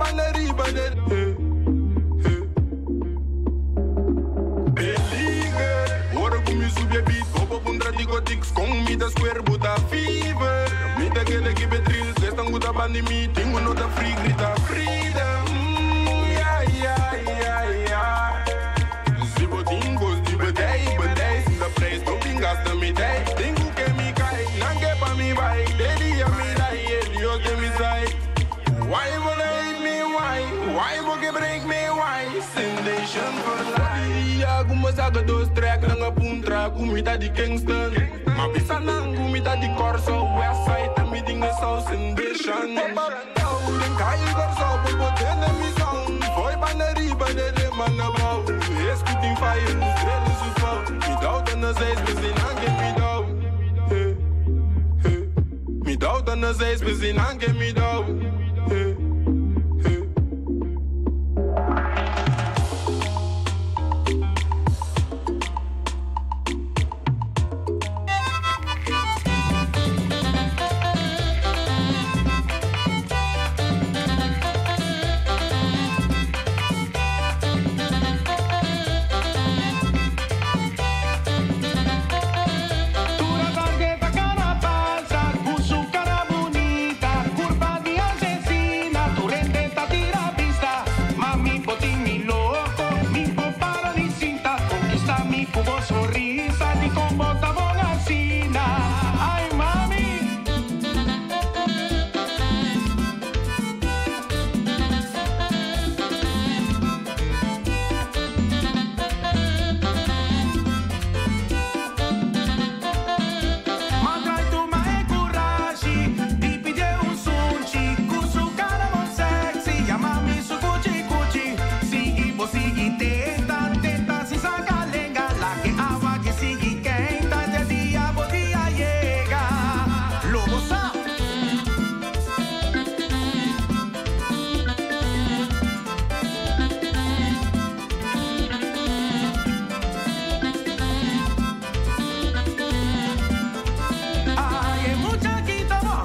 banda riba de. Hey, hey. Peliger, ora ku mi subi e beat, bobo puntra digo tics, con mi da square buta fever. Mi ta kede keep it real, kestan guta bandi mi, tingu nota free, grita freedom. Yeah, yeah, yeah, yeah. Si bo tingos di bedij, bedij, sinda prijs, no pingas na mi dij. Tingu ke mi kai, nange pa mi bai, dedi ya mi dai, Dios de mi side. Why wanna hate me, why? Why wo ke break me, why? Sendation for life. Ya kuma saga dos trek nanga puntra, kumita di Kingston. Ma bisa nang kumita di Corso, West Side, mi dinga South Sendation. Den kai Corso, popo tene mi sound. Foi banda riba de de mana bau. Escutem fire, estrela su fout. Mi doubt na zeis, misschien anke mi doubt. Hey, hey. Mi doubt na zeis, misschien anke mi doubt. Hey, hey. Tura tarjeta cara pasa, con su cara bonita, curva de asesina, tu rente tira vista. Mami, botín mi loco, mi popara di cinta, conquista mi cubo sonrisa, di con bota bonacina. Ay, mami. Ma trai tu ma e coraggio di pide un sunci con su cara mon sexy, chiamami su cuci cuci. Sigui bo sigui tenta, tenta si saca lenga, la que agua que sigui quenta, de día bo día llega. Lobo sa. Ay, es muchachita, bo,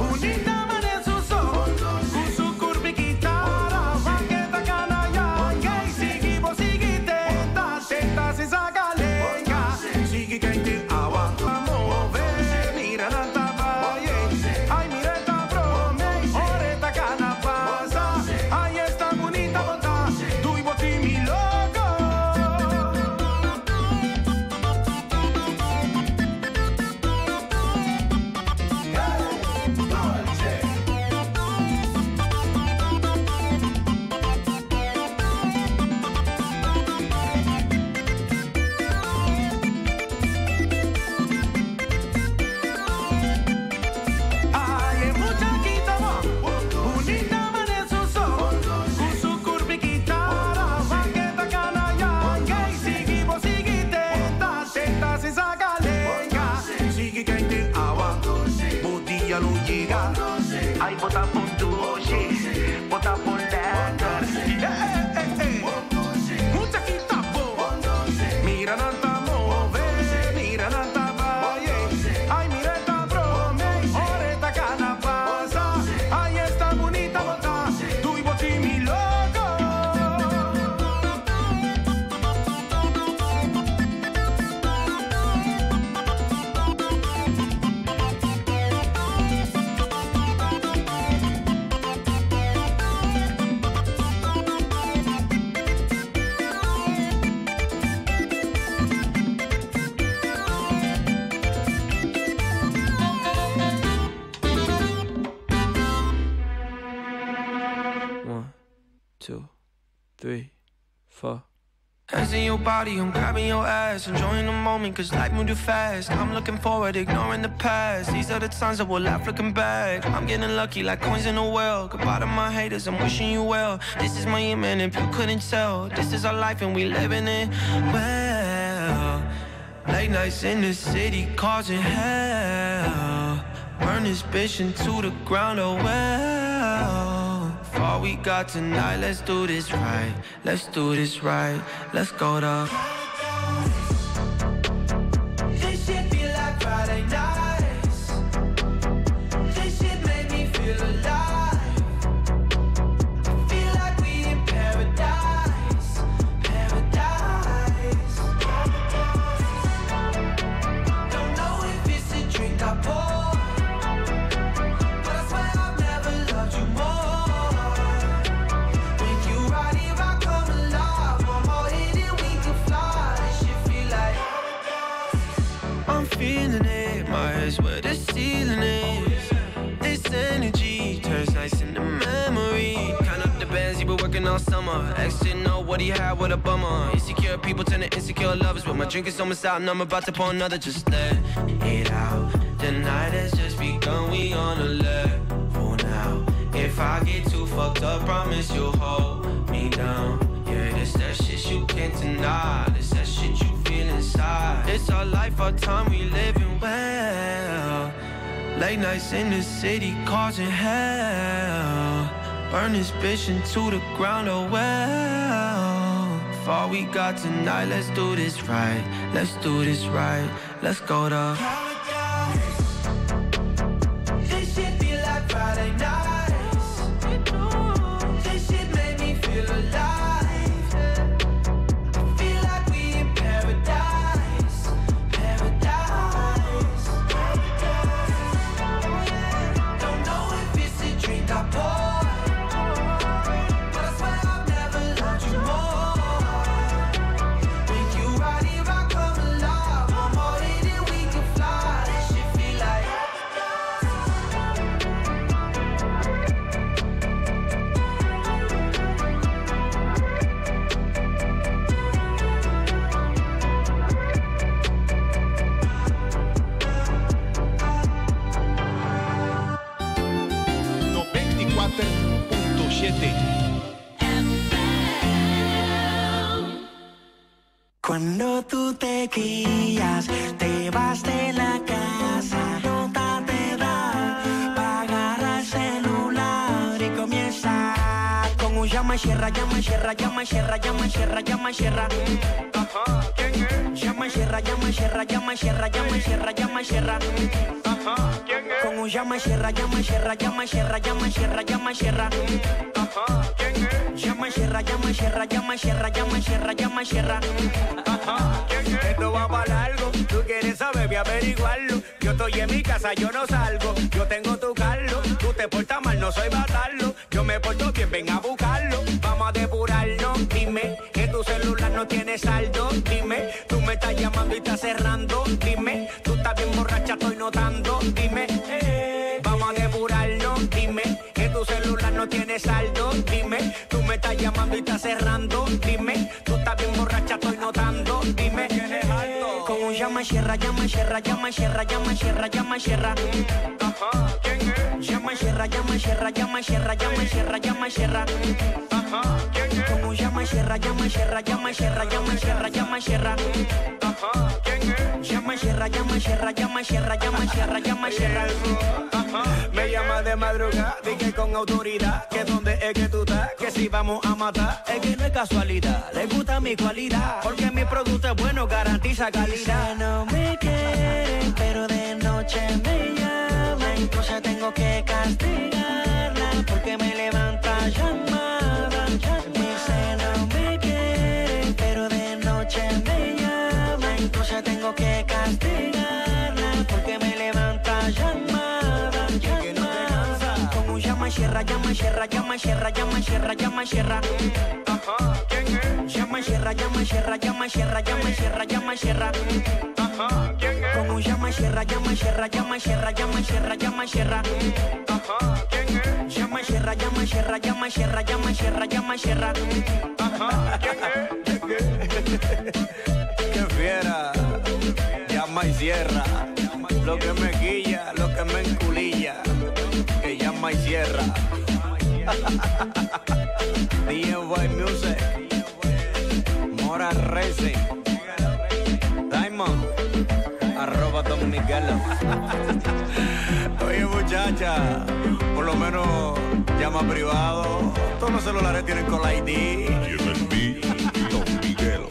bonita mane su so, con su curva y guitarra, banqueta canalla, que sigui bo sigui tenta, tenta si saca lenga, sigui que te agua a mover, mira la valle, ay mira esta brome, oreta cana pasa, ay esta bonita bota, tu y boti mi loco. Ay, es muchachita, bo, bonita mane su so, con su curva y guitarra, banqueta canalla, que sigui bo sigui tenta, tenta si saca lenga, sigui que te agua, bo dia lo llega. Ay, bota pon dulce, bota pon lekker. Eh, eh, eh, eh. Muchachita, bo, mira nanta move, mira nanta valle. Ay, mira esta brome, oreta cana pasa. Ay, esta bonita bota, tu y boti mi loco. One, two, three, four. Hands in your body, I'm grabbing your ass. Enjoying the moment, cause life moved too fast. I'm looking forward, ignoring the past. These are the times that we'll laugh looking back. I'm getting lucky like coins in a well. Goodbye to my haters, I'm wishing you well. This is my year, man, if you couldn't tell. This is our life and we living it well. Late nights in the city, causing hell. Burn this bitch into the ground, oh well. For all we got tonight, let's do this right. Let's do this right. Let's go to. This shit feel like Friday nights. This shit made me feel alive. I working all summer. Ex didn't know what he had, what a bummer. Insecure people turn to insecure lovers. But my drink is almost out and I'm about to pour another. Just let it out. The night has just begun, we on a level now. If I get too fucked up, promise you'll hold me down. Yeah, this that shit you can't deny. This that shit you feel inside. It's our life, our time, we living well. Late nights in the city causing hell. Burn this bitch into the ground, oh well. If all we got tonight, let's do this right. Let's do this right. Let's go to paradise. This shit feel like Friday nights. This shit made me feel alive. I feel like we in paradise. Paradise. Don't know if it's a drink I pour, but I swear I've never loved you more. With you right here, I come alive. One more hit and we can fly. This shit feel like. .7 Cuando tú te guías, te vas de la casa, nota te da pa' agarrar el celular y comienza con un llama y cierra, llama y cierra, llama y cierra, llama y cierra, llama y cierra. Llama y cierra, llama y cierra, llama y cierra, llama y cierra, llama y cierra. Con un llama y cierra, llama y cierra, llama y cierra, llama y cierra, llama y cierra. Llama y cierra, llama y cierra, llama y cierra, llama y cierra, llama y cierra. Esto va para largo, tú quieres saber, voy a averiguarlo. Yo estoy en mi casa, yo no salgo. Yo tengo tu carro, tú te portas mal, no soy batarlo. Yo me porto bien, ven a buscarlo. Vamos a depurarnos, dime que tu celular no tiene saldo. Dime, tú me estás llamando y estás cerrando. Dime, tú estás bien borracha, estoy notando. Dime, vamos a depurarnos, dime que tu celular no tiene saldo. Dime, tú me estás llamando y estás cerrando. Dime, tú estás bien borracha, estoy notando. Dime, Con un llama y cierra, llama y cierra, llama y cierra, llama y cierra, llama y cierra. Llama y cierra, llama y cierra, llama y cierra, llama y cierra, llama y cierra. Con un llama y cierra, llama y cierra, llama y cierra, llama y cierra, llama y cierra. Llama y cierra, llama y cierra, llama y cierra, llama y cierra, llama y cierra. Me llama de madrugada, dije con autoridad que dónde es que tú estás, que si vamos a matar, es que no es casualidad, le gusta mi cualidad, porque mi producto es bueno, garantiza calidad. Dice no me quiere, pero de noche me llama, entonces tengo que castigarla porque me levanta llamada. Dice no me quiere, pero de noche me llama, entonces tengo que castigarla porque me levanta llamada. Llamada. Con un llama y cierra, llama y cierra, llama y cierra, llama y cierra, llama y cierra. Llama y cierra, llama y cierra, llama y cierra, llama y cierra, llama y cierra. Con un llama y cierra, llama y cierra, llama y cierra, llama y cierra, llama y cierra. Llama y cierra, llama y cierra, llama y cierra, llama y cierra, llama y cierra. Qué fiera, llama y cierra, lo que me guilla, lo que me enculilla, que llama y cierra. DNY Music, Mora Racing, Diamond, arroba Don Miguelo. Oye muchacha, por lo menos llama privado. Todos los celulares tienen con la ID. Don Miguelo.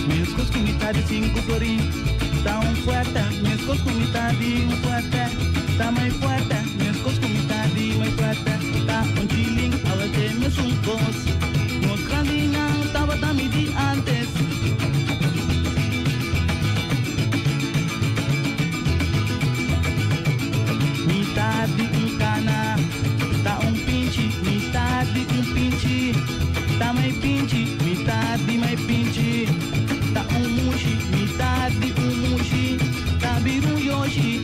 Mescos com metade cinco florim, tá um fuerte. Mescos com metade um fuerte, tá mais fuerte. Mescos com metade mais fuerte, tá um chilling, awe te mes un cos. mai pinchi, mitar di mai pinchi. Ta un mushi, mitar di un mushi. Ta biru yoshi.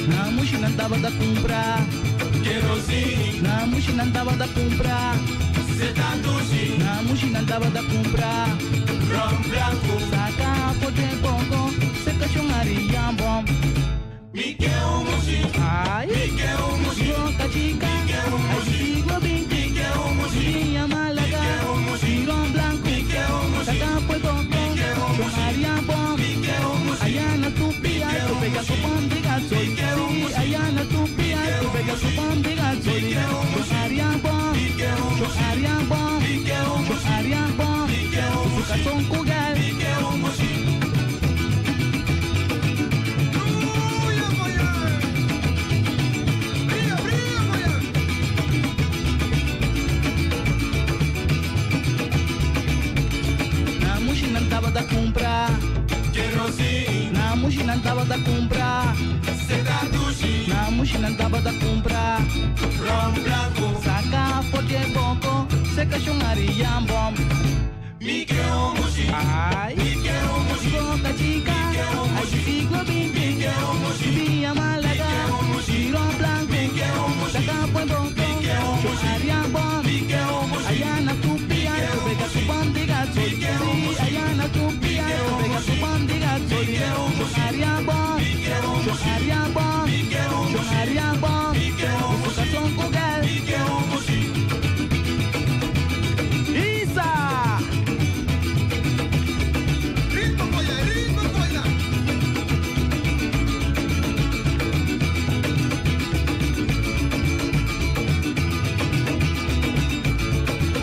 Na mushi nan tava da comprar. Kerosene. Na mushi nan tava da comprar. Setandushi. Na mushi nan tava da comprar. Ron blanco. Saca pote bongo, seca chongari yambom. Mi que un mushi. Ai, Mi que un mushi. Boca chica, Mi que un ai mushi. siglo XX. Mi que un mushi. Villa Málaga, Mi que un mushi. Ron blanco. Mi que un mushi. Saca pues bongo, Mi que un mushi. chongari yambom. Mi que un mushi. Allá na tupia, Mi que tu un pega su mushi. pan de gaso. Mi que un Sí, mushi. allá na tupia, Mi que tu un pega su mushi. pan de gaso. Mi que un mushi. Chongari yambom. Mi que un mushi. Chongari yambom. Mi que un mushi. Chongari yambom. Mi que un Su mushi. cazón cugal. Mi que un mushi. Na mushi nan tava da comprar. Kerosene. Na mushi nan tava da comprar. Setandushi. Na mushi nan tava da comprar. Ron blanco. Saca pote bongo, seca chongari yambom. Mi que un mushi. Ai, Mi que un mushi. Boca chica, Mi que un ai mushi. siglo XX. Mi que un mushi. Villa Málaga, Mi que un mushi. Ron blanco. Mi que un mushi. Saca buen bongo, Mi que un mushi. chongari yambom. Mi que un mushi. Allá na tupia, Mi que tu un pega su mushi. pan de gaso. Mi que un Sí, mushi. allá na tupia, Mi que tu un pega su mushi. pan de gaso. Mi que un mushi. Chongari yambom. Mi que un mushi. Chongari yambom. Mi que un mushi. Chongari yambom. Mi que un Su mushi. cazón cugal. Mi que un mushi. Isa! Ritmo polla, ritmo polla.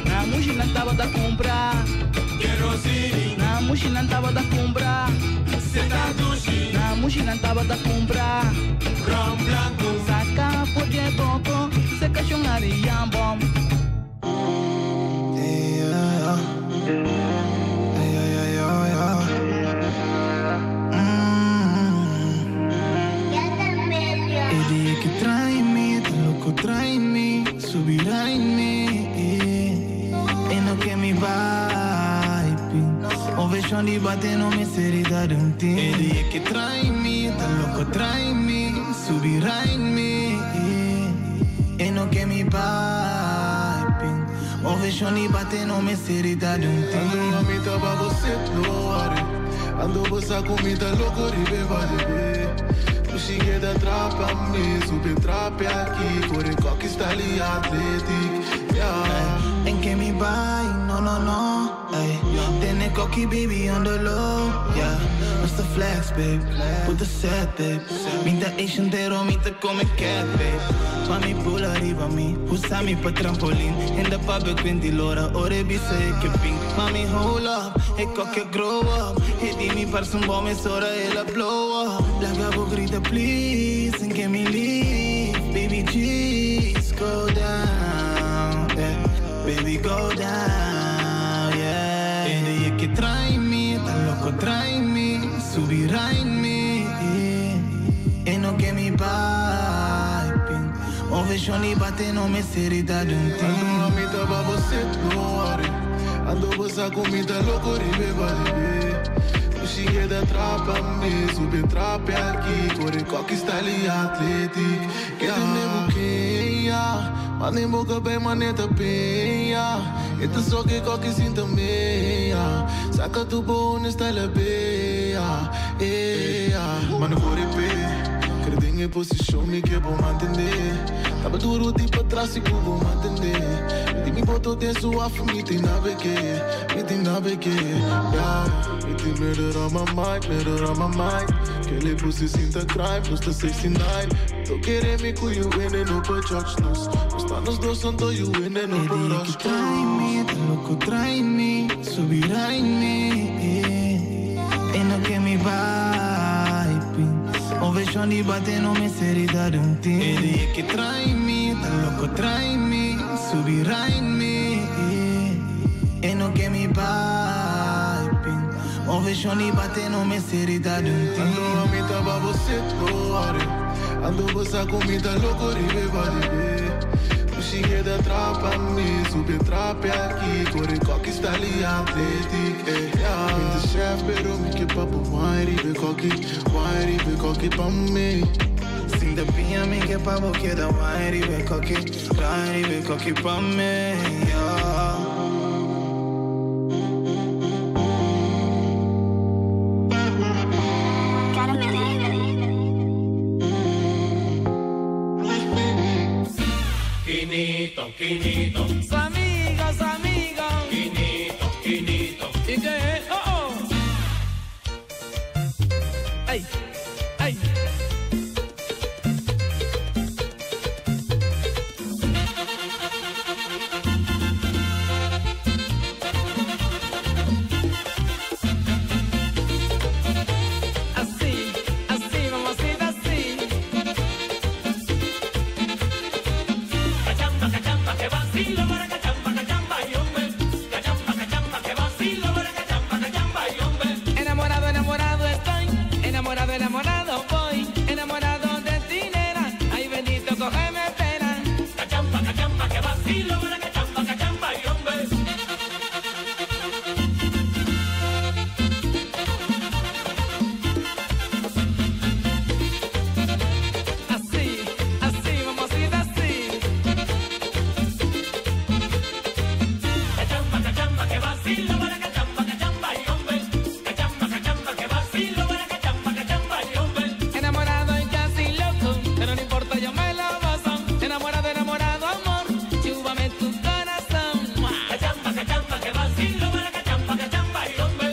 Na mushi nan tava da comprar. Kerosene. Na mushi nan tava da comprar. Setandushi. Na mushi nan tava da comprar. Ron blanco. Saca pote bongo, seca chongari yambom. Edi que trai mi, tá louco trai mi, subirá em mim. E não quer me vibe. O vejo de bater no me seriedade um tim. Edi que trai mi, tá louco trai mi, subirá em mim. E não quer me vibe. O vejo de bater no me seriedade um tim. Ando a mim tava você no Ando você comida louco ribe vale Tu cheguei da trapa me super trap aqui Corre coque está ali athletic yeah. En que mi vai, no, no, no, ey. Tiene cocky, baby, on the low, yeah. What's the flex, babe? Put the set, babe. Minta Asian, pero minta come cat, babe. Mami, pull arriba mi, usa mi pa trampolin. In the public, quindi l'ora, ore bisa e che pink. Mami, hold up, e cocky grow up. E di mi parso un bomb, es ora e la blow up. La gabo grita, please, en que mi leave. Baby, jeez, go down, yeah. Baby, go down, yeah. Edi que trai mi, tá louco trai mi, subirá em mim. E não quer me vibe. O vejo ni bate no me seriedade um tim. Ando a mim tava você no ar Ando você comida louco ribe vale Tu cheguei da trapa me super trap aqui Corre coque está ali athletic Yeah. Que Manem boca bem maneta penha Ito só que coque sinta meia Saca tu bom style beia Yeah. Mano corre pé Quero em posição me que vou manter Tava duro de pra trás e que vou manter Me mi boto tem sua me tem nave me tem nave yeah. Me tem murder on my mind, murder on my mind. Que pussy sinta crime, plus the 69. Tô querendo me cu you in and no judge nos. Está nos dois santo you in and no Edi que rush trai mi, tá louco trai mi, subirá em mim. E não quer me vibe. O vejo ni bate no me seriedade um tim. Edi que trai mi, tá louco trai mi, subirá em mim. E não quer me vibe. O vejo ni bate no me seriedade um tim. Ando a mim tava você no ar. Ando bosa comida loco ribe body. Puxinha da trapa me, sube trape aqui. Corre coque está ali athletic, eh. Yeah. De chef, pero me que papo wine ribe coque, wine ribe coque pa me. Sin de piña mi que pavo queda wine ribe coque, wine ribe coque pa me. Yeah. Quinito, Quinito. Su amigo, su amigo. Quinito, Quinito. ¿Y qué? Oh, oh. Ay, ay. Así, así, mamacita, así. Cachamba, cachamba, que vacilo, para cachamba, cachamba, y hombre. Cachamba, cachamba, que vacilo, para cachamba, cachamba, y hombre. Enamorado, enamorado estoy, enamorado, enamorado voy, enamorado de ti, nena. Ay, bendito, cógeme pena. Cachamba, cachamba, que vacilo, para cachamba, cachamba, y hombre. Así, así, mamacita, así. Cachamba, cachamba, que vacilo, para cachamba, cachamba, y hombre. Cachamba, cachamba, que vacilo, para cachamba, cachamba, y hombre. Enamorado y casi loco, pero no importa, yo me lo gozo. Enamorado, enamorado, amor, chúbame tu corazón. ¡Mua! Cachamba, cachamba, que vacilo, para cachamba, cachamba, y hombre.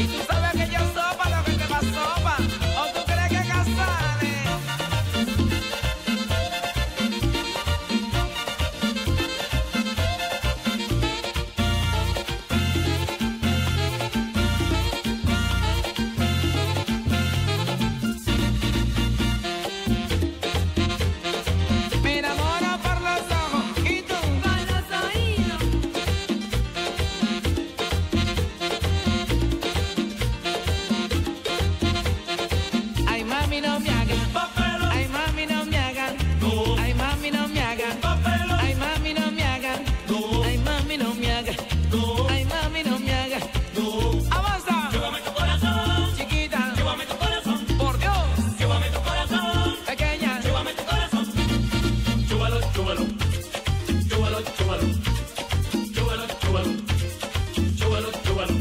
Y tú sabes que yo sopa lo que te va sopa, o tú crees que casale. Me enamoro por los ojos y tú por los oídos. Ay, mami, no me hagas. Ay, mami, no me hagas. Ay, mami, no me hagas. Ay, mami, no me hagas. Ay, mami, no me hagas. Ay, mami, no me hagas. Avanza. Llévame tu corazón, Chiquita. llévame tu corazón, Por Dios. llévame tu corazón. Pequeña. Llévame tu corazón. Chúbalo, chúbalo. Chúbalo, chúbalo. Chúbalo, chúbalo. Chúbalo, chúbalo.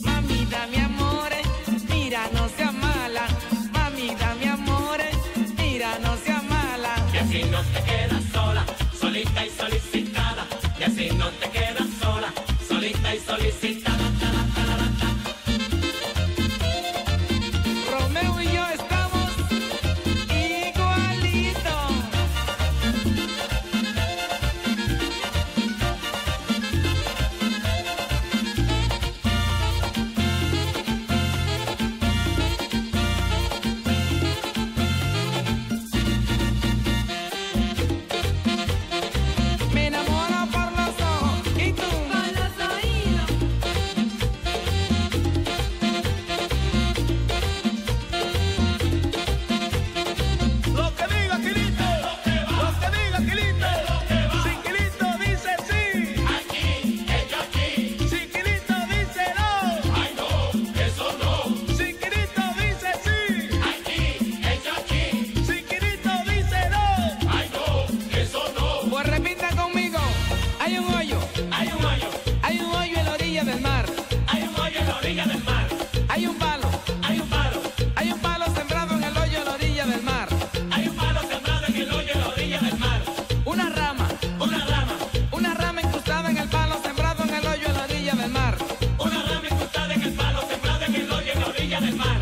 Mami, dame amores, mira, no seas mala. Mami, dame amores, mira, no seas mala. Y así no te quedas sola, solita y solicitada. Y así no te quedas sola, solita y solicitada. Ta, ta, ta, ta, ta. Romeo y yo estamos igualitos. Me enamoro por los ojos y tú por los oídos. Lo que diga Quilito, lo que diga Quilito. Si Quilito dice sí, Aquí, ella aquí. si Quilito dice no, Ay, no, eso no. si Quilito dice sí, Aquí, ella aquí. si Quilito dice no. Ay, no, eso no. Pues repita conmigo. Hay un hoyo, Hay un hoyo, hay un hoyo en la orilla del mar. hay un hoyo en la orilla del mar. Hay un palo, Hay un palo, hay un palo sembrado en el hoyo en la orilla del mar. hay un palo sembrado en el hoyo en la orilla del mar. Una rama, Una rama, una rama incrustada en el palo sembrado en el hoyo en la orilla del mar. una rama incrustada en el palo sembrado en el hoyo en la orilla del mar.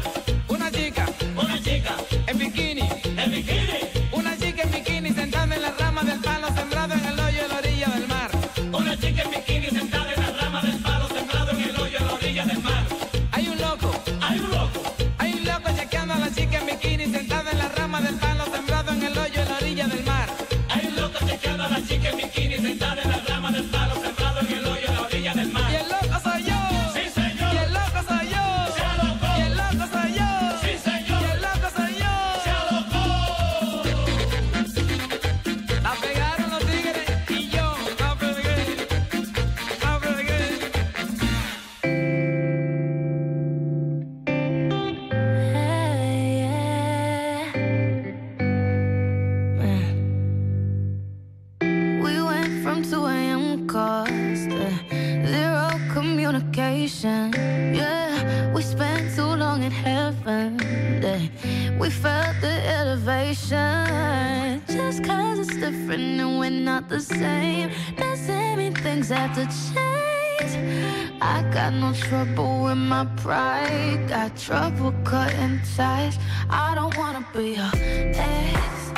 Una chica Una chica en bikini, en bikini, una chica en bikini sentada en la rama del palo sembrado en el hoyo en la orilla del mar. una chica en bikini sentada en la rama del palo sembrado en el hoyo en la orilla del mar. Hay un loco, Hay un loco, hay un loco chequeando a la chica en bikini sentada en la rama del palo sembrado en el hoyo en la orilla del mar. hay un loco chequeando a la chica en bikini sentada en la rama del palo sembrado en el hoyo en la orilla del mar. Y el loco soy yo. Sí, señor. Y el loco soy yo. Sea loco. Y el loco soy song in heaven. Yeah. We felt the elevation. Just cause it's different and we're not the same doesn't mean things have to change. I got no trouble with my pride. Got trouble cutting ties. I don't wanna be your ex.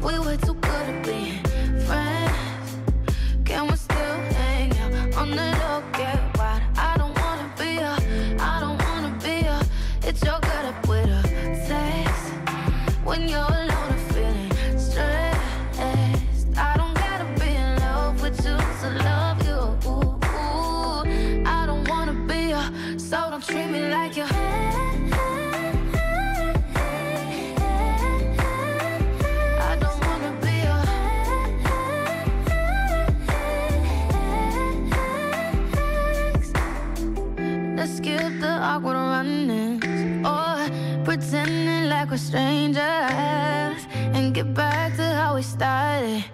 We were too good at being friends. Can we still hang out on the low? Get wild. I don't wanna be a, I don't wanna be a. It's your good up with a text. When you're alone and feeling stressed. I don't gotta be in love with you to love you. I don't wanna be a, so don't treat me like you. I don't wanna be a ex. Let's skip the awkward runnings or pretending like we're strangers and get back to how we started.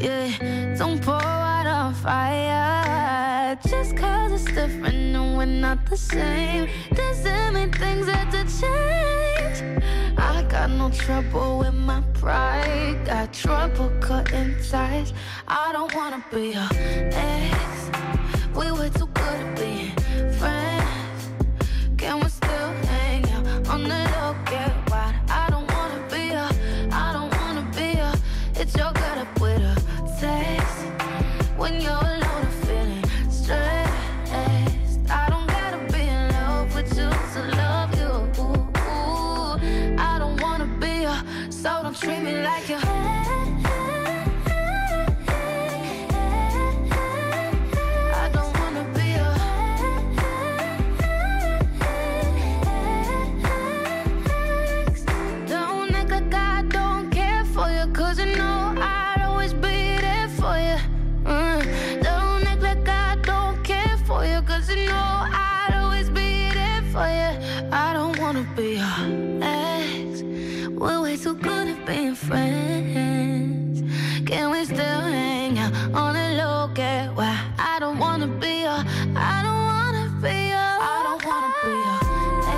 Yeah, don't pour out on fire. Just cause it's different and we're not the same doesn't mean things have to change. I got no trouble with my pride. Got trouble cutting ties. I don't wanna be your ex. We were too good at being friends. Can we still hang out on the low? Get wild. I don't wanna be a, I don't wanna be a. It's your good up with a text. When you're alone and feeling stressed. I don't gotta be in love with you to love you. I don't wanna be a, so don't treat me like you. I don't wanna be a ex. Don't act like I don't care for you, cause you know I'd always be there for you. Don't act like I don't care for you, cause you know I'd always be there for you. I don't wanna be your ex. We're way too good at being friends. Can we still hang out on the low? Get why I don't wanna be your, I don't wanna be your, I don't wanna be your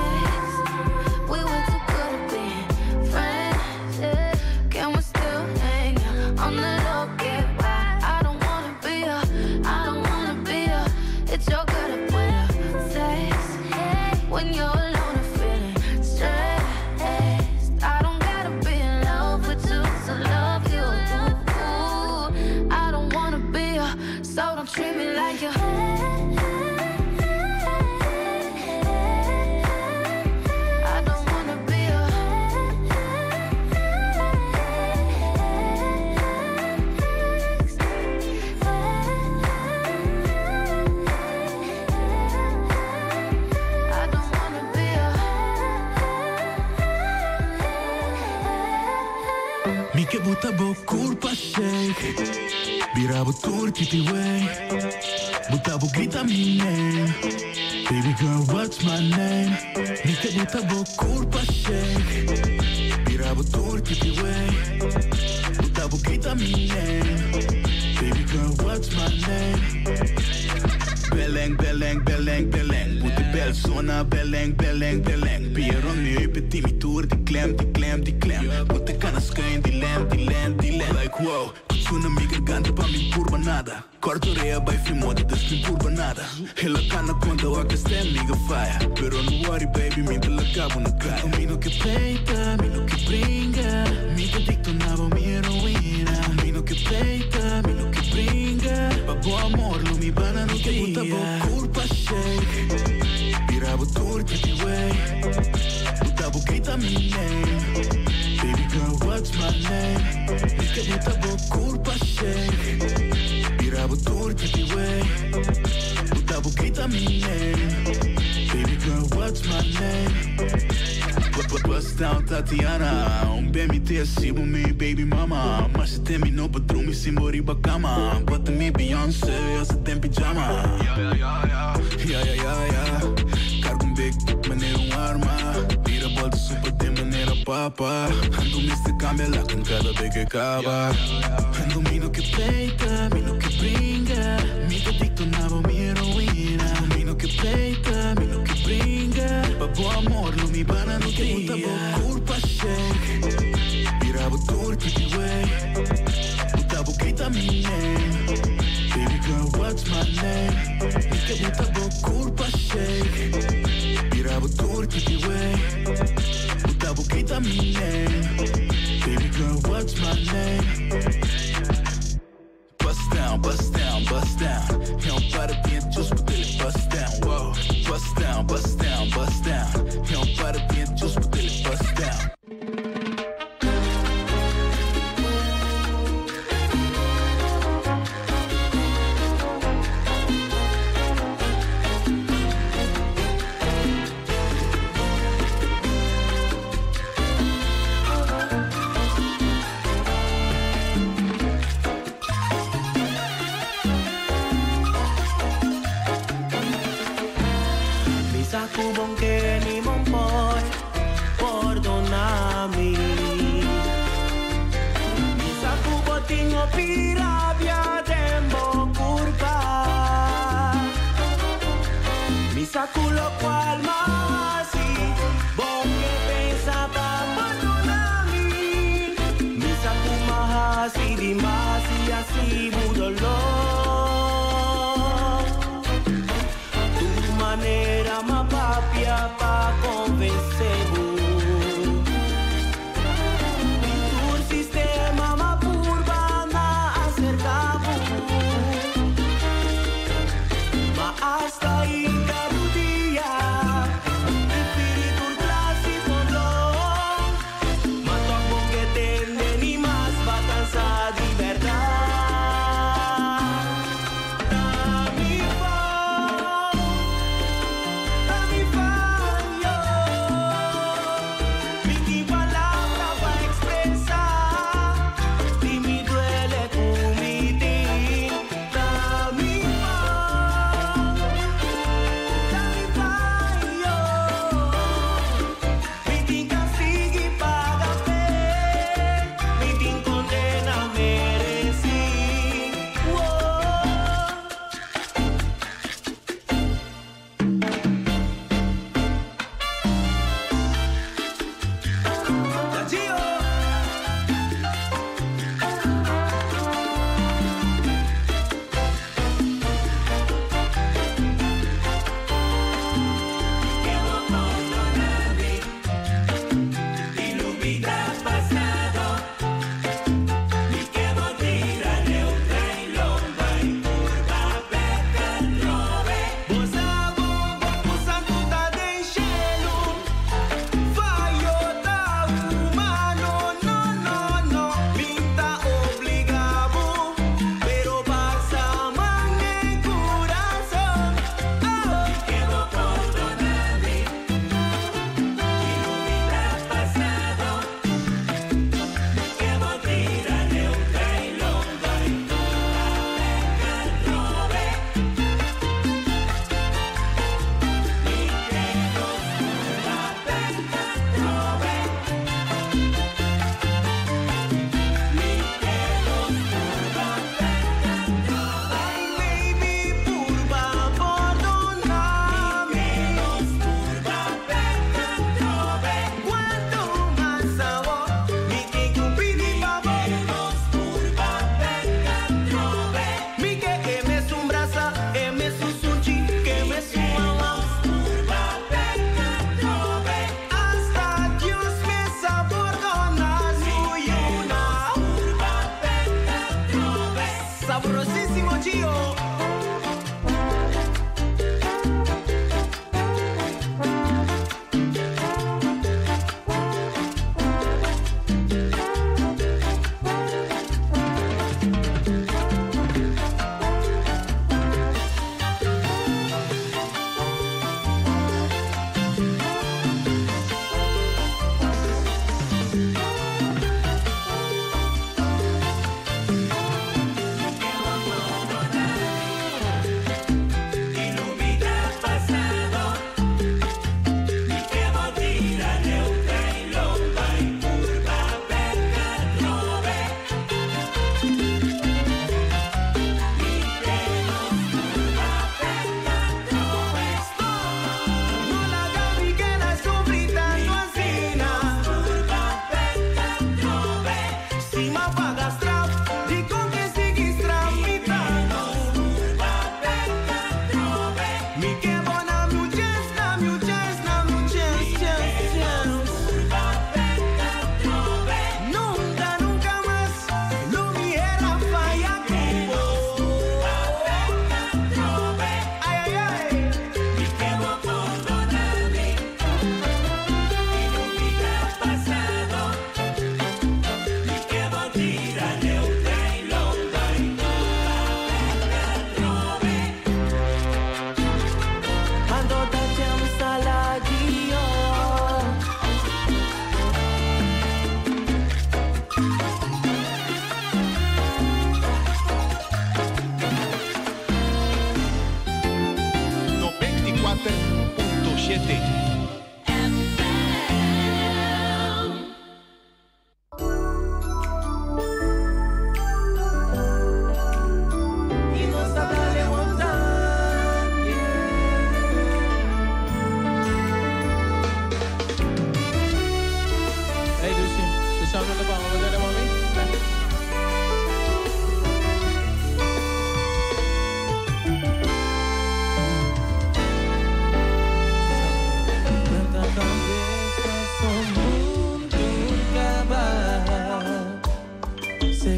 ex. We were too good at being friends. Yeah. Can we still hang out on the low? Get why I don't wanna be a, I don't wanna be a. It's your good up with a text. When you're alone and feeling stressed. I don't gotta be in love with you to love you. I don't wanna be a, so don't treat me like you. I don't wanna be a ex. I don't wanna be a Mi ke buta bo kurpa shake Bira bo tur titi way Buta bo grita mi name Baby girl, what's my name? Mi ke buta bo kurpa shake Bira bo tur titi way Buta bo grita mi name Baby girl, what's my name? Beleng, beleng, beleng, beleng. Moet de bel zona, beleng, beleng, beleng. Pieron mi heupen, die mi toer, die klem, die klem, die klem. Moet de kana schuin, die lem, die lem, die lem. Like wow, kutsuna mi garganta pa mi curva nada. Corto rea bij fimoda, dus mi curva nada. Hela kana conta waka stem, miga fire. Pero no worry baby, mi te la cabo no cae. Mi no que pleita, mi no que bringa. Mi te dicto nabo mi heroína. Mi no que pleita, mi no que bringa. Pa bo amor, lo mi bana no dia. Buta bo curpa shake. Bira bo tur titi way. Buta bo grita mi name. Baby girl, what's my name? Mi ke buta bo curpa shake. Bira bo tur titi way. Buta bo grita mi name. Baby girl, what's my name? Bust down Tatiana Un bemi te asibo mi baby mama Mas se te mi no patrum mi simbori bakama But mi Beyoncé, asa tem pijama Yeah, yeah, yeah, yeah, yeah, yeah Cargo un big, manera un arma Tira volta super de manera papa Ando Mr. Cambia la con cada vez que acaba Ando mi no que pleita, mi no que bringa Mi te dicto nabo mi heroína Mi no que pleita, mi no que bringa Pa bo amor, lo mi Dia. Curpa shake. Bira bo tur tiki way. Buta bo grita mi name. Baby girl, what's my name? Mi ke buta bo curpa shake. Bira bo tur tiki way. Buta bo grita mi name. Baby girl, what's my name? Bust down, bust down, bust down. He don't para bien, just put it bust down. Whoa. Bust down, bust down, bust down. He don't para bien, just put it bust down. Mi sa ku bon ke ni mon por pordona mi. Mi sa ku bo tin hopi rabia den bo curpa. Mi sa ku locual m'a haci bo ke pensa pa pordona mi. Mi sa ku m'a haci dimas y haci bo dolor. Tu manera m'a papia pa convence bo. Tur sistema m'a purba na acerca bo. Ma hasta ainda bo dia.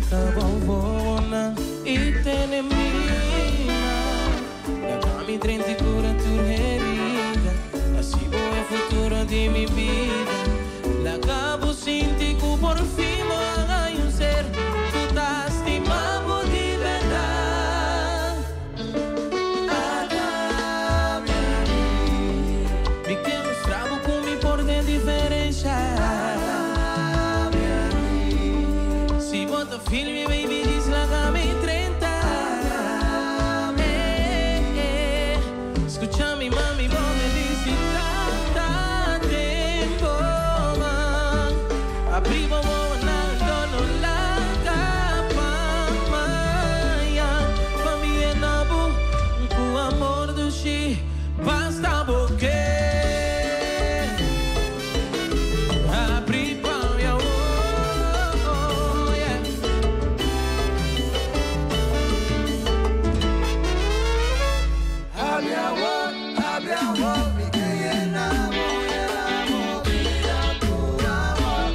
Seca bo y tene mima. Laga mi drenta y cura tu herida. Así bo e futuro di mi bida. Laga bo sinti cu por fin bo a haya un ser cu ta stima bo di berdad. Ata mi aki. Mi ke mustra bo cu mi por den diferencia. Si bo ta feel me, baby, dis laga mi 30. Eh, eh. Scucha mi, mami, bo me dice tanta tempo, man. Abri bo wowonan, no laga pa mañan. Pa mi yena bo cu amor dushi, basta bo ke. Abri pa mi awor, yeah. Abre awor, abre awor, mi ke yena bo, yena bo bida cu amor.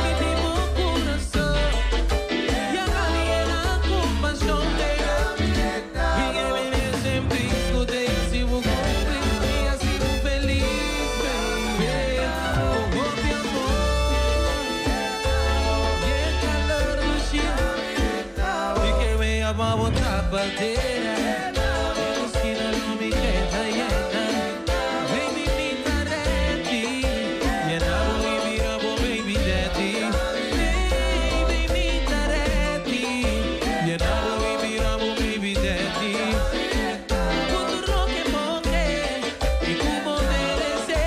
Mi di bo curason, ya mi yena cu pasion, baby. Mi ke bini semper cu te y haci bo cumpli, y haci bo feliz, baby. Oh, oh, mi amor, y el calor dushi, mi ke wea pa bo tapadera. Esquina no mi queda llena. Baby, mi ta ready. Yena bo y bira bo baby daddy. Baby, mi ta ready. Yena bo y bira bo baby daddy. Punto roque moque. Y como merece.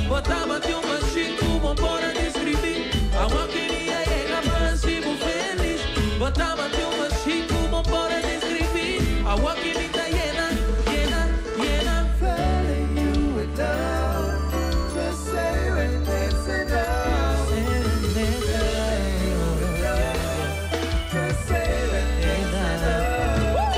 Botaba de un machine como por describir. Agua quería llegar más y muy feliz. Botaba de un machine como por describir. Agua que me está llena, llena, llena. Filling you with love. Just say when it's enough. Just say when it's enough.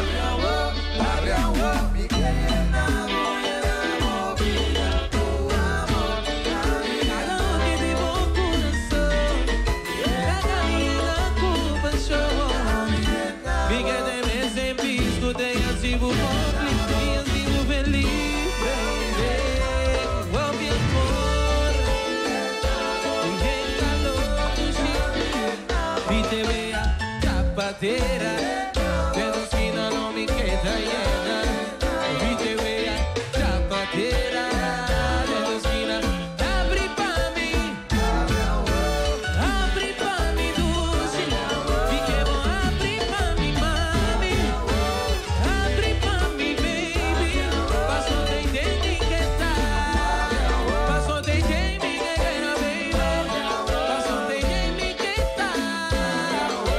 Abre awor, mi ke yena bo, yena bo bida cu amor. Cada un que di bo curason, laga mi yena cu pasion. Mi ke te mes en pisco, te haci bo cumpli, y haci bo feliz, baby. Oh, mi amor, y el calor dushi, mi te vea tapadera. De tu esquina no mi queda llena. Mi te vea tapadera. De tu esquina, abri pa mi. Abri pa mi dushi. Mi ke bo abri pa mi mami. Abri pa mi baby. Paso de entendí que está. Paso de Jamie que era baby. Paso de Jamie que está.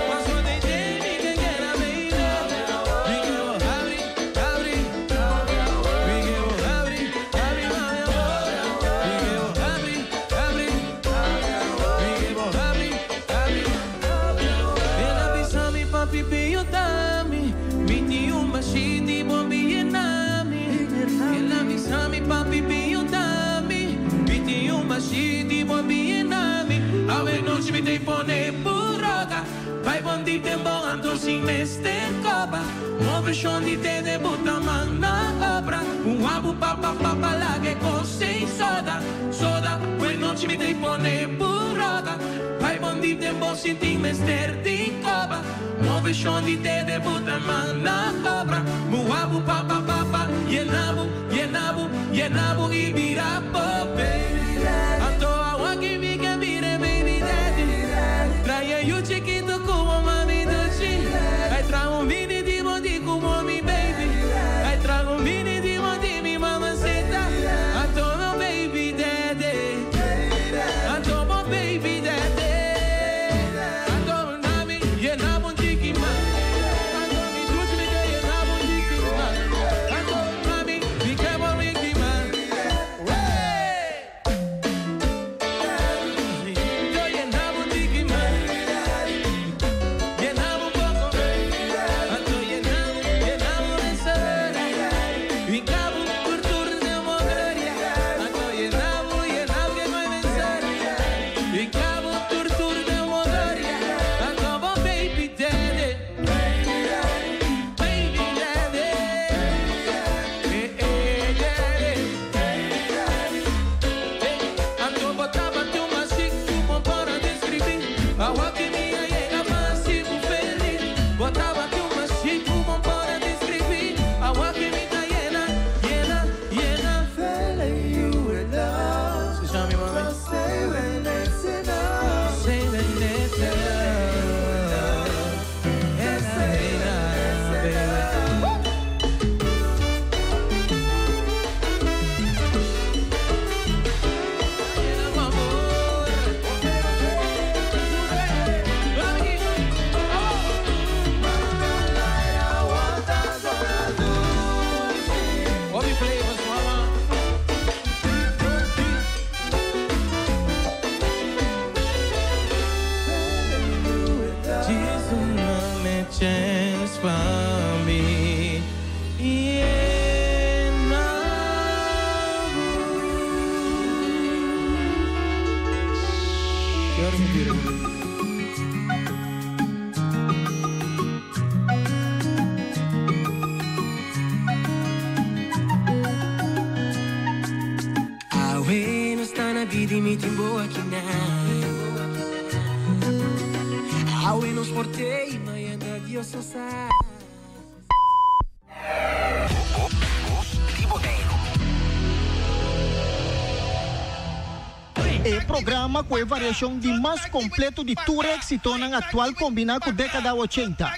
Paso de Jamie que era baby. Mi ke bo abri, abri. Mi ke bo abri, abri mami amor. Mi ke bo abri, abri. Mi ke bo abri, abri. El a bisa mi papi piyotami. Mi tin un machine bo mi yenami. El a bisa mi papi piyotami. Mi tin un machine bo mi yenami. Awe nochi mi te pone burroca. Vai bondi tempo anto sin mester copa. Mo version di te de buta man na obra. Un abu pa pa pa pa la que cose soda. Soda, we nochi mi te pone burroca. Vai bondi tempo sin ti mester di copa. Mo version di te de buta man na obra. Mu abu pa pa pa pa. Yenabu, yenabu, yenabu y bira po, baby. Anto agua que mi que mire, baby daddy. Trae yo chiquito como mami duchi. Ay, trae un mini di di como mi baby. Ay, trae un mini di di mi mamacita. Anto no baby daddy. Anto mo baby daddy. Anto nami yenabu chiqui man. Anto mi duchi mi que yenabu chiqui man. Mentira, mentira. Awe no sta na vida e mi timbo aqui na. Awe nos portei, mas Dios so sa. Di Boneiru. E programa ku e variashon di mas kompleto di tur éksitonan aktual kombiná ku dékada 80.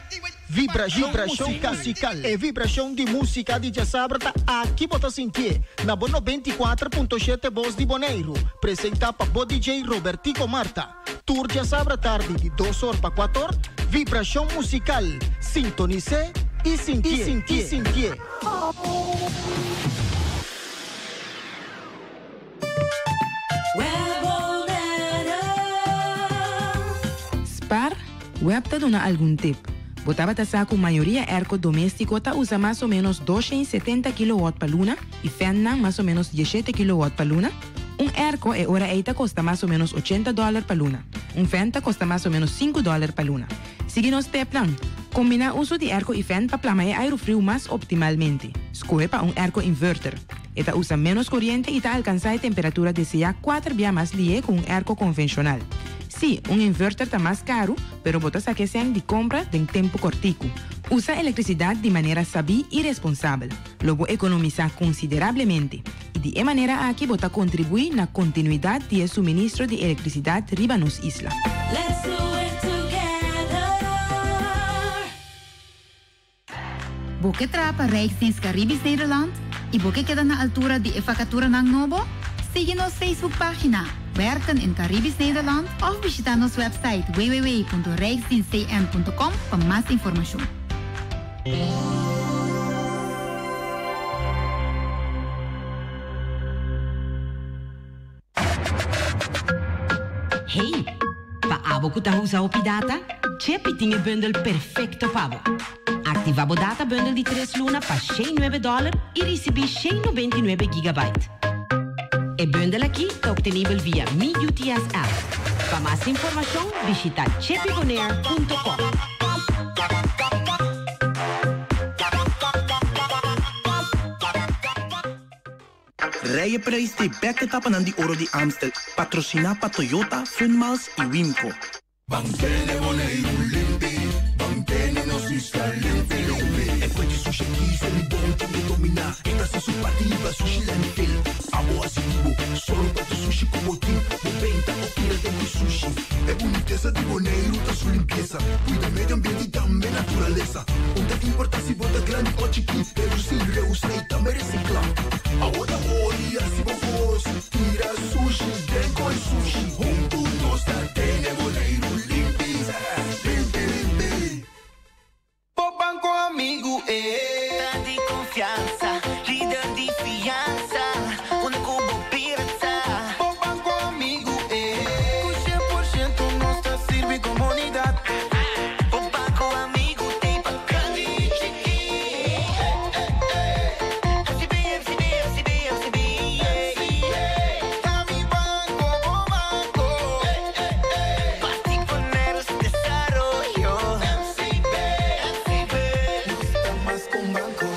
Vibrashon Musikal. E vibrashon di músika di djasabra ta aki bo ta sintié na bo 94.7 Bos di Boneiru. Presentá pa bo DJ Robertico Marta. Tur djasabra tardi di 2 or pa 4 or, Vibrashon Musikal. Sintonis'é i sintié. I sintié. Spar, Web ta duna algun tip. Bo tabata sa ku mayoria airco doméstiko ta usa mas o ménos 270 kilowatt pa luna i fènnan mas o ménos 17 kilowatt pa luna? Un airco e ora ei ta kosta mas o ménos 80 dòler pa luna. Un fèn ta kosta mas o ménos 5 dòler pa luna. Sigui nos tepnan. Kombiná uso di airco i fèn pa plama e airu friu mas optimalmente. Skohe pa un airco inverter. E ta usa ménos koriente i ta alkansá e temperatura deseá kuater bia mas lihé ku un airco konvenshonal. Sí, un inverter ta mas karu, pero bo ta saka e sèn di kompra den tempu kòrtiku. Usa elektrisidat di manera sabí i responsabel. Lo bo ekonomisá konsiderablemente. I di e manera aki bo ta kontribuí na kontinuidat di e suministro di elektrisidat riba nos isla. Let's do it together. Bo ke traha pa Rijksdienst Caribisch Nederland i bo ke keda na altura di e vakaturanan nobo? Sigui nos Facebook página Werken in Caribisch Nederland òf bishitá nos website www.rijksdienstcn.com pa mas informashon. Hey, pa abo ku ta usa hopi data, Cheppy tin e bundel perfekto pa bo. Aktivá bo data bundel di tres luna pa 109 dòler i risibí 199 gigabyte. E bundel akí ta optenibel via Mi UTS app. Pa mas informashon bishitá cheppybonaire.com. Rijeprijs di bek etapanan di Oro di Amstel, patrosiná pa Toyota, Funmiles i Wimco. Ban tene Boneiru limpi, ban tene nos isla limpi limpi. E kue di sushi aki se mi bon tin di dominá. E ta hasi su parti hiba sushi landfill. Abo hasi di bo, sòru pa tur sushi ku bo tin. Bo benta òf tira den ku sushi. E bunitesa di Boneiru ta su limpiesa. Kuida medio ambiente i tambe naturalesa. Un ta importá si bo ta grandi o chikí, redusí, reusá i tambe resiklá. Awor ta ori hasi bo kos, tira sushi den koi sushi. Huntu nos ta tene Boneiru limpi, limpi limpi. Bo banco amigu e ta di confiansa, lider di fiansa, unda cu bo bira ta. Bo banco amigu e cu 100% nos ta sirbi comunidad. Bo banco amigu t'ey pa grandi y chiki. MCB, MCB, MCB, MCB, yeah. Ta mi banco, bo banco. Parti Boneiru su desaroyo. MCB, MCB. Nos ta mas cu un banco.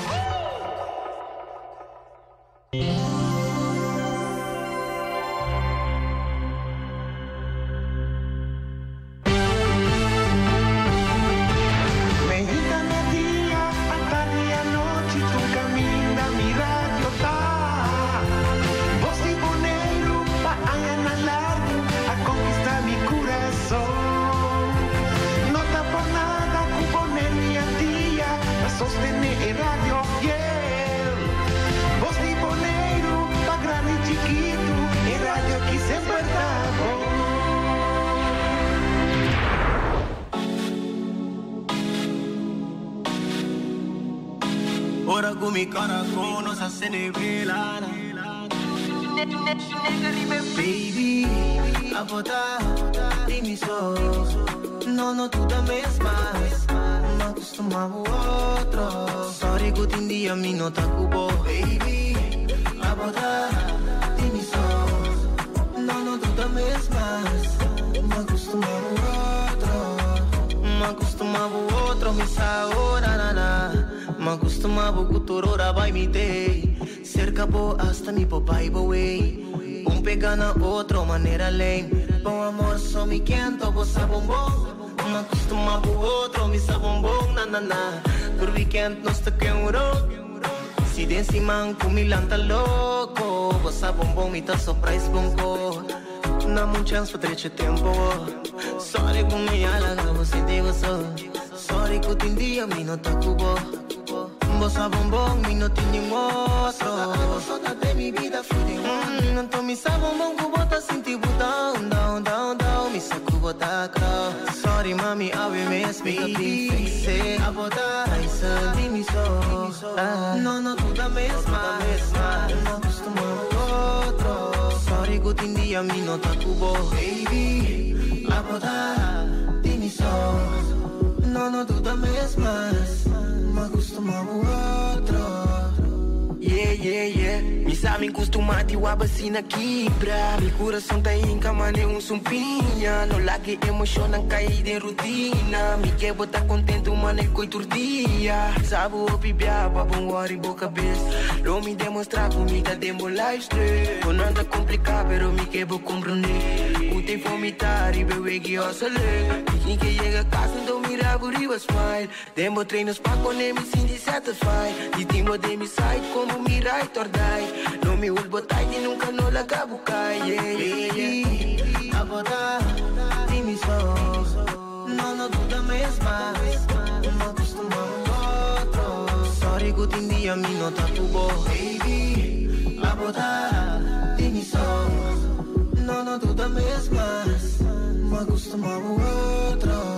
Meinta, merdia, atardi, anochi, tur kaminda mi radio ta. Bos di Boneiru pa añanan largu a konkistá mi kurason. No ta por nada ku Boneiru i Antia ta sostené e radio fiel. Bos di Boneiru pa grandi i chikitu, e radio aki semper ta bon. Ora ku mi kara nos a sende vela. Baby, abo ta di mi so. No, no, tu ta mesma. M'a kustumá ku otro. Sorry ku tin dia mi no ta ku bo. Baby, abo ta di mi so. No, no, tu ta mesma. Ma acostumado otro. Ma acostumado otro, mi sabor, na na. Ma acostumado kuturora by mi day. Cerca bo hasta mi po Bible way. Un pega na otro manera lame. Bom amor, só me quento, bo sa bombom. Ma acostumado otro, mi sa bombom, na na na. Por weekend nos toque un rock. Si den siman ku mi lanta loco. Bo sa bombom, mi ta surprise bonko. Na un chance pa trecho tempo. Sorry ku mi alaga, bo sinti bo so. Sorry ku tin dia mi no ta kubo. Bo sa bombom, mi no tin ningún otro. Sota de mi vida feeling. Anto mi sa bombom ku bota sinti bu down, down, down, down. Mi sa ku bota crow. Sorry mami, I will miss me. Fix it. Abota, isa di mi so. No, no, tú dame es más. No acostumbro otro. Sorry ku tin dia mi no ta kubo. Baby, abota, di mi so. No, no, tú dame es más. Ma acostumado otro. Yeah, yeah, yeah. Mi sa mi costumati wabasina quibra. Mi coração tá em cama nem um sumpinha. No lague emocionan caí de rutina. Mi que botar contento mano é coitur dia. Sabe o pibia, bom worry boca cabeça. Lo mi demostrar comida demo lifestyle. Com nada complicado, pero mi que vou compreender. O te vomitar e beber que eu sale. E que chega a casa então mira riba smile. Demo treinos pa com mi sin satisfied. Di timo de mi side como mi right or die. No mi ulbo tight y nunca no la cabuca. Yeah, yeah, yeah. Abota, di mi so. No, no duda mes más. No acostumbrado otro. Sorry ku tin dia mi no ta kubo. Baby, abota, di mi so. No, no duda mes más. Ma acostumbrado otro.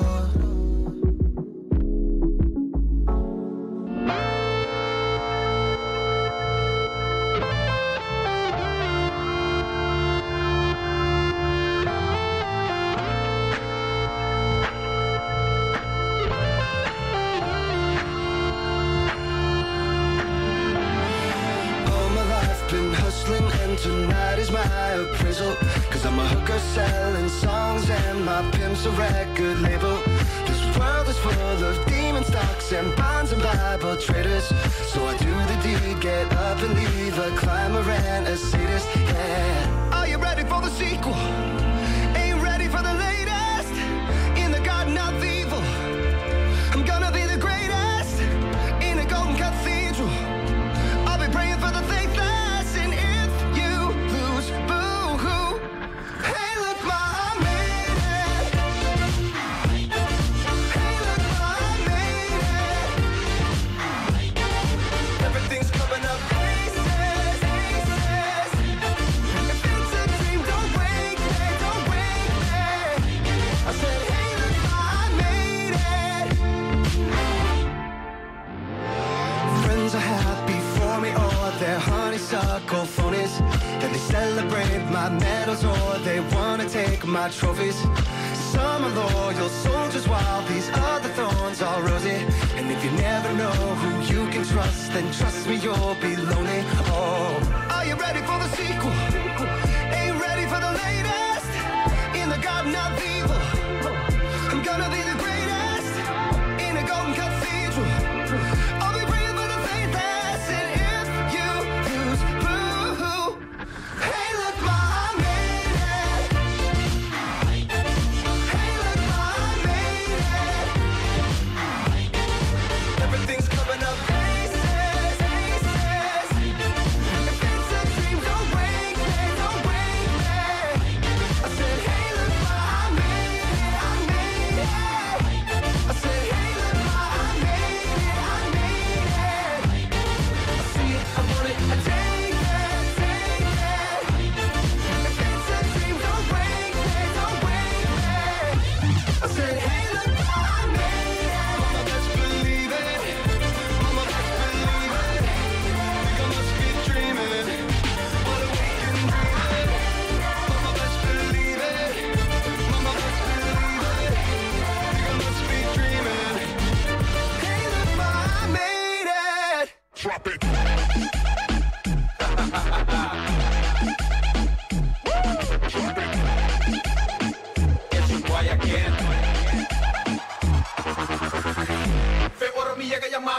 All my life been hustling and tonight is my appraisal. Cause I'm a hooker selling songs and my pimp's a record label. This world is full of demon stocks and bonds and Bible traders. So I do the deed, get up and leave a climber and a sadist, yeah. Are you ready for the sequel? Ain't ready for the latest. In the garden of evil, I'm gonna be the greatest. In a golden cathedral, I'll be praying for the faithless. And if you lose, boo-hoo. Hey, look, ma, I made it. Hey, look, ma, I made it. Everything's coming up aces, aces. If it's a dream, don't wake me, don't wake me. I said, hey, look, ma, I made it. Friends are happy for me or they're honeysuckle phonies. Then they celebrate my medals or they wanna take my trophies. Some are loyal soldiers while these other thorns are rosy. And if you never know who you can trust, then trust me, you'll be lonely. Oh, are you ready for the sequel? Ain't ready for the latest. In the garden of evil, I'm gonna be the greatest. In a golden cathedral, I'll be praying for the faithless. And if you lose, boo-hoo. Hey, look, ma, I made it. Hey, look, ma, I made it. Everything's coming up aces, aces. If it's a dream, don't wake me, don't wake me. I said, hey, look, ma, I made it, I made it.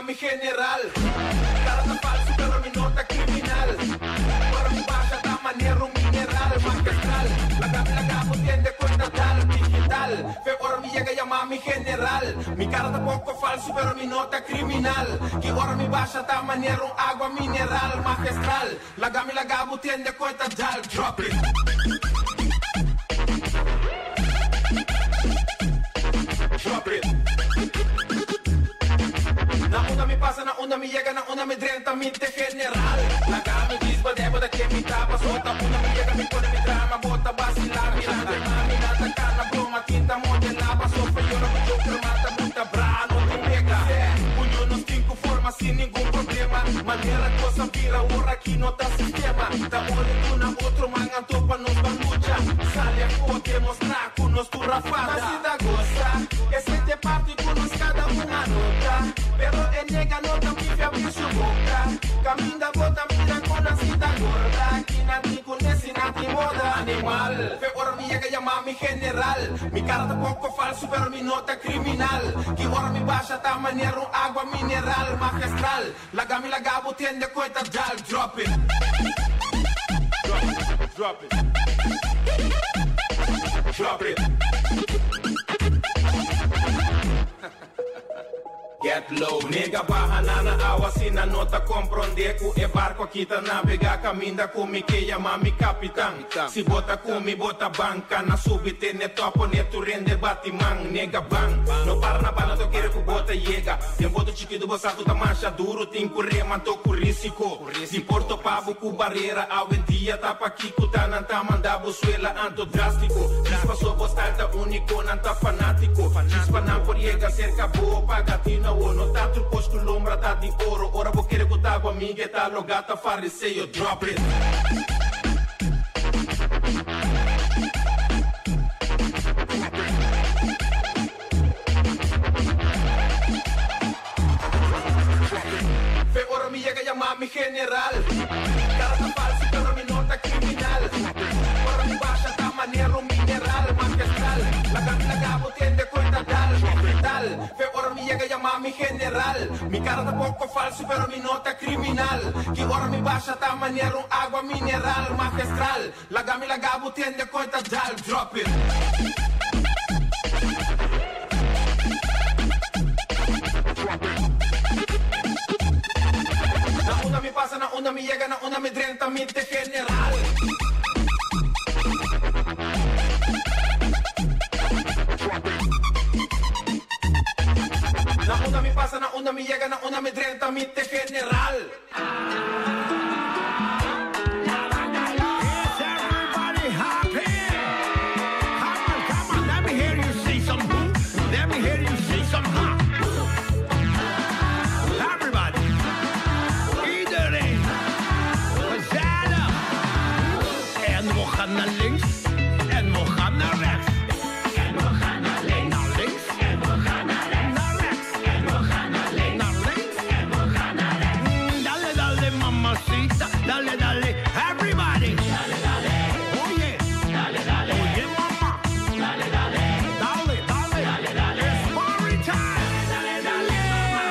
mi general. Cara ta falso, pero mi nota criminal. Ora mi baixa ta maneira um mineral magistral. Laga mi laga bo tiende cuenta tal digital. Fe ora mi llega llama mi general. Mi cara ta poco falso, pero mi nota criminal. Que ora mi baixa ta maneira um água mineral magistral. Laga mi laga bo tiende cuenta tal. Drop it. Drop it. Na una mi pasa, na una mi llega, na una mi drenta, mi te general. Laga mi dispa, debo de que mi tapa, sota. Una mi llega, mi pone mi drama, bota, vacila, mirando, mami, nata, cana, broma, tinta, modela, sofa, llora, mi joker, mata, muta, bra, no te pega. Unión nos cinco formas sin ningún problema. Manera, cosa, vira, ahora aquí no ta sistema. Ta ore, una, otro, man, antopa, nos va lucha. Sale a demostrar con nos tu rafada. Nacida goza, ese te parte con nos cada una nota. Pero el nega no tan pifia abrir su boca. Camina, bota, mira con la cita gorda. Aquí nati con ese nati moda. Animal, fe ora mi llega llama mi general. Mi cara ta poco falso, pero mi nota criminal. Que ora mi baixa ta manera un agua mineral magistral. Laga mi laga bo tiende cuenta dal. Drop it. Drop it. Drop it. Drop it. Get low, nigga, baja nana agua sin na nota comprende ku e barco aqui tá navega caminda com mi que llama mi capitán. Si bota com mi bota banca na subite ne topo ne tu rende batimang nigga bang. No para na bala to quero que bota llega. Tem boto chiquito bosa tu ta mancha duro tem correr manto com risco. Di Porto Pavo ku barreira ao dia tapa aqui ku tá nan tá manda busuela anto drástico. Chispa so bostalta único nan tá fanático. Chispa nan por llega cerca boa paga tina o no tá trucos ku lombra tá de ouro. Ora vou querer que tá amiga tá logata fariseu drop it. Fe ora mi llega llama mi general. Cara ta falso pero mi nota criminal. Ora mi baixa ta manera un mineral magistral. La mi la bo tiende cuenta tal tal. Fe ora mi llega llama mi general. Mi cara ta poco falso pero mi nota criminal. Que ora mi baixa ta manera un agua mineral magistral. La mi la bo tiende cuenta tal. Drop it. Na una mi pasa, na una mi llega, na una mi drenta, mi te general. Na una mi pasa, na una mi llega, na una mi drenta, mi te general. Is everybody happy? Come on, come on, let me hear you say some who. Let me hear you say some ha. Everybody. Iedereen. Gezellig. En we gaan naar links. En we gaan naar rechts. En we gaan naar links. Naar links. En we gaan naar rechts. Naar rechts. En we gaan naar links. Naar links. En we gaan naar rechts. Dale, dale, mamacita. Dale, dale. Everybody. Dale, dale. Oye. Dale, dale. Oye, mama. Dale, dale. Dale, dale. Dale, dale. It's party time. Dale, dale, mama.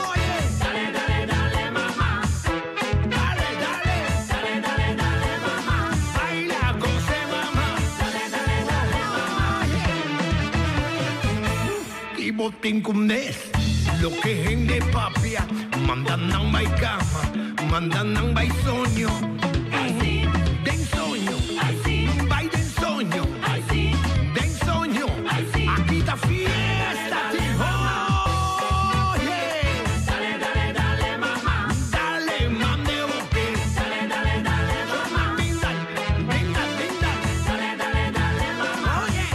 Oye. Dale, dale, dale, mama. Dale, dale. Dale, dale, dale, mama. Baila, goce, mama. Dale, dale, dale, mama. Ibotin kumnes, lo que gente papia, mandan ng may kama, mandan ng may sonyo. Den sonyo, bay den sonyo, den sonyo. Aquí ta fiesta, oye. Dale, dale, dale, mamá. Dale, mame, oke. Dale, dale, dale, mamá. Dindal, dindal, dindal. Dale, dale, dale, mamá. Oye.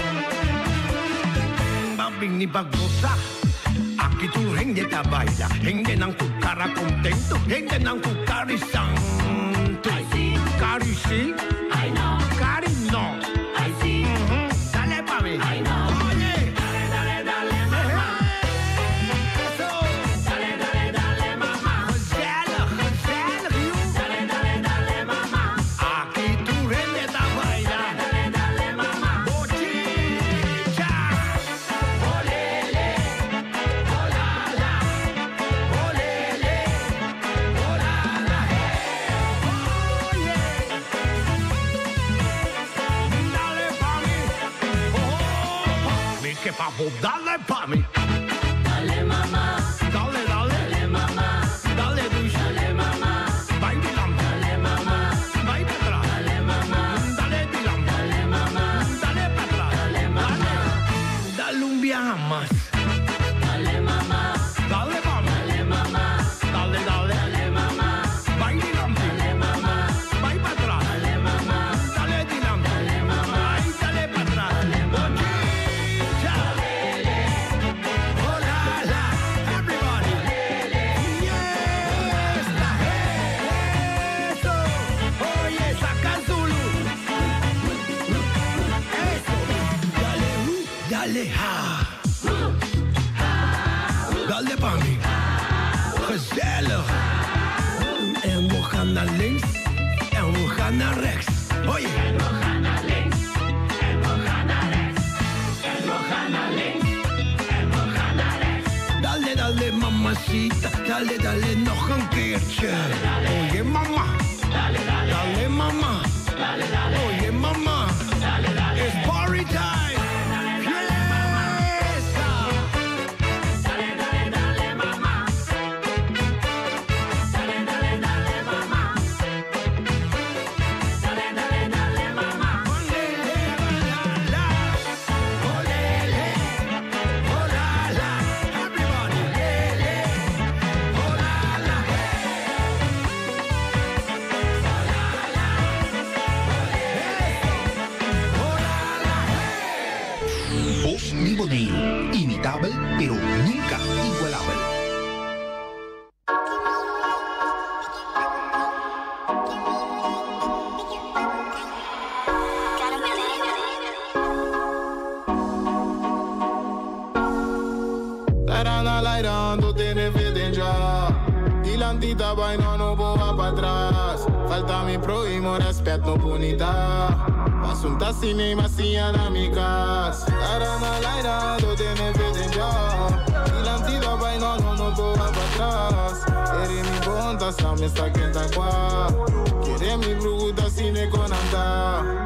Babing ni bagosa. Aquí tu gente ta baila, gente nan ku cara contento, gente nan ku cari santo. Cari sí, ay no, cari no, ay sí. Dale pa mí. Ay no. Oye, dale dale dale mamá. Eso. Dale dale dale mamá. Gezellig, gezellig joh. Dale dale dale mamá. Aquí tu gente ta baila. Dale dale dale mamá. Bochincha. Olele. Olala. Oh, dale pa mi. Dale mama. Dale, dale. Dale mama. Dale douche. Dale mama. Vai dilanti. Dale mama. Vai pa atrás. Dale mama. Dale dilanti. Dale mama. Dale pa atrás. Dale mama. Dale un viaje más. Dale mama. Dale mami. Dale mama. Dale, dale. Dale mama. Vai dilanti. Dale mama. Vai pa atrás. Dale mama. Dale dilanti. Dale mama. Ay, dale pa atrás. Bochincha. Oh la la. Everybody. Fiesta. Eso. Oye, saca Zulu. Eso. Dale, dale, ha. Dale pa mi. Gezellig. En we gaan naar links. En we gaan naar rechts. Oye. En we gaan naar links. En we gaan naar rechts. En we gaan naar links. En we gaan naar rechts. Dale, dale, mamacita. Dale, dale, nog een keertje. Oye, mama. Dale, dale. Dale, mama. Dale, dale. Oye, mama. Dale, dale. It's party time. Fiesta. Dale, dale, dale, mama. Dale, dale, dale, mama. Dale, dale, dale, mama. Olele, oh la la. Everybody. Lele, oh la la. Bos mi Boneiru. Imitabel, pero nunca igualabel. Tarana laira, tu tienes evidencia. Dilantita vaina no boba pa atrás. Falta mi prójimo, respeto no punita. Asunta cine masia na mi casa. Tarana laira, tu tienes evidencia. Dilantita vaina no no boba pa atrás. Ere mi bonta, sa me sa kenta kwa. Quiere mi bruta cine con anda.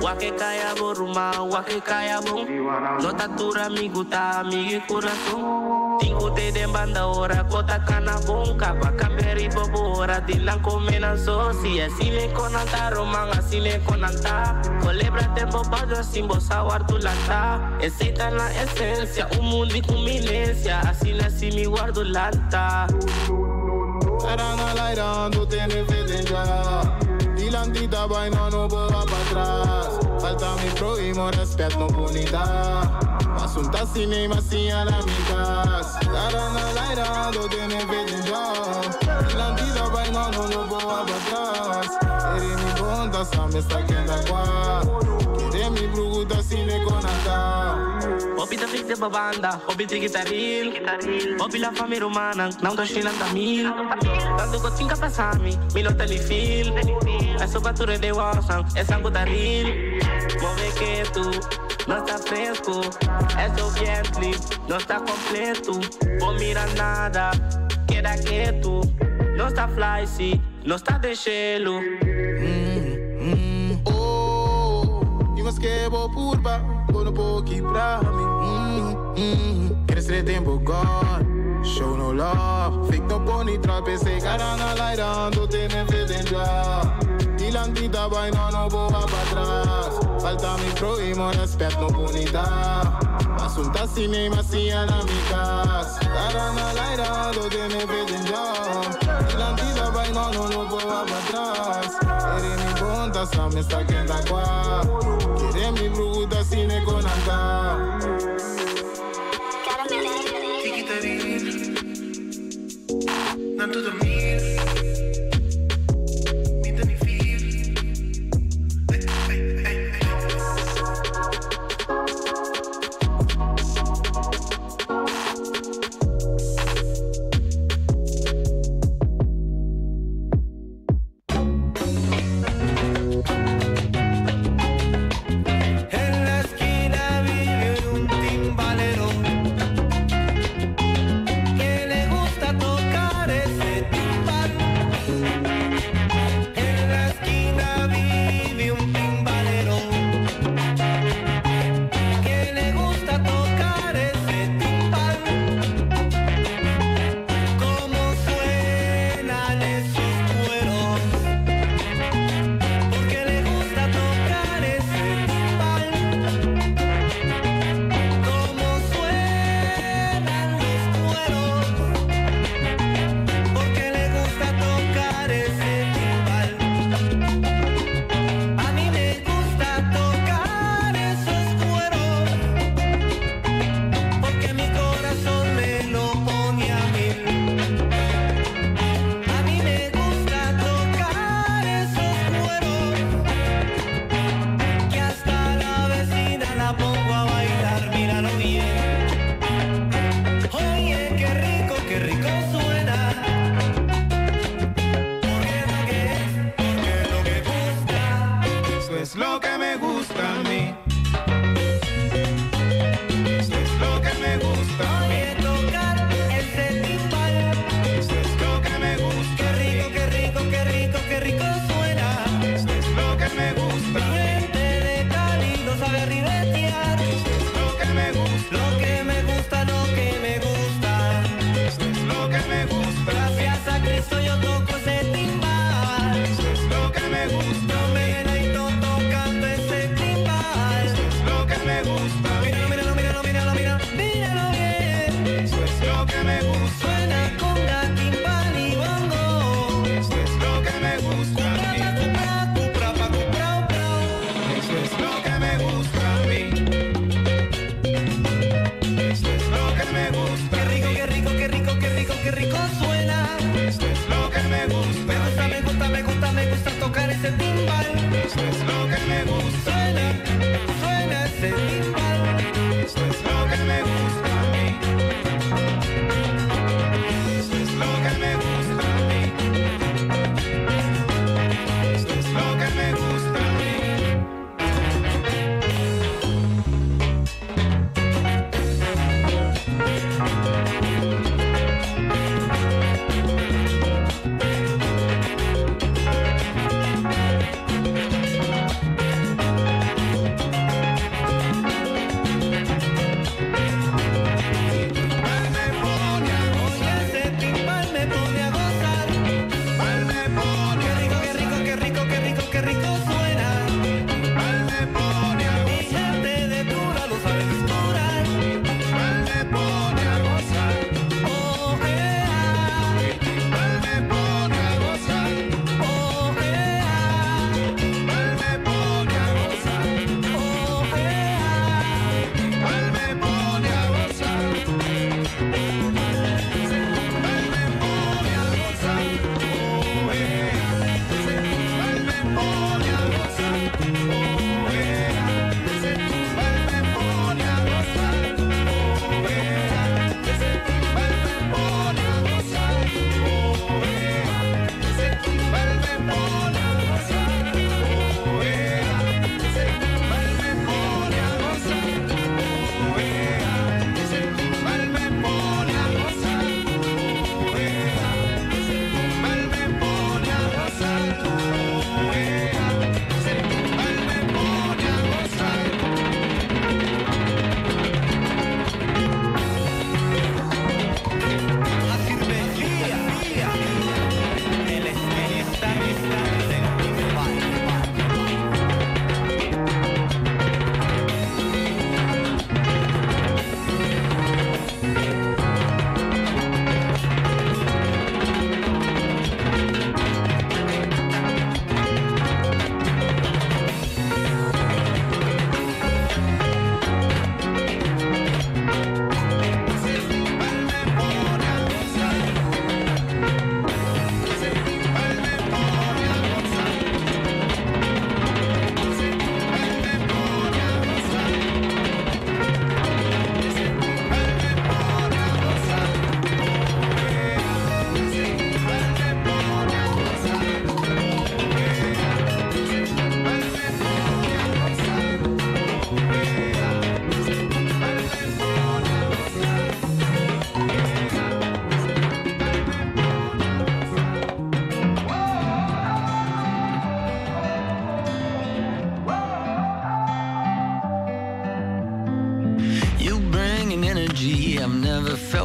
Wake kaya boruma, wake kaya bon. No tatura mi guta, mi corazón. Tingo te den banda ora, kota kana bonka. Pa kamberi bobo ora, dilan komena sosi. Asine konanta roman, asine konanta. Colebra tempo bajo, simbo sawar tu lanta. Esa la esencia, un mundo y cuminencia. Así nací mi guardo lanta. Tarana laira, tu tienes evidencia. Dilantita vaina no boba pa atrás. Falta mi prójimo, respeto no punita. Asunta cine masia na mi casa. Tarana laira, tu tienes evidencia. Dilantita vaina no no boba pa atrás. Ere mi bonta, sa me sa kenda kwa. Quiere mi bruta cine con anda. Hopi ta fix de babanda, hopi te guitarril. Hopi la familia romana, não tô chilando a mil. Tanto que tinha passami, mi no telefil. Eso bature de wasan, es algo taril. Move que tú no está fresco, eso bien no está completo. No mira nada, queda que tú no está fly, sí, no está de cielo. Oh, iemand skebo purba, bono poki prami. Quieres tempo gone, show no love. Fake no pony trap, ese cara na laira, ando tiene evidencia. Dilantita vaina no boba pa atrás. Falta mi prójimo, respeto no punita. Asunta cine masia na mi casa. Cara na laira, ando tiene evidencia. Dilantita vaina no no boba pa atrás. Ere mi bonta, sa me sa kenda kwa. Quiere mi bruta cine con anda. Tiki Nanto dormir. Mi tani feel. Ey, ey, ey, ey.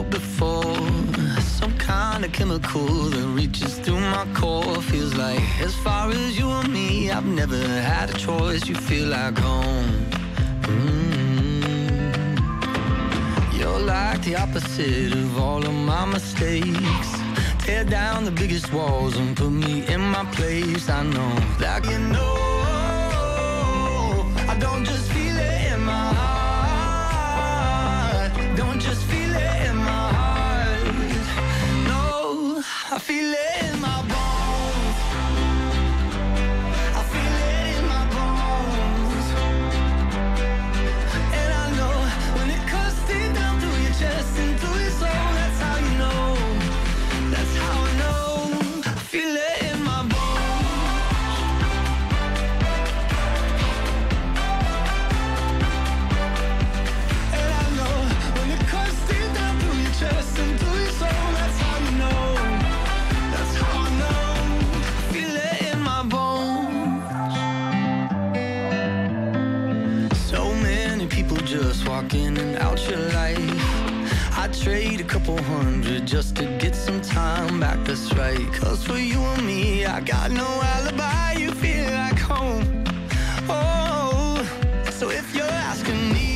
felt before. Some kind of chemical that reaches through my core. Feels like as far as you and me, I've never had a choice. You feel like home. You're like the opposite of all of my mistakes. Tear down the biggest walls and put me in my place. I know that you know. I don't just feel it in my heart. Don't just feel it in my heart. No, I feel it in my bones. I feel it in my bones. And I know when it cuts deep down through your chest and through your soul, that's how you know. That's how I know. I feel it in my bones. And I know when it cuts deep down through your chest and through your soul, that's how you know. That's how I know. I feel it in my bones. So many people just walk in and out your life. I trade a couple hundred just to get some time back. That's right. Cause for you and me, I got no alibi. You feel like home. Oh, so if you're asking me,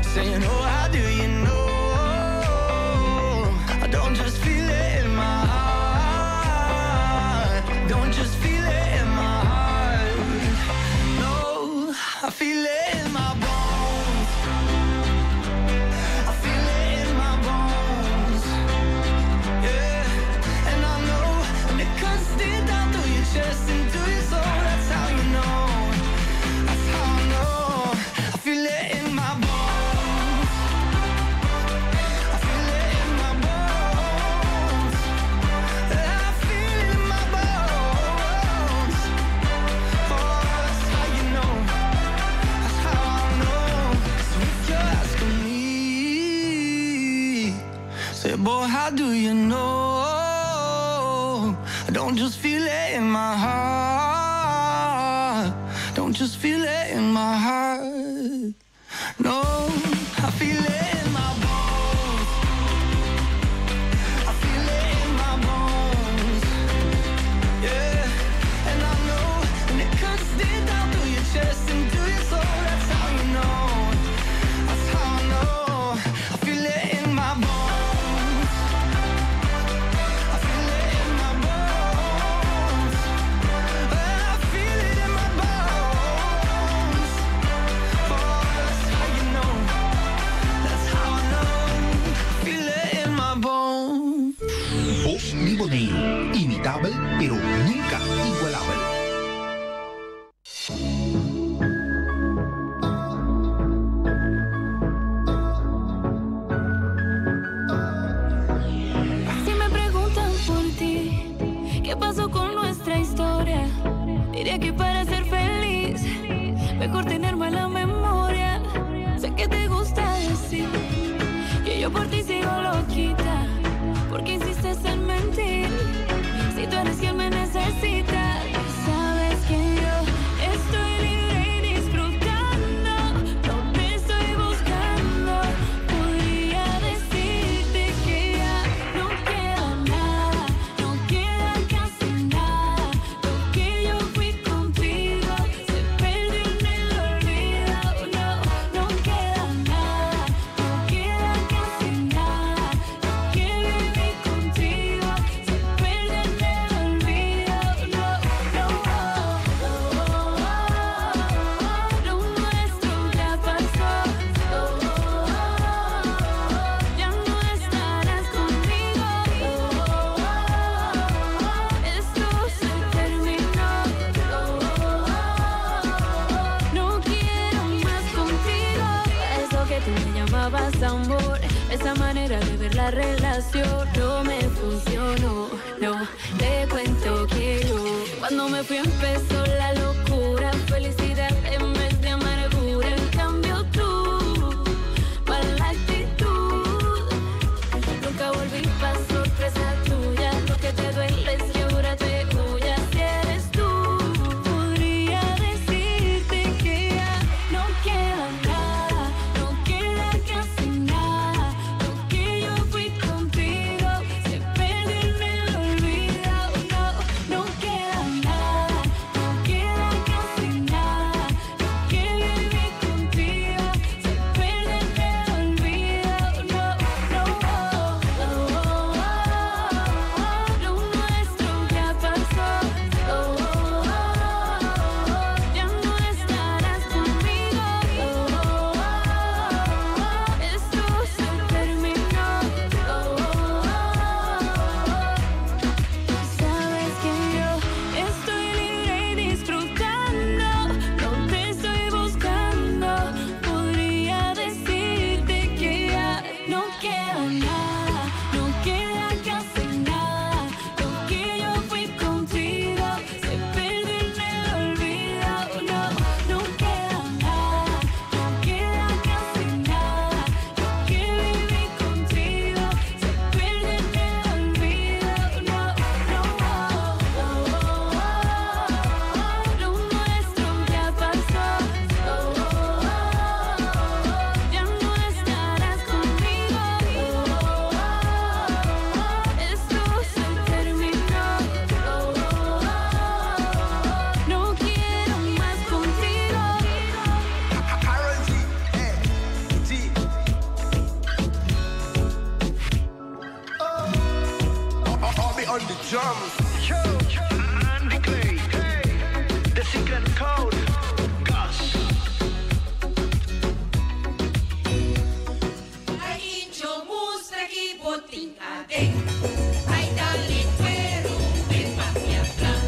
saying, Oh, how do you know? I don't just feel it in my heart. Don't just feel it in my heart. No, I feel it in my bones. I feel it in my bones. Yeah, and I know when it cuts deep down through your chest and through your soul, that's how you know. That's how I know. I feel it in my bones. I feel it in my bones. I feel it in my bones. Oh, that's how you know. That's how I know. So if you're asking me, say, boy, how do you know? I don't just feel it in my heart. Don't just feel it in my heart. No, I feel it in my bones. I feel it in my bones. Yeah, and I know when it cuts deep down through your chest and through your soul, that's how you know. That's how I know. I feel it in my bones. I feel it in my bones. I feel it in my bones. Oh, that's how you know. That's how I know. I feel it in my bones. Bos di Boneiru, imitabel pero nunka igualabel. Si me preguntan por ti, ¿qué pasó con nuestra historia? Diría que para ser feliz, mejor tener mala memoria. Sé que te gusta decir que yo por ti sigo loquita, porque insistes en mentir. Si tú eres quien me necesita, sabes que yo estoy libre y disfrutando. No te estoy buscando. Podría decirte que ya no queda nada, no queda casi nada. Lo que yo fui contigo se perdió en el olvido. No, no queda nada, no queda casi nada. Lo que viví contigo se perdió en el olvido. No, no, lo nuestro ya pasó. Ya no estarás conmigo. Esto se terminó. No quiero más contigo. Eso que tú me llamabas amor, esa manera de ver la relación no me funcionó. No, te cuento que yo cuando me fui empezó la locura, felicidad en vez de amargura. En cambio tú, mala actitud. Nunca volví pa' sorpresa tuya. Lo que te duele es que ahora te huyas. Si eres tú, podría decirte que ya no queda nada, no queda casi nada. No queda nada, no queda casi nada. Lo que yo fui contigo se perdió en el olvido. No, no queda nada, no queda casi nada. Lo que viví contigo se perdió en el olvido. No, no, oh, oh, oh, oh. Lo nuestro ya pasó. Oh, oh, oh, oh. Ya no estarás conmigo. Oh, oh, oh. Esto se terminó. Oh, oh, oh. No quiero más contigo. Karol G, eh, G. I'll be on the drums. Yo, Andy Clay, The Secret Code, Gus. Ay, incho mustra ki botin aden. Ay, dale cuero, me papia plan.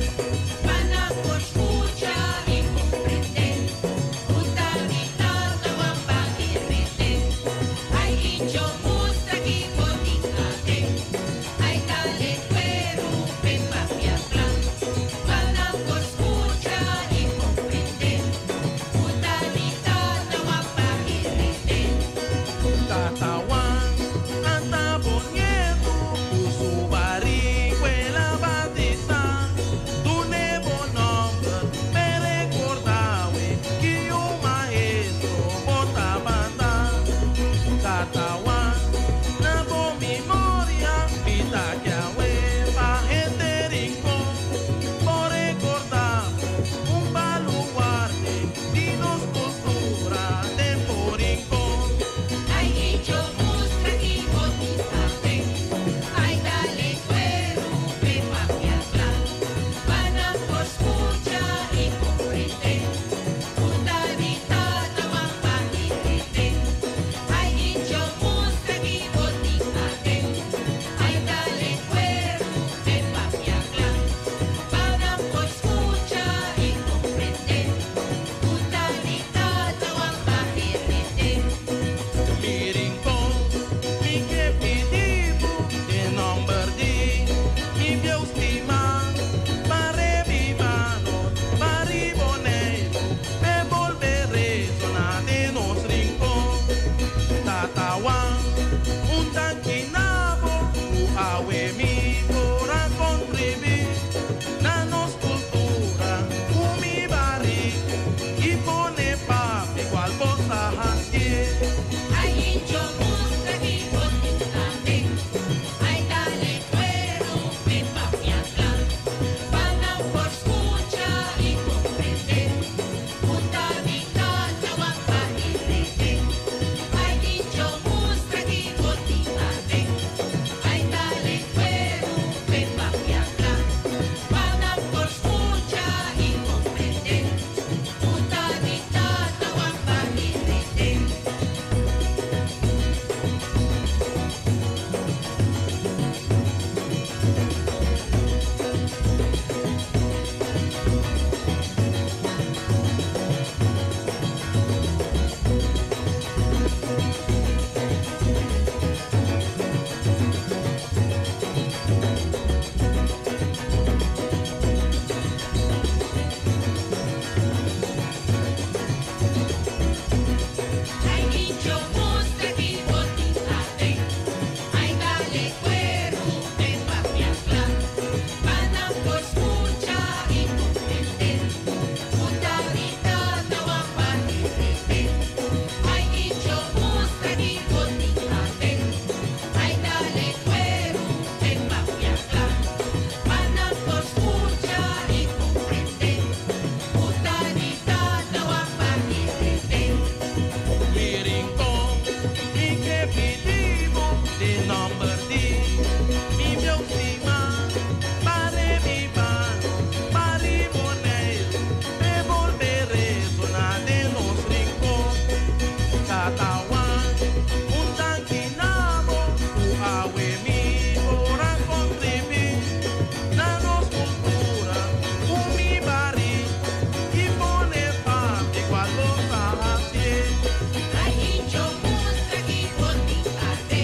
Pana por escucha y comprender. Puta mi tata guapa y rete. Ay, incho mustra ki botin aden. Ay, dale cuero, me papia plan. Pana por escucha y comprender. Puta mi tata guapa y rete. Tatawan, anta bonieto, usubari, cuela batista, tu nebo nombre, me recordawe, que un maestro bota banda. Tatawan, na bo memoria, pita que awe, pa gente rincón, por recordar un baluarte, dinos cultura, tempo rincón. Ay, hincho mustra ki botin aden. Ay, dale cuero, pe papia plan. Pana por escucha y comprender. Puta mi tata guapa y rete. Ay, hincho mustra ki botin aden. Ay, dale cuero, pe papia plan. Pana por escucha y comprender. Puta mi tata guapa y rete. Mi rincón, mi que pedido, de nombre di, mi Dios estima, pare mi mano, pare bonero, me volveré zona de nos rincón. Tatawan, un tanquinabo, u awe mi cora contribi, na nos cultura, u mi barri, y pone papi cual cosa hacie. Ay, hincho mustra ki botin aden. Ay, dale cuero, me papia plan. Pana por escucha y comprender. Puta mi tata guapa y rete. Ay, hincho mustra ki botin aden. Ay, dale cuero, me papia plan. Pana por escucha y comprender. Puta mi tata guapa y rete. Ay, hincho mustra ki botin aden. Ay, dale cuero, me papia plan. Pana por escucha y comprender. Puta mi tata guapa y rete. Ay, hincho mustra ki botin aden. Ay, dale cuero, me papia plan. Pana por escucha y comprender. Puta mi tata guapa y rete. Mi rincón, mi que pedimos, de nombre di, mi Dios estima, pare mi mano, pare bonero, me volveré zona de los rincón. Tatawan, un tanquinabo, u awe mi ora contribi, na nos cultura, u mi bari, y pone papi cual cosa hacie. Ay, hincho mustra ki botin aden.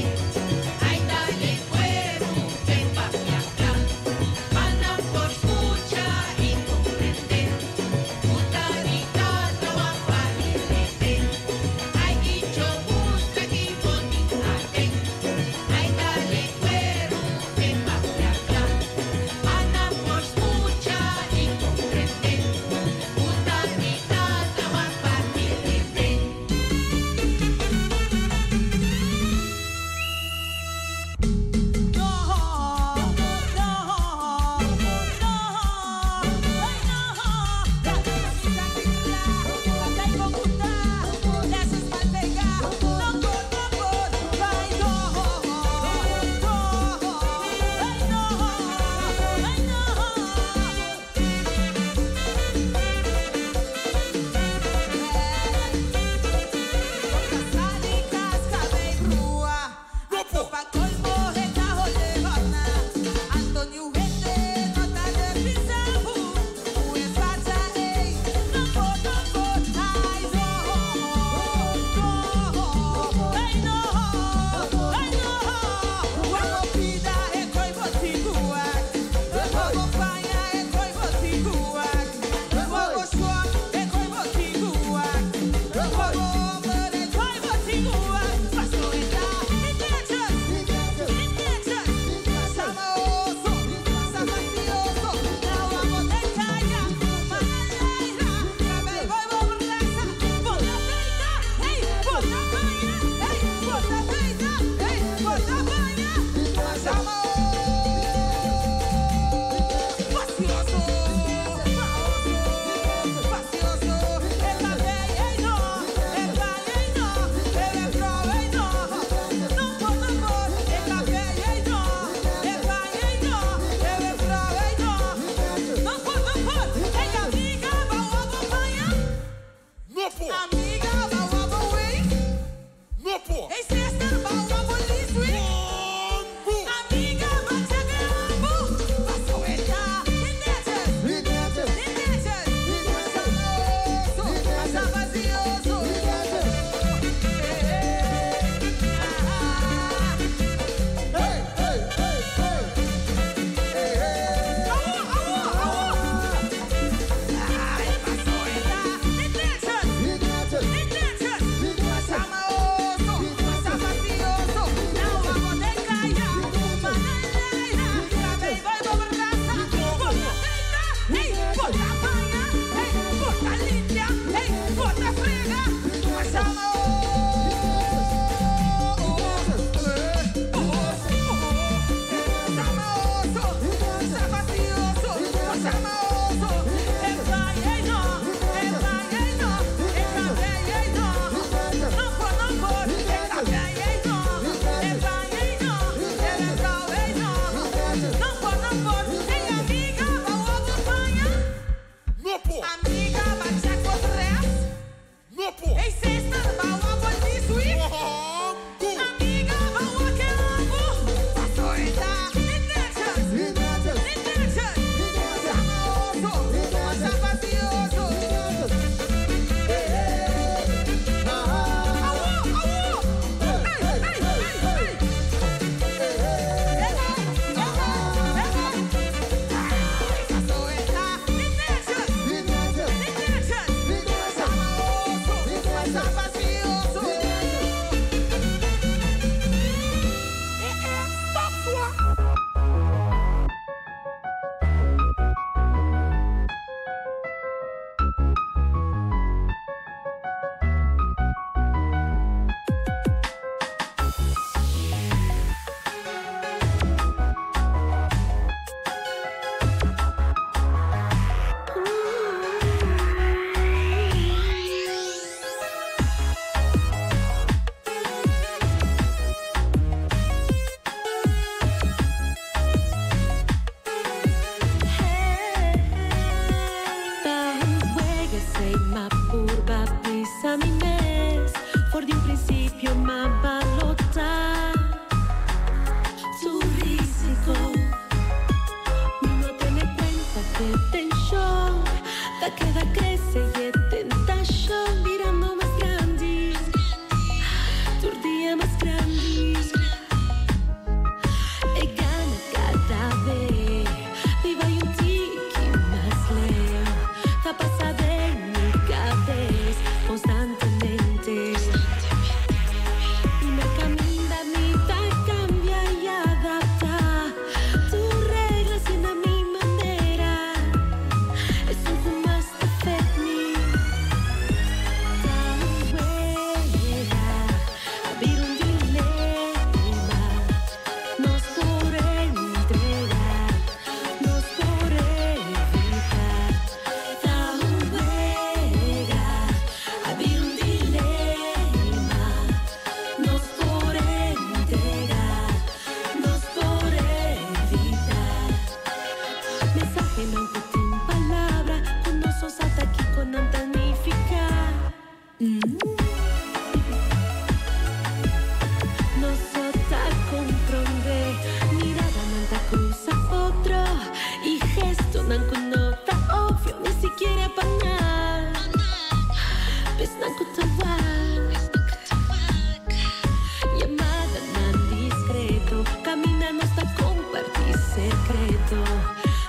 secreto.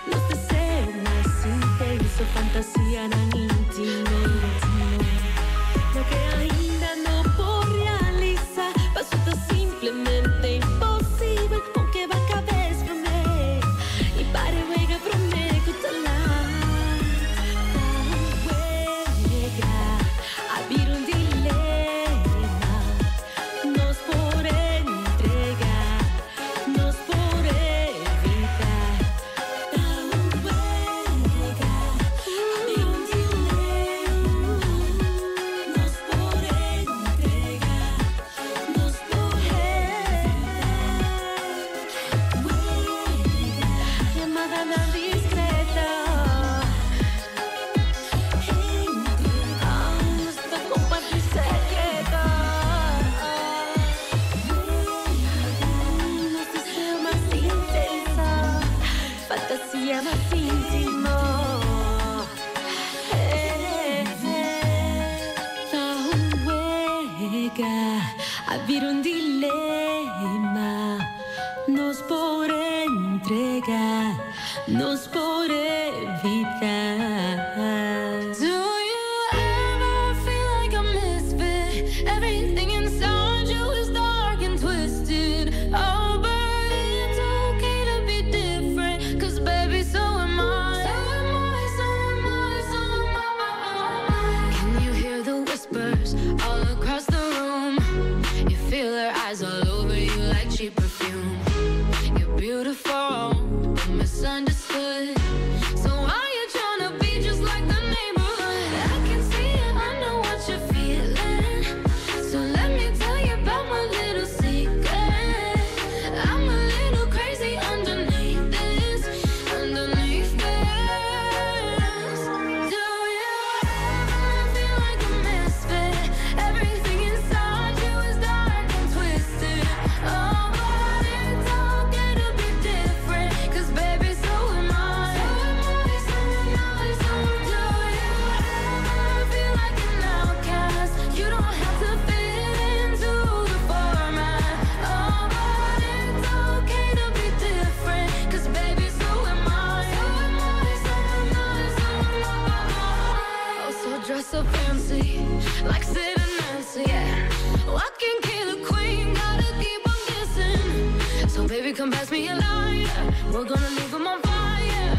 Nos deseo mas intenso, fantasianan intimo. Loke ainda no por realisa, paso ta simplemente imposibel. Aunke bo cabes prome y para wega prome cu ta laat. Wega, a bira un dilema. Nos por entrega, nos por evita. Wega, a bira un dilema. Nos por entrega, nos por evitar. Wega, llamada discreta. Entrega, compartir secreto. Nos deseo mas intenso, fantasia mas intimo. Ta un wega, a bira un dilema. Nos por entrega, nos por evita. Do you ever feel like a misfit? Everything inside you is dark and twisted. Oh, but it's okay to be different. 'Cause baby, so am I. So am I, so am I, so am I. Can you hear the whispers all across the room? You feel their eyes all over you like cheap perfume. You're beautiful, but misunderstood. So why you tryna be just like the neighborhood? I can see it, I know what you're feeling. So let me tell you about my little secret. I'm a little crazy underneath this, underneath this. Do you ever feel like a misfit? Everything inside you is dark and twisted. Oh, but it's okay to be different. 'Cause baby, so am I. So am I, so am I, so am I. Do you ever feel like an outcast? You don't have to fit into the format. Oh, but it's okay to be different. 'Cause baby, so am I. So am I, so am I, so am I. Oh, so dress up fancy, like Sid and Nancy. Yeah. I can kill a queen, gotta keep on guessing. So baby, come pass me a lighter. We're gonna leave 'em on fire.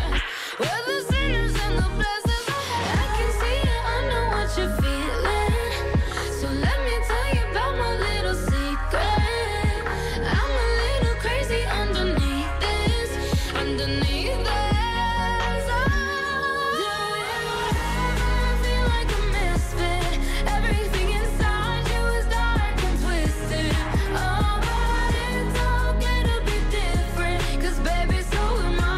We're the sinners and the blessings. I can see it, I know what you're feeling. So let me tell you about my little secret. I'm a little crazy underneath this, underneath this. Oh, do you ever feel like a misfit? Everything inside you is dark and twisted. Oh, but it's okay to be different. 'Cause baby, so am I.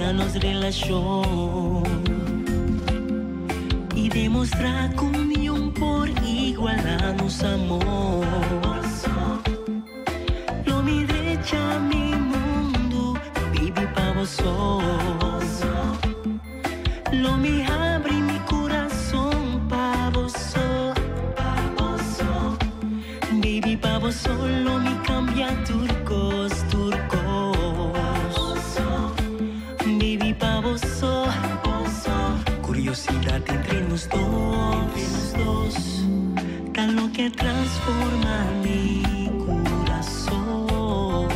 na nos relashon i demostrá ku niun por igualá nos amor. Lo mi drecha mi mundu, baby, pa bo so. Lo mi habri mi kurason pa bo so. Baby, pa bo so lo mi kambia tur kos, tur kos. Baby, pa bo so. Kuriosidat entre nos dos, ta loke a transformá mi kurason.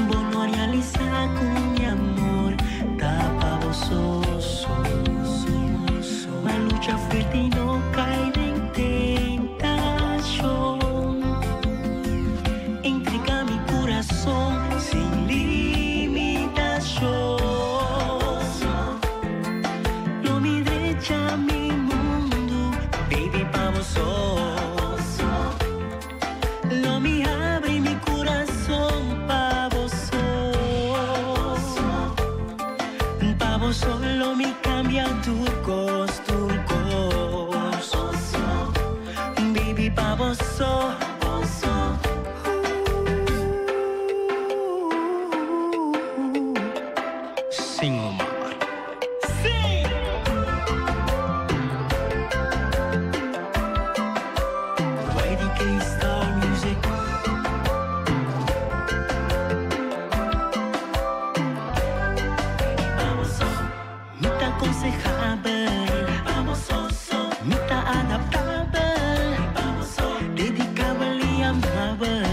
Bo no a realisá ku mi amor ta pa bo so. M'a lucha fuerte i no kai den tentashon. Entregá mi kurason sin limitashon. Lo mi drecha mi mundu, baby, pa bo so. Lo mi habri mi kurason pa bo so. Pa bo so lo mi kambia tur kos, tur kos. Baby, pa bo so. Sing Omar. Sing! YDK Star Music. Mi ta konsehabel, mi ta adaptabel, dedikabel i amabel,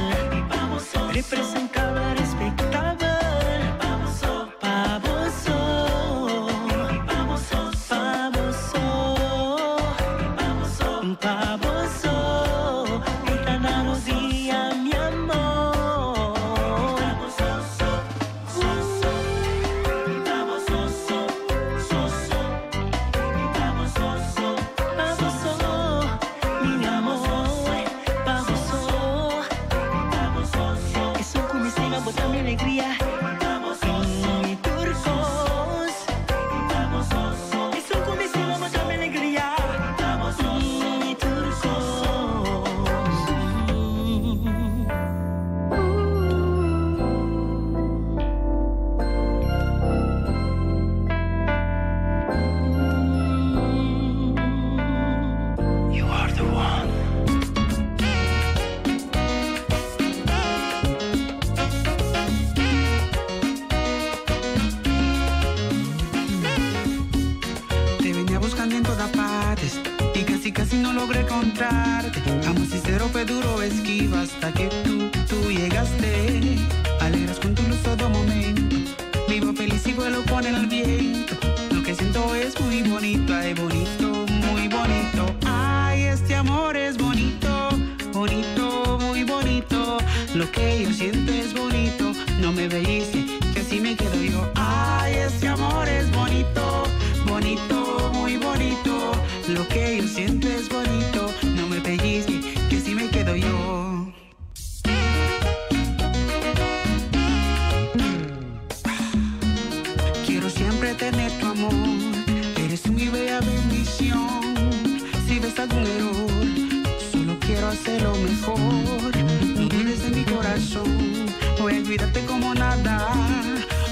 representabel, respektabel. Pa bo so, pa bo so, pa bo so, mi ta na rodia, mi amor. Pa bo so, mi amor, pa bo so. Esun ku mi stima, bo ta mi alegria. Mi tur kos. Esun ku mi stima, bo ta mi alegria. Mi tur kos. You are the one. Te venía buscando en todas partes y casi casi no logré encontrarte. Amo sincero, fue duro esquiva hasta que tú llegaste. Alegras con tu luz todo momento. Vivo feliz y vuelo con el viento. Lo que siento es muy bonito, ay bonito, muy bonito. Ay, este amor es bonito, bonito, muy bonito. Lo que yo siento es bonito, no me veíste, que así me quedo yo. Ay, este amor es bonito, bonito, muy bonito. Lo que yo siento es bonito, no me pellizque, que así me quedo yo. Quiero siempre tener tu amor, eres mi bella bendición. Si ves algún error, solo quiero hacerlo mejor. No dudes de mi corazón, voy a cuidarte como nada.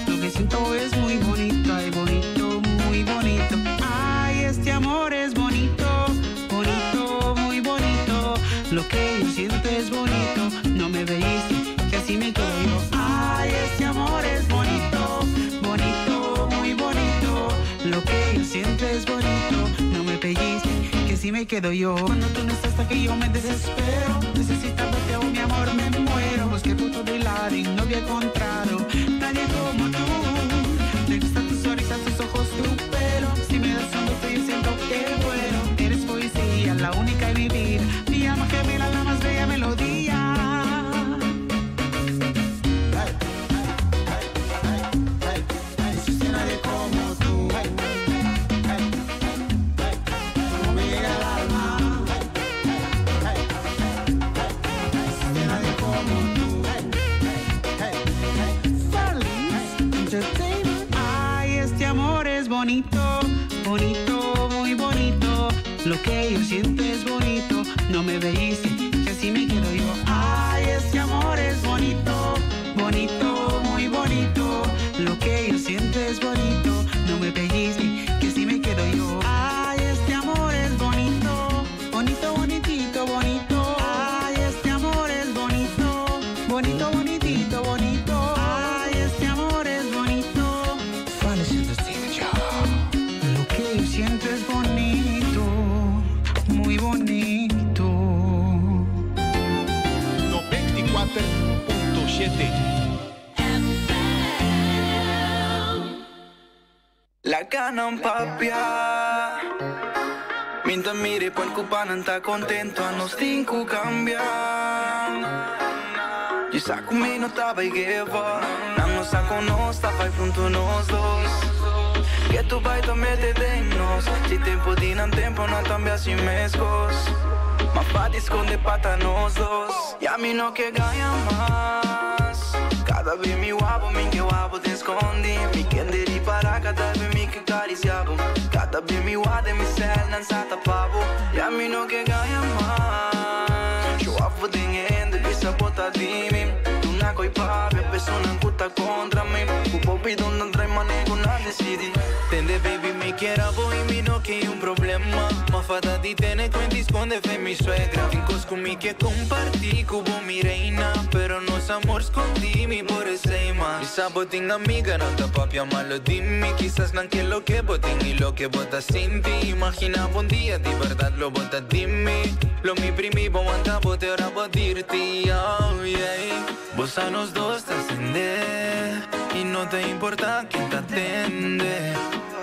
Lo que siento es muy bonito, ay bonito, muy bonito. Ay, este amor es bonito, bonito, muy bonito. Lo que yo siento es bonito, no me veíste, que así me quedo yo. Ay, este amor es bonito, bonito, muy bonito. Lo que yo siento es bonito, no me pellizque, que así me quedo yo. Cuando tú no estás aquí yo me desespero. Necesito verte, oh mi amor, me muero. Busqué por todo el lado y no había encontrado nadie como tú. Me gusta tu sonrisa, tus ojos, tu pelo. Si me das un beso yo siento que vuelo. Eres poesía, la única en mi vida. Mi alma gemela, la más bella melodía. Existe nadie como tú. Como me llega al alma. Existe nadie como tú. bonito, bonito, muy bonito. Lo que yo siento es bonito, no me veíste, que así me quedo yo. Ay, este amor es bonito, bonito, muy bonito. Lo que yo siento es bonito, no me pellizque, que así me quedo yo. Ay, este amor es bonito, bonito, bonitito, bonito. Ay, este amor es bonito, bonito, bonitito, bonito. Ay, este amor es bonito. Lo que yo siento es bonito, muy bonito. 94.7. La ganan papia. Minta mire por cupanan ta contento a nos cinco cambiar. Y saco mi no taba y give up. No saco no estaba y punto nos dos. Que tu baita mete de nos. Si tempo dinan tempo no también así mezcos. Ma pa esconde pata nos dos. Y a mí no que gana más. Cada vez mi guapo, mi que guapo te escondí. Mi kenderi para cada vez mi que acariciabo. Cada vez mi guade mi cel nan sata pavo. Y a mí no que gana más. Yo afo den ende bisa bota di mi. Tu na koi papi, persona kuta contra mi. Kupo bidon nan trae manego na decidi. Tende baby mi quiera voy mi no que hay un problema. Ma fada di tene cuenta y esconde fe mi suegra. Tincos con mi que compartí cubo mi reina. Pero no es amor escondí mi por ese más. Mi sabotín amiga no te papia malo dime. Quizás nan que lo que botín y lo que bota sin ti. Imagina un día de verdad lo bota dime. Lo mi primi bo anda bote ahora botirti. Oh yeah. Vos a los dos te ascende y no te importa quién te atende.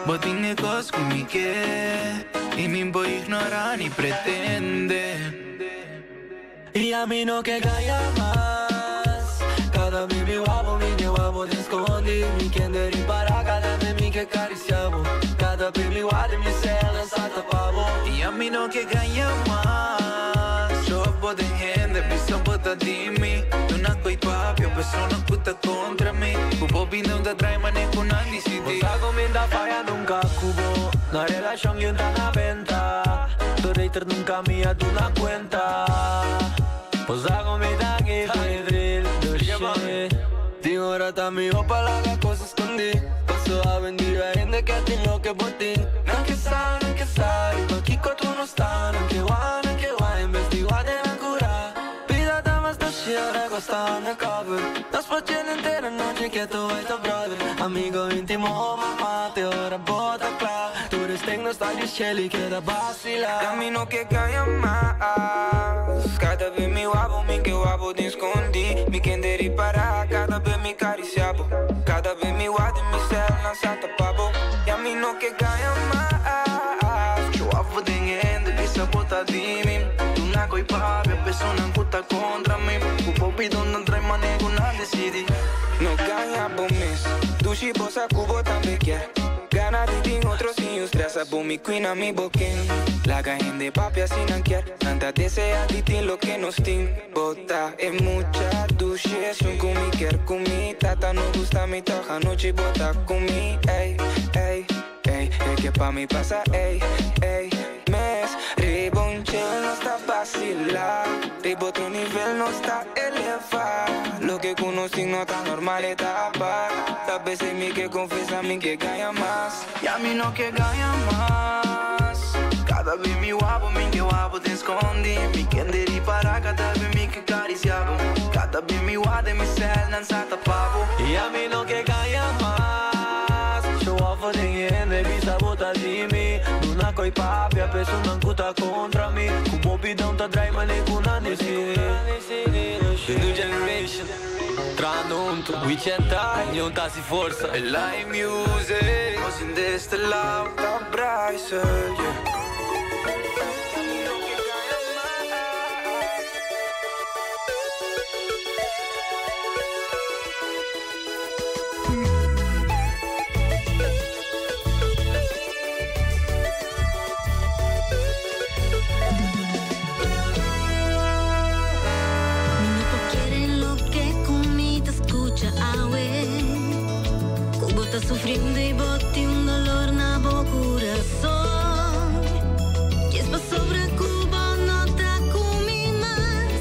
Botín de cos con mi que y mi voy ignorar ni pretende. Y a mí no que caiga más. Cada mi guapo, mi que guapo te escondí. Mi kenderi para cada vez mi que acariciamos. Cada baby guapo mi cel sata pavo. Y a mí no que caiga más. Yo boten gente, piso bota dimi. Tu na koi papio, persona puta contra mí. Cubo vino da trae manejo nandi city. Sago minda falla nunca cubo. Na relación y na venta. Tu hater nunca me ha dado una cuenta. Pues hago mi tagi drill, shit. Digo ahora mi opa la cosa escondí. Paso a vender a gente que a ti lo que botín. No que sabe, no que sabe, Kiko tú no estás, no que va, no que va, investiga de la cura. Vida damas da shit, costa undercover. Nos pochen entera noche que tu tu brother. Amigo íntimo, mamá, te ora bota claro. Tu eres tengo estadio Shelly, queda vacila. Camino que calla más. Cada vez mi guapo, mi que guapo te escondí. Mi kenderi para, cada vez mi cariciabo. Cada vez mi guapo mi cel lanzata pavo. Y a mí no que calla más. Yo afo den ende, bisa bota dimi. Tu na koi papi, persona puta contra mí. Cupo bidon nan trae manego na decidi. No ganha bom mês, dushi bossa cubo também quer. Gana de tem outro sim, os traça bom mi queen a mi boquín. La gente papi así no quier, tanta desea de ti lo que nos tin. Bota en mucha duche, son con mi quer con mi tata no gusta mi toja noche bota con mi, ey, ey, ey, es que pa mi pasa, ey, ey, mes. Ribonchel no está vacila, ribo otro nivel no está elevado. Lo que conocí no está normal etapa. Tal vez es mi que confiesa a mí que gana más. Y a mí no que gana más. Cada vez mi guapo, mi que guapo te escondí. Mi kenderi para cada vez mi que acariciabo. Cada vez mi guade mi cel nan sata pavo. Y a mí no que calla más. Show off for the end, bisa bota de mim. Duna koi papia, pessoa não contra mim. Cubo bidão tá dry, maneco na nesse. The new generation Tranunto, we chanta, non si forza. E live music Nos in este lado, tá brighter, yeah. Mi no quiere lo que comida escucha awe. Kubo Bo ta sufriendo y bo tin un dolor na bo corazón. Y es pasobra cu bo no ta cu mi mas.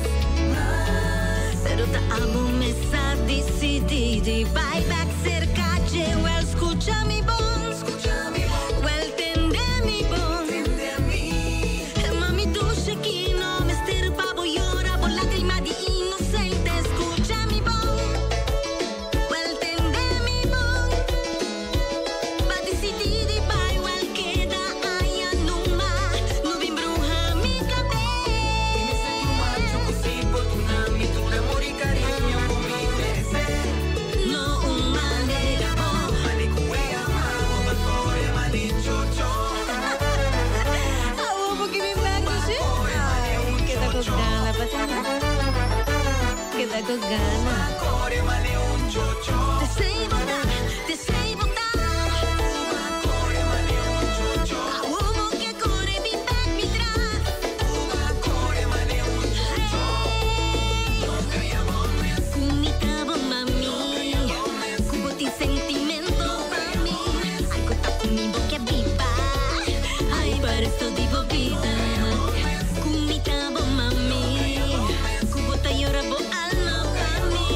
Pero ta abo mes a dicidi di bay back cerca dje. Wel, scucha mi bon. Wel, tende mi bon. Mami dushi aki no mester pa bo yora bo lagrima di inocente. Scucha mi bon. Wel, tende mi bon. B'a dicidi di bay, wel keda aya numa. No bin bruha mi cabes. No un manera bon. Awo porque mi back dushi. Ay, keda cu gana pa Keda cu gana. Te sei bota, te sei bota. Awo bo ke core mi back mi tras. Cu mi ta bo mami, cu bo tin sentimento pa mi. Algo ta cu mi bo ke biba. Ay, pa resto di bo bida. Cu mi ta bo mami, cu bo ta yora bo alma pa mi.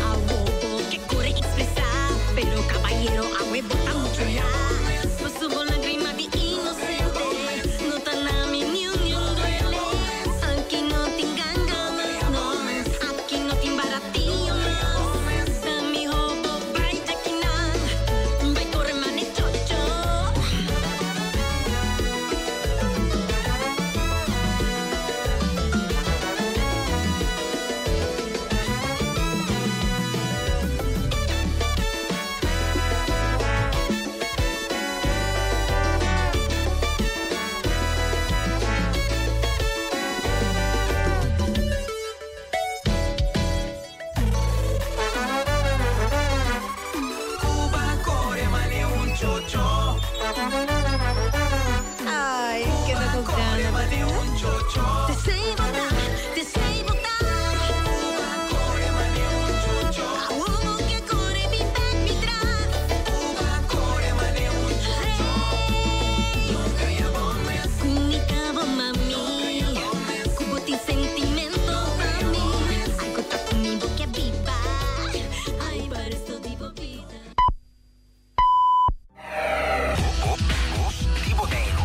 Awo bo ke core expresa, pero caballero awe bo ta mucho laat. Paso bo lagrima di inocente, no ta na mi ni un ni un duele. Aki no tin ganga mas, no. Aki no tin baratillo mas. Ta miho bo bay djaki nan, bay core mane chocho. Cuba core mane un chocho. Ay, keda cu gana. Te sei bota, te sei bota. Awo bo ke core mi back mi tras. Cu mi ta bo mami, cu bo tin sentimento pa mi. Algo ta cu mi bo ke biba. Ay, pa resto di bo bida. Di Boneiru.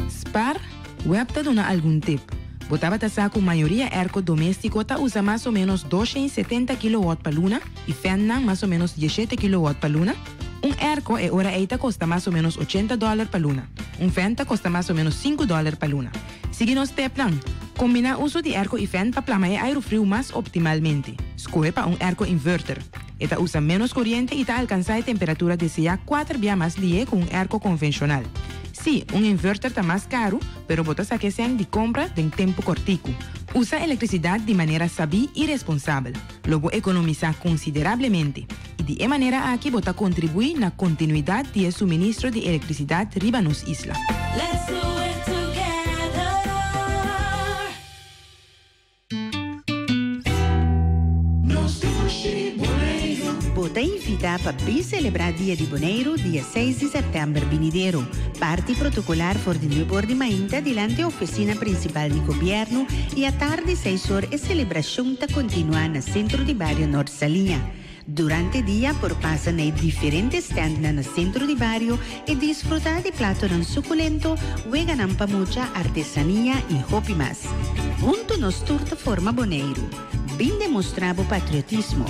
Spar, Web ta duna algun tip. Bo tabata sa ku mayoria airco doméstiko ta usa mas o ménos 270 kilowatt pa luna i fènnan mas o ménos 17 kilowatt pa luna? Un airco e ora ei ta kosta mas o ménos 80 dòler pa luna. Un fèn ta kosta mas o ménos 5 dòler pa luna. Sigui nos tepnan. Kombiná uso di airco i fèn pa plama e airu friu mas optimalmente. Skohe pa un airco inverter. E ta usa ménos koriente i ta alkansá e temperatura deseá kuater bia mas lihé ku un airco konvenshonal. Sí, un inverter ta mas karu, pero bo ta saka e sèn di kompra den tempu kòrtiku. Usa elektrisidat di manera sabí i responsabel. Lo bo ekonomisá konsiderablemente, i di e manera aki bo ta kontribuí na kontinuidat di e suministro di elektrisidat riba nos isla. Let's do it together. Nos dushi Boneiru. Bo ta invitá pa bin selebrá Dia di Boneiru dia seis di sèptèmber binidero. Parti protokolar for di nuebe or di mainta dilanti ofisina prinsipal di gobièrnu i atardi seis or e selebrashon ta kontinuá na Sentro di Bario Nort Saliña. Durante dia por pasa na e diferente stèndnan na sentro di bario i disfrutá di platonan sukulento, weganan pa mucha, artesania i hopi mas. Huntu nos tur ta forma Boneiru. Bin demostrá bo patriotismo.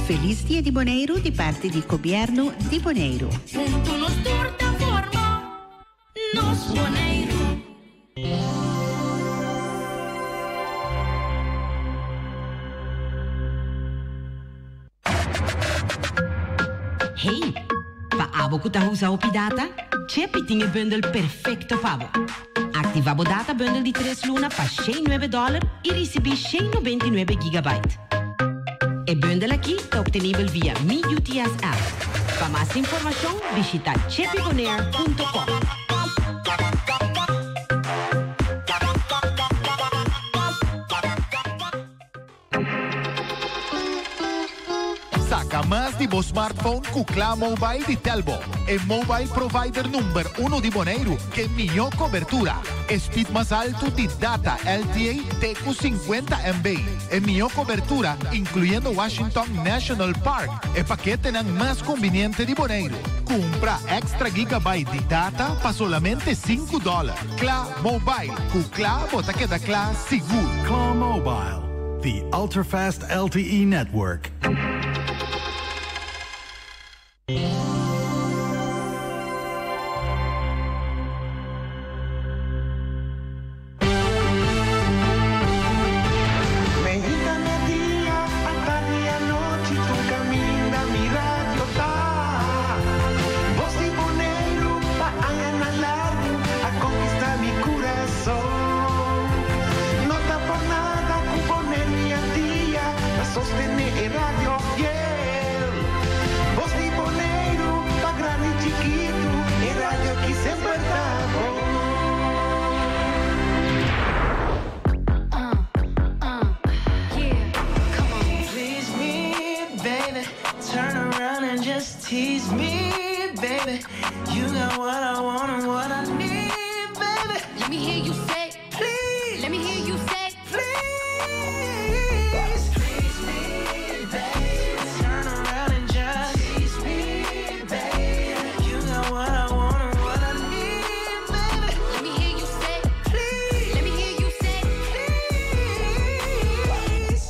Felis Dia di Boneiru di parti di Gobièrnu di Boneiru. Huntu nos tur ta forma nos Boneiru. Hey, pa abo ku ta usa hopi data, Chepi tin e bundel perfekto pa bo. Aktivá bo data bundel di tres luna pa 109 dòler i risibí 199 gigabyte. E bundel akí ta optenibel via Mi UTS app. Pa mas informashon bishita chepibonair.com. mas di bo smartphone ku Kla Mobile di Telbo, e mobile provider number uno di Boneiru ku mihó kobertura. E speed mas altu di data LTE te ku 50 MB. E mihó kobertura, inkluyendo Washington National Park. E paketenan mas konveniente di Boneiru. Kumpra extra gigabyte di data pa solamente 5 dòler. Kla Mobile. Ku Kla bo ta keda kla sigur. Kla Mobile, the ultra-fast LTE network. Mainta, mèrdia, atardi, anochi, tur kaminda mi radio ta. Bos di Boneiru, pa añanan largu, a konkistá mi kurason. No ta pa nada ku Boneiru i Antia ta sostené e radio fiel. Bos di Boneiru, pa grandi i chikitu, e radio aki semper ta bon. Please me, baby. Turn around and just tease me, baby. You got what I want and what I need, baby. Let me hear you say, please. Let me hear you say, please. Please me, baby. Turn around and just tease me, baby. You got what I want and what I need, baby. Let me hear you say, please. Let me hear you say, please.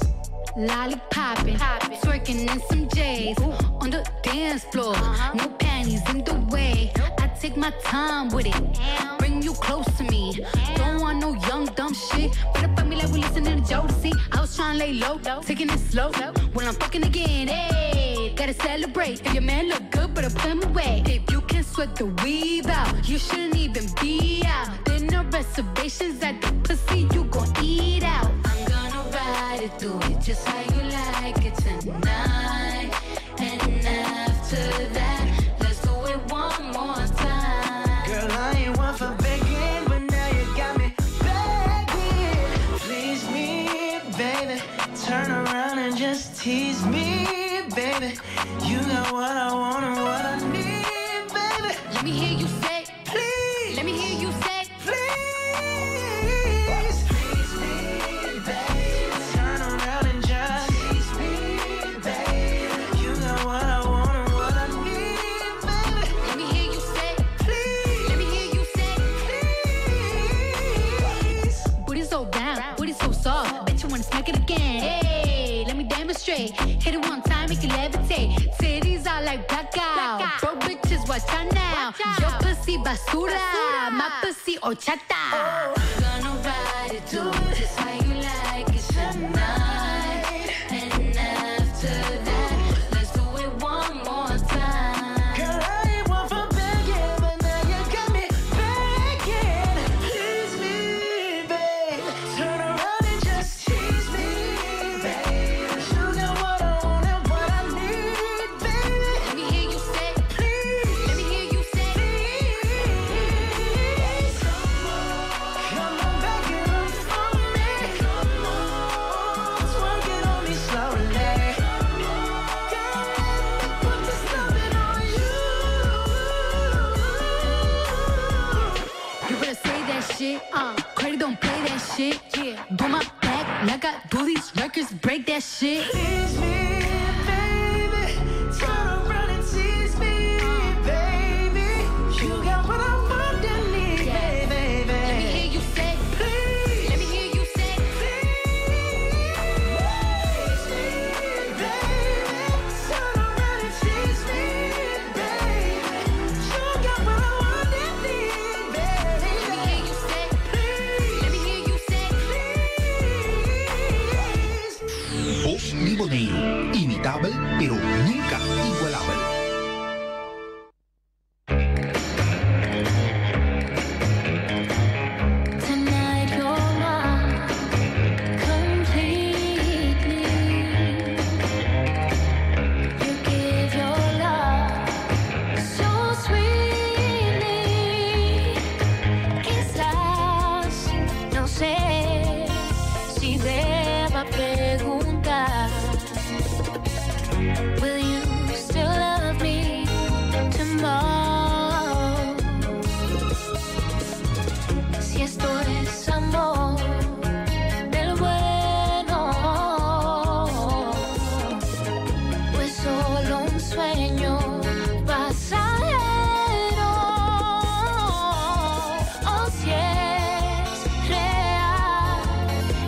Lollipopping, twerking in some J's on the dance floor. No panties in the way. I take my time with it. Bring you close to me. Don't want no young dumb shit. Better fuck me like we listening to Jodeci. I was trying to lay low, taking it slow. When I'm fucking again, hey, gotta celebrate. If your man look good, better put him away. If you can sweat the weave out, you shouldn't even be out. There no reservations at the pussy you gon' eat out. I'm gonna ride it, do it just how you like it tonight. And after that, let's do it one more time. Girl, I ain't one for begging, but now you got me begging. Please me, baby. Turn around and just tease me, baby. You got what I want and what I need, baby. Let me hear you say, please. Let me hear you say, please. Please me, baby. Turn around and just tease me, baby. You got what I want and what I need, baby. Let me hear you say, please. Let me hear you say, please. Booty so round, booty so soft. Bet you wanna smack it again. Hey, let me demonstrate. Hit it one time, make it levitate. Titties are like blackout. Broke bitches, watch out now. Your pussy basura, my pussy horchata. I'm gonna ride it, do it just how you like it tonight. And after that, let's do it one more time. Girl, I ain't one for begging, but now you got me begging. Please me, babe. Turn around and just tease me, babe. You got what I want and what I need, baby. Let me hear you say, please. Let me hear you say, please. Come on, back it up for me. Come on, twerk it on me slowly. Girl, let me put this lovin' on you. You better say that shit. Cardi don't play that shit. Yeah. Do my back like I do these records, break that shit. Tease me, baby. Turn around and tease me, baby. You got what I want and need, baby. Let me hear you say, please. Let me hear you say, please. me, baby. Turn around and tease me, baby. You got what I want and need, baby. Let me hear you say, please. Let me hear you say, please. Bos di Boneiru. sueño pasajero o si es real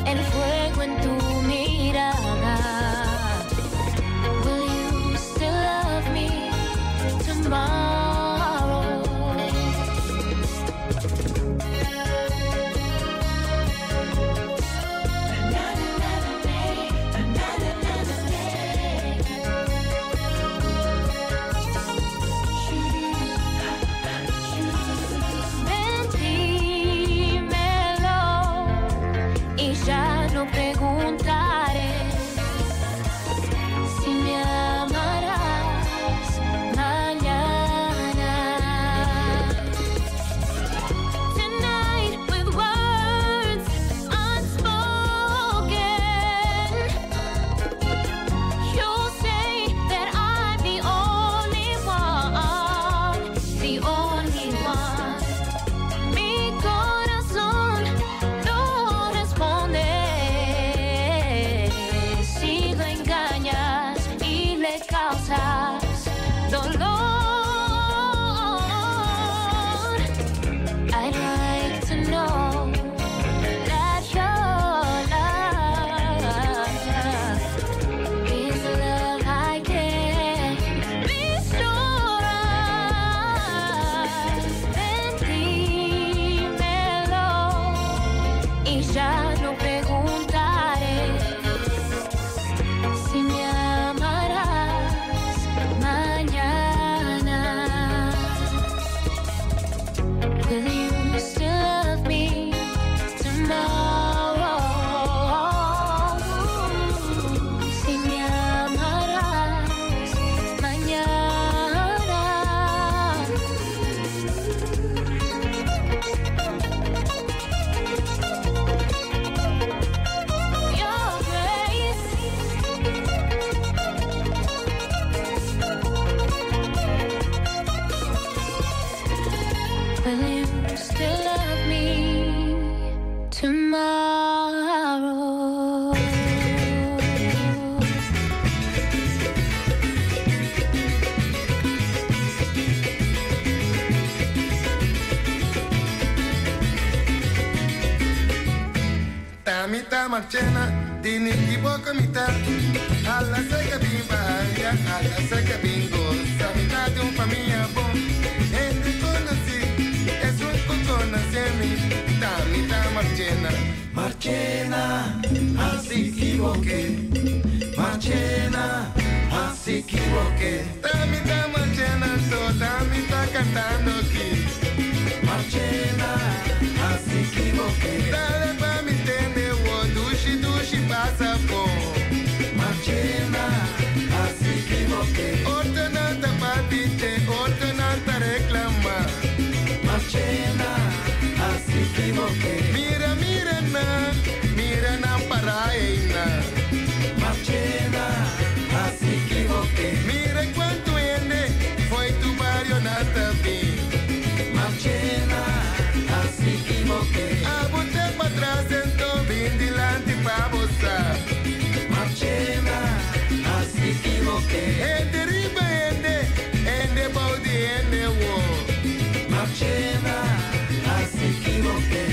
el fuego en tu mirada. Will you still love me tomorrow? Ven, dímelo y ya no preguntaré si me amarás mañana. Tonight with words unspoken, you say that I'm the only one, the only one. Mi corazón no responde si lo engañas y le causas dolor. I'd like to know that your love is a love I can be sure of. Ven, dímelo y ya no preguntaré si me amarás mañana. Will you still love me tomorrow? Si me amarás mañana. Your grace. Will you still love me tomorrow? Tamita Marchena, dini equivoco mitad. A la seca bimba, a la seca bingo. Samita de un familia bon. Entre conocí, es un conoce mi. Tamita Marchena. Marchena, así equivoqué. Marchena, así equivoqué. Tamita Marchena, to tamita cantando aquí. Marchena, así equivoqué. Dale pa mi tende, wo dushi dushi pasa po. Marchena, así equivoqué. Ordenanta papiche, ordenanta reclama. Marchena, así equivoqué. Mira, mira na, mira na paraina. Marchena, así equivoqué. Mira cuánto ende, foi tu barrio nata bi. Marchena, así equivoqué. A bote pa trás, ento vindilante pa bossa. Marchena, así equivoqué. Ende riba ende, ende baudi ende wo. Marchena, así equivoqué.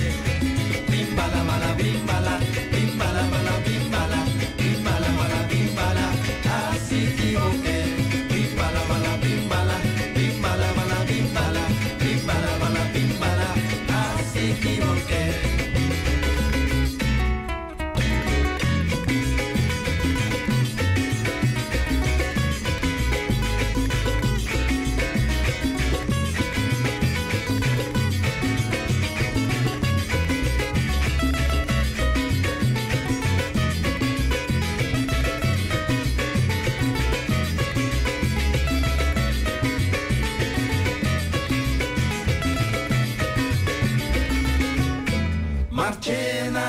Bimbala, bala, bimbala, bimbala, bala, bimbala, bimbala, bala, bimbala, así equivoqué. Bimbala, bala, bimbala, bimbala, bala, bimbala, bimbala, bala, bimbala, así equivoqué. Marchena,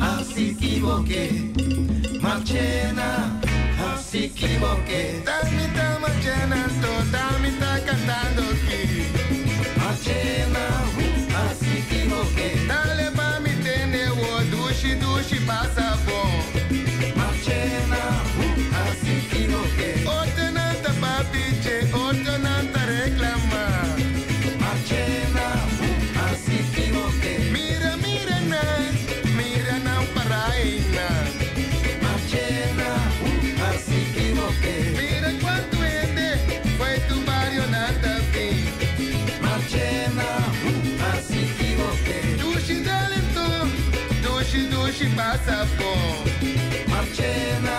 así equivoqué. Marchena, así equivoqué. Tamita Marchena, to tamita cantando aquí. Marchena, así equivoqué. Dale pa mi tende, wo dushi dushi pasa bom. Marchena, así equivoqué. Ordenanta papi. dice, otro nanta reclama. Marchena, así equivoqué. Mira, mira, na, mira, na, paraina. Marchena, así equivoqué. Mira cuánto gente fue tu barrio nanta fin. Marchena, así equivoqué. Dushi talento, dushi, dushi pasa por. Marchena,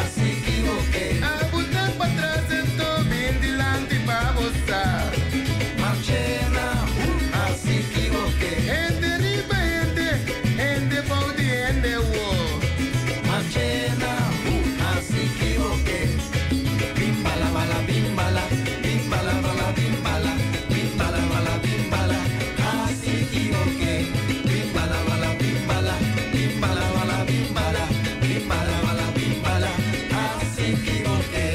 así equivoqué. Abutan pa atrás en to, bien delante pa gozar. Marchena, así equivoqué. Gente riba, gente, gente body, gente wo. Marchena, así equivoqué. Bimbala, bala, bimbala, bimbala, bala, bimbala, bimbala, bala, bimbala, así equivoqué. Bimbala, bala, bimbala, bimbala, bala, bimbala, bimbala, bala, bimbala, así equivoqué.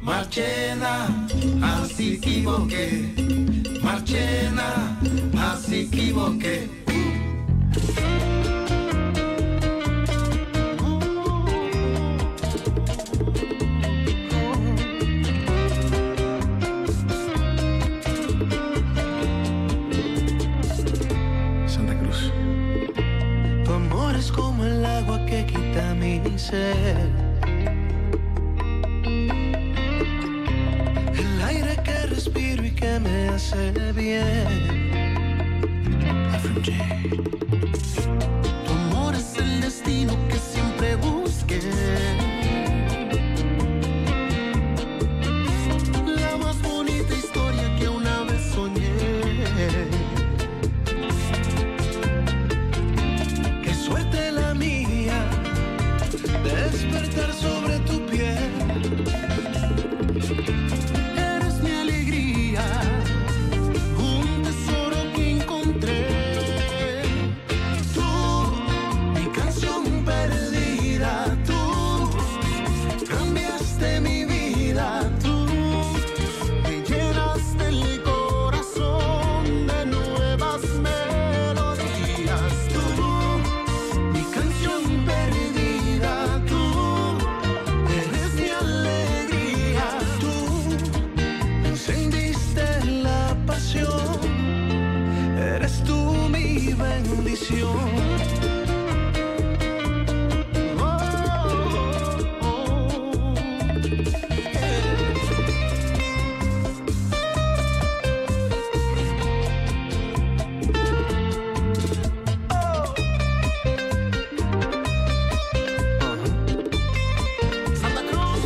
Marchena, así equivoqué. Marchena, así equivoqué. Santa Cruz. Tu amor es como el agua que quita mi sed. El aire que respiro y que me hace bien. Tu amor es el destino que siempre busqué. La más bonita historia que una vez soñé. Qué suerte la mía, despertar sobre tu piel. Eres mi alegría, un tesoro que encontré. Tú, mi canción perdida, tú cambiaste mi vida, tú me llenaste el corazón de nuevas melodías. Tú, mi canción perdida, tú eres mi alegría, tú Encendiste la pasión, eres tú mi bendición. Oh, oh, oh. Santa Cruz.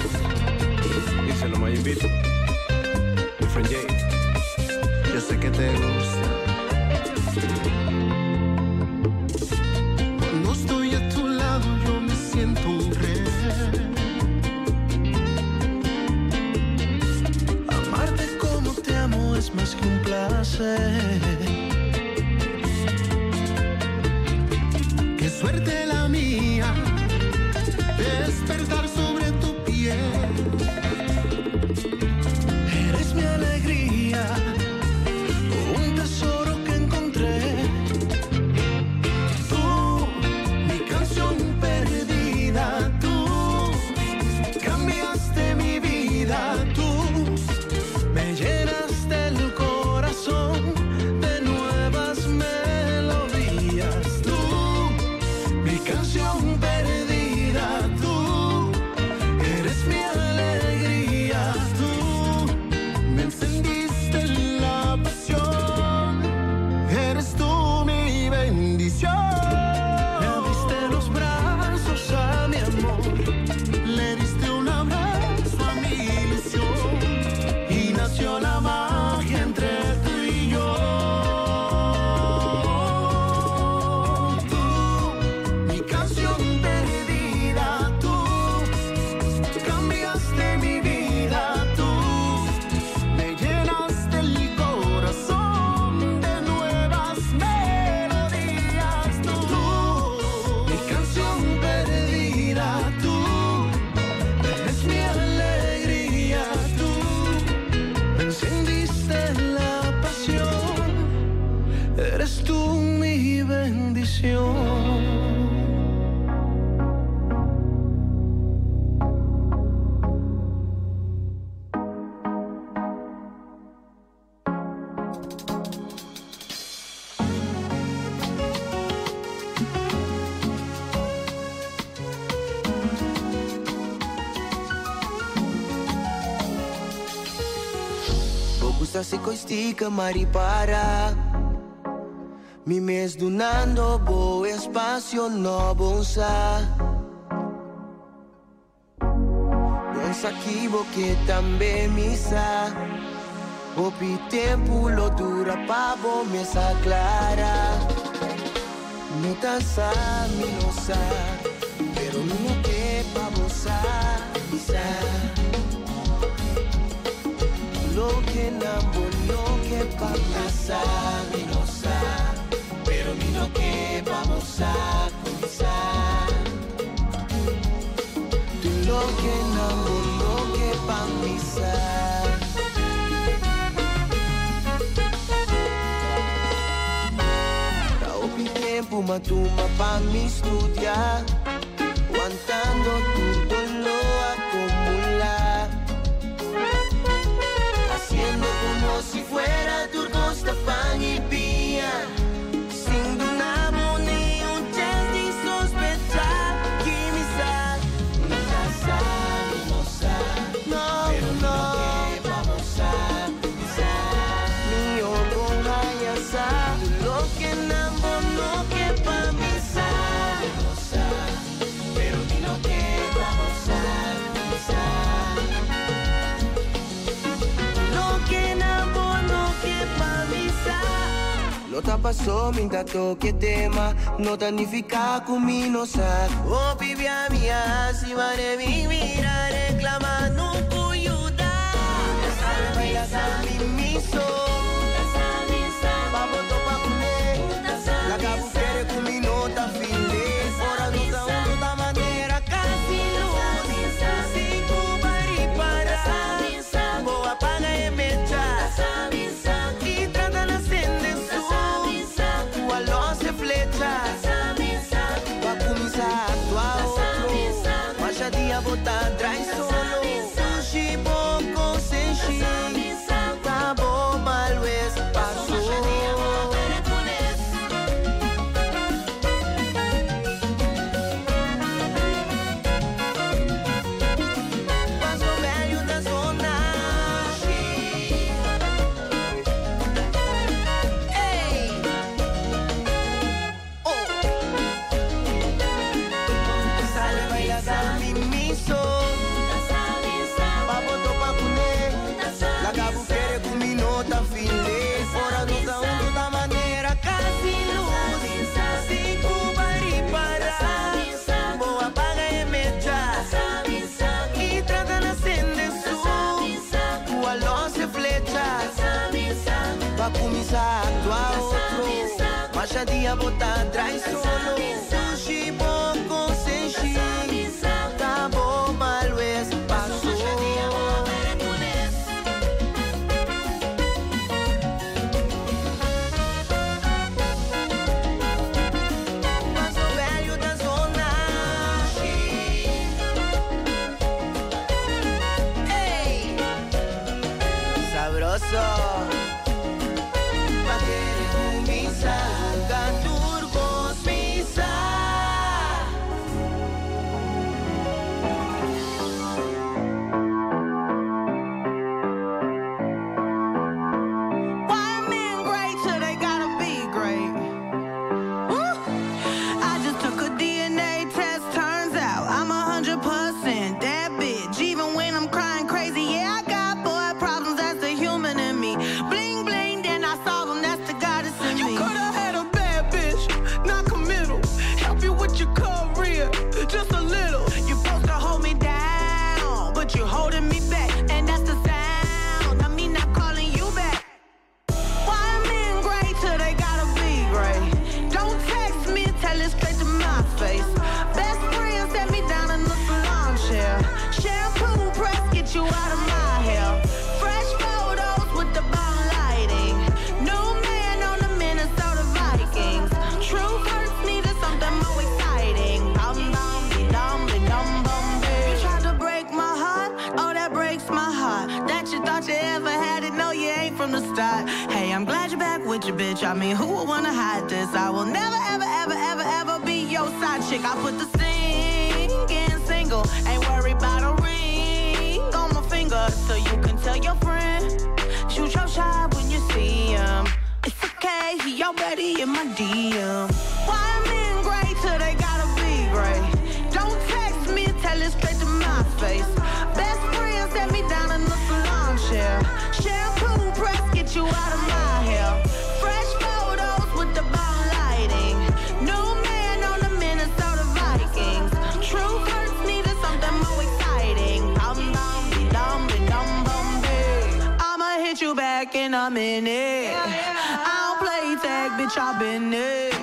Díselo, Mayimbito. Mi friend Jay. Yo sé que te gusta. Cuando estoy a tu lado yo me siento un rey. Amarte como te amo es más que un placer. Qué suerte la mía, despertar sobre tu piel. Eres mi alegría, un tesoro que encontré. Tú, mi canción perdida, tú cambiaste mi vida, tú Me llenaste el corazón de nuevas melodías. Tú, mi canción perdida, tú Gusta si coistica maripara. Mi mes dunando bo espacio no bonsa. Bonsa que tambe misa. Hopi tempo lo dura pa bo mesa clara. No ta sa, mi no sa, pero mi no ke pa bo sa, mi sa. Lo que nambo no ke pa sa, mi no sa, pero mi no ke pa bo sa, kumisa. Tu lo que nambo no ke pa mi sa. Ta hopi tempo matuma pa mi studia, Aguantando tu dolor acumula, Haciendo como si fuera turcos pan y pía, Sin dunamo ni un chance de sospechar que mi sa, no sa, no sa, no, pero no, que vamos a pensar. Mi ojo haya sa, lo que nambo no que pa mi sa, no sa, pero mi no que vamos a pensar. Lo que nambo no que pa mi sa. No te pasó minta toque tema, no significa mi no sa. Oh, pibia mía, si vale mi mira reclama no cuyuda. Sa mi miso, pa topa kune, la cabu quiere con mi nota file. Ora no sa otra manera casi luz, sin cubar y para. Bo apaga y mecha, y trata de encender su, tu aloce flecha. Pa kumisa actua otro, masha dia bota dry solo. Sushi poco senshi, tabo malwes paso. Paso velho da zona. Ei! Oh! Sale baila sa mi miso. Papo topa kune. La cabu quiere con mi nota file. Ora no sa otra manera casi luz. Sin cubar y para. Bo apaga y mecha. Y trata de encender su. Tu aloce flecha. Pa kumisa actua otro. Masha dia bota dry solo. Sushi poco senshi. Tabo malwes paso. Paso velho da zona. Ei! Sabroso. Pa querer kumisa, turcos misa. Why men great till they gotta be great? Woo! I just took a DNA test, turns out I'm 100% that bitch. Even when I'm crying crazy, yeah, I got boy problems, that's the human in me. Bling bling, then I solve 'em, that's the goddess in me. You coulda had a bad bitch, not committal. Help you with your career, just a little. You supposed to hold me down, but you holding me back, and that's the sound. I mean, not calling you back. Why men great till they gotta be great? Don't text me, tell it straight to my face. Best friend set me down in the salon chair. Shampoo press, get you out of my hair. Fresh photos with the bomb lighting. New man on the Minnesota Vikings. Truth hurts, needed something more exciting. Bum bum, be dum, be dum bum. You tried to break my heart, oh that breaks my heart. That you thought you ever had it, no you ain't from the start. Hey, I'm glad you're back with your bitch. I mean, who would wanna hide this? I will never, ever, ever, ever, ever be your side chick. I put the singing single, ain't worried about a ring on my finger, so you can tell your friend. Shoot your shot. be in my DM. Why men great till they gotta be great? Don't text me, tell it straight to my face. Best friend set me down in the salon chair. Shampoo press, get you out of my hair. Fresh photos with the bomb lighting. New man on the Minnesota Vikings. True hurts needed something more exciting. Dum dum be dum be dum bum be. I'ma hit you back in a minute. I don't play tag, bitch, I been it.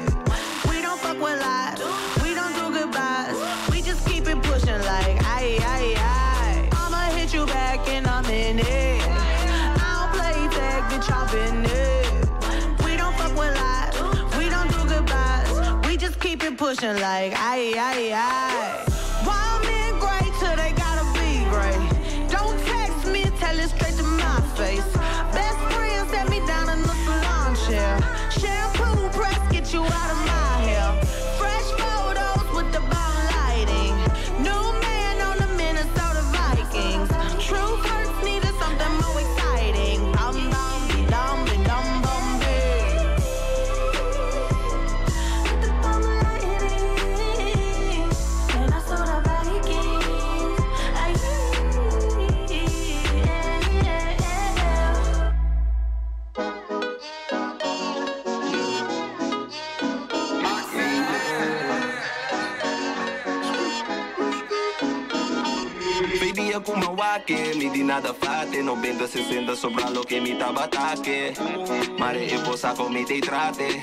We don't fuck with lies. We don't do goodbyes. We just keep it pushing like aye aye aye. I'ma hit you back in a minute. I don't play tag, bitch, I been it. We don't fuck with lies. We don't do goodbyes. We just keep it pushing like aye aye aye. Why men great till they gotta be great? Don't text me, tell it straight to my face. Best friend set me down in the salon chair. Shampoo press, get you out of my hair. Fresh photos with the bomb lighting. New man on the Minnesota Vikings. True hurts needed something more exciting. Dum dum be dum be dum bum be. With the bomb lighting, Minnesota Vikings. Ay, yeah. Baby, eu com wake, me di nada fate, 90, 60 sobra lo que mi taba ataque. Mare e posa con mi te trate.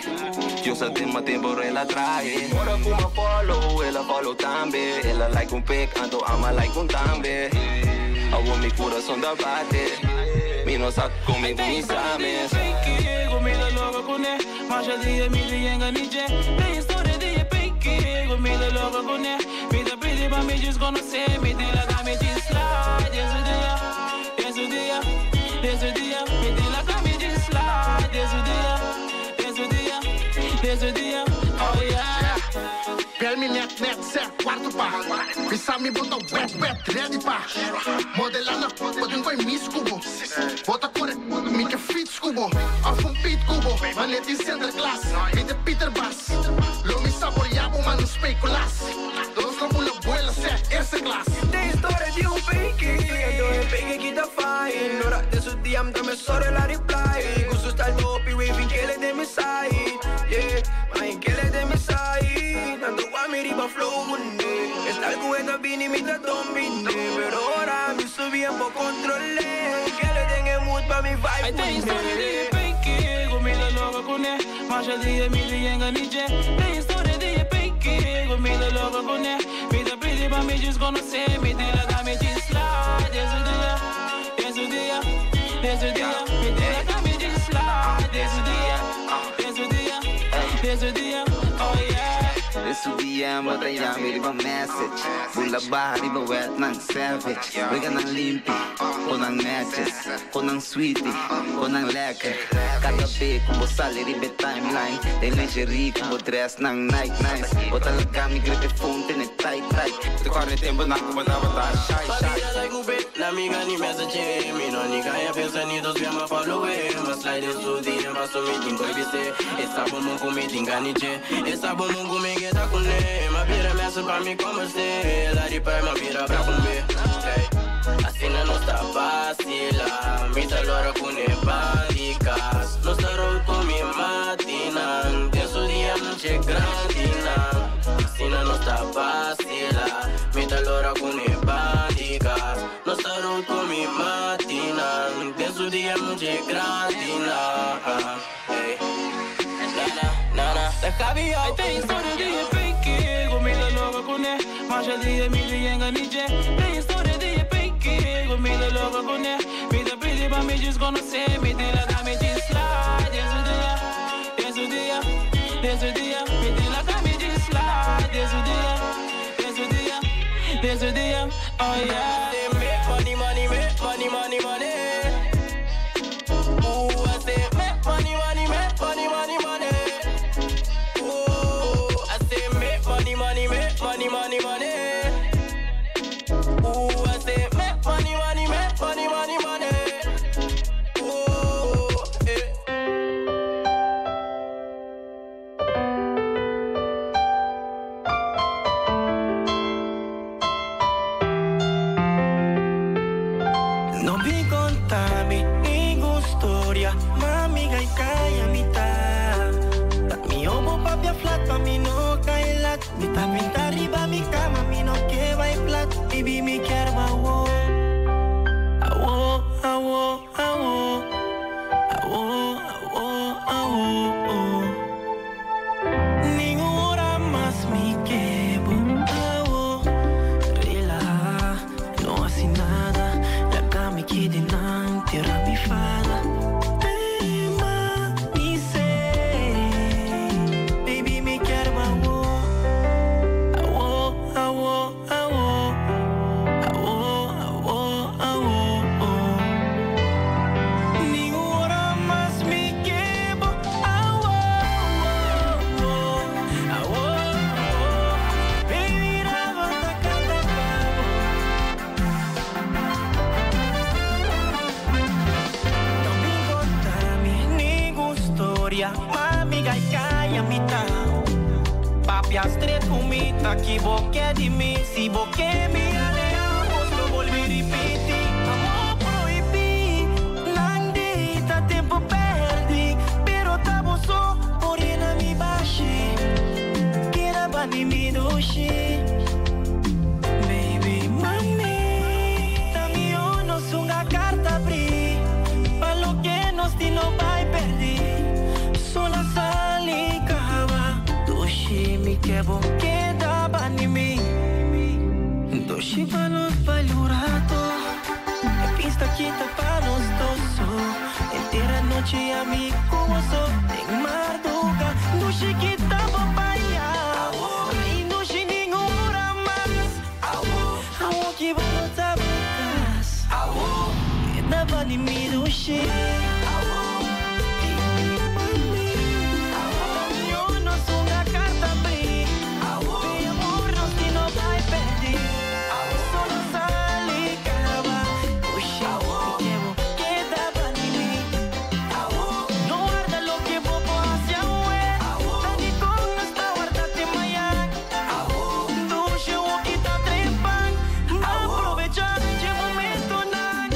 Yo sa tema tempo ela trae. Ora kuma follow, ela follow tambe. Ela like un pic, anto ama like un tambe. Awo mi corazón da bate. Mi no sa conmigo mi sabes. Gomida logo kune, masha dia mi di yenga nije. Tem história de peke, gomida logo kune. Mi da pedi pa mi just conhecer, mi di la mi di slide. Desde o dia, desde o dia, desde o dia, mi di la mi di slide. Desde o dia, desde o dia, desde o dia, oh yeah. Bel mi net net zet kwarto pa. Bisa mi bota wet wet ready pa. Modelana, botin koi mis kubo. Bota kore, mi ke fiets kubo. Of un piet kubo, maar net in Sinterklaas. Mi de Pieter Bas. Lo mi saboreabo, maar no speculaas. Los lo mula buela, zet eerste klas. De historia de un fake, yo un fake que tá fine. Ora de su DM, dame sorry la reply. Gusto está el top y waving que le de mi side. Yeah, man que le de mi side. Tanto wa mi riba flow munde. Está el cuenta bini mi ta dombine. Pero ahora mi subí un poco controlé. Que le den el mood pa mi vibe. Ai tem história de peke, gomida logo kune. Masha dia mi di yenga nije. Tem história de peke, gomida logo kune. Mi da pedi pa mi just conhecer, mi di la mi di slide. Desde o dia, desde o dia, desde o dia, mi di la mi di slide. Desde o dia, desde o dia, desde o dia, oh yeah. Isso DM, bota yami, riba message. Bula barra, riba wet, nang savage. Wega nang limpi, konang matches. Konang sweetie, konang lekker. Cada B, kumbo sali, riba timeline. De lingerie, kumbo dress, nang Nike, nice. Bota lagami, gripe phone, tene tight, tight. Te corre tempo na kubo na bota shy, shy. Sabia like o B, na amiga ni message. Mi no ni ganha pensa ni dos minha follow Mas slide su DM, passo me tingo e bise. Essa bumbum com me tinga nije. Essa bumbum com me que tá com ne. Ma pira messa pra me convencer. Lá de pai, ma pira pra comer. Hey. Assim não está vacila. Mi tá lora com ne bandicas. Não está road com me matina. Tem dia não che grande Assim não está vacila. Mi tá lora com ne bandicas. Não está road com me matina. Tem dia não che grande Hey. Na na na na. Javi, Ai tem história de peke, gomida logo kune. Masha dia mi di yenga nije. Tem história de peke, gomida logo kune. Mi da pedi pa mi just conhecer, mi di la mi di slide. Desde o dia, desde o dia, desde o dia, mi di la mi di slide. Desde o dia, desde o dia, desde o dia, oh yeah. They make money, money, make money, money, money. Ooh, I say make money, money, make money, money, money. Ooh, I say make money, money, make money, money, money. Ooh, I say make money, money, make money, money, money. Ooh, eh. Mi ta pinta riba mi kama, mi no ke bai plat. Baby, mi kier bo awo. Awo, awo, awo. Awo, awo, awo. Ningun ora mas mi ke bo. Awo, relaha, no hasi nada. Laga mi keda nan, tira mi fada. Permanece. Baby, mi kier bo awo. Awo, awo, awo. Awo, awo, awo. Ningun ora mas mi ke bo. Awo, awo, awo. Baby, raba ta kanta pa bo. No bin konta mi ningun storia. Mami gai kaya mi ta. Papia straight ku mi ta ki bo ke di mi. Si bo ke mi alea, bos lo bolbe ripiti. Amor prohibí, nan di ta tempo perdi. Pero ta bo so, por yena mi bashi. Keda bani mi dushi. Baby, mami, ta mi nos hunga karta bri. Pa loke nos tin no bai perdi. Solo sali kaba. Dushi mi ke bo keda bani mi. Dushi pa nos baila un rato. E pista kita pa nos dos so. Henter anochi ami ku bo so. Den marduga. Dushi kita bo baya. Ay dushi ningun ora mas. Awo ki bo no ta bo kas. Keda bani mi dushi. Baby, mami, nos hunga karta bri. Di amor nos tin no bai perdi. Solo sali kaba. Dushi, mi ke bo keda bani mi. No warda loke bo por hasi awe. Ta di kon nos ta warda te mañan. Dushi awo ta trempan. Aprovecha e momentonan.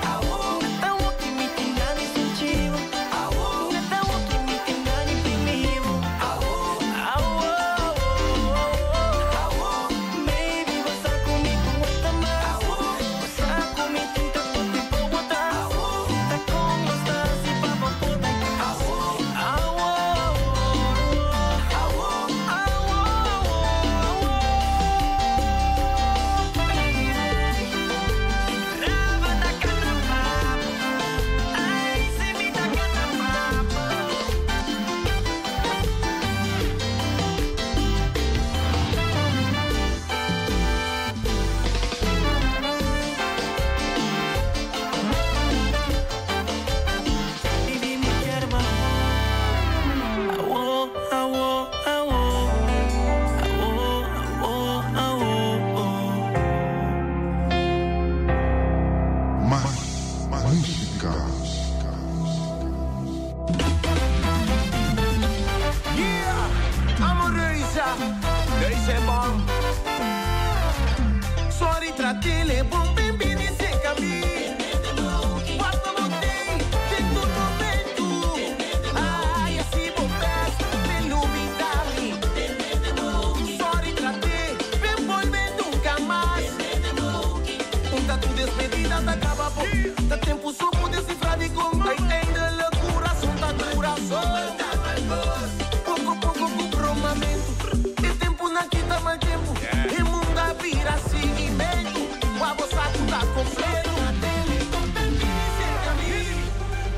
Ta awo mi tin gana di sunchi bo. Ta awo mi tin gana di primi bo. Awo, baby, bo sa ku mi por wanta mas. Bo sa ku mi tin tantu tempu atras. Ta kon nos ta hasi pa bo por bai kas. Awo, awo, awo, awo. Raba ta kanta pa bo. Ai, si mi ta kanta pa bo. Baby, mi kier bo. Awo, awo, awo. Awo, awo, awo. Mas músika. Yeah, amorosa, deze bom. Sorry, tratele bom, bem bem seca mi. Guarda botei, de tu momento. Ai, assim bom best, me ilumina-me. Sorry, trate, bem volver nunca mais. Un tatu despedida ta kaba bo. Ta tempu so pa desifrá di kon. Uiteindelijk kurason ta kurason. Poko poko ku bromamentu. E tempunan kita mal tempu. E mundu a bira siguimentu. Wa bo sa ku ta kompletu.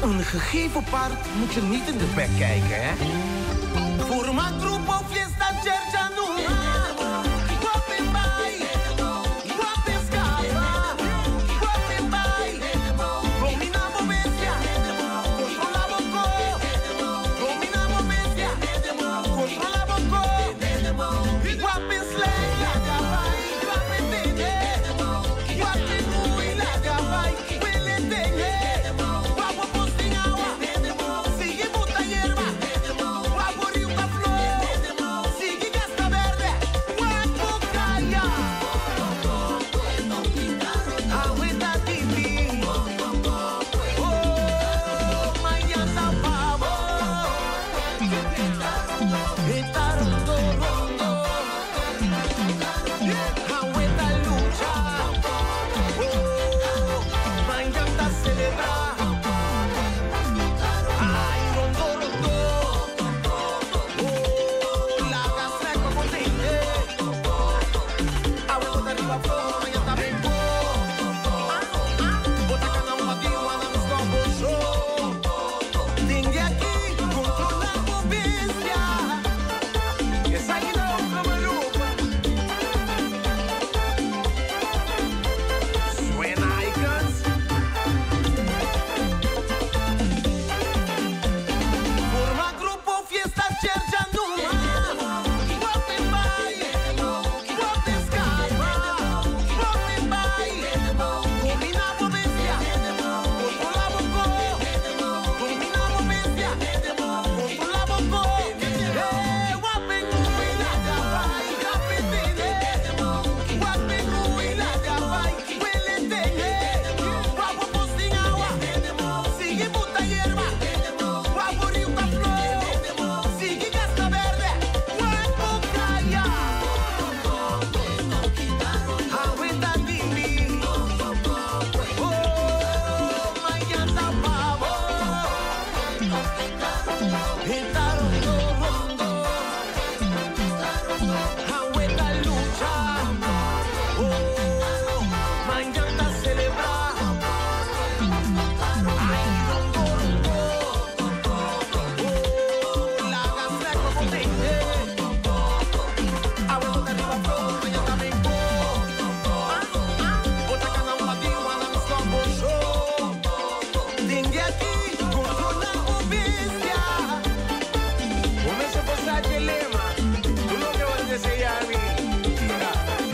Een gegeven paard moet je niet in de bek kijken, hè? Forma grupo fiesta chercha numa. Guapen bai, guapen scapa, guapen bai. Domina bo bestia, controla bo ko. Domina bo bestia, controla bo ko. Guapen slay, laga bai, guapen tene. Guapen hui, laga bai, wele tene. Guapo posting awa, sigue buta hierba. Guapo riu ta flor,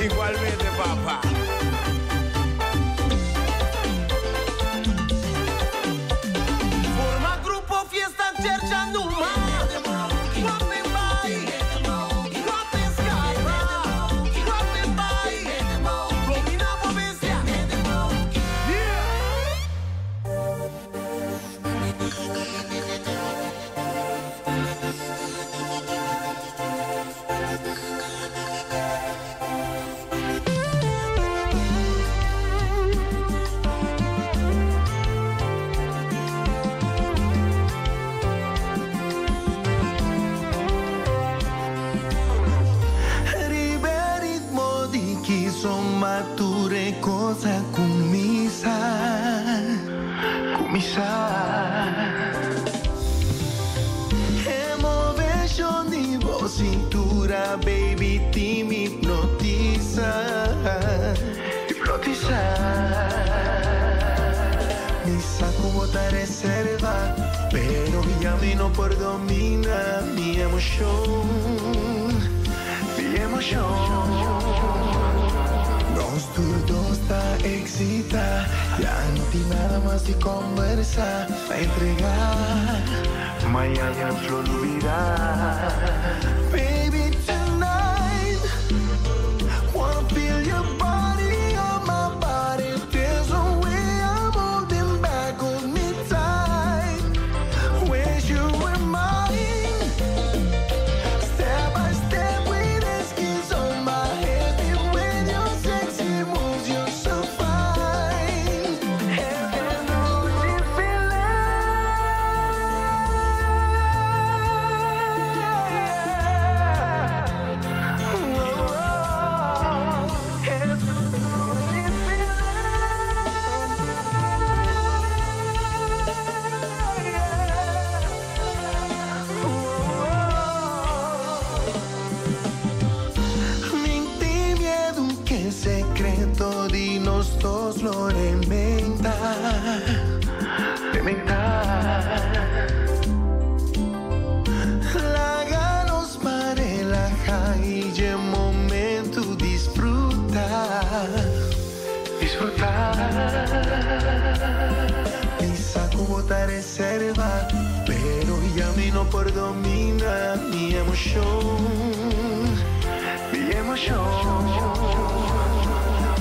Igualmente, papá. Forma grupo, fiesta, chercha, numa. Guape, bai. Guape, escapa. Guape, bai. Domina bo bestia. Ribe ritmo di kizomba ture cosa kumisa Kumisa Emotion di bo cintura baby ti mi hipnotiza Hipnotiza Mi saco bota reserva Pero ya mi no por domina mi emoción Mi emoción Nos dos ta excita Ya no tiene nada más de conversar A entregar Mañana lo olvidar. Baby, tonight Wanna feel your body on my body There's no way I'm holding back. Hold me tight Wish you were mine. Step by step with the skis on my head. With your sexy moves, you're so fine. And I know you feel Minti miedo que secreto di nos dos lo rementa, rementa. Láganos para relajar y el momento disfrutar, disfrutar. Mi saco bota reserva, pero ya mi no por domina mi emoción mi emoción.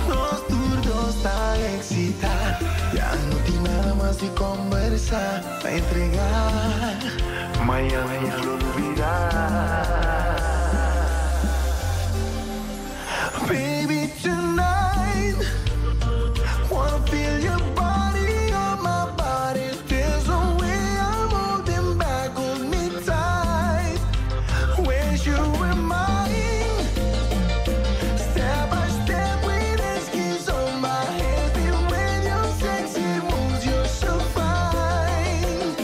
Nos turdos está excita, ya no tiene nada más de conversar, a entregar. Mañana lo olvidar. Baby, tonight, wanna feel your body on my body. There's no way I'm holding back. Hold me tight. Wish you were mine. Step by step with the skis on my head. With your sexy moves, you're so fine.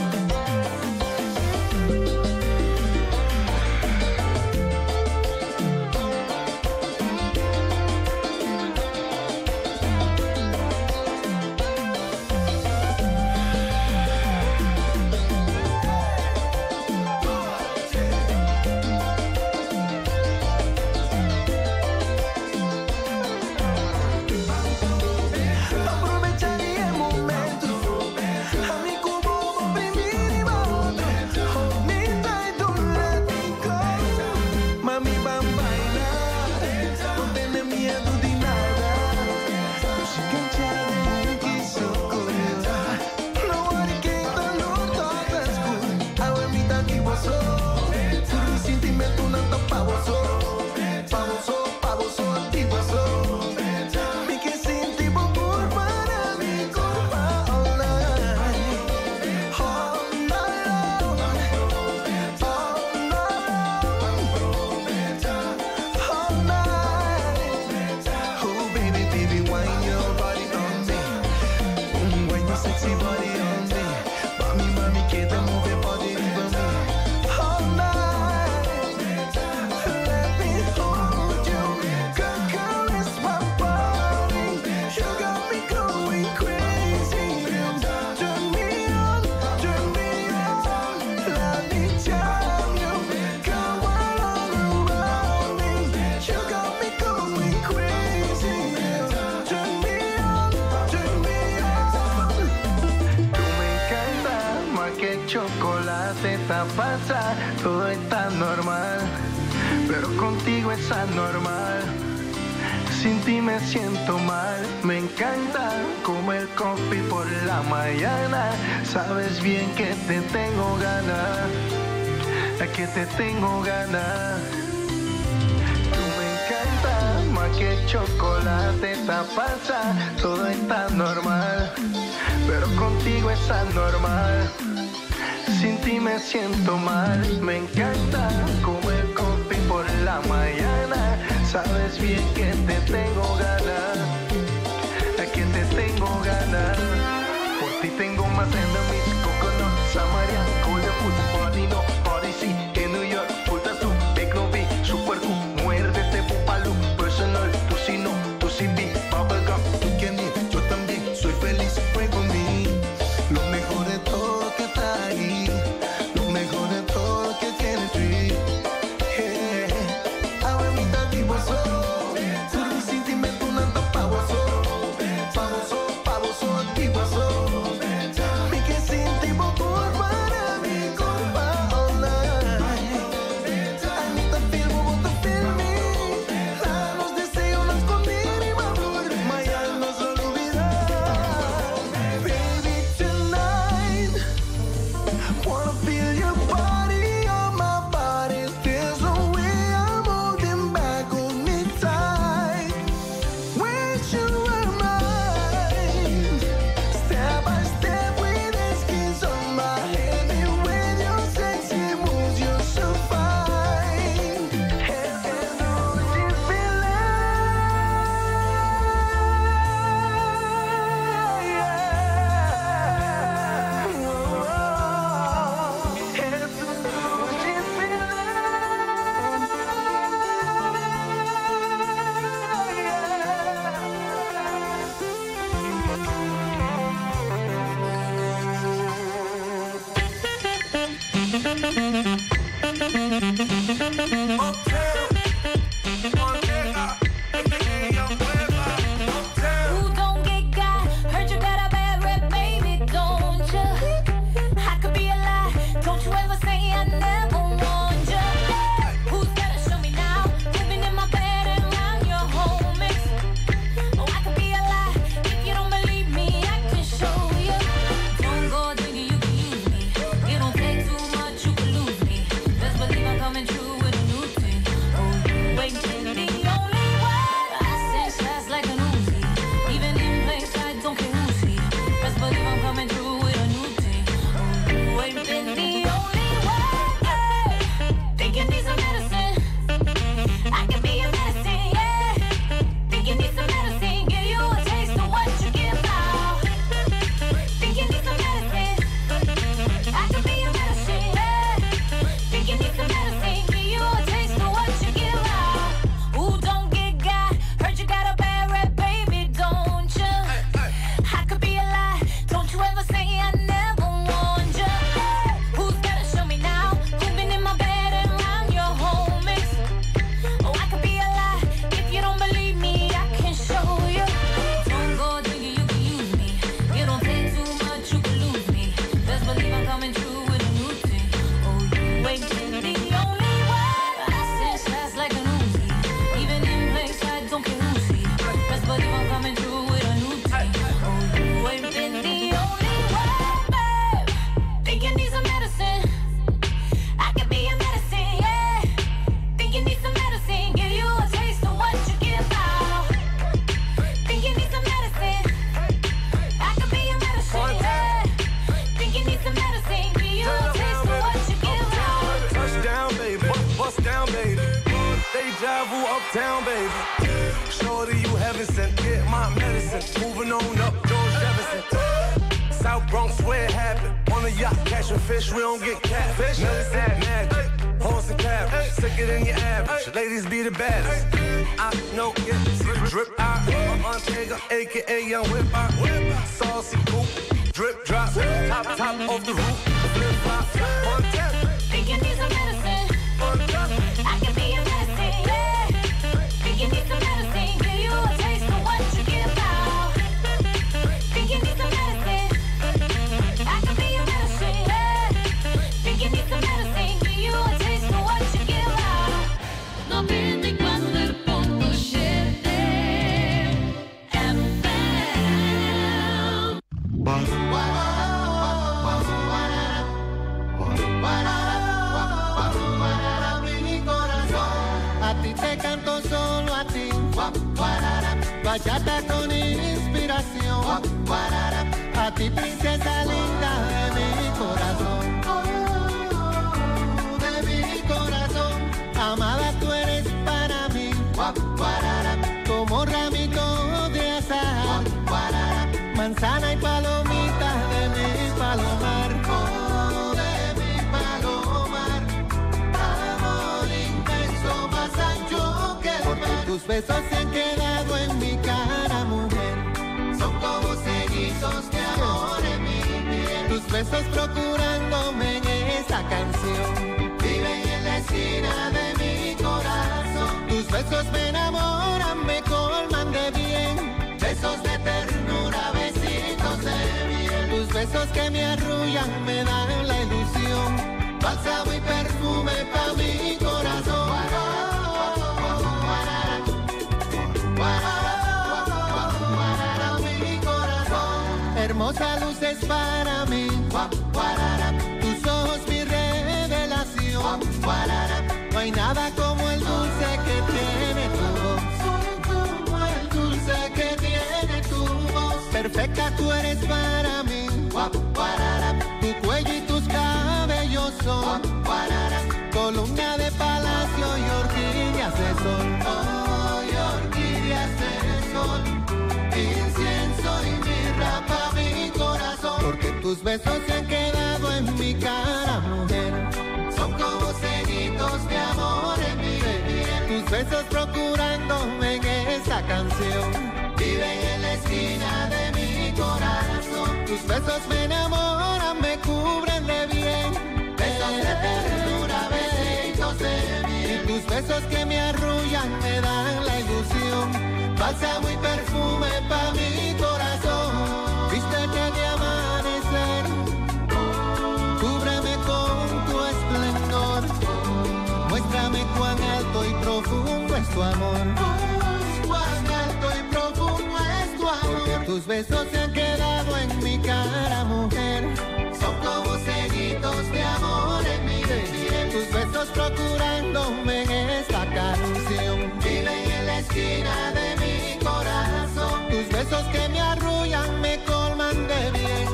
Chocolate ta pasa, todo está normal, pero contigo es anormal. Sin ti me siento mal, me encanta como el coffee por la mañana. Sabes bien que te tengo ganas, que te tengo ganas. Tú me encanta más que chocolate ta pasa, todo está normal, pero contigo es anormal. Sin ti me siento mal, me encanta como el coffee por la mañana. Sabes bien que te tengo ganas, que te tengo ganas. Por ti tengo más enemies, coconut, Samaria, cool the food, party no, party sí, en New York, full tattoo, big no be, super cool, muérdete, pupalu, personal, tú sí no, tú sí be, bubblegum. Tú que ni, yo también soy feliz, fue conmigo. Lo mejor de todo que está ahí, lo mejor de todo que tienes tú. Yeah. Ahora mi tati bozo, tu sentimiento no está pa' bozo, pa' bozo, pa' bozo, ti bozo. Mi que sin ti bo para mi culpa all night. Ay, mi ta feel, bo ta feel me. La nos deseo nos esconder y va a blur. Mañana nos olvidar. Baby, tonight, wanna feel your body on my body. There's no way I'm holding back, hold me tight. Wish you were mine. Step by step with this kiss on my hand, and with your sexy moves, you're so fine. And don't you feel Ooh, don't get got. Heard you got a bad rep, baby, don't ya? I could be a lie. Don't you ever say I never warned ya. Who's gonna show me now? Living in my bed and round your homies. Oh, I could be a lie. If you don't believe me, I can show you. Don't go thinking you can use me. It don't take too much, you can lose me. Best believe I'm coming true with a new thing. Oh, you ain't been the only one. I send shots like an Uzi. Even in plain sight, don't care who see. Best believe I'm coming through with a new thing. Oh, you ain't been the only one. Yeah. Think you need some medicine? I can be your medicine, yeah. Think you need some medicine? Give you a taste of what you give out. Think you need some medicine? I can be your medicine, yeah. Think you need some medicine? Give you a taste of what you give out. Ooh, don't get got. Heard you got a bad rep, baby, don't ya? I could be a lie. Don't you ever say I never warned ya. Who's gonna show me now? Who been in my bed and round your homies? Oh, I could be a lie. If you don't believe me, I can show you. Don't go thinking you can use me. You don't take too much, you can lose me. Best believe I'm coming true with a new thing. Oh, you ain't been the only one. I send shots like an Uzi. Even in plain sight, don't care who see. Best believe I'm coming through with a new thing. Oh, you ain't been the only one, babe. Think you need some medicine? I could be your medicine, yeah. Think you need some medicine? Give you a taste of what you give out. Think you need some medicine? I could be your medicine, yeah. Think you need some medicine? Give you a taste of what you give out. Touchdown, baby. Bust down, baby. Deja vu, uptown, baby. Shorty, you heaven sent. Get my medicine. Moving on up, George Jefferson. South Bronx, where it happened. On the yacht, catching fish, we don't get catfish. Millicent magic, horse and carriage. Sicker than your average. Ladies be the baddest. I know, yeah, see the drip. I, I'm Montega, aka Young Whip. I, saucy coupe, drip drop, top top off the roof, flip flop, Montana. Think you need some medicine? I can be your medicine, yeah. Think you need some medicine? Give you a taste of what you give out. Think you need some medicine? I can be your medicine, yeah. Bachata con inspiración. A ti, princesa linda de mi corazón. Oh, de mi corazón. Amada, tú eres para mí. Como ramito de azahar. Manzana y palomita de mi palomar. Oh, de mi palomar. Amor inmenso, más ancho que el Porque tus besos se han quedado en mi cara, mujer. Son como sellitos de amor en mi piel. Tus besos procurándome en esta canción. Viven en la esquina de mi corazón. Tus besos me enamoran, me colman de bien. Besos de ternura, besitos de miel. Tus besos que me arrullan, me dan la ilusión. Bálsamo y perfume pa' mi corazón. Mi corazón. Hermosa luz es para mí. Tus ojos mi revelación. No hay nada como el dulce que tiene tu voz. Como el dulce que tiene tu voz. Perfecta tú eres para mí. Tu cuello y tus cabellos son columna de palacio y orquídeas de sol. Oh, y orquídeas de sol. Incienso y mirra pa' mi corazón. Porque tus besos se han quedado en mi cara, mujer. Son como sellitos de amor en mi piel. Tus besos procurándome en esta canción. Viven en la esquina de mi corazón. Tus besos me enamoran, me cubren de bien. Besos de ternura, besitos de miel. Y tus besos que me arrullan me dan la ilusión. Bálsamo y perfume pa' mi corazón. Vístete de amanecer. Cúbreme con tu esplendor. Muéstrame cuán alto y profundo es tu amor. Cuán alto y profundo es tu amor. Porque tus besos se han quedado en mi cara, mujer. Son como sellitos de amor en mi piel. Tus besos procurándome en esta canción. Viven en la esquina de mi corazón. Tus besos que me arrullan me colman de bien.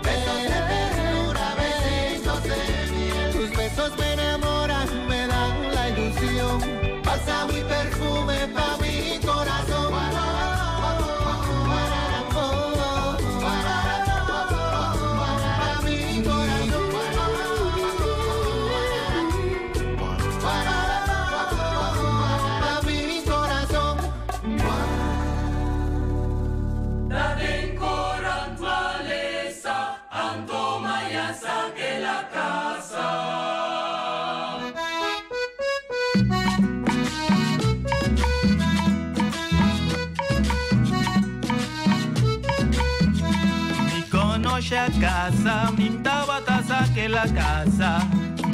Besos de ternura, besitos de miel. Tus besos me enamoran, me dan la ilusión. Bálsamo y perfume pa' mi corazón. Pa' mi corazón. Pa' mi corazón. Mi conoce a casa, mi tabata que la casa.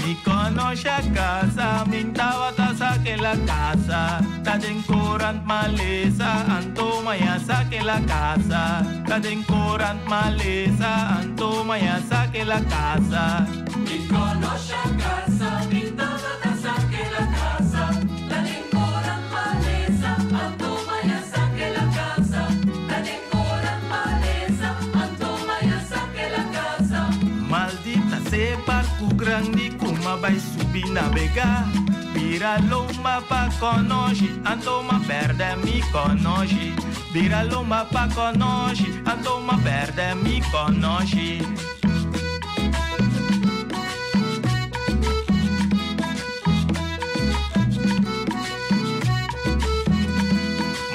Mi conoce a casa, mi tabata que la casa. Taden corant maleza, anto maya saque la casa. Taden corant maleza, anto maya saque la casa. Mi conoce a casa, mi tabata saque la casa. Taden corant maleza, anto maya saque la casa. Taden corant maleza, anto maya saque la casa. Maldita se barco grande kuma vai subir navegar. Vira loma pa conoce, ando ma perde mi conoce. Vira loma pa conoce, ando ma perde mi conoce.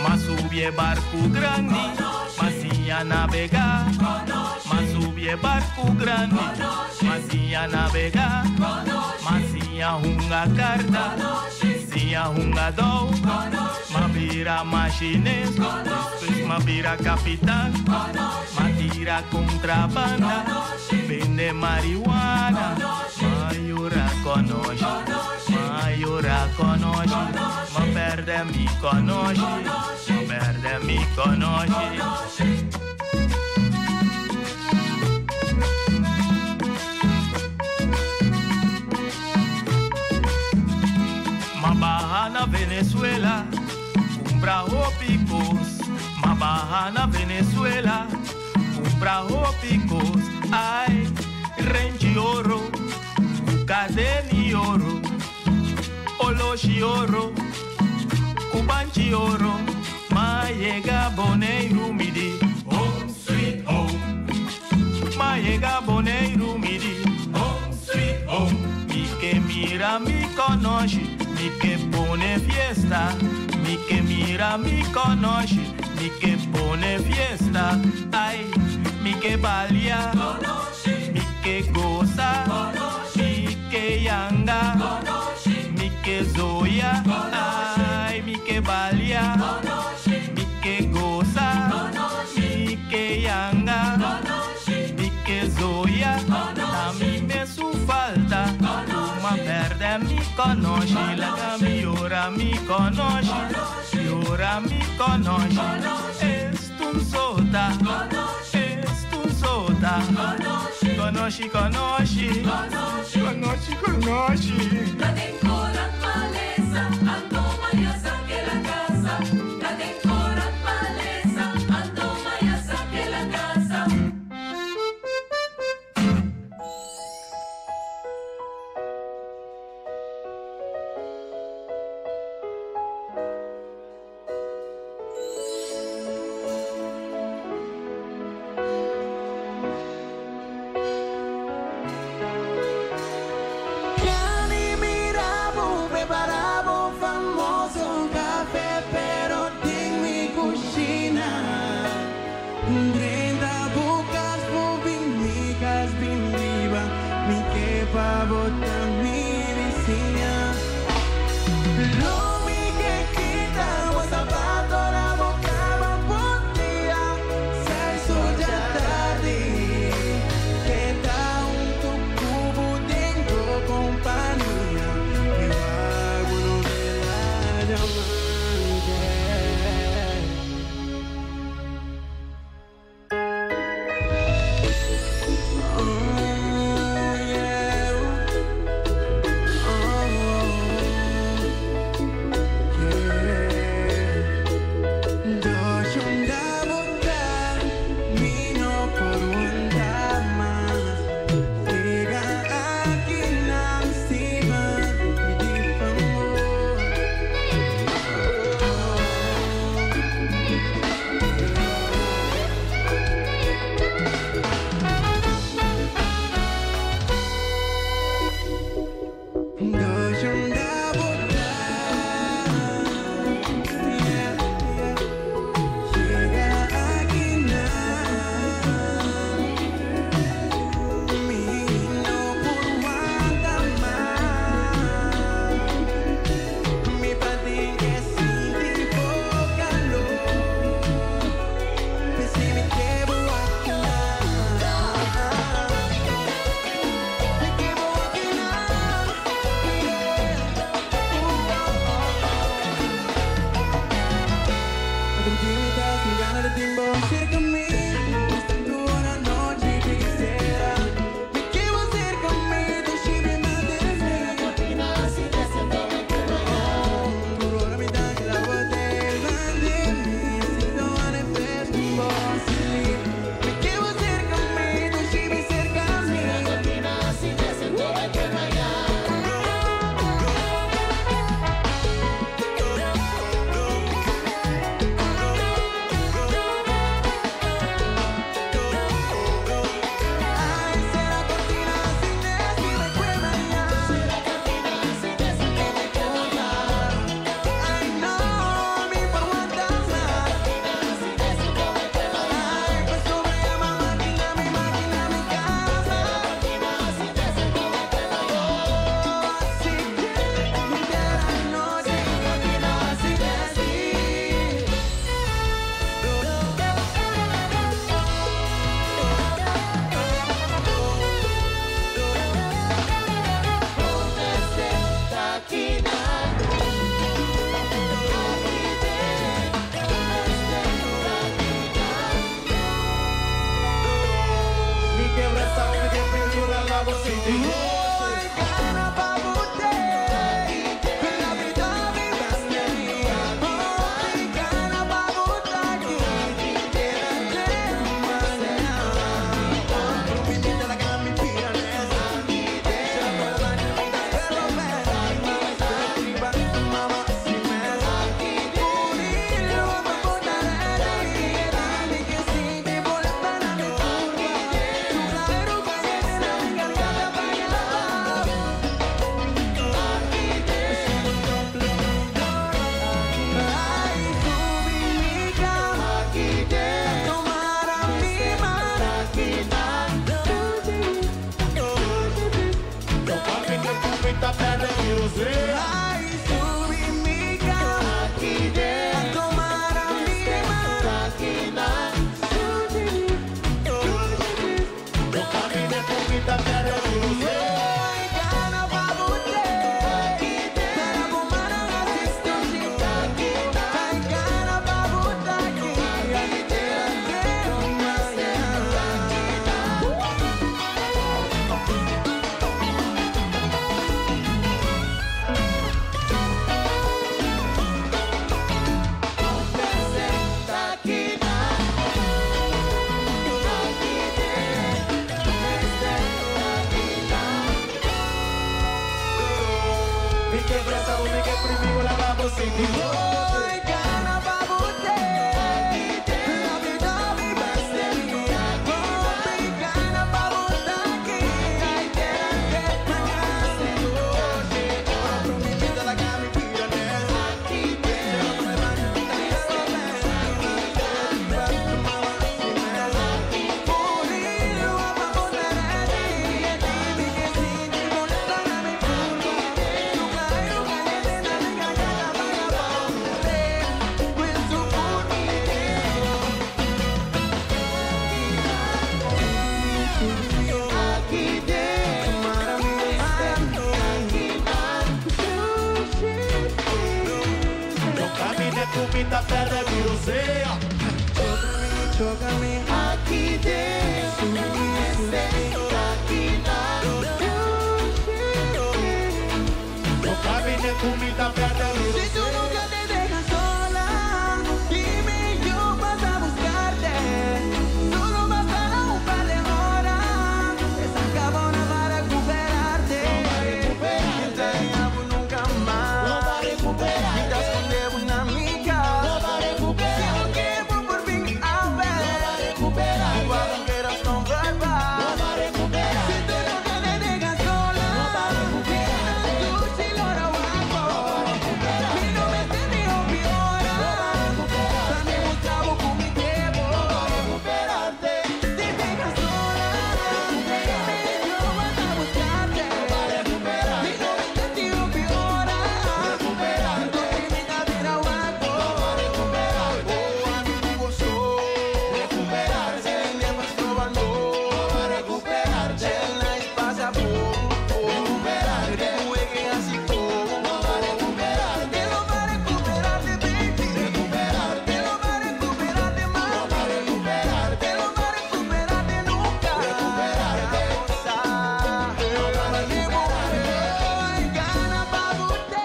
Ma subie barco grande, ma sia navegar. Ma subie barco grande, ma sia navegar. Ma sia hunga carta, sia hunga dou. Ma vira machinês, después ma vira capitán. Ma tira contrabanda, vende marihuana. Ma llora conoce, ma llora conoce. Ma perde mi conoce, ma perde mi conoce. Ma baja na Venezuela, compra picos. Ma Baja na Venezuela, compra hópicos, ai, renchi oro, cadeni oro, oloshi oro, kubanchi oro, ma llega Boneiru midi, home sweet home. Ma llega Boneiru midi, home sweet home. Mi que mira mi conoce, mi que pone fiesta, mi que mira mi conoce, mi que pone fiesta, ay, mi que balia, mi que goza, mi que yanga, mi que zoya, ay, mi que balia, mi que goza, mi que yanga, mi que zoya, a mí me su falta, uma perde mi conoce, la mi llora mi conoce, llora mi conoce, es un sota, es un sota, conoce, conoce, conoce, conoce. Maleza, ando maya saque la casa. Tadencoran maleza, ando maya saque la casa. Yani mirabo, preparabo famoso café, pero en mi cocina. Drenta bocas, bobinikas, bindiba, mi que pa bota mi vecina. Lo mi que quita, o zapato, la boca, va por día, se ya tarde. Que da un tucubo dentro compañía. Mi vago no me la llamante. Oh, yeah. Oh, yeah. Dos una boca, mi no por una más. Llega aquí encima, mi difamor. Dos una boca, yeah. Llega aquí mi no por aguanta más. Mi patín que sin tipo calor. Pensé me quebo aquí. Me quebo aquí. Ganas de timbo cerca a mí. Una noche quisiera. Me quebo cerca a mí, tu chibi Me quebo cerca a mí, tu chibi cerca a mí. Mi quebra mi que pintura la bocina. La vida mi ta perde mi rosea. Ai, subi mi cama, a tomar a mi máquina. No camine con mi ta perde mi rosea. Ai, gana pa bote, para bomar a assistente. Ai, gana pa bote, Mi que brasa, mi que primigo la vamos sin Ai, gana pa bote, la vida mi beste. Ai, gana pa bote, ai, No camine con mi ta perde mi rosea. Chócame aquí dentro, No camine con mi ta perde mi Si tú rosea. nunca te dejas sola, dime yo vas a buscarte. Solo bastará un par de horas, esa cabona va a recuperarte. No nunca más. No va a recuperarte. Mientras con una amiga. No va a recuperarte. Si no quiero por fin a ver. No va a recuperarte. Cuando quieras no vuelvas. No va a recuperarte. Si tú nunca te dejas sola, No va a recuperarte. tú sí lo guapo. No va a recuperarte. Mi no me entendí peor. No va a recuperarte. También mostraba con mi tiempo. No va a recuperarte. Te dejas sola, dime yo vas a buscarte. No va a recuperarte. Mi no me entendí peor. Recuperarte. Entonces mi cadera guapo. No va a recuperarte. Oh, a mi gozo. Recuperarse. No va a recuperarte. Recuperarte. No va a recuperarte. No va a recuperarte, baby. Recuperarte. No va a recuperarte más. No va a recuperarte. No va a recuperarte nunca. Recuperarte. No va a recuperarte. Ay, gana pa' bote.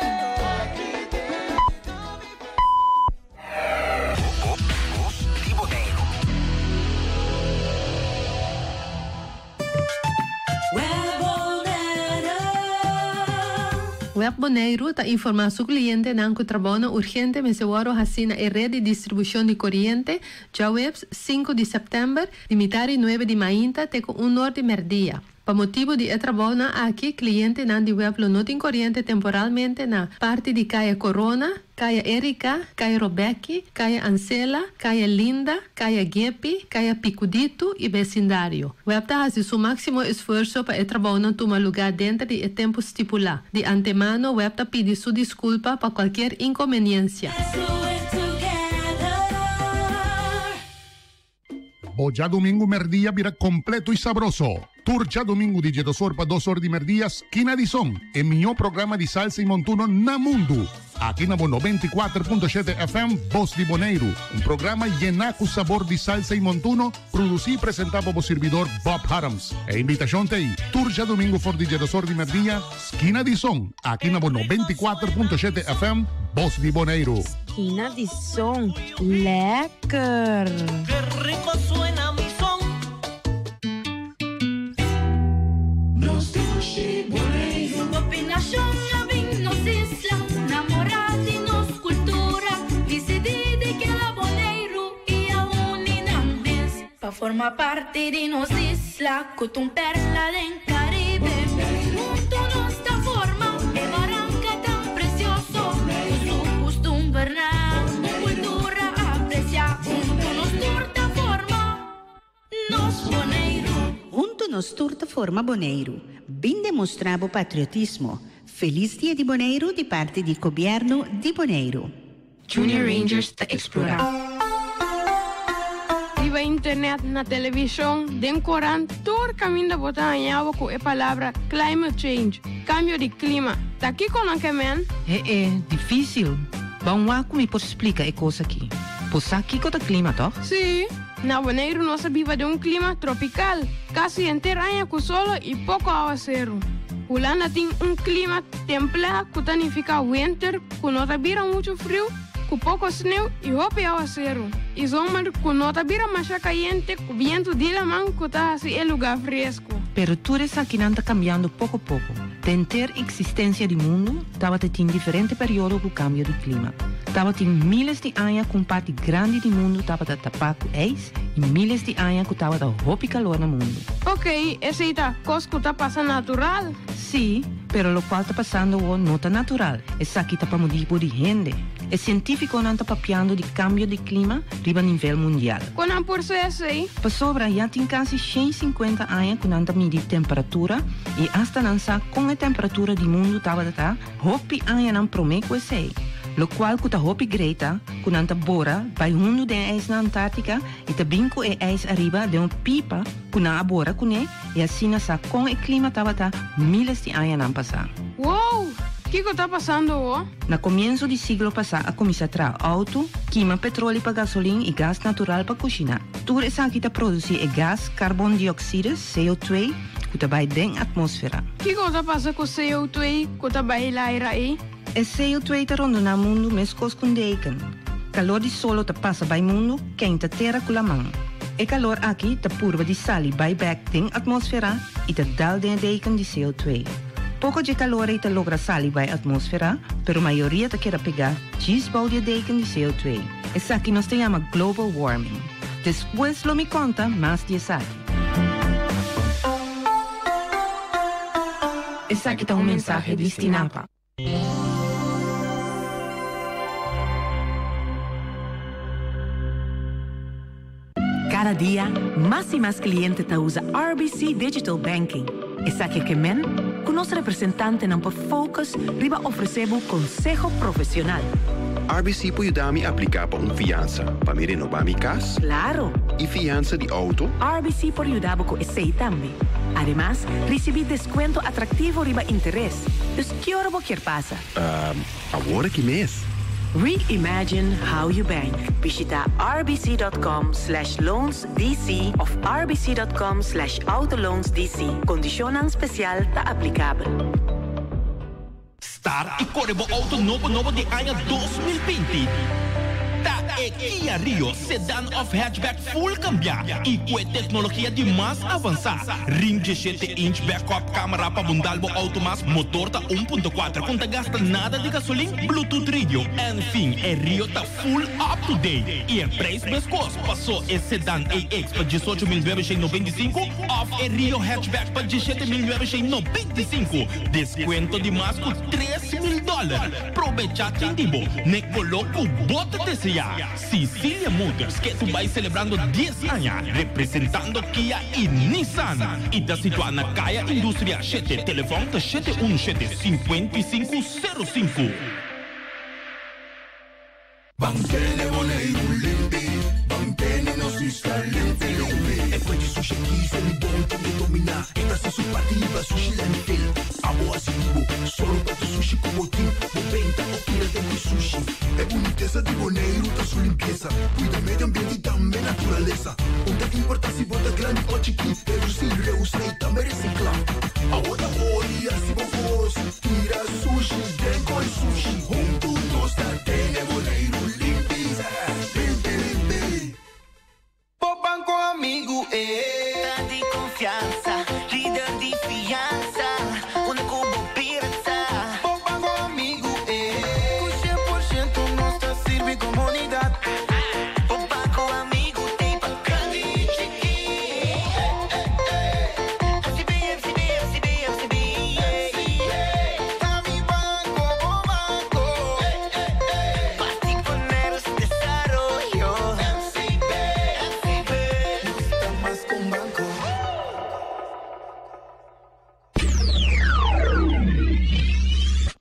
Web Boneiru ta informá su klientenan ku trabounan urgente mester wòrdu hasí na e ret di distribushon di koriente djaweps sinku di sèptèmber di mitar di nuebe di mainta te ku un or di mèrdia. Pa motibu di e trabounan aki klientenan di web lo no tin koriente temporalmente na parti di Kaya Korona, Kaya Erika, Kaya Robeki, Kaya Ansela, Kaya Linda, Kaya Gepi, Kaya Pikuditu i besindario. Web ta hasi su máksimo esfuerso pa e trabounan tuma lugá denter di e tempu stipulá. Di antemano web ta pidi su diskulpa pa kualkier inkonbeniensia. Bo djadumingu merdia bira kompleto i sabroso. Tur djadumingu di djedos or pa dos or di merdia Skina di Son, e mihó programa di salsa i montuno na mundu. Aki na bo 94.7 FM Bos di Boneiru, un programa yená ku sabor di salsa i montuno, produsí i presentá pa bo sirbidor Bob Harms. E invitashon ta ei, tur djadumingu for di djedos or di merdia, Skina di Son, aki na bo 94.7 FM Bos di Boneiru. Skina di Son, lekker! Qué rico suena mi son. Nos dushi Boneiru. Opinashon a bin nos isla, namorá di nos kultura, disidí di keda Boneiru i a uni nan mes pa forma parti di nos isla ku ta un perla den Karibe. Huntu nos ta forma e baranka tan presioso ku su kustumbernan, un kultura apresiá. Huntu nos tur ta forma nos Boneiru. Huntu nos tur ta forma Boneiru. Bin demostrá bo patriotismo. Felis Dia di Boneiru di parti di Gobièrnu di Boneiru. Junior Rangers ta eksplorá. Riba internet, na televishon, den korant, tur kaminda bo ta haña bo ku e palabra climate change, kambio di klima. Ta kiko nan ke men? He e, difísil. Ban wak ku mi por splika e kos aki. Bo sa kiko ta klima, tòg? Sí. Na Boneiru nos a biba den un klima tropikal, kasi henter aña ku solo i poko awaseru. Hulanda tin un klima templá ku ta nifiká wenter ku no ta bira muchu friu, ku poko sneu i hopi awaseru, i zomer ku no ta bira masha kayente ku bientu di laman ku ta hasi e lugá fresku. Pero tur esakinan ta kambiando poko poko. Den henter eksistensia di mundu tabata tin diferente periodo ku kambio di klima. Tabatin miles di aña ku un parti grandi di mundu tabata tapá ku ijs i miles di aña ku tabata hopi kalor na mundu. Oké, esei ta kos ku ta pasa natural. Sí, pero lokual ta pasando awor no ta natural. Esaki ta pa motibu di hende. E sientífikonan ta papiando di kambio di klima riba nivel mundial. Kon nan por sa esei? Pasobra ya tin kasi 150 aña ku nan ta midi temperatura i asta nan sa kon e temperatura di mundu tabata ta hopi añanan promé ku esei. Lokual ku ta hopi grei ta ku nan ta bora bai hundu den e ijs na Antártika i ta bin ku e ijs ariba den un pipa ku nan a bora kuné i asina sa kon e klima tabata míles di añanan pasá. Wow! Kiko ta pasando awor? Na komienso di siglo pasá a kuminsá traha outo, kima petroli pa gasolin i gas natural pa kushiná. Tur esaki ta produsí e gas karbondiokside, CO2, ku ta bai den atmósfera. Kiko ta pasa ku CO2 ku ta bai laira ei? E CO2 ta rondoná mundu meskos ku un deken. Kalor di solo ta pasa bai mundu keinta tera ku laman. E kalor aki ta purba di sali bai bèk den atmósfera i ta dal den e deken di CO2. Poko dje kalor ei ta logra sali bai atmósfera, pero mayoria ta keda pegá djis bou di e deken di CO2. Esaki nos ta yama global warming. Despues lo mi konta mas di esaki. Esaki ta un mensahe di Stinapa. Kada dia, mas i mas kliente ta usa RBC Digital Banking. Esaki ke men ku nos representantenan por focus riba ofresé bo konseho profesional. RBC por yuda mi apliká pa un fiansa pa mi renobá mi kas? Klaro! I fiansa di outo? RBC por yuda bo ku esei tambe. Ademas, risibí deskuento atraktivo riba interes. Dus ki ora bo kier pasa? Ehm, awor aki mes. Reimagine how you bank. Bishita rbc.com/loansdc of rbc.com/autoloansdc. Kondishonnan spesial ta aplikabel. Start y core bo auto nobo nobo di aña 2020. Ta e Kia Rio sedan of hatchback full cambia y cu e tecnologia di mas avansa. Rim 17 inch backup camera pa bundal bo auto mas, motor ta 1.4 cu no ta gasta nada di gasolin, bluetooth radio, en fin e Rio ta full up to date. Y e prijs mescos paso e sedan AX pa 18.995 of e Rio hatchback pa 17.995. Descuento di mas cu 3.000 dollar. Probecha tin di bo n'e color cu bo ta desea. Cicilia Motors ke tu bai celebrando 10 aña representando Kia y Nissan y ta situa na Kaya Industria 7, telefon ta 717 55 05. Ban tene Boneiru limpi, ban tene nos isla limpi limpi. E kue di sushi aki se mi bon tin e dominá. E ta hasi su parti riba sushi landfill. Abo hasi di bo, solo pa tu sushi ku bo tin. Bo benta o tira den ku sushi. E bunitesa di Boneiru ta su limpiesa. Kuida medio ambiente i tambe naturalesa. Un ta importá si bo ta grandi o chikí. Redusí, reusá i tambe resiklá. Abo ta ori hasi bo kos. Tira sushi den koi sushi. Huntu nos ta tene Boneiru limpi. Limpi limpi. Bo banco amigu e ta di confiansa, lider di fiansa, unda cu bo bira ta. Bo banco amigu e cu 100% nos ta sirbi comunidad. Bo banco amigu t'ey pa grandi y chikí. FCB, FCB, FCB, FCB.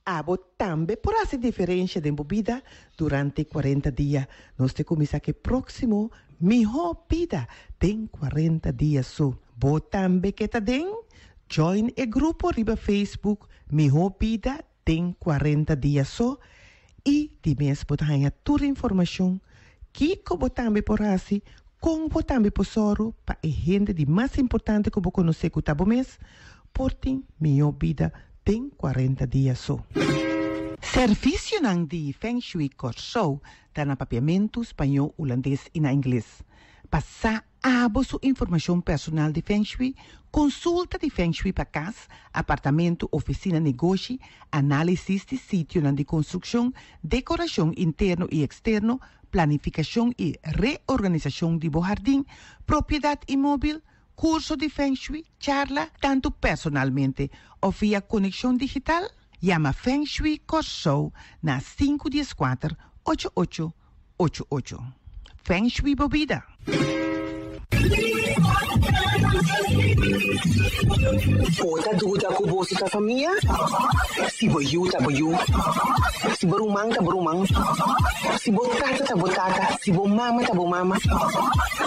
Abo tambe por hasi diferensha den bo bida durante 40 dia. Nos ta kuminsá ku e próksimo Mihó Bida den 40 Dia so. Bo tambe ke ta den? Join e grupo riba Facebook Mihó Bida den 40 Dia so i di mes bo ta haña tur informashon kiko bo tambe por hasi, kon bo tambe por sòru pa e hende di mas importante ku bo konosé ku ta bo mes, por tin mihó bida den 40 dia so. Servisionan di Feng Shui Kòrsou ta na Papiamentu, Spañó, Hulandes i na Ingles. Pa sa abo su informashon personal di Feng Shui, konsulta di Feng Shui pa kas, apartamentu, ofisina, negoshi, análisis di sitionan di konstrukshon, dekorashon interno i eksterno, planifikashon i reorganisashon di bo hardin, propiedat inmóbil, Kurso di Feng Shui, charla, tantu personalmente òf via konekshon digital, yama Feng Shui Kòrsou na sinku 14 ocho ocho ocho ocho. Feng Shui bo bida! Bo ta duda ku boso ta famia? Si bo yu ta bo yu, si bo ruman ta bo ruman, si bo tata ta bo tata, si bo mama ta bo mama,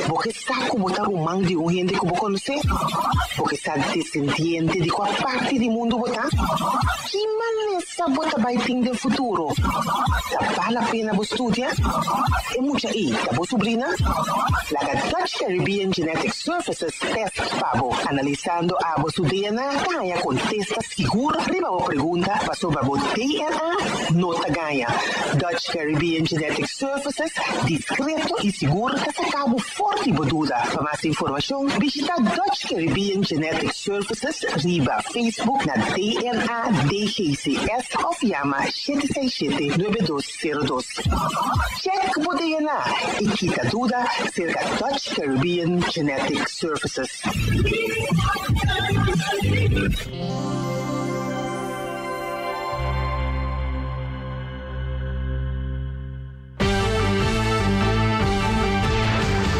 bo ke Sa ku bo ta ruman di un hende ku bo konosé? Bo ke sa desendiente di kua parti di mundu bo ta? Ki malesa bo ta bai tin den futuro? Ta bal la pena bo studia? E mucha ei ta bo subrina? Laga Dutch Caribbean Genetic Services tèst pa bo. Analisando abo su DNA ta haña kontesta sigur riba bo pregunta pasobra bo DNA no ta gaña. Dutch Caribbean Genetic Services, Diskreto i sigur ta saka bo for di bo duda. Pa mas informashon, bishita Dutch Caribbean Genetic Services riba Facebook na DNA DGCS òf yama 767 9202. Chèk bo DNA i kita duda serka Dutch Caribbean Genetic Services.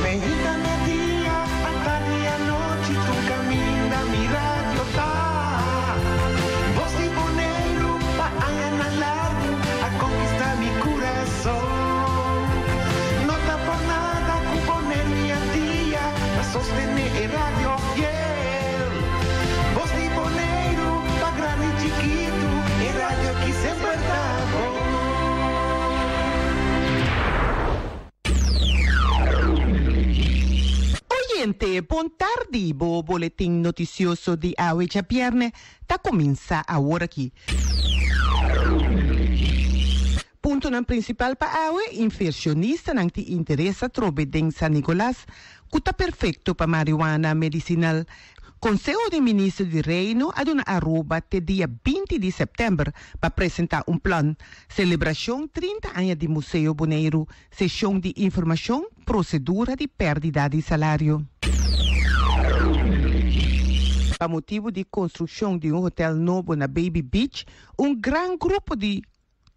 Meinta merdia, atardi anochi, tur caminda mi radio ta. Voz di Boneiru pa añanan largu a conquista mi curason. No ta por nada cu Boneiru i Antia ta sostene e radio fiel. Voz di Boneiru pa grandi i chikitu, e radio aki semper ta bon. Oyente, bon tardi! Bo boletin noticioso di awe djabierne ta cuminsa awor aki. Puntonan principal pa awe, Inversionistanan tin interes atrobe den San Nicolas, cu ta perfecto pa marihuana medicinal. Conseho di Minister di Reino a duna Aruba te dia 20 di september pa presenta un plan. Celebracion 30 aña di Museo Boneiru, sesion di informacion, procedura di perdida di salario. Pa motibu di construccion di un hotel nobo na Baby Beach, un gran grupo di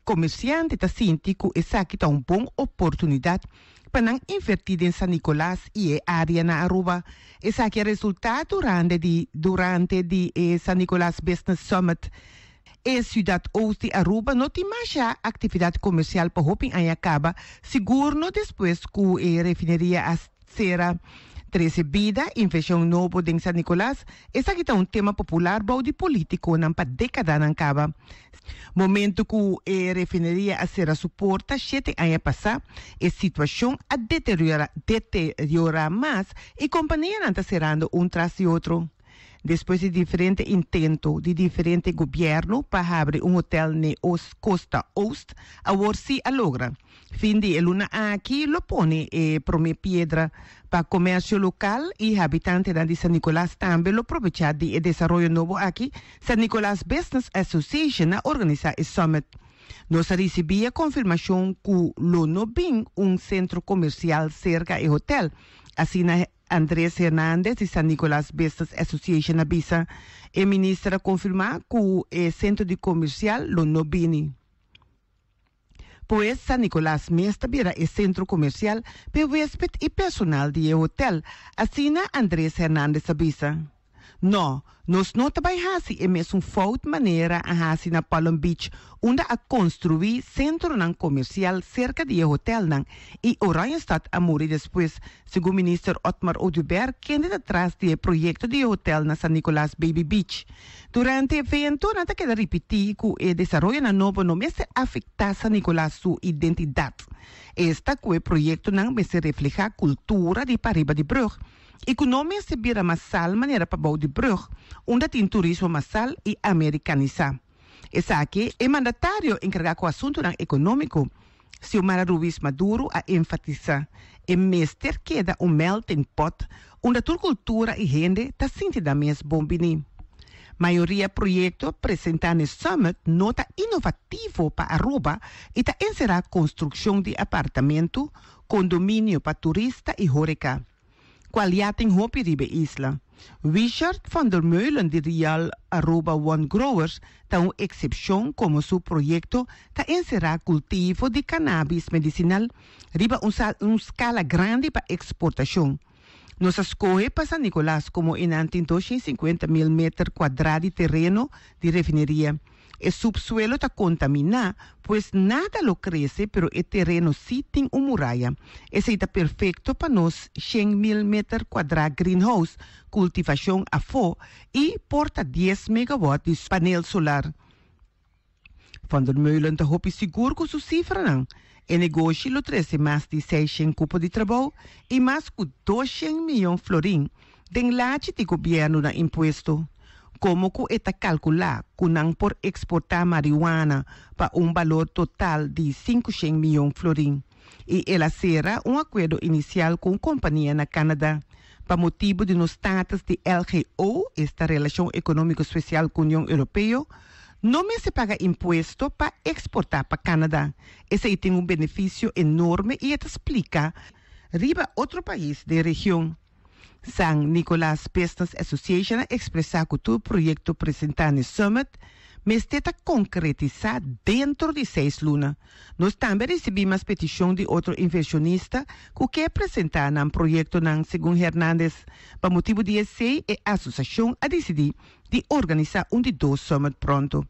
Comerciante ta sinti cu esaki ta un bon oportunidad pa nan inverti den San Nicolas y e area na Aruba. Esaki a resulta durante di durante di e San Nicolas Business Summit. E ciudad oost di Aruba no tin masha actividad comercial pa hopi aña caba, sigur no despues cu e refineria a Sera trese bida, invershon nobo den San Nicolas, esaki ta un tema popular bou di politiconan pa decadanan caba. Momento cu e refineria a sera su porta shete aña pasa, e situacion a deteriora mas y companianan ta serando un tras di otro. Despues di diferente intento di diferente gobierno pa habri un hotel n'e costa oost, awor si a logra. Fin di e luna aki lo pone e prome piedra pa comercio local y habitantenan di San Nicolas tambe lo probecha di e desaroyo nobo aki, San Nicolas Business Association a organisa e summit. Nos a ricibi e confirmacion cu lo no bin un centro comercial cerca e hotel, asina Andrés Hernandez di San Nicolas Business Association a bisa. E minister a confirma cu e centro di comercial lo no bini. Pues San Nicolas mes ta bira e centro comercial p'e huesped y personal di e hotel, asina Andrés Hernandez a bisa. No, nos no ta bai hasi e mesun fout manera a hasi na Palm Beach unda a konstruí sentronan komersial serka di e hotelnan i Oranjestad a muri despues, segun Minister Otmar Oduber kende ta tras di e proyekto di e hotel na San Nicolas Baby Beach. Durante e evento nan ta keda ripití ku e desaroyonan nobo no mester afektá San Nicolas su identidat. Esta ku e proyektonan mester reflehá kultura di pariba di brùg i ku no mester bira masal manera pabou di brùg unda tin turismo masal i amerikanisá. Esaki e mandatario enkargá ku asuntunan ekonómiko, Xiomara Ruiz Maduro a enfatisá. E mester keda un melting pot unda tur kultura i hende ta sinti nan mes bon biní. Mayoria proyekto presentá n'e summit no ta inovativo pa Aruba i ta enserá konstrukshon di apartamentu, kondominio pa turista i horeca, kual ya tin hopi riba e isla. Wichard van der Meulen di Real Aruba One Growers ta un eksepshon komo su proyekto ta enserá kultivo di kanabis medisinal riba un skala grandi pa eksportashon. Nos a skohe pa San Nicolas komo e nan tin 250 mil meter kuadrá di tereno di refineria. E subsuelo ta kontaminá, pues nada lo krese pero e tereno sí tin un muraya. Esei ta perfekto pa nos 100 mil meter kuadrá greenhouse, kultivashon afó i por ta 10 megawatt di panel solar. Van der Meulen ta hopi sigur ku su sifranan. E negoshi lo trese mas di 600 kupo di trabou i mas ku 200 mion florin den lachi di gobièrnu na impuesto. Komo ku e ta kalkulá ku nan por eksportá marihuana pa un balor total di 500 mion florin. I el a sera un akuerdo inisial ku un kompania na Canada. Pa motibu di nos status di LGO, esta Relashon Ekonómiko Spesial ku Union Europeo, no mester paga impuesto pa eksportá pa Canada. Esei tin un benefisio enorme i e ta splika riba otro pais den region. San Nicolas Business Association a ekspresá ku tur proyekto presentá n'e summit mester ta konkretisá dentro di seis luna. Nos tambe a risibí mas petishon di otro invershonista ku ke presentá nan proyektonan, segun Hernandez. Pa motibu di esei e asosiashon a disidí di organisá un di dos summit pronto.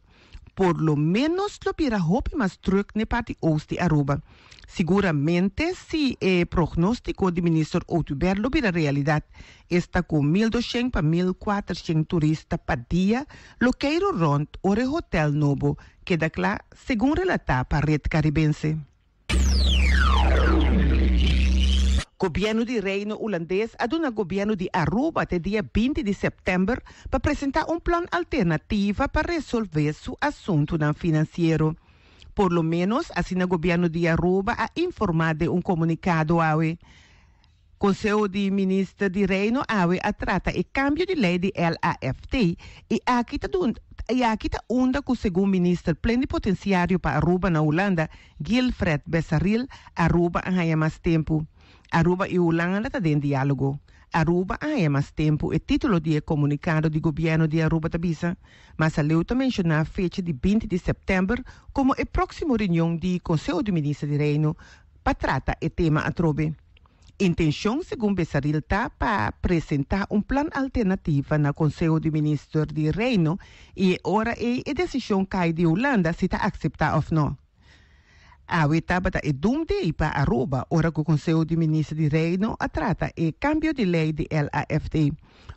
Por lo ménos lo bira hopi mas drùk n'e parti oost di Aruba. Siguramente si e prognóstiko di Minister Oduber lo bira realidat, esta ku 1200 pa 1400 turista pa dia lo keiru rònt ora e hotèl nobo keda kla, segun relatá pa Ret Karibense. Gobièrnu di Reino Hulandes a duna gobièrnu di Aruba te dia 20 di sèptèmber pa presentá un plan alternativa pa resolvé su asuntunan finansiero. Por lo ménos asina gobièrnu di Aruba a informá den un komunikado awe. Konseho di Minister di Reino awe a trata e kambio di lei di LAFT i aki ta i aki ta unda ku segun Minister Plenipotensiario pa Aruba na Hulanda, Guilfred Besaril, Aruba a haña mas tempu. Aruba i Hulanda ta den diálogo. Aruba a haña mas tempu, e título di e komunikado di gobièrnu di Aruba ta bisa. Mas aleu ta menshoná fecha di 20 di sèptèmber komo e próksimo reunion di Konseho di Minister di Reino pa trata e tema atrobe. Intenshon segun Besaril ta pa presentá un plan alternativa na Konseho di Minister di Reino i e ora ei e desishon kai di Hulanda si ta akseptá òf no. Awe tabata e doom day pa Aruba ora ku Konseho di Minister di Reino a trata e kambio di lei di LAFT.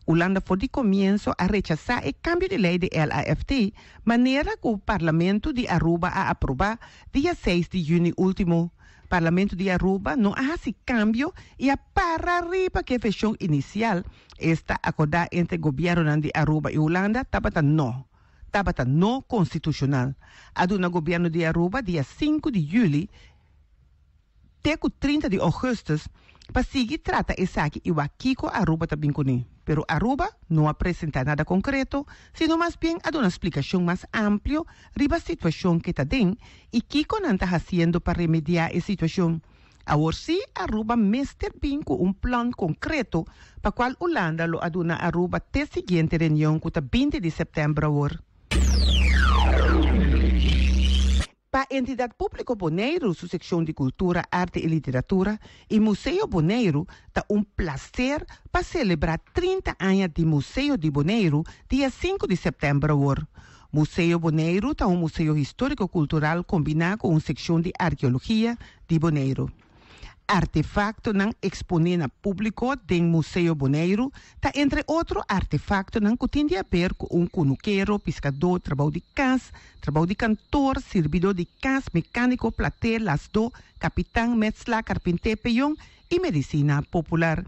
Hulanda for di komienso a rechasá e kambio di lei di LAFT manera ku Parlamento di Aruba a aprobá dia 6 di yüni último. Parlamento di Aruba no a hasi kambio i a para riba ku e vershon inisial, esta akordá entre gobièrnunan di Aruba i Hulanda, tabata no tabata no konstitushonal. A duna gobièrnu di Aruba dia 5 di yüli te ku 30 di ougùstùs pa sigui trata esaki i wak kiko Aruba ta bin kuné. Pero Aruba no a presentá nada konkreto, sino mas bien a duna splikashon mas amplio riba situashon ke ta den i kiko nan ta hasiendo pa remediá e situashon. Awor sí Aruba mester bin ku un plan konkreto pa kual Hulanda lo a duna Aruba te siguiente reunion ku ta 20 di sèptèmber awor. Pa Entidat Públiko Boneiru su sekshon di Kultura, Arte i Literatura i Museo Boneiru ta un plaser pa selebrá 30 aña di Museo di Boneiru dia sinku di sèptèmber awor. Museo Boneiru ta un museo históriko-kultural kombiná ku un sekshon di arkeologia di Boneiru. Artefaktonan eksponé na públiko den Museo Boneiru ta entre otro artefaktonan ku tin di aber ku un kunukero, piskadó, trabou di kas, trabou di kantor, sirbidó di kas, mekániko, platé, lasdó, kapitan, metsla, karpinté, peon i medisina popular.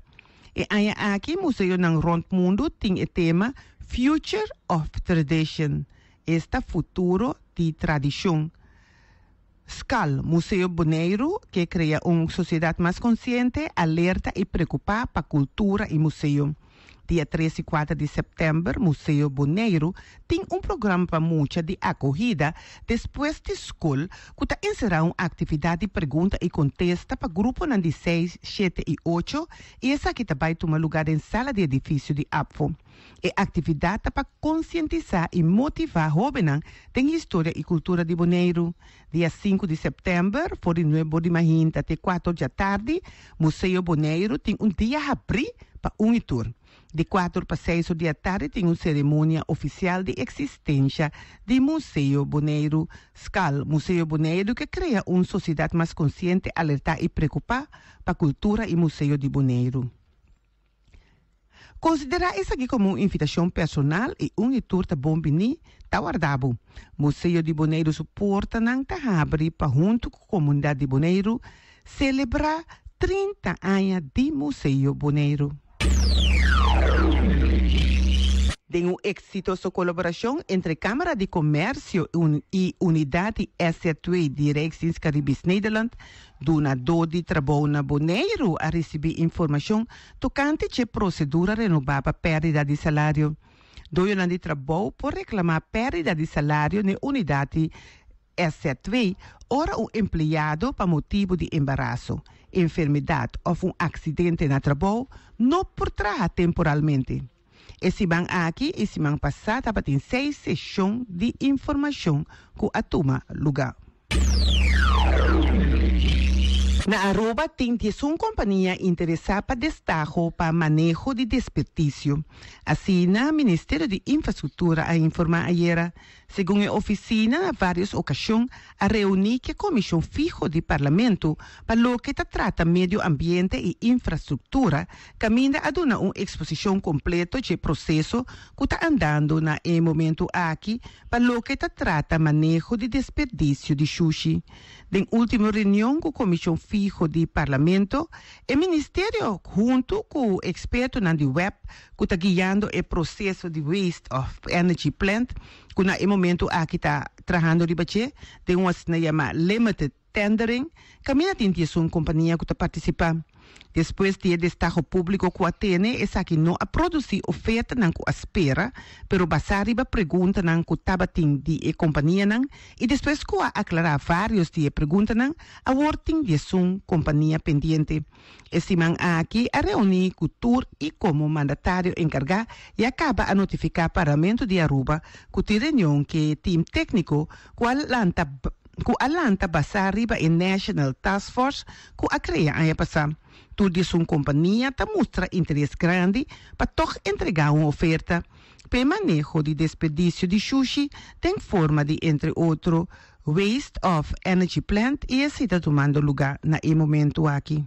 E aña aki museonan rònt mundu tin e tema Future of Tradition, esta futuro di tradishon. Skal, Museo Boneiru ke krea un sosiedat mas konsiente, alerta i preokupá pa kultura i museo. Dia tres i kuater di sèptèmber Museo Boneiru tin un programa pa mucha di akohida despues di skol ku ta enserá un aktividat di pregunta i kontesta pa gruponan di seis, shete i ocho i esaki ta bai tuma lugá den sala di edifisio di ABVO. E aktividat ta pa konsientisá i motivá hóbennan den historia i kultura di Boneiru. Dia sinku di sèptèmber, for di nuebe or di mahinta te kuater or djatardi, Museo Boneiru tin un dia habrí pa un i tur. Di kuater pa seis or di atardi tin un seremonia ofisial di eksistensha di Museo Boneiru. Skal, Museo Boneiru ke krea un sosiedat mas konsiente, alertá i preokupá pa kultura i museo di Boneiru. Konsiderá esaki komo un invitashon personal i un i tur ta bon biní, ta warda bo. Museo di Boneiru su portanan ta habri pa huntu ku komunidat di Boneiru selebrá 30 aña di Museo Boneiru. Den un eksitoso kolaborashon entre Kámara di Komèrsio i Unidat di SZW di Rijksdienst Caribisch Nederland, Dunadó di trabou na Boneiru a risibí informashon tokante dje prosedura renobá pa pèrdida di salario. Doyonan di trabou por reklamá pèrdida di salario n'e unidat di SZW ora un empleado pa motibu di embaraso, enfermedat òf un aksidente na trabou no por traha temporalmente. E siman aki i siman pasá tabatin seis seshon di informashon ku a tuma lugá. Na Aruba tin diesun kompania interesá pa destaho pa maneho di despertisio. Asina Ministerio di Infrastruktura a informá ayera. Segun e ofisina na vários okashon a reuní ku e komishon fiho di Parlamento pa loke ta trata medio ambiente i infrastruktura kaminda a duna un eksposishon kompleto dje proseso ku ta andando na e momentu aki pa loke ta trata maneho di desperdisio di shushi. Den ultimo reunion ku Komishon Fiho di Parlamento, e ministerio huntu ku ekspertonan di web ku ta guiando e proseso di Waste of Energy Plant ku na e momentu aki ta trahando riba dje den un asina yama Limited Tendering, kaminda tin diesun kompania ku ta partisipá. Despues di e destaho públiko ku a tene, esaki no a produsí ofertanan ku a spera, pero basá riba preguntanan ku tabatin di e kompanianan i despues ku a aklará vários di e preguntanan, awor tin diesun kompania pendiente. E siman aki a reuní ku tur i komo mandatario enkargá ya kaba a notifiká Parlamento di Aruba ku tin reunion ke tim tékniko ku a lanta ku a lanta basá riba e National Task Force ku a krea aña pasá. Tur di esun kompania ta mustra interes grandi pa tòg entregá un oferta p'e maneho di desperdisio di shushi den forma di entre otro Waste of Energy Plant i esei ta tumando lugá na e momentu aki.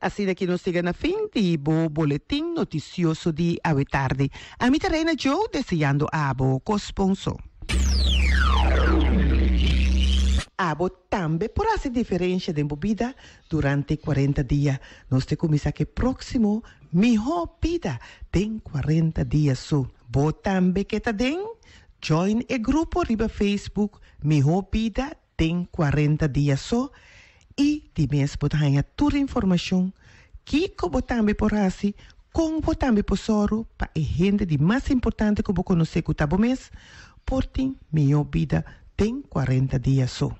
Asina ki nos yega na fin di bo boletin notisioso di awe tardi. Ami ta Reina Joe deseando abo ko-sponsor. Abo tambe por hasi diferensha den bo bida durante 40 dia. Nos te kuminsá ku e próksimo Mihó Bida den 40 Dia su. Bo tambe ke ta den? Join e grupo riba Facebook Mihó Bida den 40 Dia So i di mes bo ta haña tur informashon kiko bo tambe por hasi, kon bo tambe por sòru pa e hende di mas importante ku bo konosé ku ta bo mes por tin mihó bida den 40 dia so.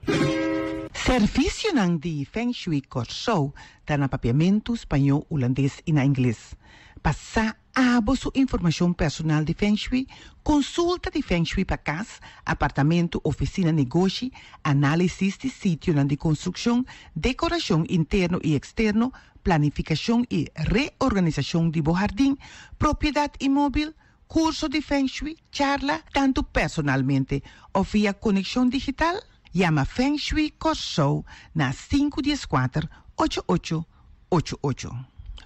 Servisionan di Feng Shui Kòrsou ta na Papiamentu, Spañó, Hulandes i na Ingles. Pa sa. Abo su informashon personal di Feng Shui, konsulta di Feng Shui pa kas, apartamento, ofisina, negoshi, análisis di sitionan di konstrukshon, dekorashon interno i eksterno, planifikashon i reorganisashon di bo hardin, propiedat inmóbil, kurso di Feng Shui, charla, tantu personalmente òf via konekshon digital. Yama Feng Shui Kòrsou na sinku dieskuater, ocho ocho, ocho ocho.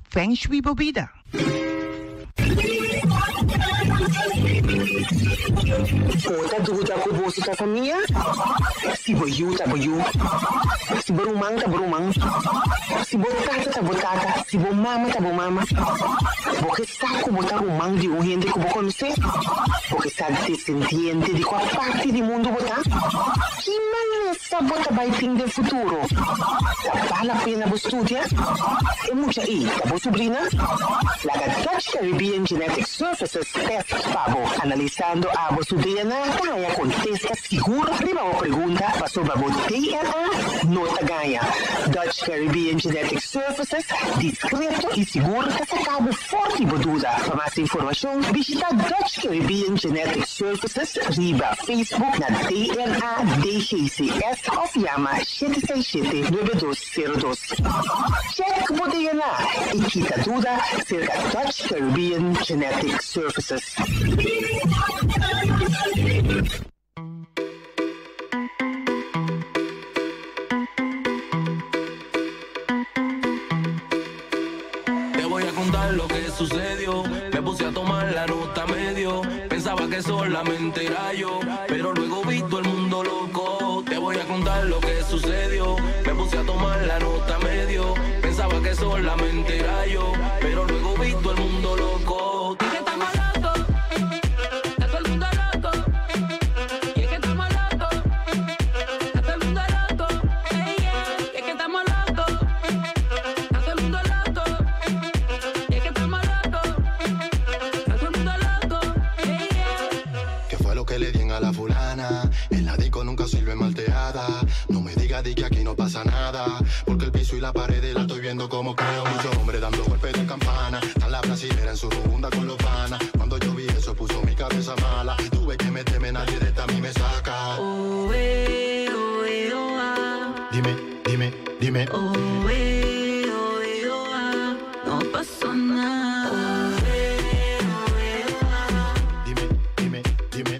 Feng Shui bo bida! Bo ta duda ku boso ta famia? Si bo yu ta bo yu, si bo ruman ta bo ruman, si bo tata ta bo tata, si bo mama ta bo mama, bo ke sa ku bo ta ruman di un hende ku bo konosé? Bo ke sa desendiente di kua parti di mundu bo ta? Ki malesa bo ta bai tin den futuro? Ta bal la pena bo studia? E mucha ei ta bo subrina? Laga Dutch Caribbean Genetic Services test pa bo. Analisando abo su DNA ta haña kontesta sigur riba bo pregunta pasobra bo DNA no ta gaña. Dutch Caribbean Genetic Services diskreto i sigur ta saka bo for di bo duda. Pa mas informashon bishita Dutch Caribbean Genetic Services riba Facebook na DNA DGCS òf yama 767 9202. Check bo DNA i kita duda serka Dutch Caribbean Genetic Services. Te voy a contar lo que sucedió. Me puse a tomar la nota medio. Pensaba que solamente era yo, pero luego vi todo el mundo loco. Te voy a contar lo que sucedió. Me puse a tomar la nota medio. Pensaba que solamente era yo, pero luego vi todo el mundo loco. Y que estamos locos, está todo el mundo loco. Y es que estamos locos, está todo el mundo loco. Ey, yeah. Y es que estamos locos, está todo el mundo loco. Y es que estamos locos, está todo el mundo loco. Ey, yeah. ¿Qué fue lo que le dieron a la fulana? En la disco nunca sirve malteada. No me diga di que aquí no pasa nada. Porque el piso y la pared la estoy viendo como creo. Muchos hombres dando golpes de campana. Están la brasilera en su rubunda con los panas. Cuando yo vi eso puso mi cabeza mala. Tuve que meterme, nadie de esta a mí me saca. Oh, eh, oh, eh, oh, ah. Dime, dime, dime. Oh, eh, oh, eh, oh, ah. No pasó nada. Oh, eh, oh, eh, oh, ah. Dime, dime, dime.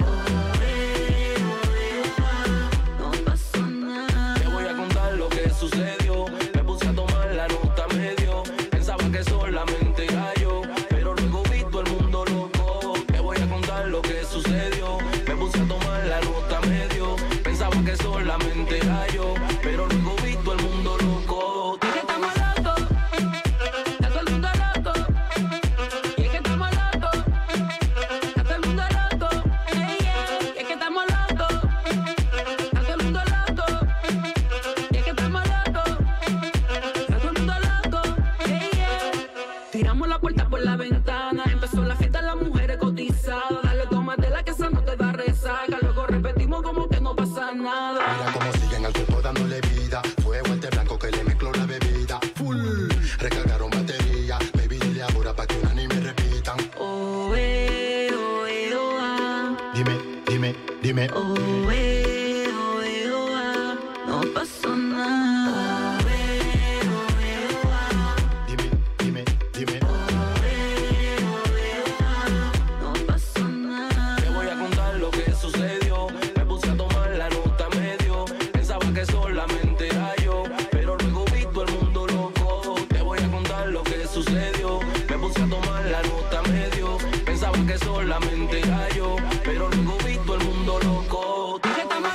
No pasó nada. Te voy a contar lo que sucedió. Me puse a tomar la nota medio. Pensaba que solamente era yo, pero luego vi todo el mundo loco. Te voy a contar lo que sucedió. Me puse a tomar la nota medio. Pensaba que solamente era yo, pero luego vi todo el mundo loco. Y es que estamos locos, está todo el mundo loco. Y es que estamos locos, está todo el mundo loco. Ey, yeah. Y es que estamos locos, está todo el mundo loco. Y es que estamos locos, está todo el mundo loco. Ey, yeah. Tiramos la puerta por la ventana, empezó la fiesta, las mujeres cotizadas. Dale, tómate la que esa no te da resaca. Luego repetimos como que no pasa nada. Mira cómo siguen al cuerpo dándole vida. Fue este blanco que le mezcló la bebida. Full, recargaron batería. Baby, dile ahora pa' que una ni me repitan. Oh, eh, oh, eh, oh, ah. Dime, dime, dime. Oh, eh, oh, eh, oh, ah. No pasó nada. Oh, eh, oh, eh, oh, ah. Dime, dime, dime. No pasó nada. Te voy a contar lo que sucedió. Me puse a tomar la nota medio. Pensaba que solamente era yo, pero luego vi todo el mundo loco. Te voy a contar lo que sucedió. Me puse a tomar la nota medio. Pensaba que solamente era yo, pero luego vi todo el mundo loco. Y que estamos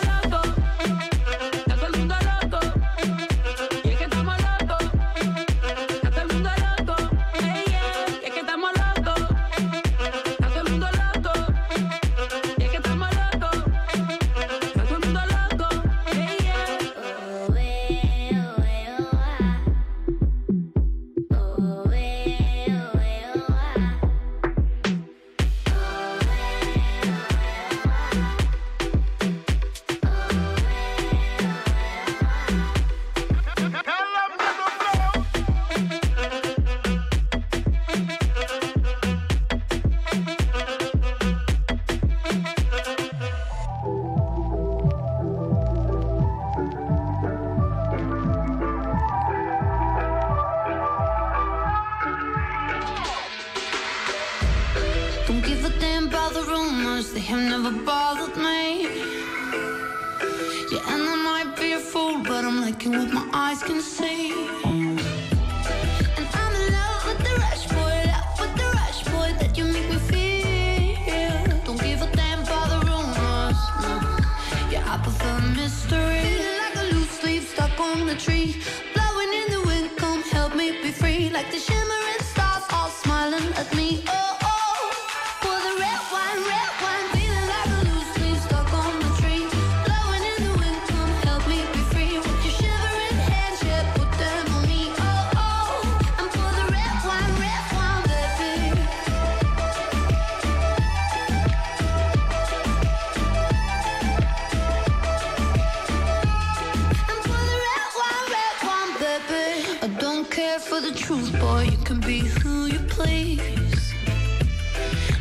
They have never bothered me. Yeah, and I might be a fool, but I'm liking what my eyes can see. And I'm in love with the rush, boy, love with the rush, boy, that you make me feel. Don't give a damn about the rumors, no. Yeah, I prefer mystery. Feeling like a loose leaf stuck on the tree, blowing in the wind. Come help me be free, like the shimmering stars all smiling at me. Oh oh, pour the red wine, feeling like a loose leaf stuck on the tree, blowing in the wind. Come help me be free with your shivering hands, yeah, put them on me. Oh oh, and pour the red wine, baby. And pour the red wine, baby. I don't care for the truth, boy. You can be who you please.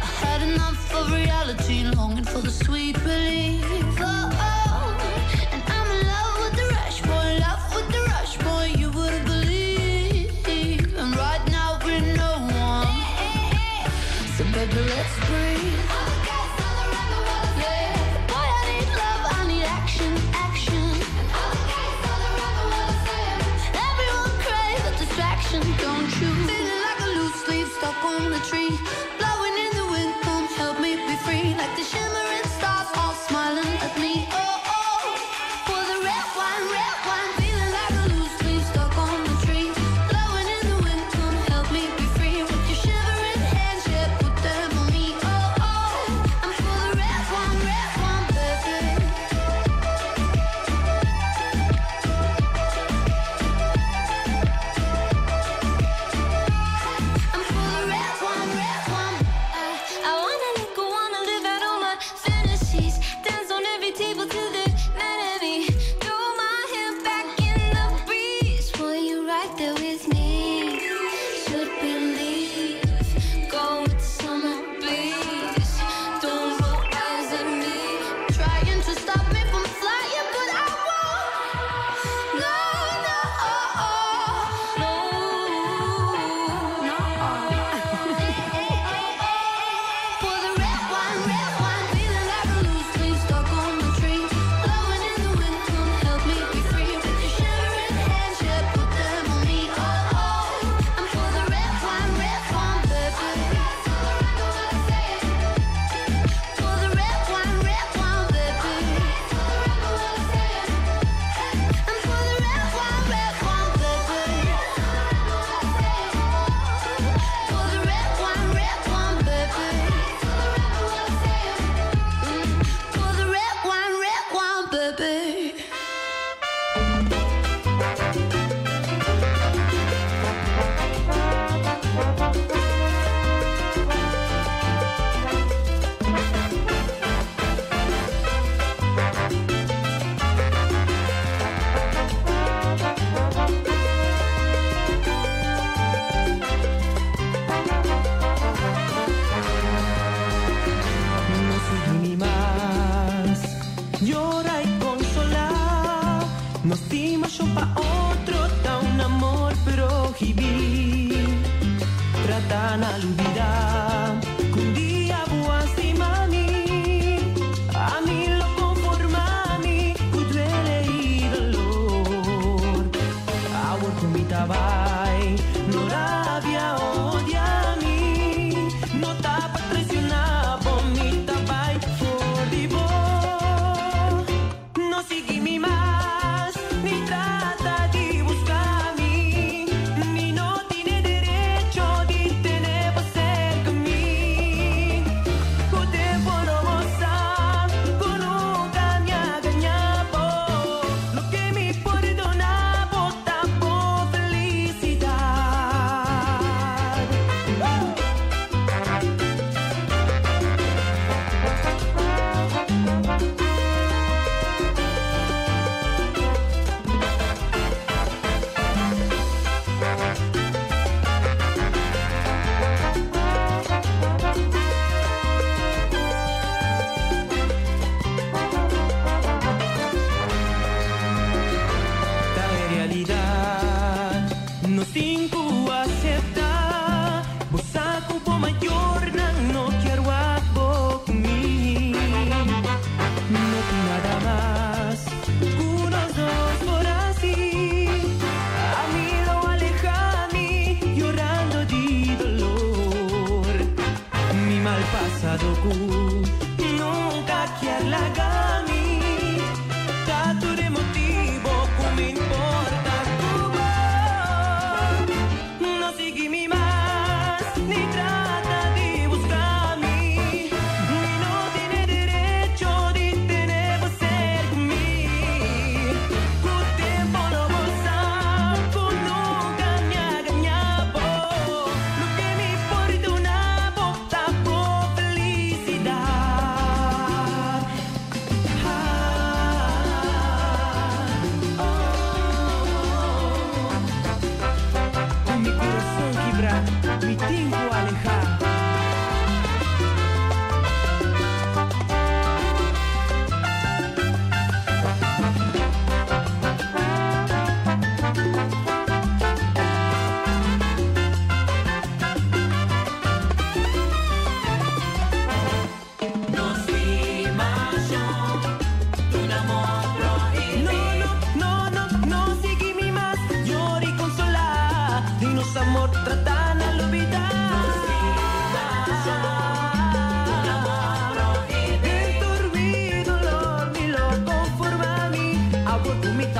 I had enough of reality, longing for the sweet relief. Oh, oh. And I'm in love with the rush, boy. Love with the rush, boy. You wouldn't believe. And right now we're no one. So baby, let's breathe. Yeah. Boy, I need love, I need action, action. Everyone crave a distraction, don't you? Feeling like a loose leaf stuck on the tree, blowing in the wind. Come help me be free, like the shimmering stars all smiling at me. Oh oh, pour the red wine, feeling like a loose leaf stuck on the tree, blowing in the wind. Come help me be free with your shivering hands, yeah, put them on me.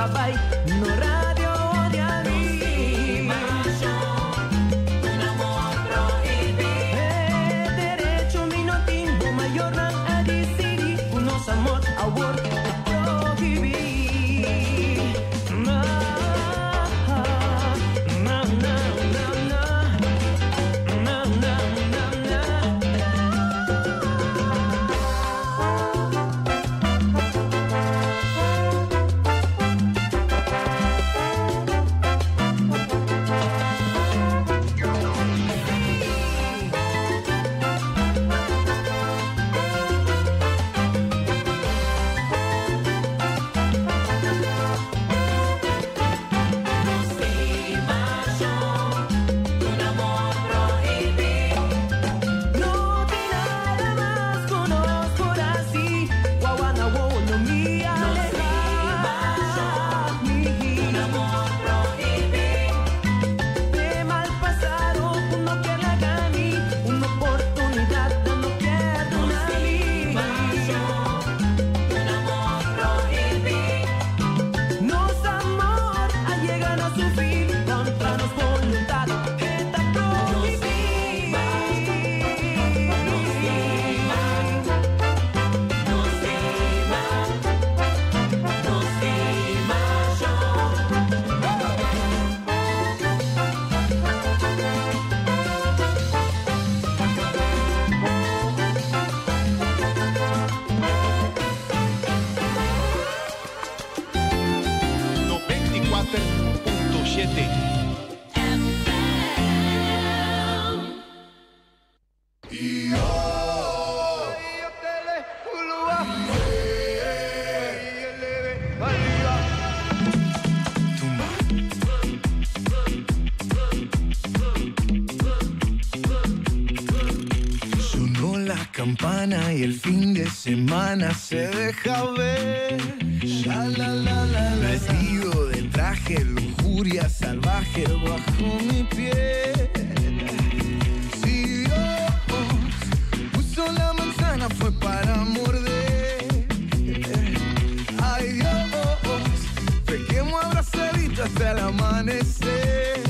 ta bai, no radio odia mi. Un amor prohibí. E derecho mi no tin, bo mayornan a disidí ku nos amor awor ta prohibí. Na, na, na, na, na. Na, na, na, na. Un amor prohibí. No tin nada mas ku nos por hasi. Guaguana, wo, no mi aleha. Un amor prohibí. De mal pasado, uno que laga mi. Una oportunidad, no quiero mi. Un amor prohibí. Nos amor a llegar a su fin contra nos voluntad está prohibí. Nos 94.7. Sonó la campana y el fin de semana se deja ver. Sha, la, la, la, la. Vestido de traje, lujuria salvaje bajo mi piel. Si Dios puso la manzana fue para morder. Ay Dios, pequemos abrazadito hasta el amanecer.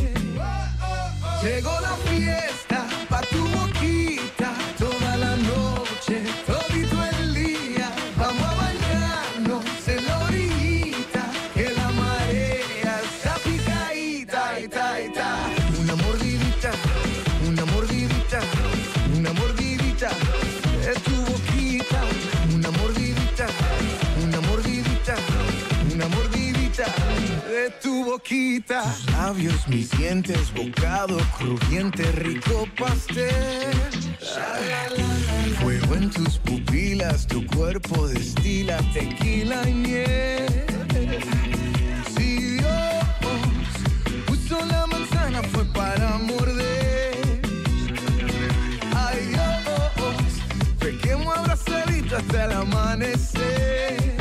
Llegó la fiesta pa' tu boquita toda la noche, todito el día. Vamos a bañarnos en la orillita, que la marea está picadita, ita, ita. Una mordidita, una mordidita, una mordidita de tu boquita. Una mordidita, una mordidita, una mordidita de tu boquita. Tus labios, mis dientes, bocado crujiente, rico pastel. Fuego en tus pupilas, tu cuerpo destila tequila y miel. Si Dios puso la manzana fue para morder. Ay Dios, pequemos abrazadito hasta el amanecer.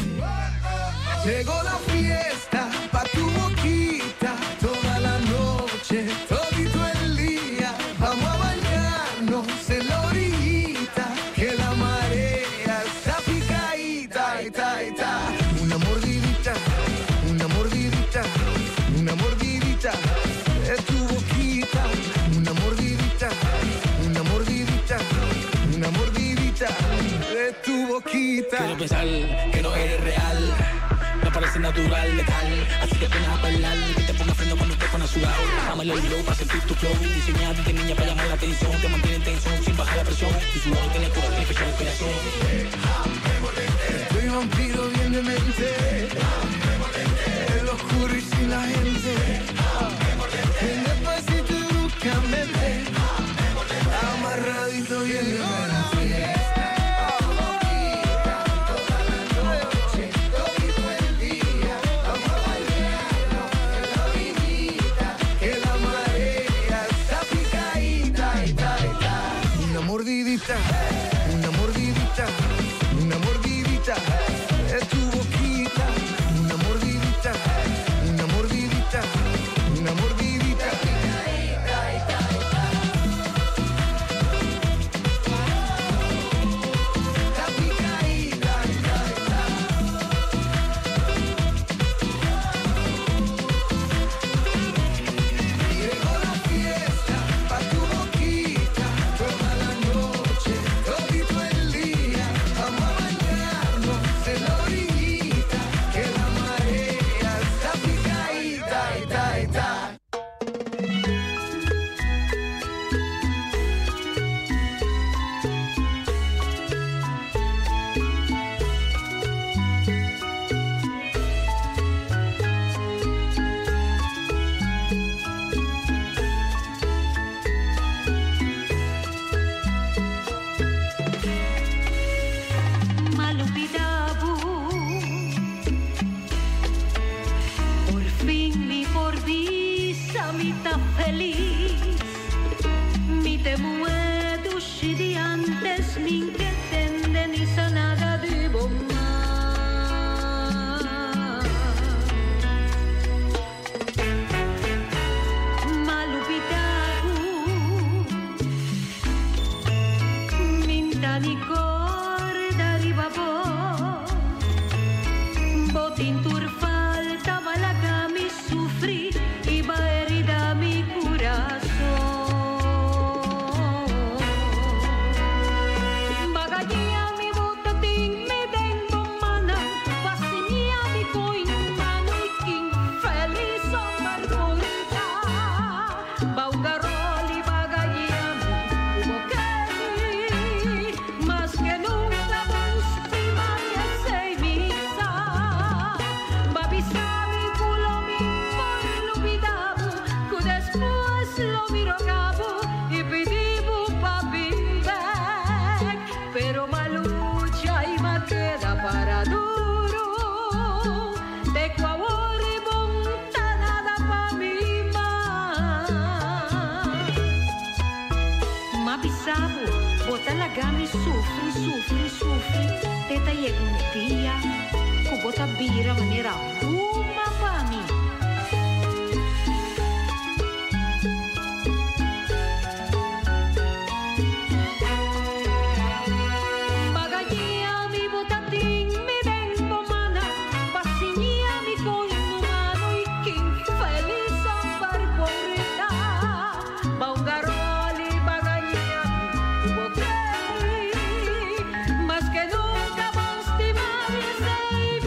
Llegó la fiesta pa' tu boquita toda la noche, todito el día. Vamos a bañarnos en la orillita, que la marea está picadita, ita, ita. Una mordidita, una mordidita, una mordidita de tu boquita. Una mordidita, una mordidita, una mordidita de tu boquita. Quiero pensar que no eres real. No parece natural, letal. Así que pones a bailar. Que te ponga freno cuando te pones sudado. Dame el low para sentir tu flow. Diseñado de niña para llamar la atención. Te mantiene en tensión sin bajar la presión. Tu sudor tiene cura, tiene fecha de inspiración. Estoy vampiro bien de mente. En lo oscuro y sin la gente. Ven despacito y búscame. Amarradito bien de mente. Que la marea está picadita, ita, ita. Una mordidita, una mordidita, una mordidita de tu boquita. queda para duro. Te cuavor y montanada pa mi mas. Ma bisabo, bota lagami sufri, sufri, sufri. Teta llega un dia, ku bota bira manera uma pa mi. Pagaña mi botatín, mi den bomana, pasiña mi con humano y quien feliz ambar porrita. Baungaroli, pagaña mi boqueri, más que nunca mostimari se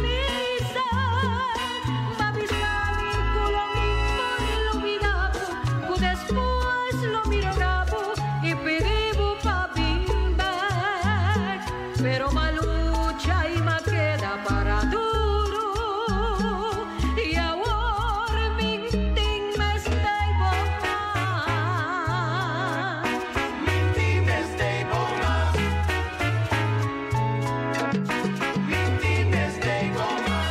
misa. Babisali culo mi por lo mirabo, cu después lo miro gabo y pedibu pa bimba. Pero malucha y ma queda para duro. Y ahora mintin me estoy Mintin me estoy más. Mintin me estoy más.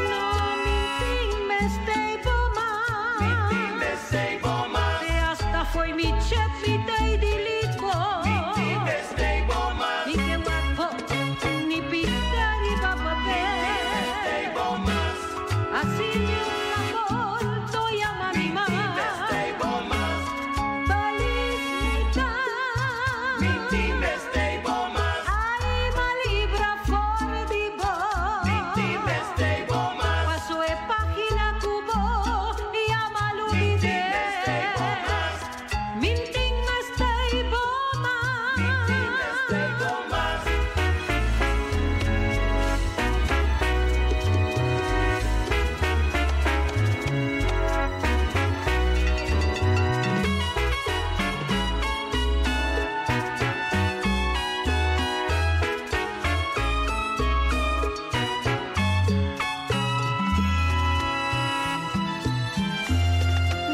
No, mintin me estoy Mintin me estoy más. De hasta foi mi chep mi te dilitbo. Mintin me estoy más. Ni que guapo, ni pintar y pa papel. Así ni un amor, estoy a mi Felicita. Mintin me estoy más. Ay, ma libra for di bo. Mintin me estoy más. Paso e página cubo y amalu Mintin me estoy más. Mintin me estoy más. Mintin me estoy más.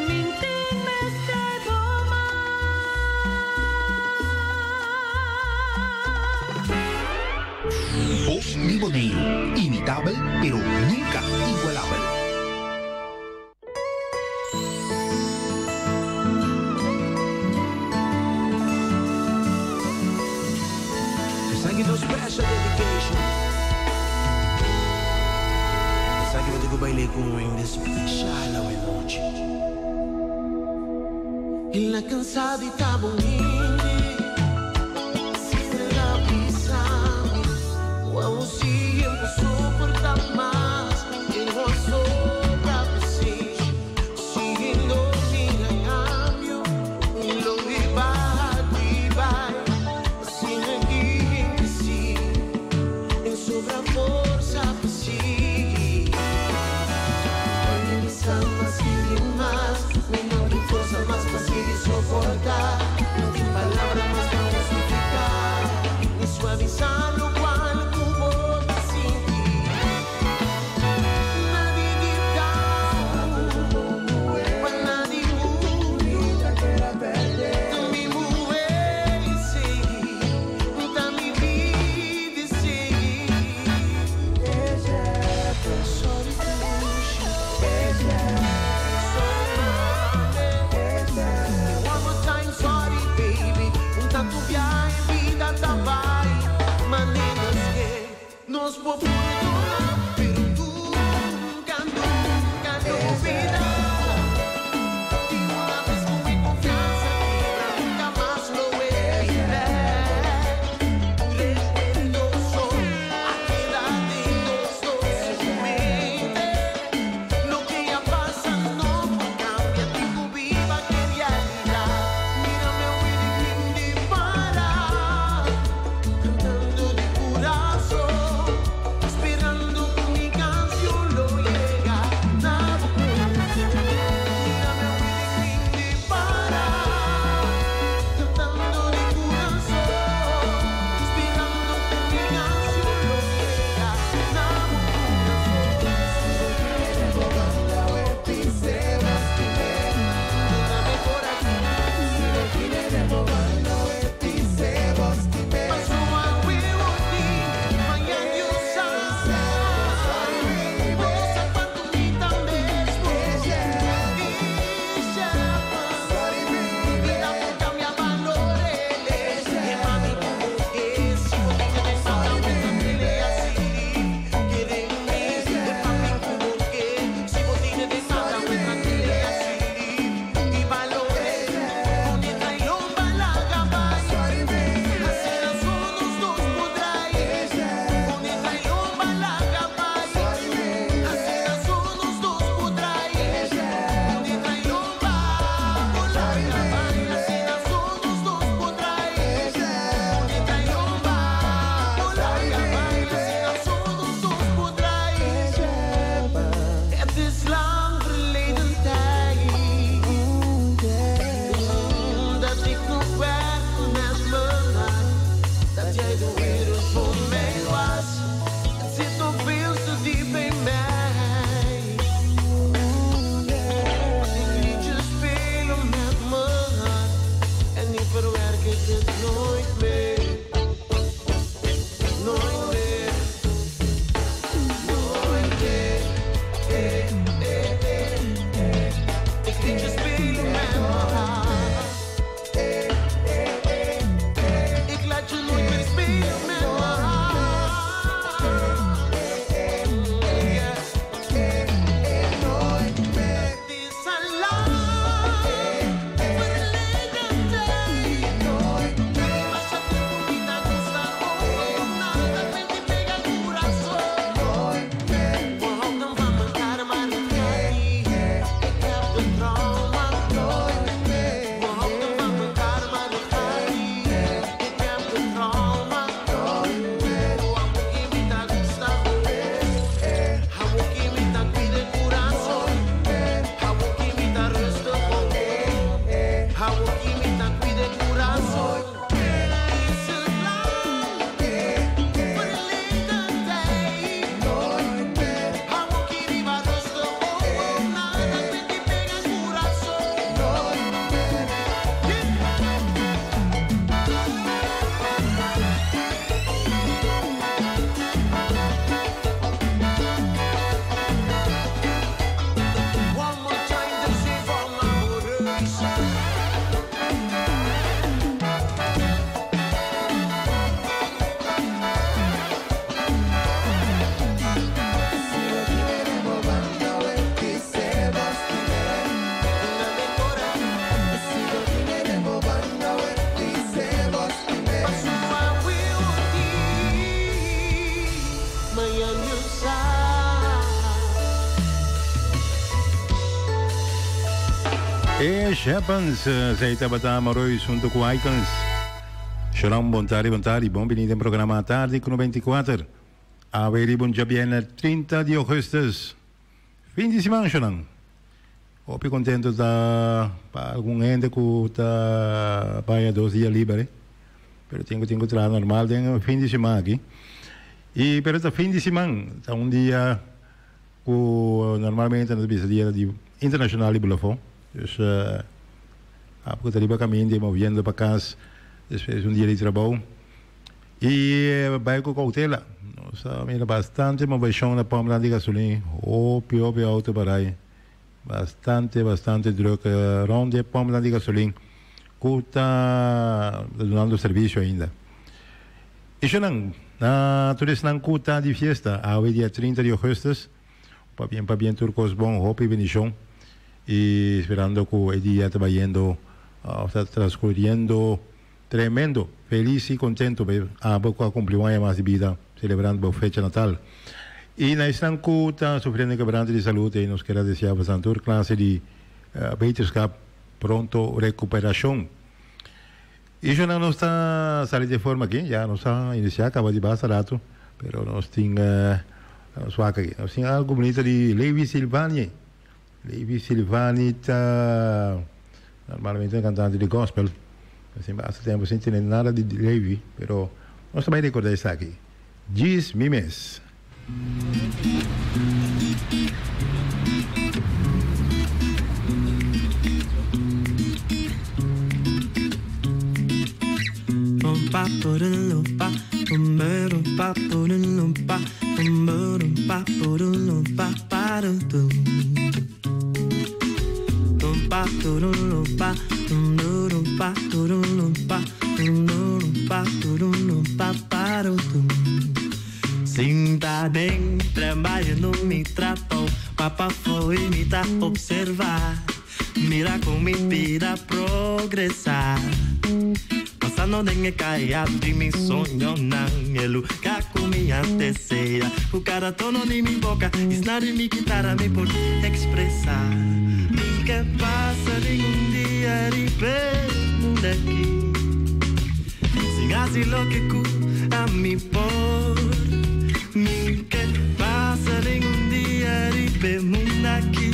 Mintin me estoy Voz Mi Boneiru. Imitable, pero nunca igualable. Thank you for special dedication. Thank you for baile con en special noche. En la cansadita bonita, sin la pisa, wow, siempre soporta más, el gozo sí, siguiendo mi cambio, lo que va, sin aquí sí, en sobra forza sí. Más y más, mi no tengo fuerza más fácil de soportar. No tengo de trauma. Nooit meer. We houden van elkaar, maar het gaat niet. Ik heb de trauma. Nooit meer. Hou gusta. Hou kimita cuide corazón. Hou kimita rustig op. Hou kimita cuide corazón. Is het lang? Verleden tijd. Nooit meer. Hou kiriba rustig op. Nada te te pega corazón. Nooit meer. One more time, de zee van amoureus. Ish happens, zei Tabata Maroy junto com Icons. Shalom, bom tarde, bom tarde. Bom venida em programa à tarde com 94. A ver, bom dia, bien, 30 de agosto. Fim de semana, Shalom. Hope contento tá pa algum gente que tá vai 2 dias livre. Pero tengo trabalho normal, tengo fim de semana aqui. E pero tá fim de semana, tá um dia que normalmente nos bisa dia de internacional de Bulafon. Dus porque riba caminho de moviendo para casa, después un dia de trabalho. E vai com cautela. Nossa, mira, bastante movação na pompa de gasolina. Opi, opi, auto para aí. Bastante, bastante druk. Rond de pompa de gasolina. Que está dando serviço ainda. Isso não, na turista não cuta de fiesta, a hoje dia 30 de agosto, pa bien turcos bom, hope bendición, y esperando que el día está yendo, está transcurriendo tremendo, feliz y contento, a poco a cumplir un año más de vida, celebrando fecha natal. Y na isang kuta sufriendo quebranto de salud, y nos quiere desear bastante clase de beterschap, pronto recuperación. Y yo no está saliendo de forma aquí, ya no está iniciado, acaba de pasar rato, pero nos tiene aquí, nos tiene algo bonito de Levi Silvani. Levi Silvani está normalmente un cantante de gospel, assim, hace tempo sem ter nada de Levi, pero nós também recordar isso aqui. Diz Mimes. Sinta bem, trabalho no me tratou. Papa foi me tá observar. Mira com me pira progressar. Passando den caia de mi sonho nan el lugar com minha terceira. O cara tono de mi boca, esnar de mi guitarra me por expressar. Que passa nenhum dia de mundo aqui. Sin así lo que cu a mi por. Mi que passa nenhum dia de mundo aqui.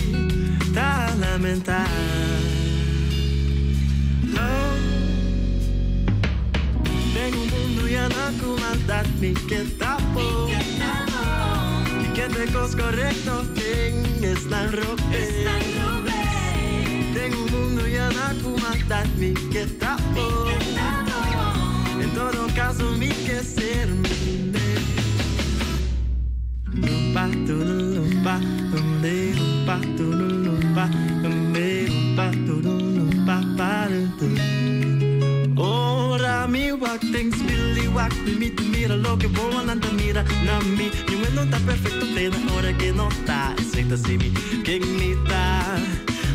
Tá lamentar. Oh. Tengo un mundo ya no comandar mi que tapo. Y que te cos correcto en esta ropa. Tengo un mundo ya no comandar mi que tapo. En todo caso mi que ser mi Lumpa, tulumpa, lumbe, lumpa, tulumpa, lumbe, lumpa, tulumpa, pa, Ora mi wak things billy wak mi mi te mira lo que vos anda mira na mi ni no está perfecto plena hora que no está excepto si mi que mi ta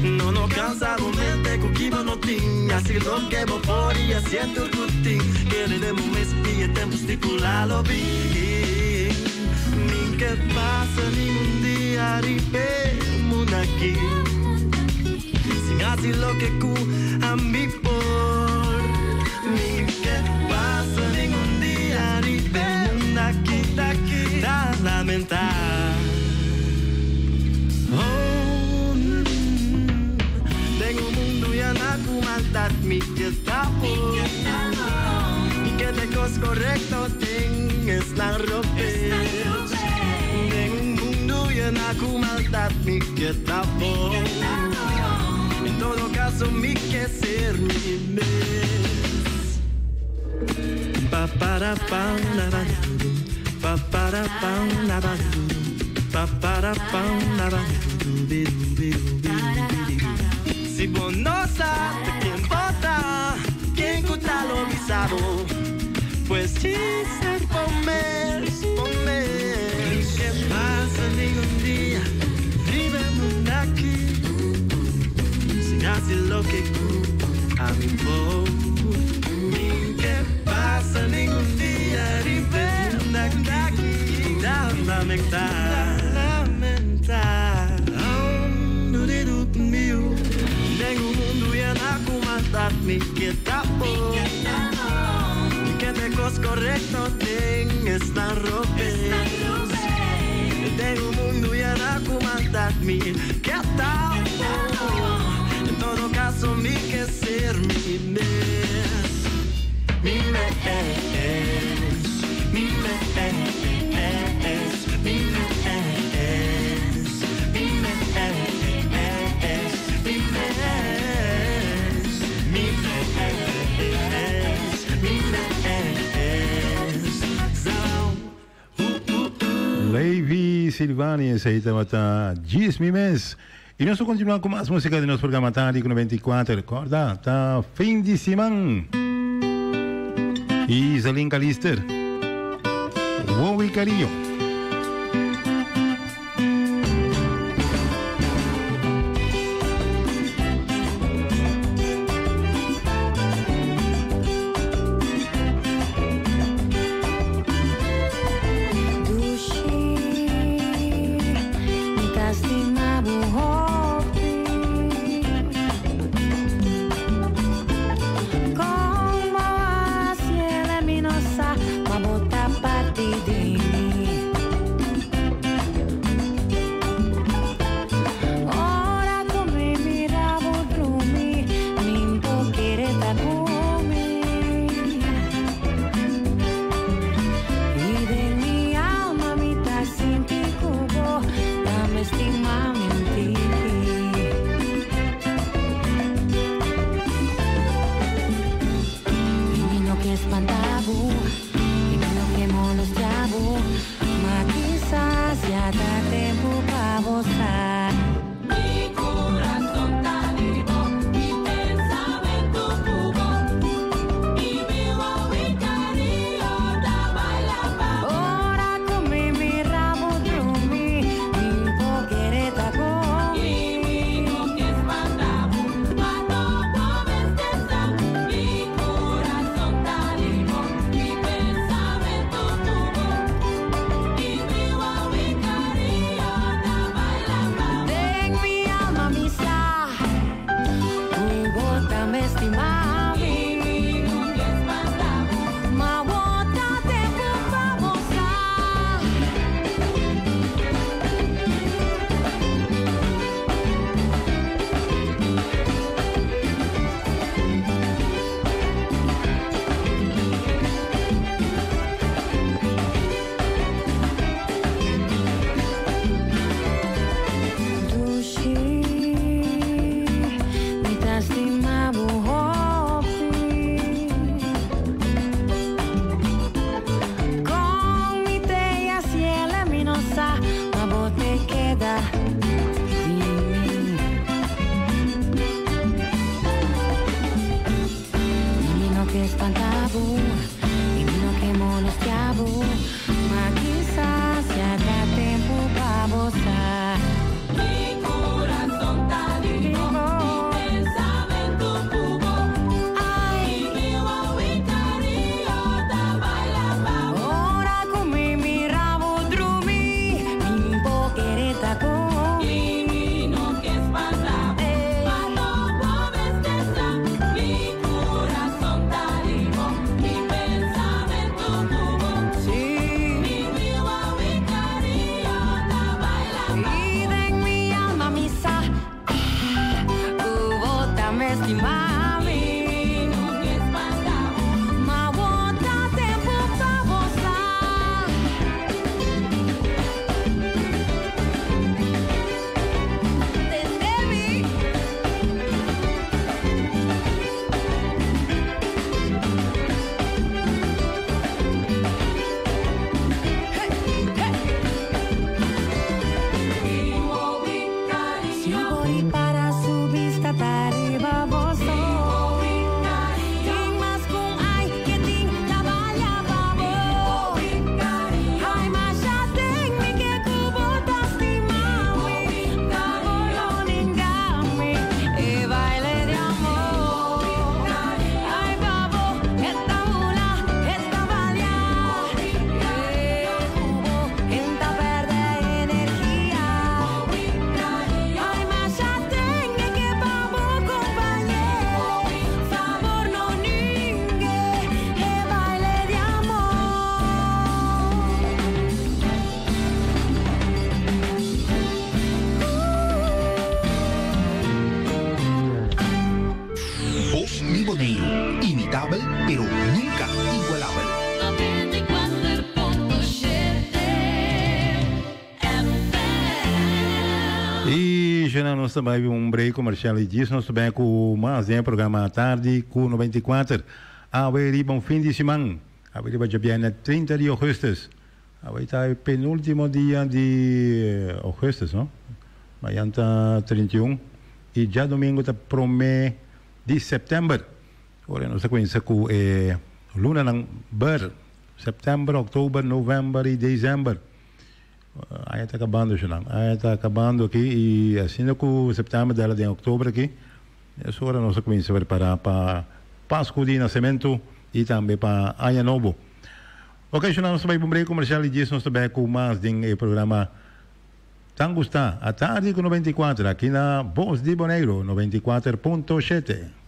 no no cansa mente con que no tinha si lo que vos podía siento el rutin que le demos mes y el tiempo estipulado vi ni que pasa ningún día ripe mundo aquí. hasi loke ku ami por. Mi ke pasa ningun dia riba e mundu aki aki ta lamentá. Oh, Den un mundu yená ku maldat mi ke ta bon. Mi ke te kos korekto den esnan robes. Den un mundu yená ku maldat mi ke ta bon. En todo kaso mi ke ser mi mes. Pa para pa la ba du pa para pa la ba du pa para pa la ba du bi du bi du bi du bi du. Si bo no sa ta ken bo ta, ken ku ta lo bisa bo. Pues djis ser bo mes, bo mes. Mi ke pasa ningun dia riba e mundu aki sin hasi loke ku ami por. Mi ke pasa ningun dia riba e mundu aki ta lamentá. Lamentá. Den un mundu yená ku maldat mi ke ta bon. Mi ke te kos korekto den esnan robes. Den un mundu yená ku maldat mi ke ta bon. En todo kaso mi ke ser mi mes. Mi mes. Mi mes. Mi mes. Mi mes. Mi mes. Mi mes. Mi mes. Zo. Levi Silvania, esei tabata Djis Mi Mes. I nos ta kontinuá ku mas músika di nos programa Tardi ku 94. Kòrda, ta fin di siman. Iselin Calister, Wowi Cariño. Dushi, mi ta stima bo hopi. Kon bo a hasié mi no sa, ma bo ta parti di mi. Ora ku mi mira bo drumi, mi no kere ta ku mi. I den mi alma mi ta sinti ku bo tambe stima mi un tiki. I mi no ke spanta bo, i mi no ke molestiá bo, ma kisas ya ta tempu pa bo sa. Mi kurason ta di bo, mi pensamentu ku bo. I mi wowo kariño ta baila pa bo. Ora ku mi mira bo drumi, mi no kere ta ku mi. I mi no ke spanta bo, ma toch bo mester sa. Mi kurason ta di bo, mi pensamentu ku bo. I mi wowo kariño ta baila pa bo. Den mi alma mi sa, ku bo tambe stima mi. Ma bo ta tempu pa bo sa. Dushi, mi ta stima bo hopi. Kon mi t'ei hasié mi no sa, ma bo ta keda di mi. I mi no ke spanta bo, i mi no ke molestiá bo, ma kisas ya ta tempu pa bo sa. Mi kurason ta di bo, mi pensamentu ku bo. I mi wowo kariño ta baila pa bo. Ora ku mi mira bo drumi, mi no kere ta ku mi. I mi no ke spanta bo, ma toch bo stima mi. Ma bota tempo pa goza. Tende mi. Si voy para su vista arriba vos Tin mas con ai que tin trabalha pa bo Ai mas já tem mi que cubo ta estimami Cabo no ningami E baile de amor Ai babo esta mula esta valia E cubo enta perde energia Ai, mas já tem que pavo compañero Favor no ningue E baile de amor Bos di Boneiru, imitabel pero nunka igualabel. 94.7 I ya nos ta bai un break comercial i djis nos ta bai ku mas den programa Atardi ku 94. Awe riba un fin di siman. Awe riba djabièrnè 30 di augustus. Awe ta e penultimo dia di augustus, no? Mayan ta 31 i djadomingo ta promé di sèptèmber. Ora nos ta kuminsá ku e lunanan ber, sèptèmber, òktober, novèmber i desèmber. Aña ta kabando shunan, aña ta kabando aki i asina ku sèptèmber dela den òktober aki, es ora nos ta kuminsá prepará pa Pasku di Nasementu i tambe pa Aña Nobo. Oke shunan, nos ta bai pa un brek komersial i djis nos ta bek ku mas den e programa Tan Gustá Atardi ku 94 aki na Bos di Boneiru 94.7.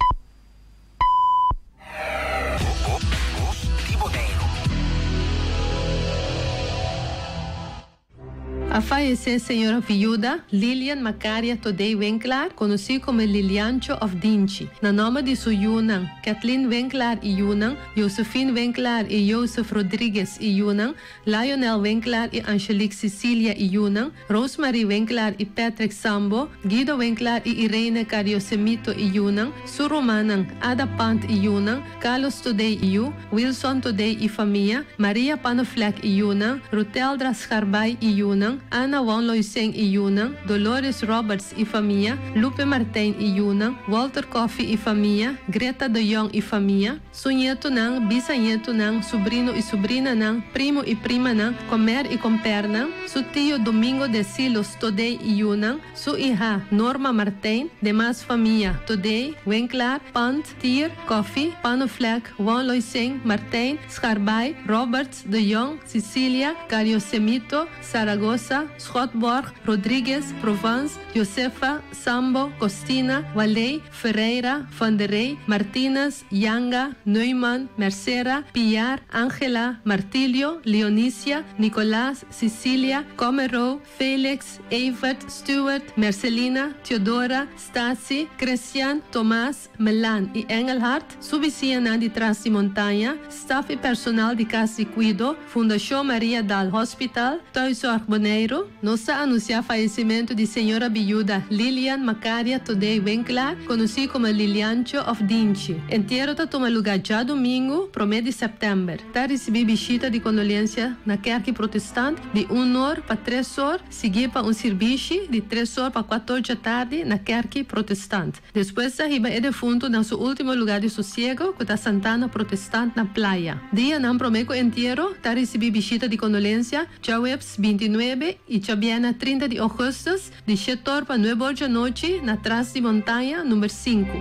A fayesé señora viuda Lilian Macaria Todey Winklaar, konosí komo Liliancho òf Dinchi, na nòmber di su yunan, Kathleen Winklaar i yunan, Josephine Winklaar i Joseph Rodriguez i yunan, Lionel Winklaar i Angelique Cecilia i yunan, Rosemarie Winklaar i Patrick Sambo, Guido Winklaar i Irene Cariosemito i yunan, su rumannan, Ada Pant i yunan, Carlos Todey i yu, Wilson Todey i famia, Maria Panneflek i yunan, Ruteldra Scharbaai i yunan, Anna Wonloiseng i yunan, Dolores Roberts i famia, Lupe Martijn i yunan, Walter Coffie i famia, Greta de Jong i famia, Su ñetunan, bisañetunan, subrino i subrinanan, primo i primanan, komer i kompernan, su tio Domingo de Silos Todey i yunan, su iha Norma Martijn, demas famia, Todey, Winklaar, Pant, Tier, Koffie, Panneflek, Wonloising, Martijn, Scharbaai, Roberts, De Jong, Cecilia, Cariosemito, Zaragoza, Schotborg, Rodriguez, Provence, Josefa, Sambo, Costina, Waley, Ferreira, Van der Rey, Martinez, Yanga, Neumann, Mercera, Piar, Angela, Martilio, Leonisia, Nicolaas, Cecilia, Comerow, Felix, Evert, Stewart, Mercelina, Theodora, Stasi, Christian, Tomas, Melan i Engelhard, su bisiñanan di Tras di Montaña, staf i personal di Kas di Kuido, Fundashon Maria Dal Hospital, Thuiszorg Boneiru. Nos ta anunsiá fayesimentu di señora biyuda Lilian Macaria Todey Winklaar, konosí komo Liliancho òf Dinchi. Entiero ta tuma lugá djadumingu, promé di sèptèmber. Ta risibí bishita di kondolensia na Kèrki Protestant di un or pa tres or, siguí pa un sirbishi di tres or pa kuator djatardi na Kèrki Protestant. Despues ta hiba e defuntu na su ultimo lugar di sosiego ku ta Santana Protestant na Playa. Dianan promé ku entiero ta risibí bishita di kondolensia djaweps 29 i djabièrnè 30 di ougùstùs di shet'or pa nueb'or djanochi na Tras di Montaña number sinku.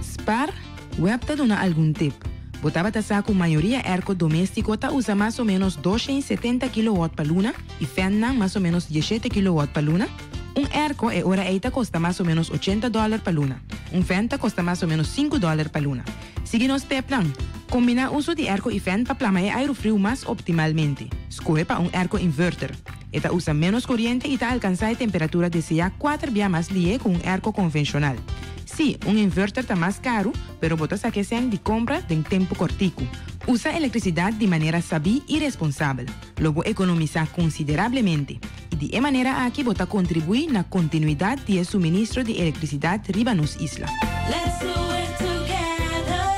Spar, Web ta duna algun tip. Bo tabata sa ku mayoria airco doméstiko ta usa mas o ménos 270 kilowatt pa luna i fènnan mas o ménos 17 kilowatt pa luna? Un airco e ora ei ta kosta mas o ménos 80 dòler pa luna. Un fan ta kosta mas o ménos sinku dòler pa luna. Sigui nos tepnan! Kombiná uso di airco i fan pa plama e airu friu mas optimalmente. Skohe pa un airco inverter. E ta usa ménos koriente i ta alkansá e temperatura deseá kuater bia mas lihé ku un airco konvenshonal. Sí, un inverter ta mas karu, pero bo ta saka e sèn di kompra den tempu kòrtiku. Usa elektrisidat di manera sabí i responsabel. Lo bo ekonomisá konsiderablemente i di e manera aki bo ta kontribuí na kontinuidat di e suministro di elektrisidat riba nos isla. Let's do it together.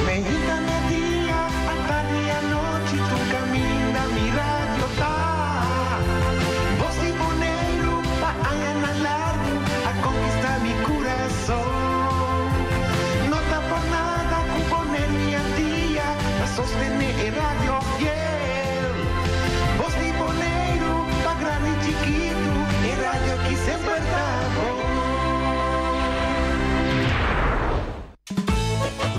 Meinta, media, atardi, anochi, tur kaminda mi radio ta. Bos di Boneiru pa añanan largu a konkistá mi kurason. No ta por nada ku Boneiru i Antia ta sostené e radio fiel. Bos di Boneiru pa grandi i chikitu, e radio ki semper ta bon.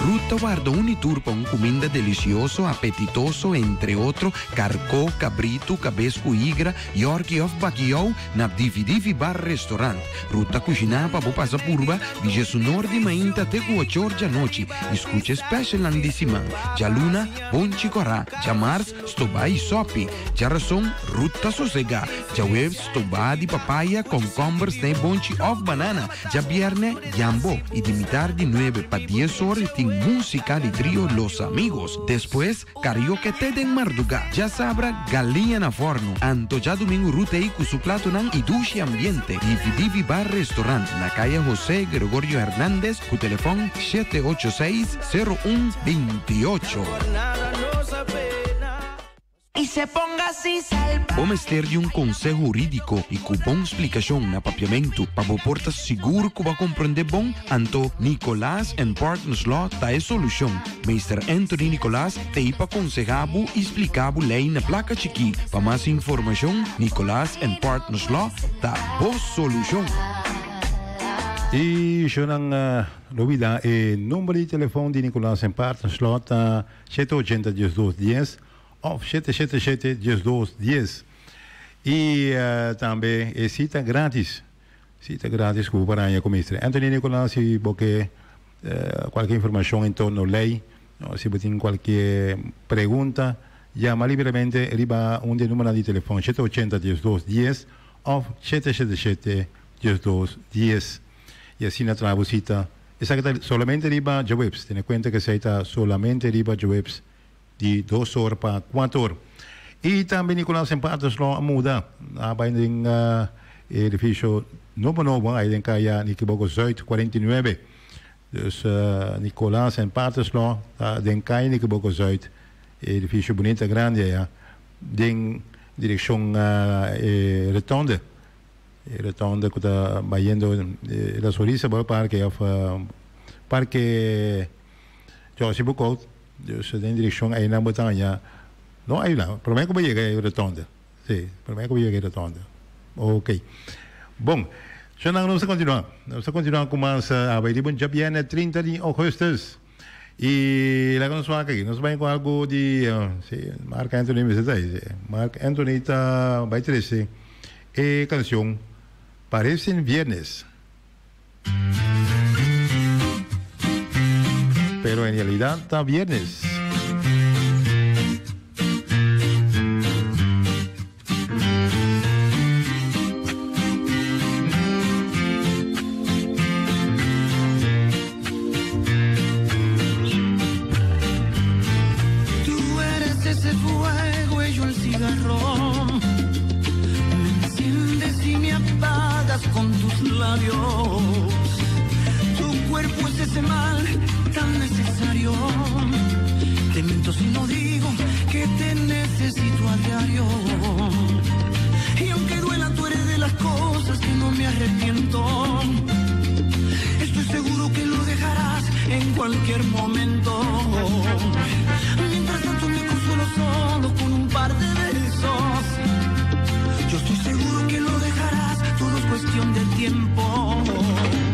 Ruth ta warda un i tur pa un kuminda delisioso, apetitoso, entre otro, karkó, kabritu, kabes ku igra, yòrki òf bakiou na Divi Divi Bar Restaurant. Ruth ta kushiná pa bo pasa purba di djesunor di mainta te ku ochor djanochi i skucha e specialnan di siman, djaluna, bonchi kòrá, djamars, Stobá i sòpi. Djarason, Ruth ta sosegá. Djaweves, stobá di papaya, kònkòmber, snei bonchi òf banana. Djabièrnè, yambo. I di mitar di nuebe pa dies or tin músika di trio Los Amigos. Despues, karioke te den mardugá. Djasabra, galiña na fòrnu. Anto djadumingu Ruth ei ku su platonan i dushi ambiente. Divi Divi Bar Restaurant na Kaya José Gregorio Hernandez ku telefòn 786 01 28. Bo mester di un konseho hurídiko i ku bon splikashon na papiamentu pa bo por ta sigur ku bo a komprendé bon? Anto Nicolaas and Partners Law ta e solushon. Meester Anthony Nicolaas t'ei pa konsehá bo i spliká bo lei na plaka chikí. Pa mas informashon, Nicolaas and Partners Law ta bo solushon. I shownan lo bida e number di telefon di Nicolaas and Partners Law ta 780 12 10 of 777 12 10. I tambe e cita gratis, cita gratis cu bo por haña cu Mister Anthony Nicolaas si bo ke cualkier informacion en torno ley o si bo tin cualkier pregunta yama libremente riba un di e numbernan di telefon 780 12 10 of 777 12 10 y asina traha bo cita. Esaki ta solamente riba djaweps. Tene cuenta cu esey ta solamente riba djaweps di dos or pa cuatro or. Y tambe Nicolas en Patersloo a muda. A bay den e edificio nobo nobo ay den caya Nikiboko Zuid 49. Dus Nicolas en Patersloo ta den caya Nikiboko Zuid. E edificio bunita grandi aya den direccion e rotonde. E rotonde cu ta bayendo La Sonrisa bo parke of parke Josie Boekhout. Dus den direccion aynan bo ta haña no aynan prome cu bo yega e rotonde si prome cu bo yega e rotonde ok bon so nan nos ta continua nos ta continua cu mas awe riba un djabierne 30 di augustus y laga nos wak aki nos bay cu algo di si Mark Anthony mester ta ahi si Mark Anthony ta bay trece e cancion Parecen Viernes. Pero en realidad ta viernes. Tú eres ese fuego y yo el cigarro. Me enciendes y me apagas con tus labios. Tu cuerpo es ese mal tan necesario. Te miento si no digo que te necesito a diario. Y aunque duela, tú eres de las cosas que no me arrepiento. Estoy seguro que lo dejarás en cualquier momento. Mientras tanto me consuelo solo con un par de besos. Yo estoy seguro que lo dejarás, todo es cuestión de tiempo.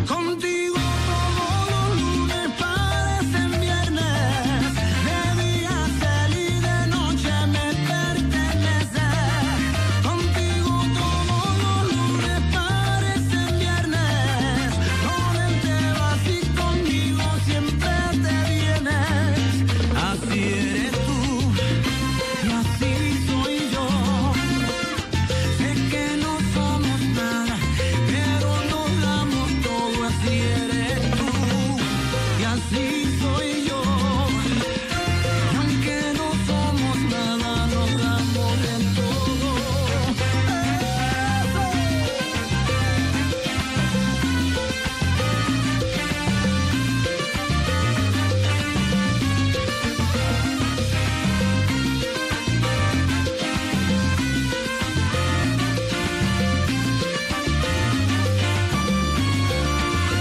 Contigo todos los lunes parecen viernes. De día salí, de noche me perteneces. Contigo todos los lunes parecen viernes. Con él te vas y conmigo siempre te vienes. Así eres tú y así soy yo. Sé que no somos nada, pero nos damos todo. Así eres tú y así soy yo. Y aunque no somos nada, nos damos de todo.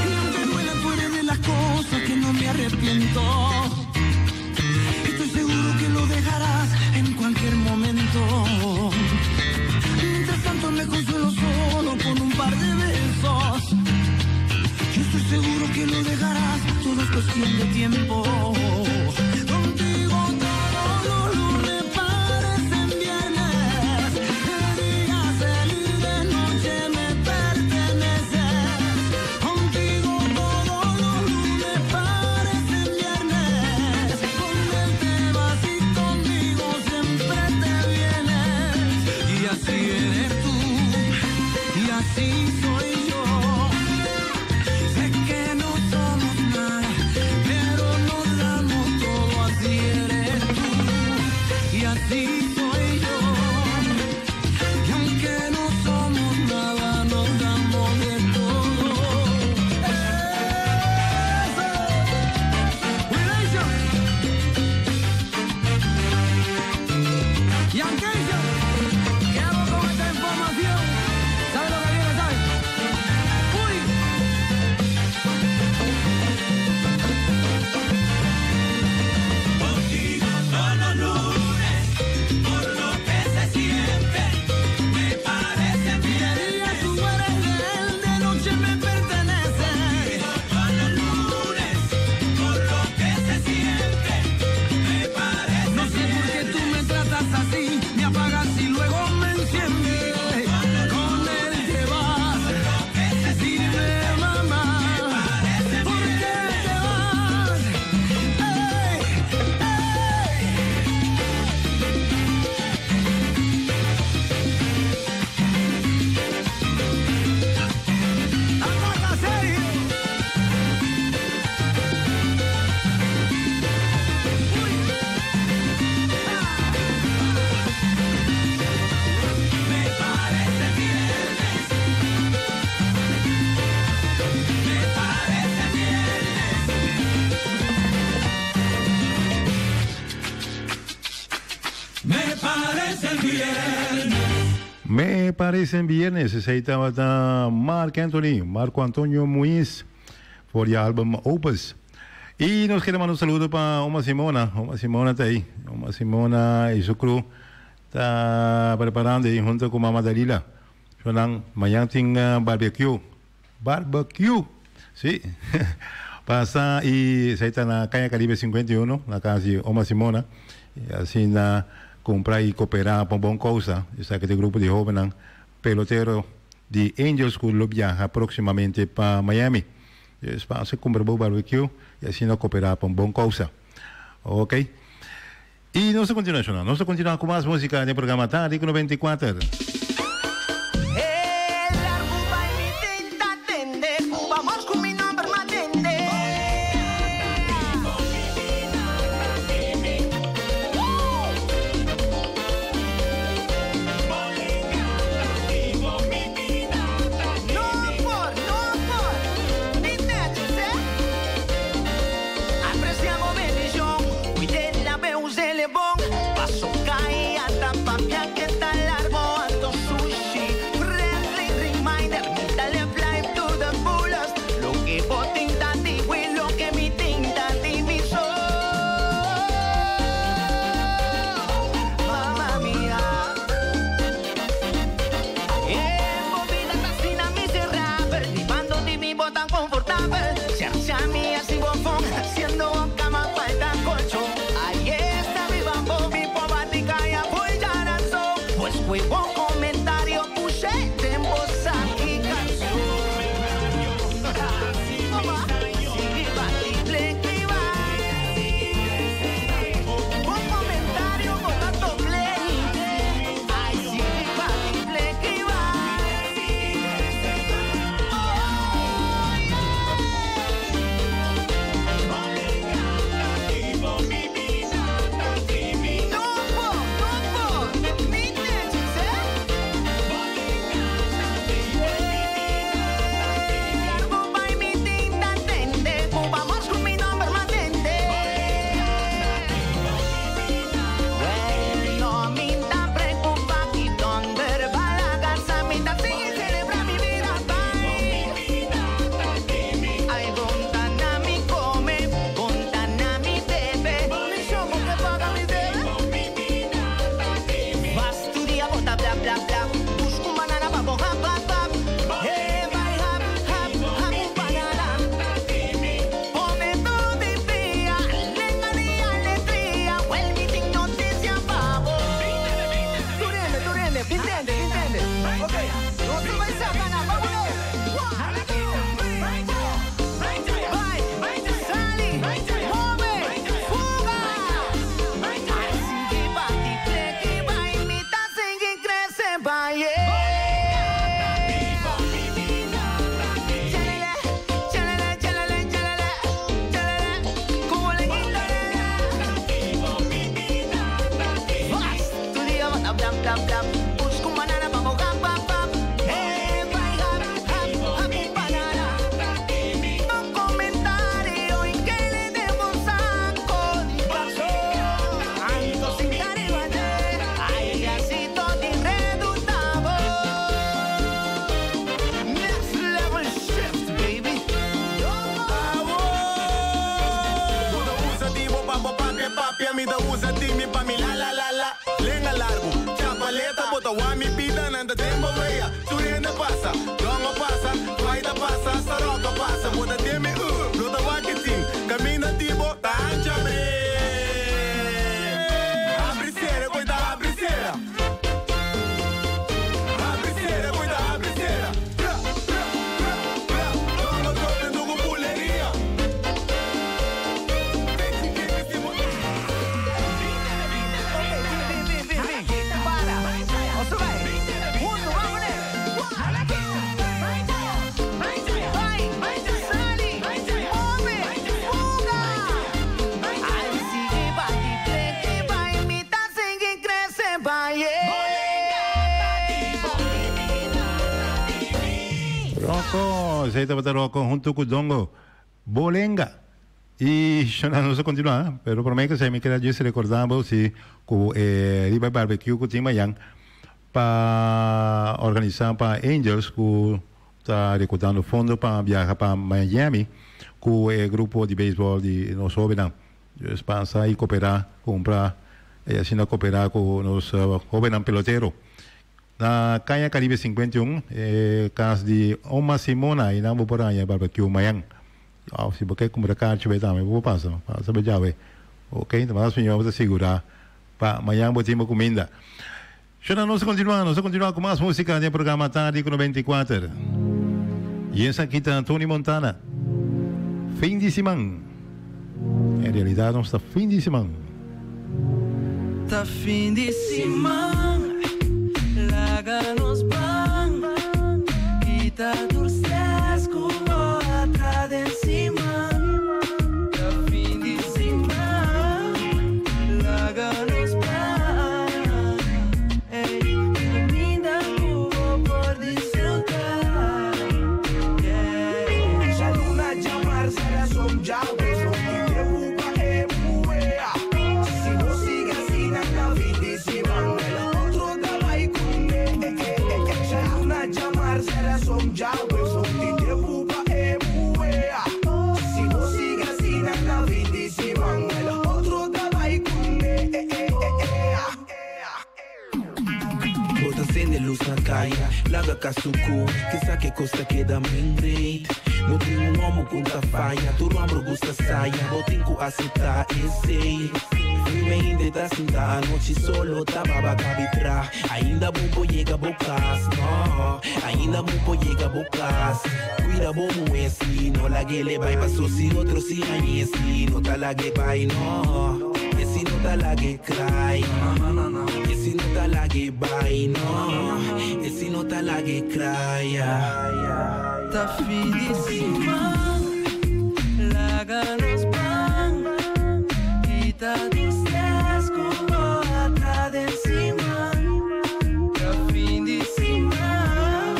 Y aunque duela, tú eres de las cosas que no me arrepiento. Estoy seguro que lo dejarás en cualquier momento. Mientras tanto me consuelo solo con un par de besos. Yo estoy seguro que lo dejarás, todo es cuestión de tiempo. Contigo todos los lunes parecen viernes. De día salir, de noche me perteneces. Contigo todos los lunes parecen viernes. Con él te vas y conmigo siempre te vienes. Y así eres tú, y así soy yo. Sé que no somos nada, pero nos damos todo. Así eres tú, y así soy yo. Y aunque no somos nada, nos damos de todo. ¡Eso! ¡Relation! Yankeesio, ¿qué hago con esta información? ¿Sabes lo que viene, sabes? ¡Uy! Contigo todos los lunes, por lo que se siente, me parece De día tú eres de él, de noche me perteneces. Todos los lunes, por lo que se siente, me parece No sé por qué tú me tratas así, me apagas y luego me enciendes. Con él te vas, dime mamá, ¿por qué te vas? Ey, ey. ¡Ataca, Sergio! Me parece viernes. Me parece viernes. Me parece viernes. Me parecen viernes. Esey tabata Marc Anthony, Marco Antonio Muiz, for di album Opus. Y nos kier manda un saludo pa Oma Simona. Oma Simona ta ey. Oma Simona y su crew ta preparando ey hunto cu Mama Dalila. Nan mañan tin barbecue. Barbecue! Si. Pasa y esey ta na Caña Caribe 51, na cas di Oma Simona. Y asina cumpra y coopera pa un bon causa. Esaki ta e grupo di hobennan pelotero di Angels cu lo biaha proximamente pa Miami. Dus pasa cumpra bo barbecue y asina coopera pa un bon causa. Ok. Y nos ta continua shona. Nos ta continua cu mas musica den programa Tardi cu 94. No por, no por, ni netjes, hè? Apreciamos bendición, cuide la beus de lebón. Paso cae hasta papia que está largo, alto Rocco, esei tabata Rocco hunto cu Dongo Bolenga. Y shona nos a continua, pero prome cu esei mi keda djis recorda bo si cu e riba e barbecue cu tin mayan pa organisa pa Angels cu ta reclutando fondo pa biaha pa Miami cu e grupo di baseball di nos hobennan. Dus pasa y coopera, cumpra y asina coopera cu nos hobennan pelotero. Na Caña Caribe 51, e cas di Oma Simona, einan bo por haña barbecue mañan. Of si bo ke cumpra carchi bay tambe bo por pasa, pasa bay djawe. Ok, ta mas mijo bo ta sigura pa mañan bo tin bo cuminda. Shona, nos ta continua, nos ta continua cu mas musica den programa Tardi cu 94. Y esaki ta Tony Montana. Fin di siman. En realidad nos ta fin di siman. Ta fin di siman, laga nos ban Kita tur stress ku bo a tra den siman Ta fin di siman, laga nos ban Ey, kuminda ku bo por disfruta Yeah. Djaluna, djamars, djarason, djaweps, no tin tempu pa e muhé. Si bo sigui asina na fin di siman, el otro ta bai kuné. Djaluna, djamars, djarason, djaweps, no tin tempu pa e muhé. Si bo sigui asina na fin di siman, el otro ta bai kuné. Bo ta sende lus na kaya, laga kasuku, ke sa ke kos ta keda min great. No tin un homo ku ta faya, tur hombro gusta saya, bo tin ku aseptá esei. Firme hende ta sinta anochi solo ta baba kabi tra, ainda bo por yega bo kas, no, ainda bo por yega bo kas. Kuida bo muhé si, no lag'é bai paso si otro si hañ'é si, no ta lag'é bai no. Esei no ta lag'é cry. Esei no ta lag'é bai no. Esei no ta lag'é cry. Ta fin di siman, laga nos ban Kita tur stress ku bo a tra den siman Ta fin di siman,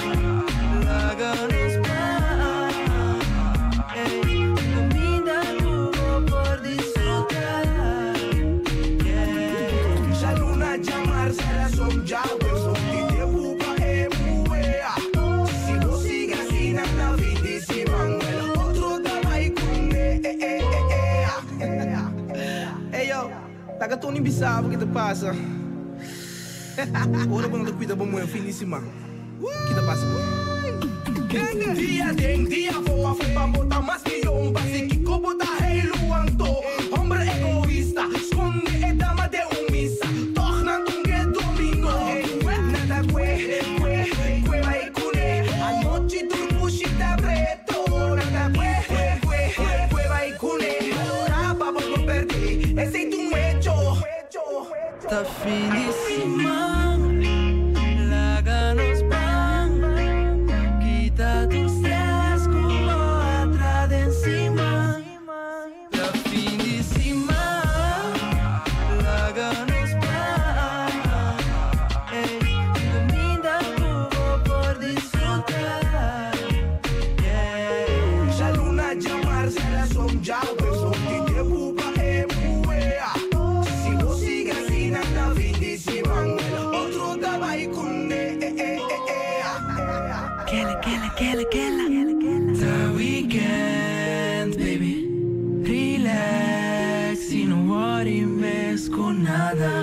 laga nos ban Ey, kuminda ku bo por disfruta Yeah. Djaluna, djamars, djarason, djaweps, no tin tempu pa e muhé. Si bo sigui asina na fin di siman, el otro ta bai kuné. Ey yo, laga Tony bisa bo ki ta pasa. Ora bo no ta kuida bo muhé fin di siman, ki ta pasa ku bo? Dia den, dia afó, afó pa bo ta mas mihó. Un base kiko bo ta heilu anto. Homber egoista, skonde e dama den un misa. Tòg nan ta un ke dominó. Nada kue, kue, kue bai kuné. Anochi tur kushi ta preto. Nada kue, kue, kue bai kuné. Balorá pa bo no pèrdè, esei ta un hecho. Ta fin di siman, laga nos ban Kita tur stress ku bo a tra den siman Ta fin di siman, laga nos ban Ey, kuminda ku bo por disfruta Yeah. Djaluna, djamars, djarason, djaweps, no tin tempu pa e muhé. Si bo sigui asina na fin di siman, el otro ta bai kuné. Kela, kela, kela, kela. Ta weekend, baby. Relax y no worry mes ku nada.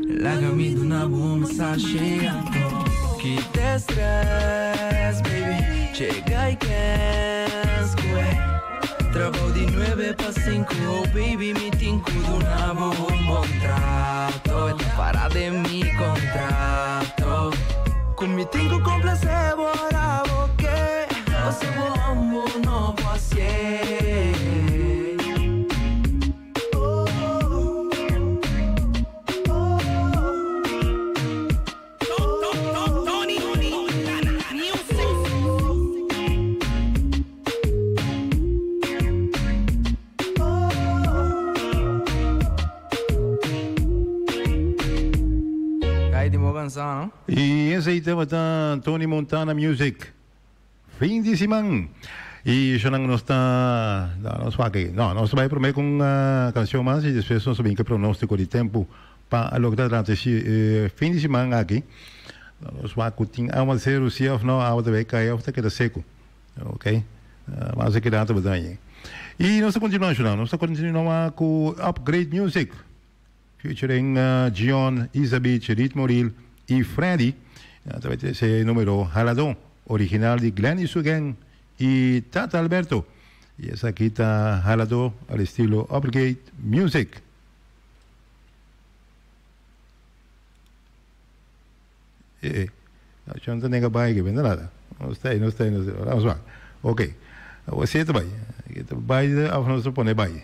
Laga mi duna bo un masaje anto. Kita stress, baby. Chega y kens kue. Trabou di nuebe pa sinku, oh baby mi tin ku duna bo un bon trato. E ta para den mi kontrato. Ku mi tin ku komplasé bo ora bo ke. Paso bo amo no bo hasié. Y esey tabata Tony Montana Music. fin di siman. Y shonan nos ta, no, nos wak aki. No, nos ta bai prome cu un cancion mas y despues nos ta bin cu e pronostico di tempo pa loke ta trata e fin di siman aki. Nos wak cu tin awaceru si of no, awa ta bai cay of ta keda seco. Ok, mas e keda ta bata ayi. Y nos ta continua shonan, nos ta continua cu Upgrade Music. Featuring Gion, Isabich, Ritmo Real y Freddy. Ta bai trece e numero Haladon, original di Glenny Sugen y Tata Alberto. Y esaki ta Haladó al estilo Upgrade Music. Eh, eh. No, ta nega bai que benda nada. No está ahí, no está ahí, no está ahí. Vamos va. Ok. Awor ta bai. Ta bai of nos ta pone bai.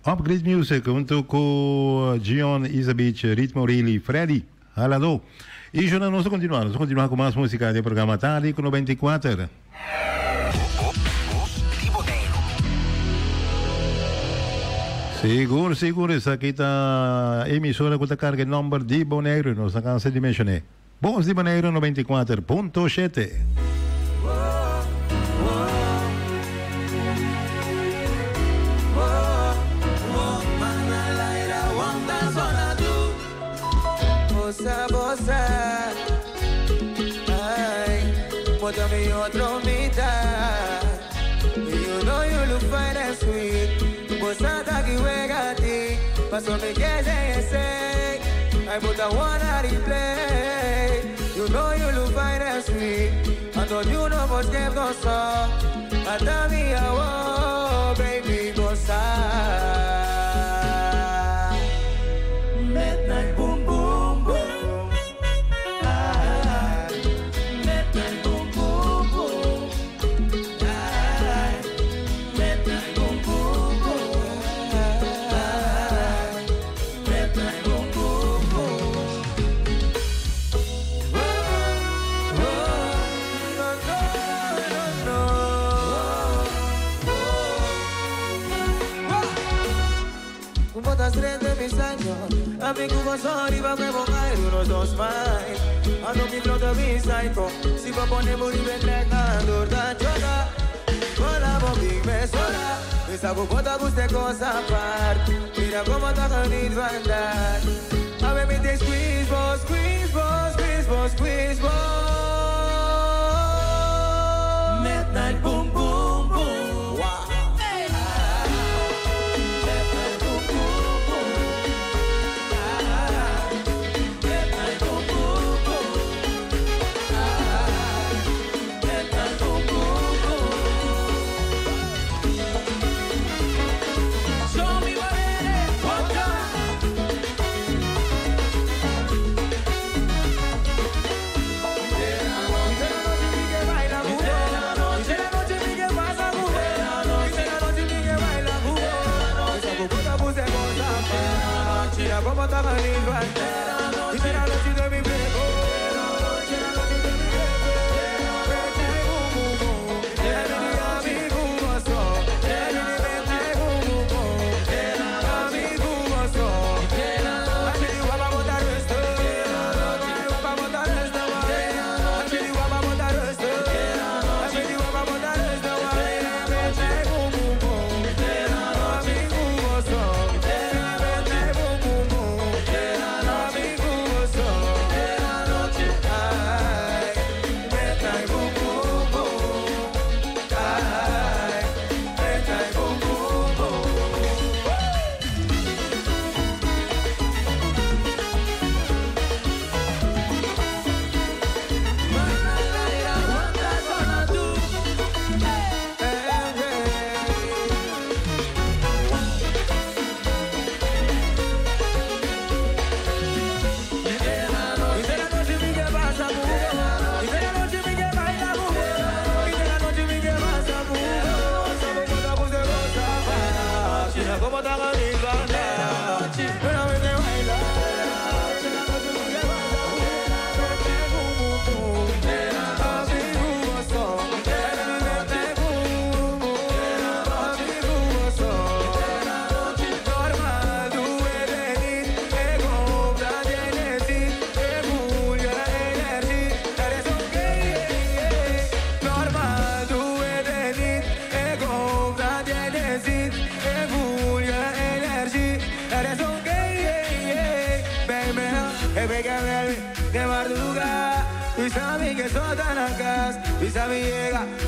Upgrade Music hunto cu Gion Isabich, Ritmo Really, Freddy, Halado. Y yo nos ta continua, nos ta continua cu mas musica den programa Tardi cu 94. Sigur, sigur, esaki ta emisora cu ta carga e nomber di Boneiru, nos ta cansa di mencione. Voz di Boneiru 94.7. Bosa, bosa. Ay, bota mi otro mitad. You know you look fine and sweet. Bosa taki wega ti. Paso mi kese ese. Ay, bota wanna replay. You know you look fine and sweet. I thought you know what kept us up. But me, oh, baby, go Midnight boom boom boom. Ah, midnight boom boom boom. Ah, midnight boom boom boom. Ah, midnight boom boom boom. Oh, oh, no, no, no, no. Botas tres de mis años. Amigo con sorry, va huevo caer unos dos mai. Ando mi flota mi psycho. Si va pone muri vendré da choca. Hola, bobi, me sola. Esa bocota guste cosa aparte. Mira cómo te geniet vandaag. A ver, me te squeeze, vos, squeeze, vos, squeeze, vos, squeeze, vos. Midnight boom boom boom. Wow. Midnight boom boom boom. Ah, midnight boom boom boom. Ah, midnight boom boom boom. Show me what it is. One time.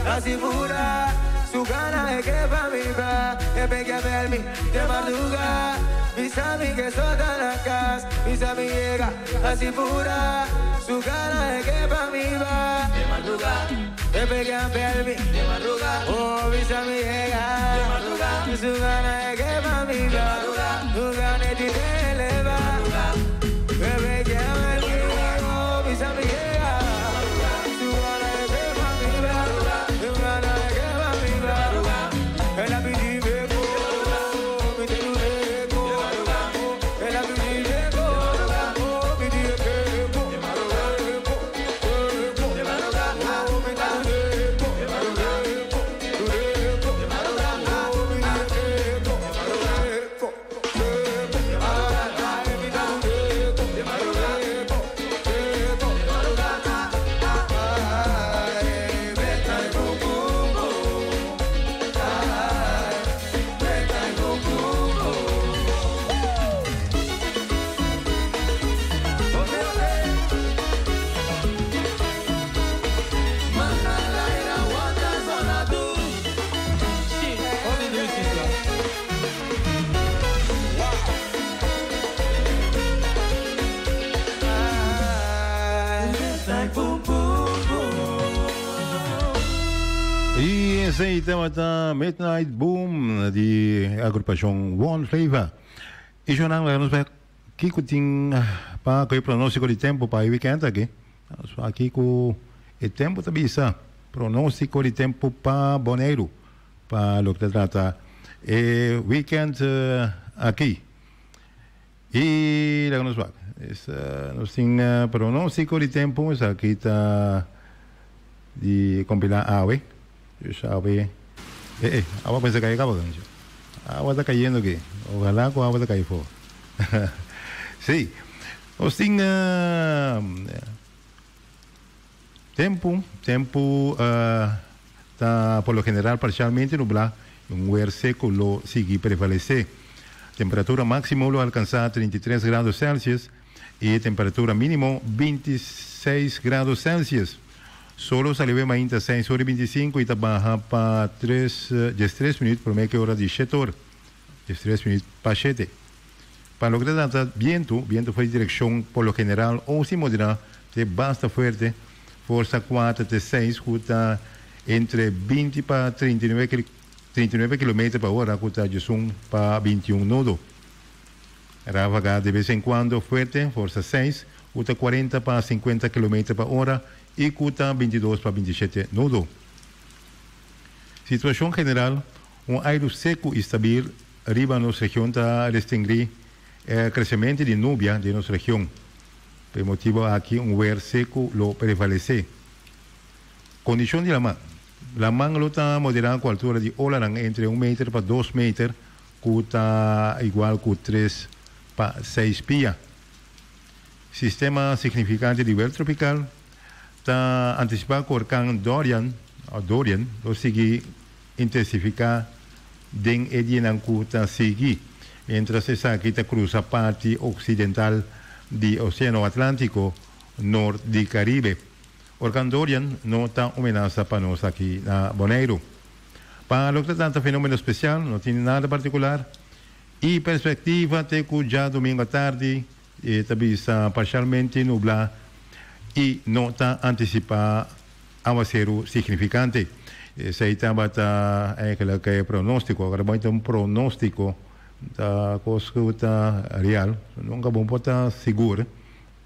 Así pura, su gana es que pa' mi va, que pegue a verme de madrugada. Mis amigas soltan la casa, mis amigas, así pura, su gana es que pa' mi va. De madrugada, que pegue a verme de madrugada. Oh, mis amigas, de madrugada, su gana es que pa' mi va. Su gana es que le va. Que pegue a verme, oh, mis amigas, su gana es que pa' mi va. Su gana es que pa' mi va. El apetito, mi te el apetito, mi te. I esei tabata Midnight Boom di agrupashon One Flavor. I shonnan laga nos bai kiko tin pa ku e pronóstiko di tempu pa e wikènt aki. Nos wak kiko e tempu ta bisa. Pronóstiko di tempu pa Boneiru pa loke ta trata e wikènt aki. I laga nos wak. Nos tin pronóstiko di tempu, esaki ta di kompilá awe. Dus awe, eh eh, awa kuminsá kai kaba kancho. Awa ta kayendo aki. Ojalá ku awa ta kai for. Sí, nos tin tempu, tempu ta por lo general parcialmente nublá y un weer seco lo sigui prevalece. Temperatura maximo lo alcansa 33 grado Celsius y e temperatura minimo 26 grado Celsius. Sol lo sali mainta 6 ora y 25 y ta baha pa 3, 13 minuut prome ke ora di 7 or, 13 minuut pa 7. Pa loke ta trata bientu, bientu for di direkshon por lo general oost i moderá te basta fuerte, forsa kuater te seis ku ta entre 20 pa 39 39 kilometer pa ora ku ta djesun pa 21 nodo. Ráfaga de bes en kuando fuerte, forsa seis, ku ta 40 pa 50 kilometer pa ora i ku ta 22 pa 27 nodo. Situashon general, Un airu seku i stabil riba nos region ta restringí e kresementu di nubia den nos region. Pa e motibu aki un wer seku lo prevalesé. Kondishon di laman, Laman lo ta moderá ku altura di olanan entre un meter pa dos meter ku ta igual ku tres pa seis pia. Sistema signifikante di wer tropikal ta antisipá ku orkan Dorian, Dorian, lo sigui intensifiká den e dianan ku ta sigui, miéntras esaki ta krusa parti oksidental di Oséano Atlántiko, nort di Karibe. Orkan Dorian no ta un menasa pa nos aki na Boneiru. Pa loke ta trata fenómeno spesial, no tin nada partikular i perspektiva te ku djadumingu atardi e ta bisa parshalmente nublá i no ta antisipá awaseru signifikante. Esei tabata eigenlijk e pronóstiko. Awor bo ta un pronóstiko, ta kos ku ta real. Nunka bo por ta sigur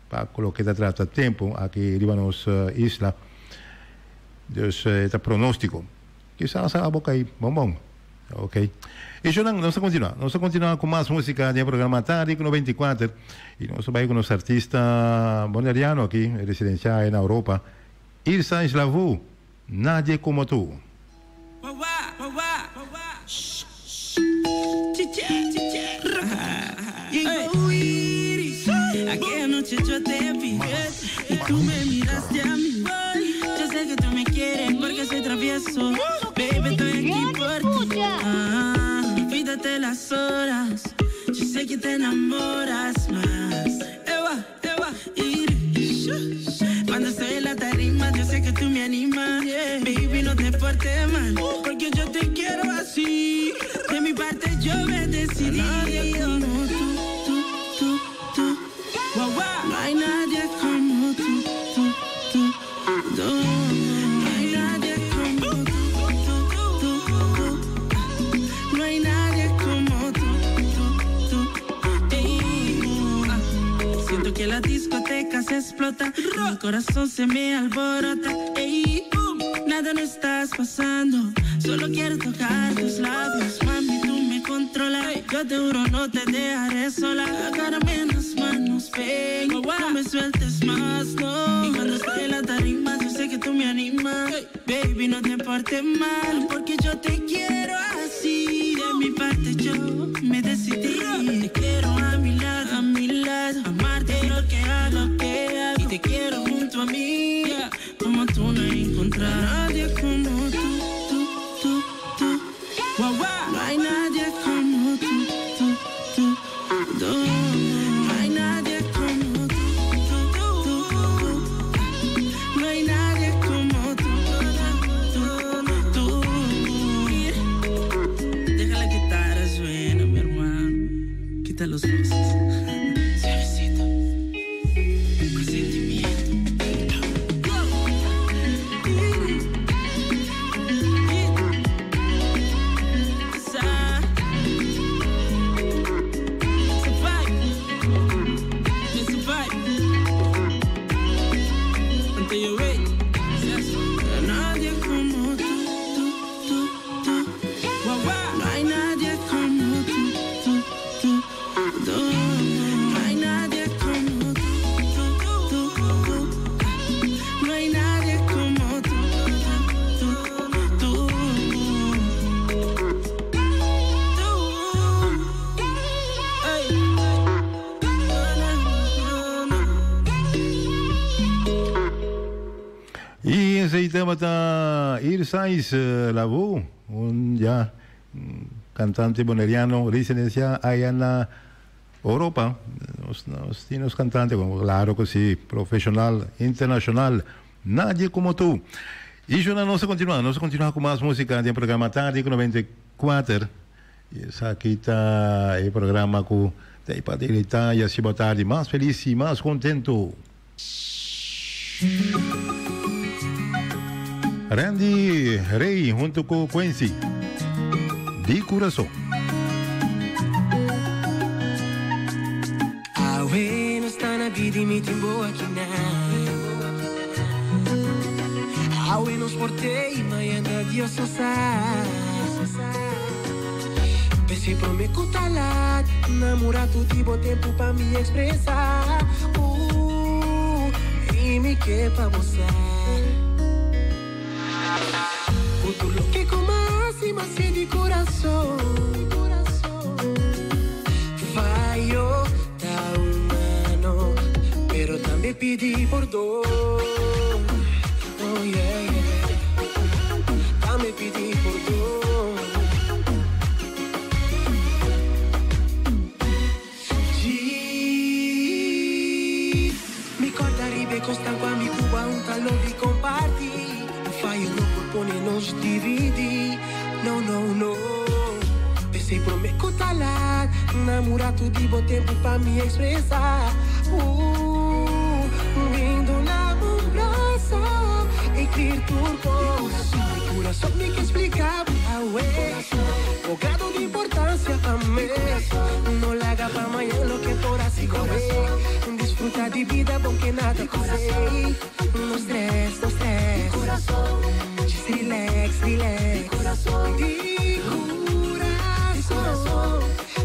pa ku loke ta trata tempu aki riba nos isla. Dus e ta pronóstiko. Kisas abo kai bon bon. Ok. E shownan, nos ta continua. Nos ta continua cu mas musica den e programa Tardi cu 94. Y nos ta bay cu nos artista boneriano aki, residencia na Europa, Irsa Islavou, Nadie Como Tu. Aquella noche yo te vi y tú me miraste a mí. Yo sé que tú me quieres porque soy travieso. Baby, estoy aquí por ti. Ah, olvídate las horas. Yo sé que te enamoras más. Eva, Eva, Cuando estoy en la tarima, yo sé que tú me animas. Baby, no te portes mal, porque yo te quiero así. De mi parte yo me decidí. Nadie como tú, tú, tú, tú. Guau, guau. No hay nadie como tú, tú, tú, tú. No hay nadie como tú, tú, tú, tú. No hay nadie como tú, tú, tú, tú. Ah, Siento que la discoteca se explota, mi corazón se me alborota. Ey, nada no estás pasando, solo quiero tocar tus labios, mami, tú me controlas. Yo te juro no te dejaré sola. Agárrame en las manos, ven, no me sueltes más, no. Y cuando estoy en la tarima, yo sé que tú me animas. Baby, no te portes mal, porque yo te quiero así. De mi parte yo me decidí. Te quiero a mi lado, a mi lado. Amarte es lo que hago, lo que hago. Y te quiero junto a mí, como tú no encontrar nadie como tú, tú, tú, tú. Guau, guau. No hay nadie como tú, tú, tú, tú. No hay nadie como tú, tú, tú, tú. No hay nadie como tú, tú, tú. Deja la guitarra suena, mi hermano. Quita los luces. Suavecito. Con sentimiento. Y esey tabata Irsais Lavo, un ya cantante boneriano residencia aya na Europa. Nos, nos tin nos cantante, claro que si, profesional, internacional, nadie como tu. Y Jona, nos ta continua, nos ta continua cu mas musica den programa Tardi cu 94. Y esaki ta e programa cu ta e pa deleita y haci bo tardi mas feliz y mas contento. Randy Rey hunto cu Quincy di Curaçao. Awe no sta na bida y mi tin bo aki na. Awe nos por te y mañana Dios no sa. P'esei prome ku ta lat, namorá tur di bo tempu pa mi ekspresá. I mi ke pa bo sa. Ku tur loke ku mas i mas di kurason. Fayo ta humano, pero tambe pidi pordon. Oh yeah, yeah. Tambe pidi pordon. Djis mi corda riba e cosnan cu ami cu bo aun ta lo di comparti. Un fayo no por pone nos dividi. No, no, no. P'esey prome cu ta laat, namura tur di bo tempu pa mi expresa. Bin duna un brasa y clear tur cos. Mi curason mi ke splica bo awe. Bo grado di importancia pa mi. No laga pa mañan loke por haci awe. Disfruta di bida bon ke nada pasa. No stress, no stress. Just relax, relax. Di curason.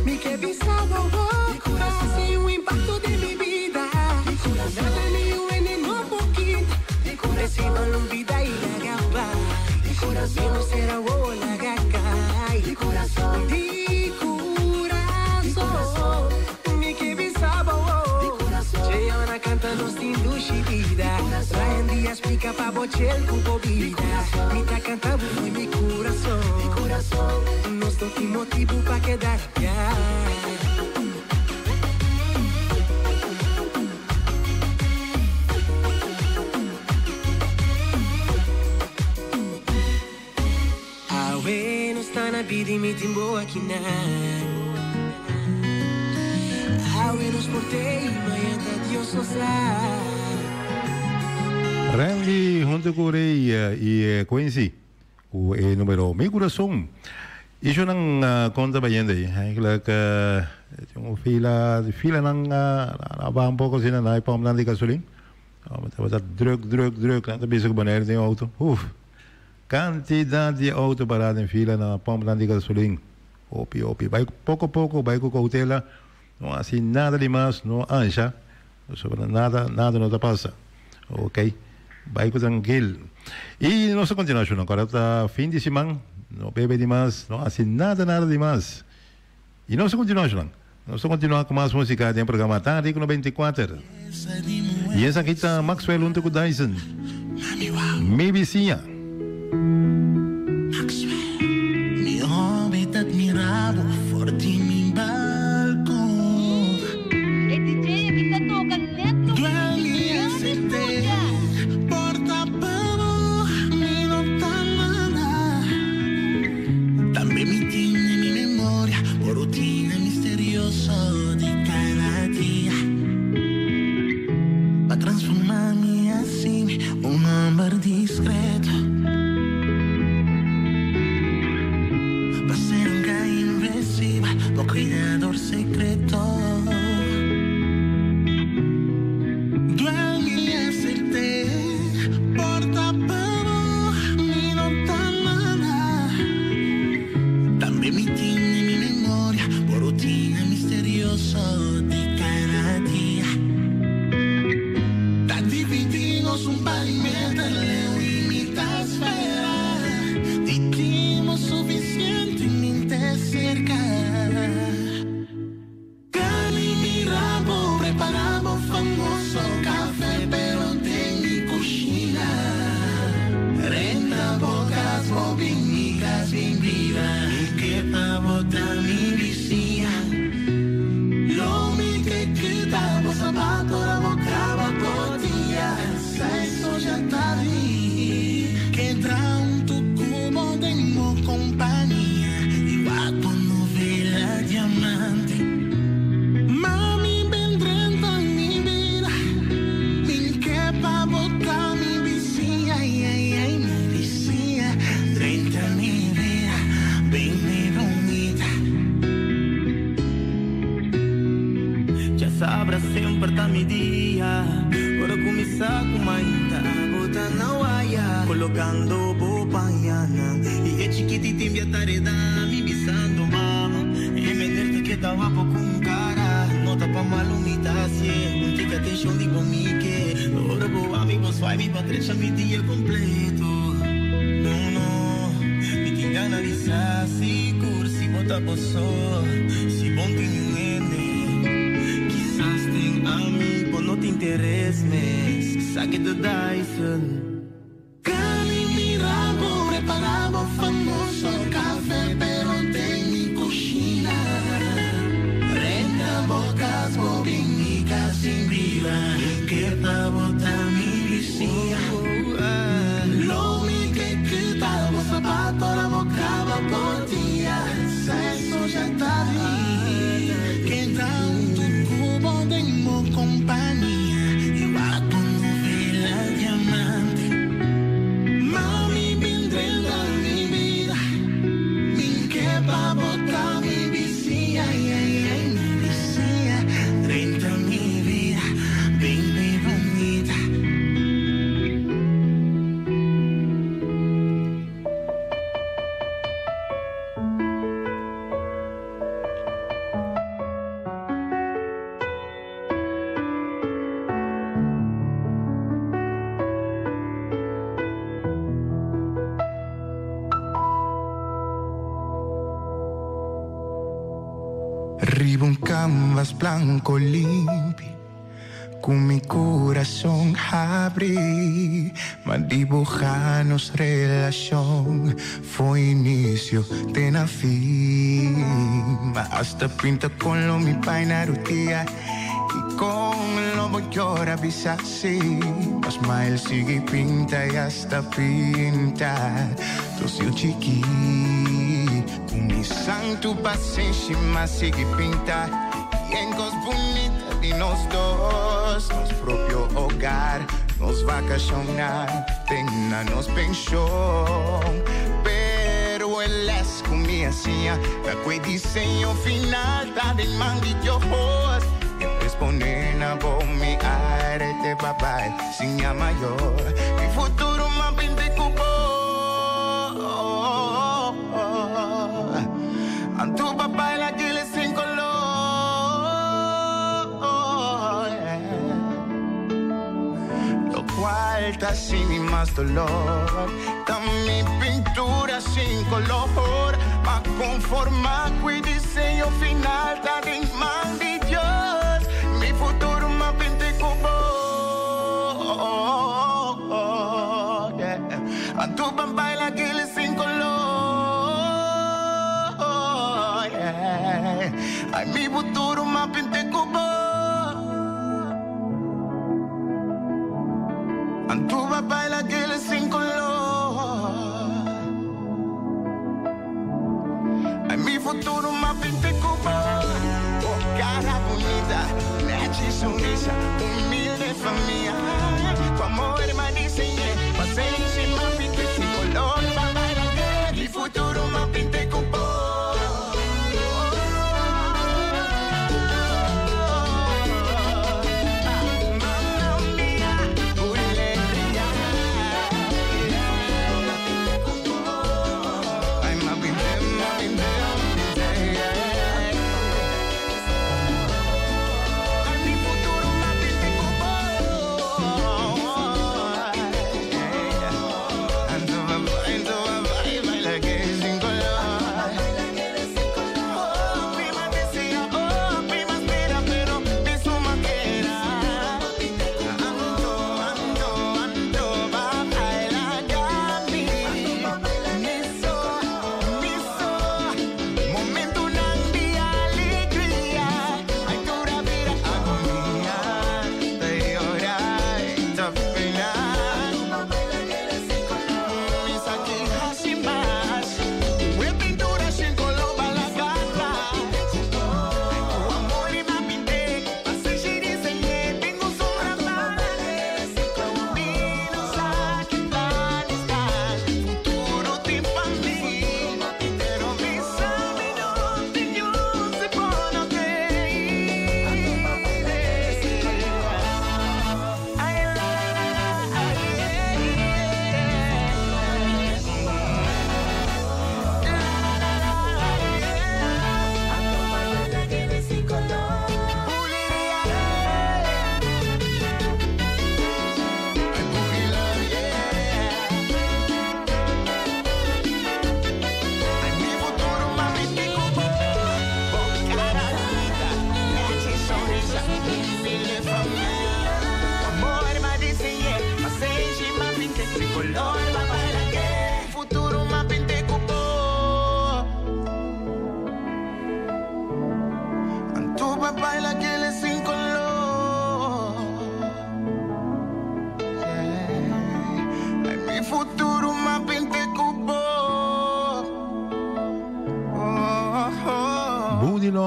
Mi ke bisa bo bo. Haci un impacto den mi bida. Nada ni un hende no por kita. Reciba un bida y laga bai. Mi no cera wowo laga cai. Di curason. Mi ke bisa bo wo. Cheona canta nos tin dushi bida. Ryan Diaz splica pa bo chel cu bo bida. Mi ta canta bo fo'i mi curason. Nos no tin motibu pa keda rabia. Awe no sta na bida y mi tin bo aki na. Awe nos por te y mañan ta Dios no sa. Randy hunto cu Rey y Quincy cu e numero Mi Curason. Y yo nan conta bayendo ahí. Eigenlijk tin un fila, fila nan a baha un poco asina na e pump nan di gasolin. Tabata druk, druk, druk. Nan ta bisa cu Bonaire tin auto. Uf. Cantidad di auto pará den fila na pumpnan di gasolin. Hopi, hopi. Bai poco poco, bai cu cautela. No haci nada di mas, no ansha. Pasobra nada, nada no ta pasa. Ok. Bai cu trankil. Y nos ta continua shunan. Ora ta fin di siman, no bebe di mas, no haci nada, nada di mas. Y nos ta continua shunan. Nos ta continua cu mas musica den programa Tardi cu 94. Y esaki ta Maxwell hunto cu Dyson. Mi bisiña. Mi hobby ta admira bo for di mi balcon. E DJ aki ta toca net loke Duel mi mi kier hacerte scucha. Porta pa bo mi no ta manda. Tambe mi tin den mi memoria bo rutina misterioso di cada dia. Pa transforma mi así un homber discreto. Pa ser un guy invencible, bo cuidador secreto. Duel mi hacerte porta pa bo mi no ta manda. Tambe mi tin den mi memoria bo rutina misterioso di cada dia. Ta dividí nos un palimeter leu y mi ta spera di tiempo suficientemente cerca. Queda un tucubo de mo compañía y guapo novela diamante. Mami, vendré en mi vida. Min que pa botar mi vicia, ay, ay, ay, mi vicia. 30 mi vida, ven mi bonita. Já sabrá sempre tá mi dia. Ora começar com mainta, bota na waia, colocando bopanhana. E é chiquititim tareda, mi bisando mama. E menerte que tá guapo com cara, nota pa malumita si, tica atenção di bomique. Ora boa mi bom swai mi patrecha mi dia completo. No no, mi ti analisar si cursi bota poso, si bom tem um ende. Quizás tem amigo, não te interesse, mas saque de Dyson. Cani mirabo, preparabo famoso café, pero tem mi cocina. Renta bocas, bobinica sin vida, que pa botar mi vizinha. Lo mi que quita, bo sapato, la boca por dia. Sexo já tá ali. Queda un tucubo de mo compañía. Y guapo novela diamante. Mami, vendré a mi vida. Min que pa botar mi vicia, ay, ay, ay, mi vicia. 30 mi vida, ven mi bonita. Riba un canvas blanco limpi Con mi corazón abrí Ma dibujanos relación Fue inicio de na fin Ma hasta pinta con lo mi paina rutia Y con lo voy llora bisa así Mas mael sigue pinta y hasta pinta Tosil chiqui Con mi santo paciencia más sigue pinta Y en cos bonita de nos dos Nos propio hogar Nos vacacionar Tenga nos pensión Pero el es con mi hacía La que diseño final Ta de man de Dios Y responden a vos mi aire te bye sin mayor Mi futuro más pinte cubo Antu papá la que le sin color Lo cual está sin más dolor Ta mi pintura sin color Ma conforma qui diseño final Ta de man de Dios Mi futuro ma pinte cubo yeah. Antu papá la que le sin color yeah. Ay, mi futuro ma pinte cubo Antu papá la que le sin color Ay, mi futuro ma pinte cubo Oh, cara bonita, leche sonrisa, humilde familia. Tu amor me diseñé, paciencia ma pinte sin color. Papá la que mi futuro ma pinte cubo. Ay, ma pinte, ma pinte, ma pinte, yeah. Ay, mi futuro ma pinte cubo.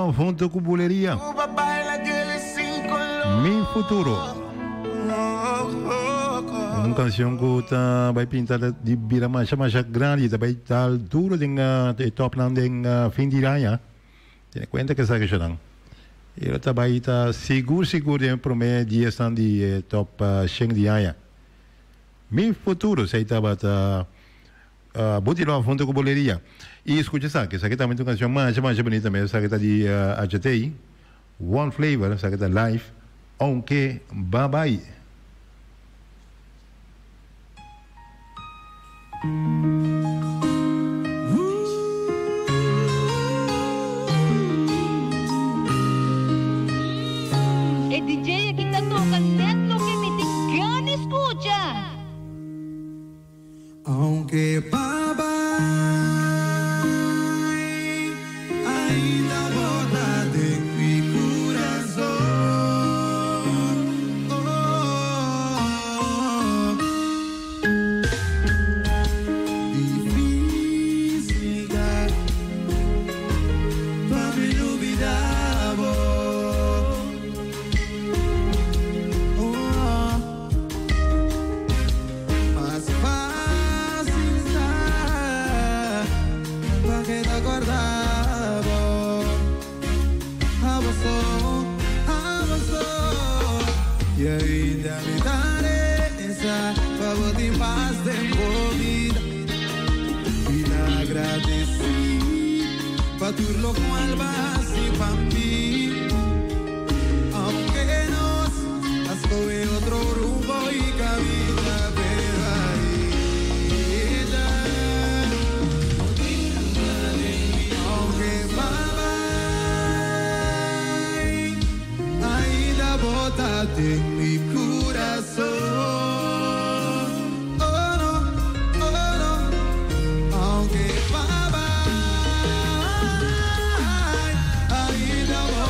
Love hunto ku Buleria. Mi futuro. Un kanshon ku ta bai pinta di bira masha masha grandi, ta bai dal duro den e topnan den fin di aña. Tene kuenta ku esaki shonnan. E ta bai ta sigur sigur den e promé diesnan di e top shen di aña. Mi futuro, esei tabata Buti Love hunto ku Buleria. I skucha esaki, esaki tambe ta un kanshon masha masha bunita mes, esaki ta di HT, One Flavor, esaki ta live, Aunke Ba Bai. E DJ aki ta toca net loke mi tin gana scucha. Aunke pa bai, ainda bo ta den mi kurason. Oh, difísil ta pa mi lubidá bo. Oh. Mas fácil ta pa keda kòrda bo. Abo so, abo so. I ainda mi ta resa pa bo tin pas den bo bida. Mi ta agradesí pa tur lokual bo a hasi pa mi. Aunke nos a skohe otro rumbo i kaminda, pero ainda aunke pa bai, ainda bo ta den mi kurason. Oh no, oh no, aunke pa bai, ainda bo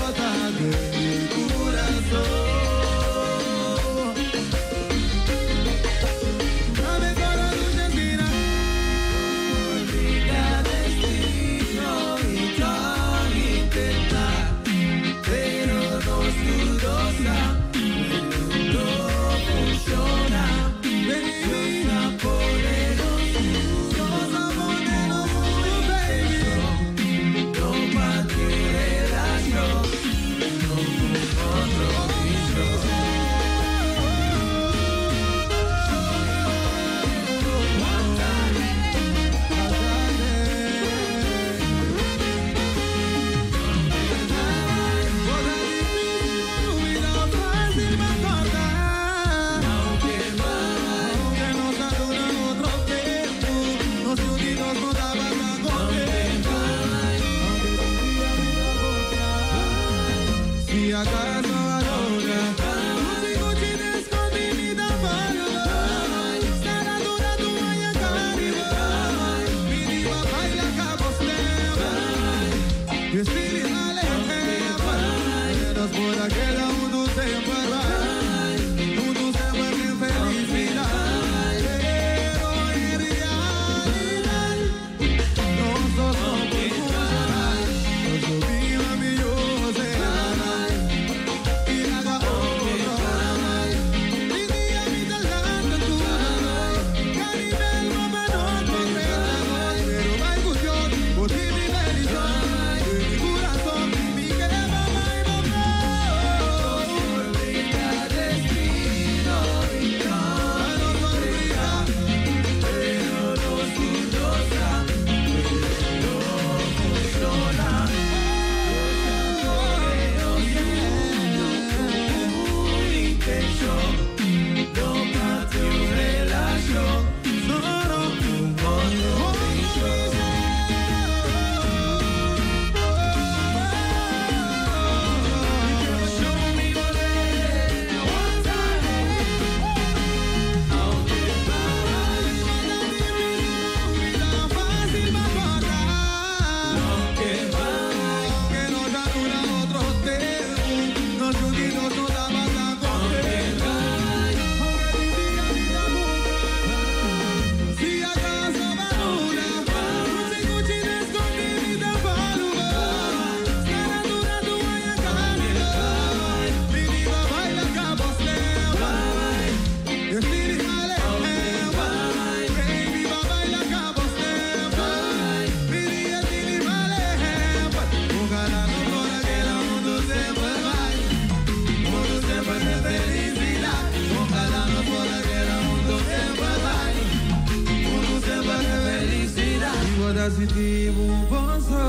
ta sinti bo boso.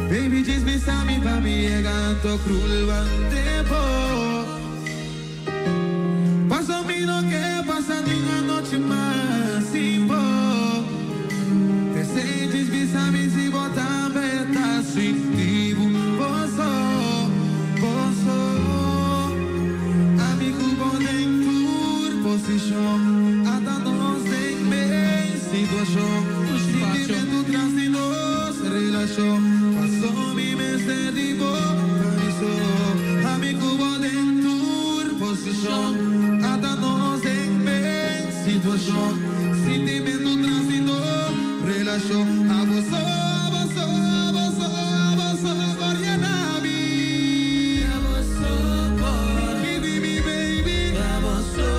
Baby, just bisa mi pa mi yega anto cruel tempo. Paso mi no ke pasa ni un anochi mas sin bo. Te sentes bisa mi si bo tambe ta sinti bo boso, boso. Ami ku bo den tur posishon, ata nos den mes situashon. Sentimento tras di nos relashon, paso mi mester di bo pa mi so. Ami ku bo den tur posishon, ata nos den mes situashon. Sentimento tras di nos relashon. Abo so, abo so, abo so, abo so por yena mi. Abo so por mi di mi baby. Abo so,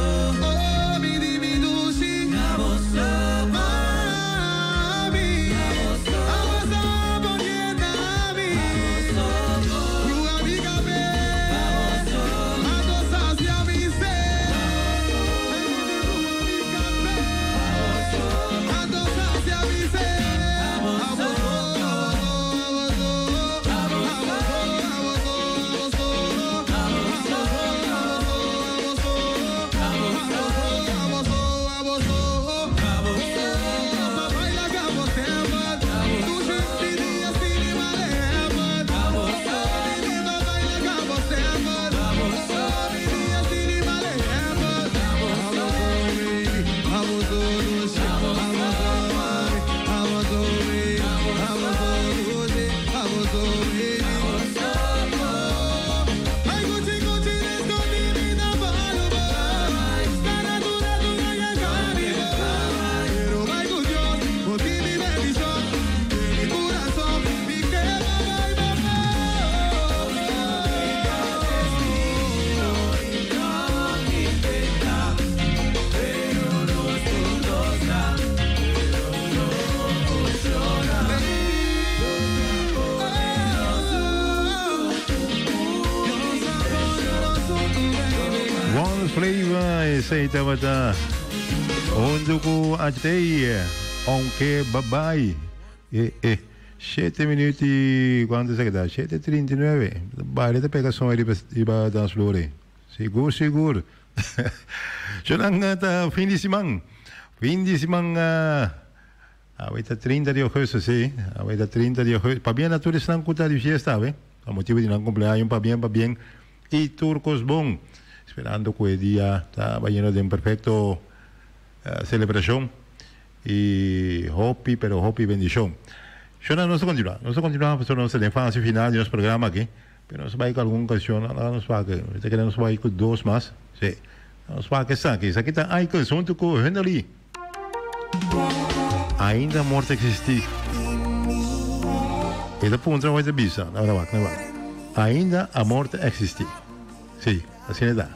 oh mi di mi dushi. Abo so mami. Abo so por yena mi. Abo so mi kabes. Abo so sasia mi sed. Ando sasia mi sed. Abo so, abo so, abo so, abo so, abo so, abo so, abo so, papai laga bo tempo. Dushi di dia cinema leva. Papai laga bo tempo. Di dia cinema leva. Abo so baby, abo so dushi, abo so mami, abo so baby, abo so dushi, abo so baby. Ai, gucci, gucci, escondi mi da palo, Sta natura tu no llega Pero vai con Dios, por ti mi bendición, de mi corazón, mi que vai, One Flavor, esei tabata huntu ku Atei, Aunque Babai. E, e, 7 minuut i kuantu esaki ta? 7:39. Baile ta pega son riba riba dansvloer ei. Sigur, sigur. Shonan ta fin di siman. Fin di siman awe ta 30 di augustus, si. Awe ta 30 di augustus. Pabien na tur esnan ku ta di fiesta awe. Pa motibu di nan kumpleaño, pabien, pabien. I tur kos bon. Sperando ku e dia ta bayendo den perfekto selebrashon i hopi pero hopi bendishon. Shona nos ta kontinuá, nos ta kontinuá pasobra nos ta den fase final di nos programa aki, pero nos ta bai ku algun kanshon, laga nos wak, mi ta kere nos bai ku dos mas, si, nos wak esaki, esaki ta Icons huntu ku Hunderly. Ainda amor ta existi? E ta puntra of e ta bisa? Laga wak, laga wak. Ainda amor ta existi? Si, asina e ta.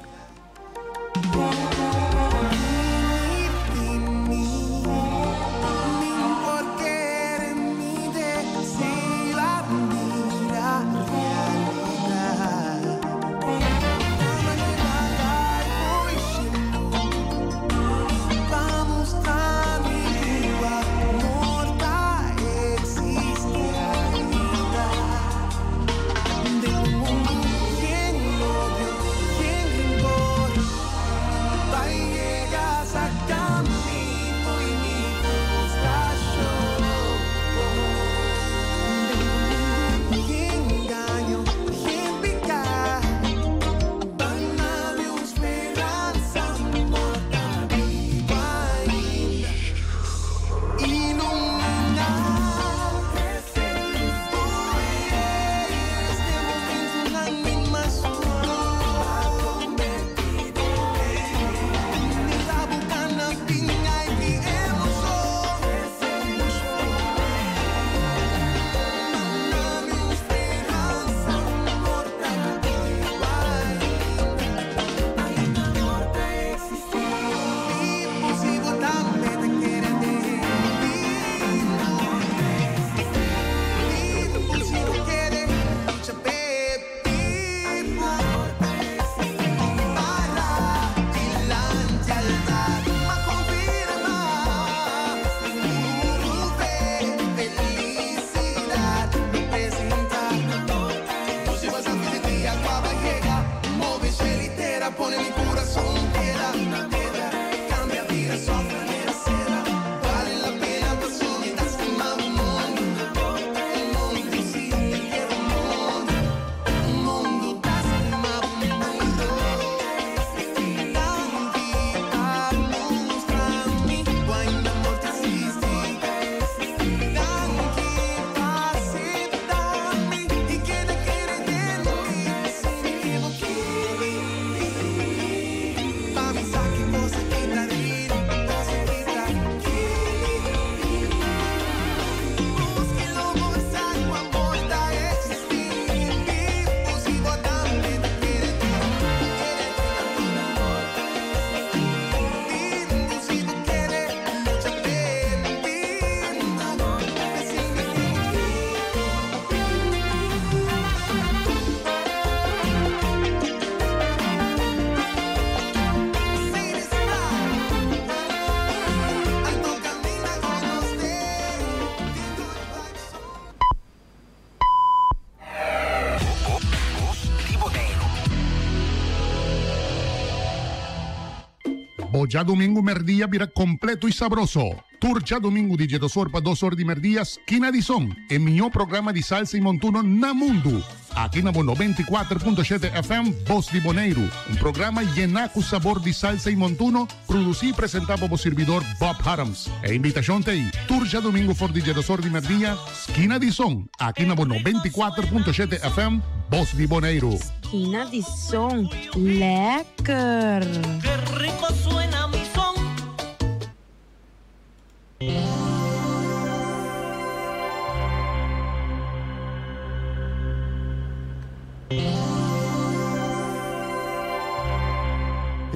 Bo djadumingu merdia bira kompleto i sabroso. Tur djadumingu di djedosor pa dosor di merdia Skina di Son, e mihó programa di salsa i montuno na mundu. Aki na bo 94.7 FM Bos di Boneiru, un programa yená ku sabor di salsa i montuno, produsí i presentá pa bo sirbidor Bob Harms. E invitashon ta ei, tur djadumingu for di djedosor di merdia, Skina di Son, aki na bo 94.7 FM Bos di Boneiru. Skina di Son, lekker! Qué rico suena mi son.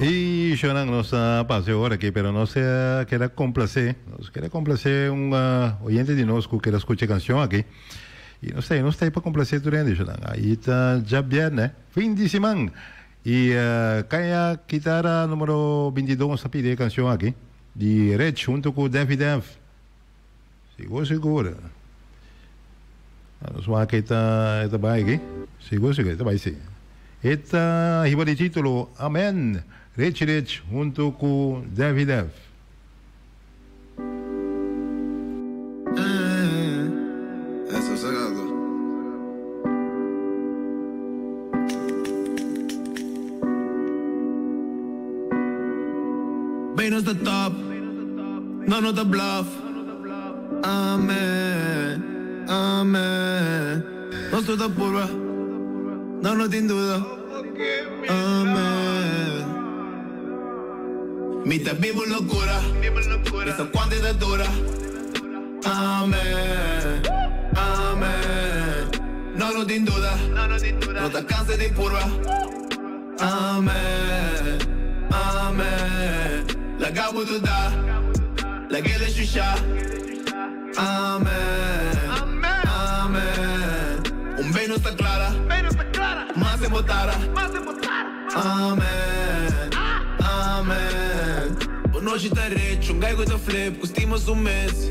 Y shonan nos a pasa e ora aki, pero nos a keda complace, nos keda complace un oyente di nos cu keda scucha e cancion aki. Y nos ta, nos ta pa complace tur hende shonan. Ahí ta djabierne, fin di siman. Y Kaya Kitara numero 22 a pidi e cancion aki di Rich hunto cu Devi Dev. Sigur sigur. Nos wak e ta e ta bai aki. Sigur sigur e ta bai si. E ta hiba di titulo Amen Rich Rich hunto cu Devi Dev. Eso es algo. Venus the top, no no the bluff. Amen, amen. Nos tur ta purba, no no tin duda. Amen. Mi ta biba un locura, mi sa cuanto e ta dura. Amen, amen. No no tin duda, no ta cansa di purba. Amen, amen. Laga bo duda, lag'e shusha. Amen, amen. Un bey no sta clara, mas e bo tara. Amen, amen. Bo nochi ta recho, un guy cu ta flip, cu stima su mes.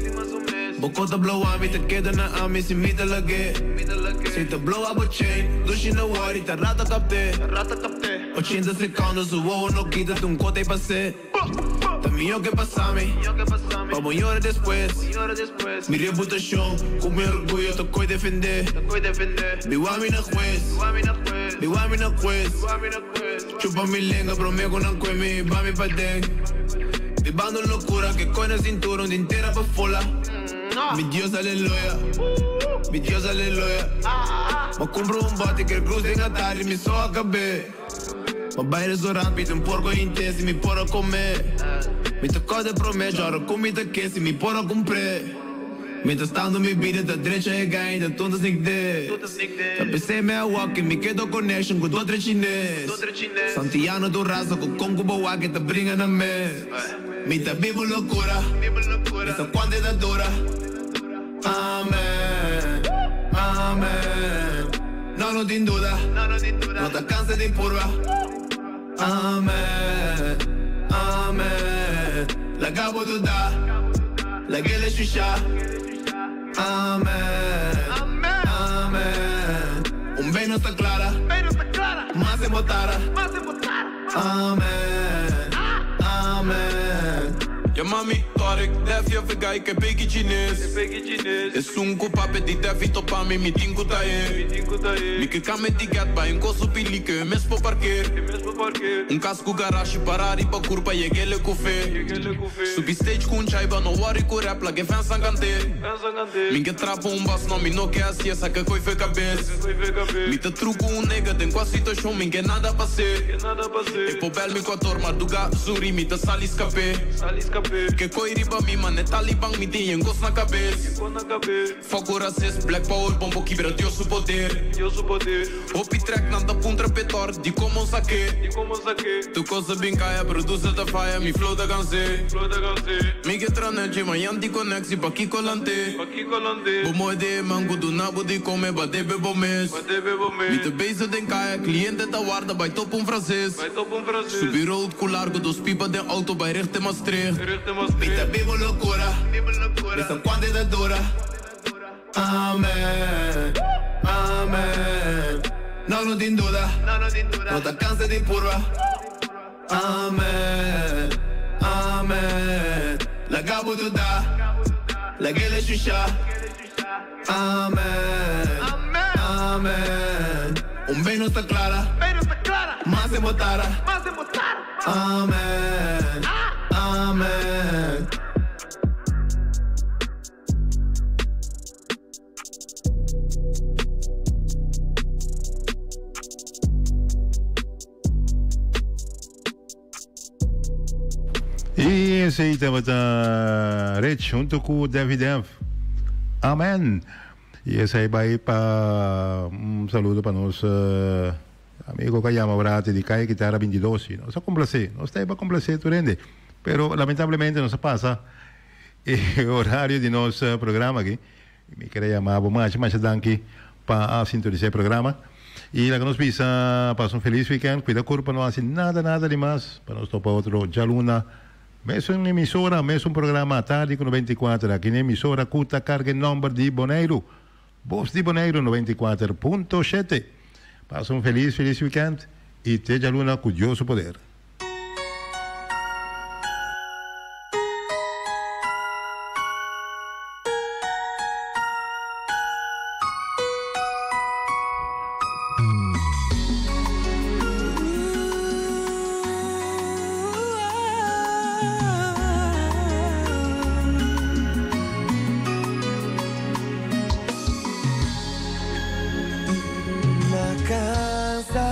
Bo co ta blow ami, ta keda na ami si mi ta lag'e. Si ta blow a bo chain, dushi no worry, ta rata capte. Ochenta secondo, su wowo no kita, ta un cota y pas'e. Ta mihó ke pasa mi, pa bo yora despues. Mi reputashon ku mi orguyo ta koi defendé. Biwa mi na hues, biwa mi na hues. Chupa mi lenga promé ku nan kue mi hiba mi paden. Bibando lokura ke koi na sintura un dintera pa fola. Mi Dios aleluya, mi Dios aleluya. M'a kumpra un bòte ker krus den atardi mi so a kab'é. Ma bai restaurant pidi un porco inte si mi por a come. Mi ta cos e prome jora cu mi ta ke si mi por a cumpre. Mientras tanto mi bida ta drecha e gain ta tonta snik de. Ta p'esey mi a wak mi kedo connection cu dos tres chines. Santiano tur raza cu con cu bo wak e ta bringa na mes. Mi ta biba un locura, mi sa cuanto e ta dura. Amen, amen. No no tin duda, no ta cansa di purba. Amen, amen. Laga bo duda, lag'e shusha. Amen, amen. Un bey no sta clara, mas e bo tara. Amen, amen. Ya mami, Tarek, Def ya Vegay ke begi chines. Esun ku papia di Def i topa mi, mi tin ku ta e. Mi ke kame di get bai un koso pilike, mes por parker. Un kas ku garashi para riba kurpa yegele ku fe. Subi stage ku un chaiba, no worry ku rap, laga e fans kante. Mi ke trapa un bas, no mi no ke hasié, saka koe fe kabes. Mi ta truku un nega den kua situashon, mi ke nada pas'é. E por bel mi kuator marduga, zuri mi ta sali skap'é. Ke koe riba mi mane taliban, mi tin yen kos na kabes. Fuck ku rasis, black power, bon bo kibra Dios su poder. Hopi track nan ta puntra petor, di komo sak'é. Tu kos ta bin kaya, producer ta faya, mi flow ta kans'é. Mi ke tra nechi, mañan di connect, si pakiko lant'é. Bo moe di e man ku duna bo di kome, ba debe bo mes. Mi ta bezig den kaya, kliente ta warda, bai topa un franses. Subi road ku largo, dos pipa den auto, bai richten Maastricht. Mi ta biba un lokura, mi sa kuantu e ta dura. Amen, amen. No no tin duda, no ta cansa di purba. Amen, Amen. Laga bo duda, lag'ele shusha. Amen. Amen. Un bem no está clara. Mas se botara. Amen. Amen. I esei tabata Rich hunto ku Devi Dev. Amen. I esei bai pa un saludo pa nos amigo ku a yama Brati di Kai Kitara 22. I nos a komplase, nos ta e pa komplase tur hende. Pero lamentablemente nos a pasa e horario di nos programa aki. Mi kere yama bo masha masha danki pa a sintonisa e programa. I laga nos bisa pasa un felis weekend, kuida kurpa no hasi nada nada di mas pa nos topa otro djaluna mesun emisora mesun programa Atardi ku 94 aki na emisora ku ta karga e nomber di Boneiru Bos di Boneiru 94.7. Pasa un felis felis weekend i te djaluna ku Dios su poder. M'a cansa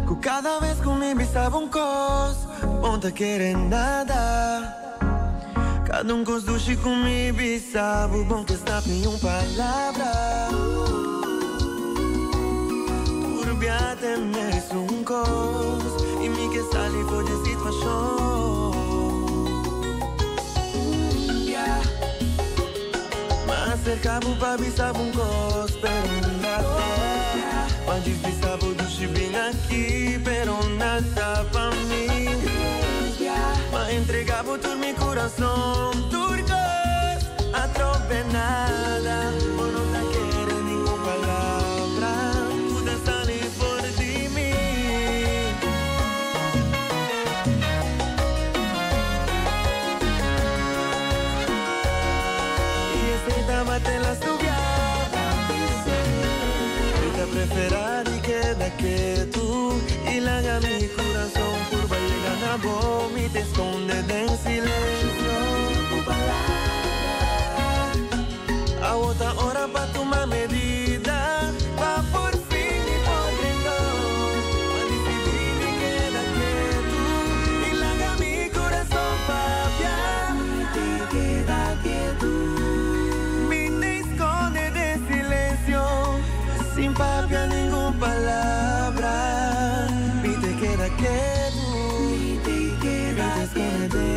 Cu cada vez cu mi bisaba un cos Bo ta kere nada Cada un cos dushi cu mi bisa bo Bo ta snap ni un palabra Tur bia te mesun cos Y mi ke sali for di e situacion Yeah. M'a acerca bo pa bisa bo un cos, pero nada. M'a djis bisa bo dushi bin aki, pero nada pa mi. M'a entrega bo tur mi curason, tur cos, atrobe nada. Bo no ta kere ningun palabra cu ta sali for di mi. Y esey tabata e lastu biaha. Mi ta prefera di keda ketu y laga mi curason purba yega na bo. Mi ta esconde den silencio. Awo ta ora pa tuma medida pa por fin mi por drentó. Ma dicidi di keda ketu y laga mi curason papia. Mi te keda ketu. Mi te esconde den silencio sin papia ningun palabra. Mi te keda ketu. Mi te keda ketu.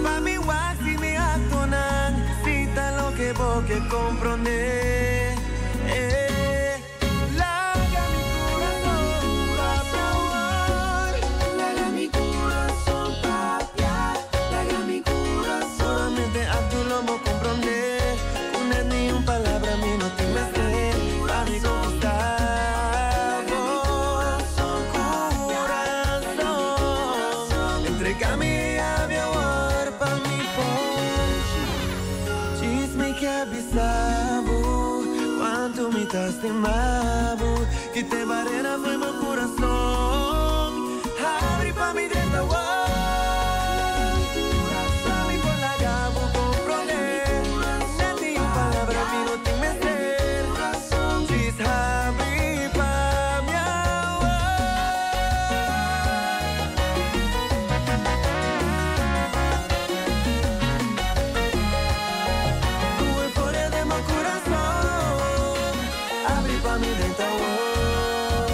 Pa mi wak si mi actonan si ta loke bo ke comprende. Eh, laga mi corazon papia awor. Laga mi corazon papia. Laga mi corazon. Solamente acto lo bo comprende. Cu net ni un palabra mi no tin mester pa mi conquista bo corazon. Entrega mi yabi awor pa mi por Djis mi ke bisa bo cuanto mi ta stima bo. Kita e barera fo'i bo corazon. Habri pa mi drenta awor. Pa mi por laga bo comprende. Net ni un palabra mi no tin mester. Djis habri pa mi awor. Ku euforia den bo corazon. Habri pa mi drenta awor.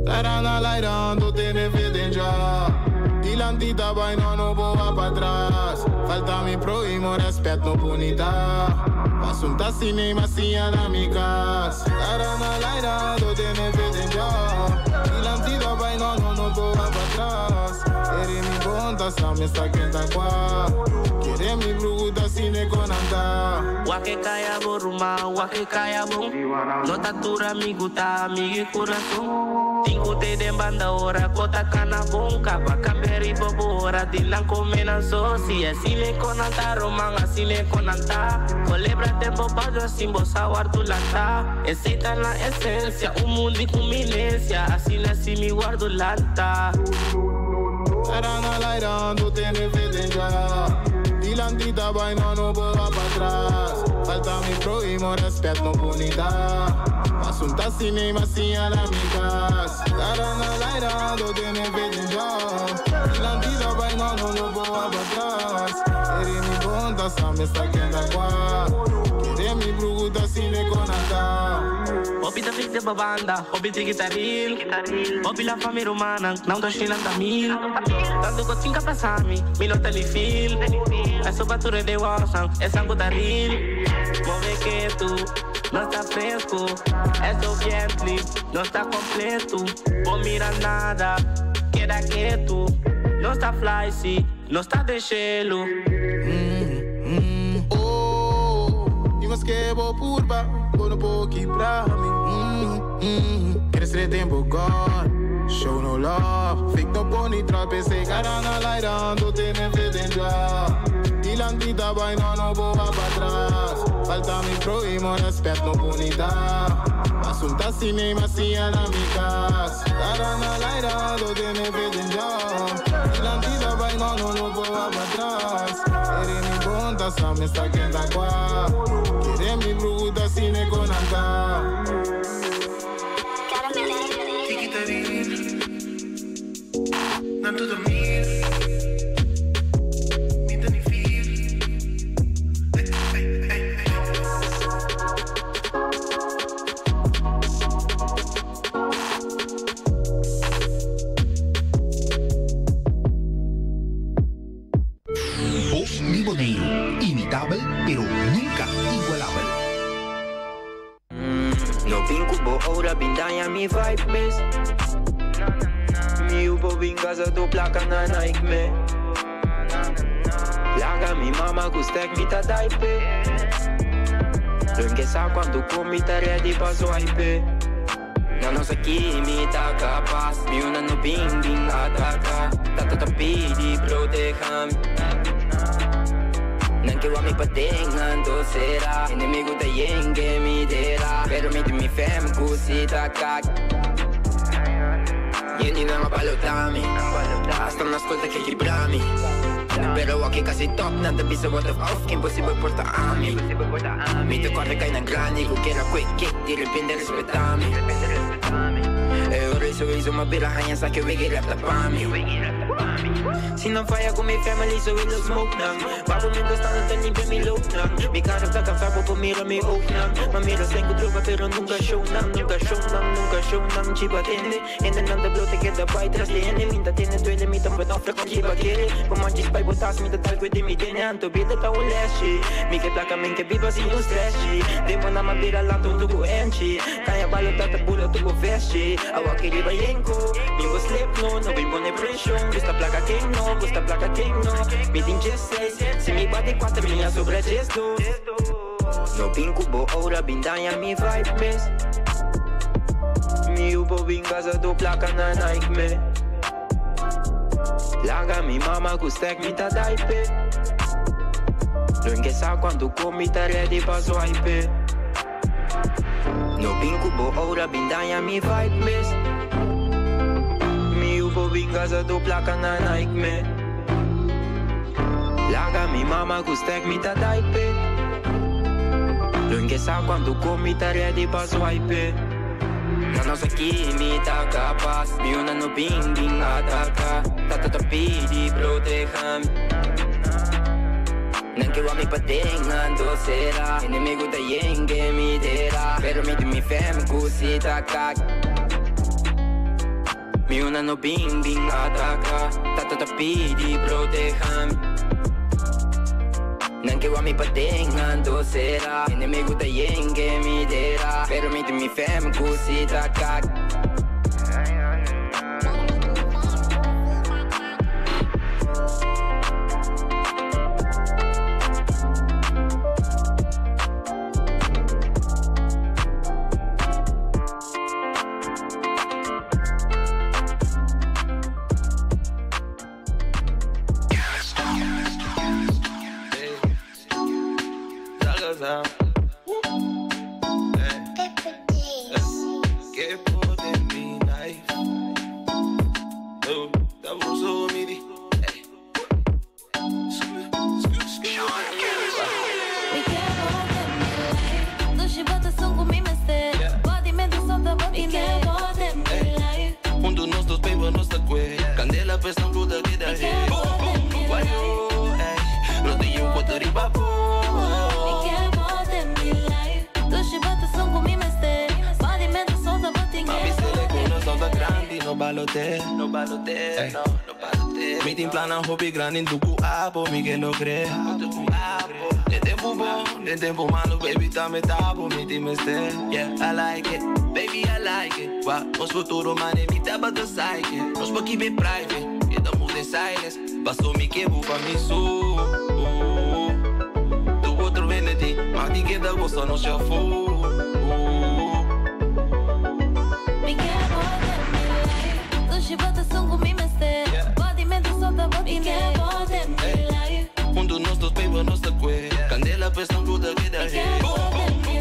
Tarana laira ando tiene fe ya. Dilantita vaina no boa pa atrás. Falta mi prójimo respeto no bonita. Pasunta cinema na mi casa. Tarana laira ando tiene fe ya. Dilantita vaina no no boa pa atrás. Ere mi bonta sa me sa kenta kwa. Quiere mi bruguta cine con anda. Wake kaya boruma, wake kaya bon. No tatura mi guta, mi corazón. Tinko te den banda ora, kota kana bon. Kaba kamberi bobo ora, dilan komena so. Si asine konanta roman, asine konanta. Colebra tempo payo sin bosa guardo lanta. Esa la esencia, un mundo y cuminencia. Así nací mi guardo lanta. Tarana laira ando tiene fe ya. Dilantita vaina no boa pa atrás. Falta mi prójimo respeto no bonita. Pasunta cinema na mi casa. Tarana laira ando tiene fe ya. Dilantita vaina no no boa pa atrás. Ere mi bonta sa me sa kenda kwa. Quiere mi bruguta cine con anda. Hopi ta fix de babanda, hopi tri guitarril. Hopi la familia romana, não tô chilando a mil. Tanto que tinha passar-me, mi não telefil. É só bature de wasan, é sangue da ril. Move que tu não está fresco, é só gently, não está completo. Vou mirar nada, queda quieto. Não está fly, si, não está de gelo. Oh, e mas que vou purba, vou no pouco pra mim. Quero ser tempo God, show no love. Fake no pony trapece, cara na laira, ando tiene fe já. Dilantita vaina no boa pa atrás. Falta mi prójimo respeto no bonita. Pasunta cinema na mi casa. Cara na laira, ando tiene fe já. Dilantita vaina no no boa pa atrás. Ere mi bonta sa me sa kenda kwa. Quiere mi bruguta cine con anda. Nanto dormir, mi ni feel. Ay, ay, ay, ay. Voz mi Boneiru. Imitable, pero nunca igualable. No pinko bo ora bindanya mi vibe miss. Mi upo bin casa tu placa na Nike me. Laga mi mama gustek mi ta daipe. Lunge sa quando comi ta ready pa swipe. Na nossa aqui mi ta capaz. Mi una no bing bing ataka. Tata ta pidi protejam. Nan que wa mi patengan do será. Enemigo ta yenge mi dera. Pero mi mi fem kusita kak. Yeni na mapalotami. Hasta una ascolta che librami. Pero aquí casi top, nada piso what the fuck, imposible porta a mí. Mi te corre cae na grani, quiera quick kick, di repente respetami. E ora isso isso ma bira hanya sa che wigi rap tapami. Si non falla con mi family, so we no smoke nang. Babo mientras tanto te limpia mi look nang. Mi cara está cansado, po mira mi oak nang. Ma mira tengo droga, pero nunca show nang. Nunca show nang, nunca show nang. Chiba tende, en el nanda blote queda bay tras de ene. Minta tiene duele, mi tampa no fleco chiba quiere. Como antes pai botas, mi tal que de mi tiene. Anto vida ta un leshi. Mi que placa min que viva sin un stress. Demo na ma bira lanto tu go enchi. Kaya balo tata bula tu go veste. Awa que riba yenko. Mi go slip no, no bimbo ne pressure. Gusta placa quem no, gusta placa quem no. Mi tem 16, se mi bate 4 minha sobra 12. No pinko bo ora bindanha mi vibe miss. Mi ubo bin casa do placa na Nike me. Laga mi mama gustek mi ta daipe. Lunge sa quando comi ta ready pa swipe. No pinko bo ora bindanha mi vibe miss. Mi ubo bin casa do placa na Nike me. Laga mi mama gustek mi ta daipe. Lunge sa quando comi ta ready pa swipe. Na nossa aqui mi ta capaz. Mi una no bing bing ataka. Tata ta pidi protejam. Nan que wa mi patengan do será. Enemigo ta yenge mi dera. Pero mi mi fem kusita kak. Mi una no bing bing ataka. Tata ta pidi proteja. Nan ke mi patengan do será. Enemigo ta yenge mi dera. Pero mi mi fem kusita kak. Que poder mi knife. Oh, that was so midi. Mi ke Dushi bota som ku mi mester. Body mente solta body. Mi ke mi life. Junto nos dos, baby, nos ta kwe. Candela pesa un puta que da he. Wayo, ey. No te llevo cuatro riba, Mi ke mi life. Dushi bota som ku mi mester. Body mente solta body. Mami se le conoce da grande, no balote, no balote, no, no balote. Mi team plana hobby grande, tu cu apo, mi que lo cree. De tempo bom, de tempo malo, baby, tá me tapo, mi team este. Yeah, I like it, baby, I like it. Wa, nos futuro, mane, mi taba the psyche. Nos pa keep it private, yeah, the move in silence. Paso mi que pa mi su. Tu outro veneti, ma di que da gosta no se afu. Mi ke mi life. Dushi bota som ku mi mester. Body mente solta body. Mi ke mi life. Junto nos dos, baby, nos ta kwe. Candela pesa un puta que da he.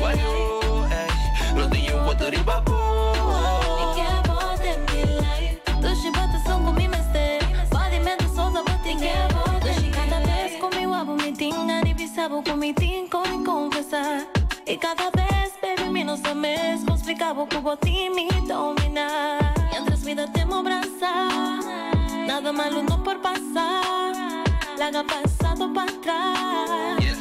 Wayo, ey. No te llevo cuatro riba, Mi ke mi life. Dushi bota som ku mi mester. Body mente solta body. Mi ke Dushi cada vez ku mi wabu mi tinga ni bisabo ku mi tinko mi confessar. E cada vez, baby, mi no sabes como explicaba que boti mi dominar. Mientras mi da temo abrazar, nada malo no por pasar. Laga pasado para atrás. Yeah,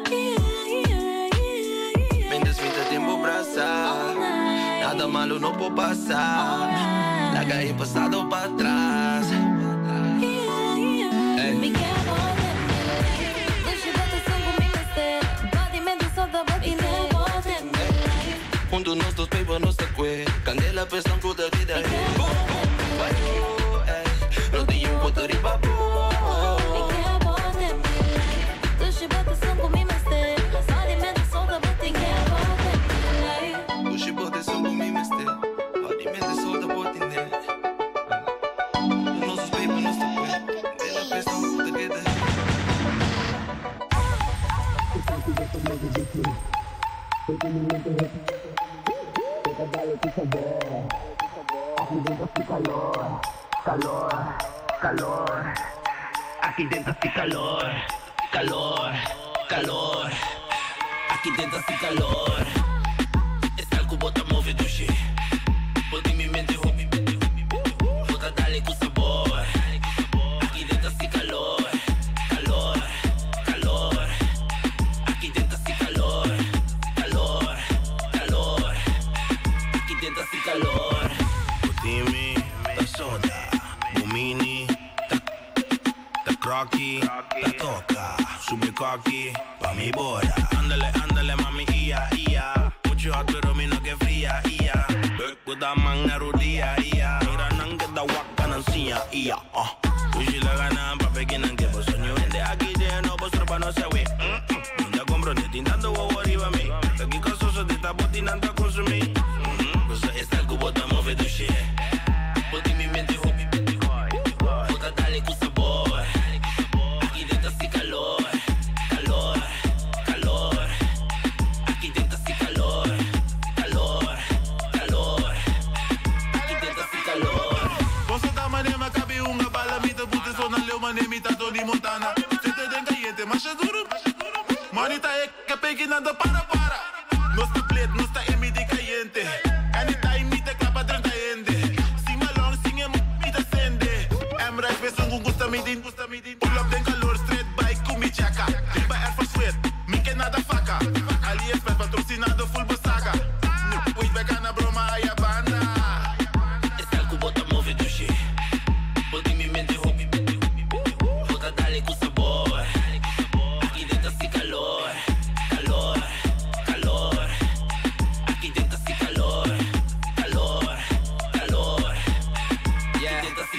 yeah, yeah. Mientras mi da tiempo abrazar. Nada malo no puede pasar. La calle pasado para atrás. Ey. Mi ke Dushi bota som ku mi mester. Body mente solta body. Mi ke mi life. Junto nos dos, baby, nos ta kwe. Candela pesa un puta que da he. Wayo, ey. No te llevo cuatro riba, Mi ke mi life. Dushi bota som ku mi mester. Body mente solta body. Mi ke mi life. Dushi bota som ku mi mester. Body mente solta body ne. Nos dos, baby, nos ta kwe. Candela pesa un puta que da he. Calor, calor, calor. Aqui dentro hace calor, calor, calor. Aqui dentro hace calor. Está el cubo tá move do shit. Botei mi mente, homie, bota dale com sabor. Aqui dentro hace calor, calor, calor. Aqui dentro hace calor, calor, calor. Aqui dentro hace calor. Botimi, ta soda, Bumini, ta, ta croqui, ta toca, sube coqui, pa mi bora. Ándale, ándale, mami, ia, ia. Mucho hot, pero mi no que fría, ia. Bek, man na rudia, ia. Mira, nang que da waka nan sia, ia. Ah. Ushi la gana, pape, que nan que vos soño. Vende aquí, de no, vos tropa, no se we. Nunca compro, te tintando, bobo, arriba, mi. Aquí cososo, te está botinando a consumir. Pues está el cubo, tá move do shit. Botei mi mente, homie, bota dale com sabor. Aqui dentro hace calor, calor, calor. Aqui dentro hace calor, calor, calor. Aqui dentro hace calor. Você tá mané, mas cabe uma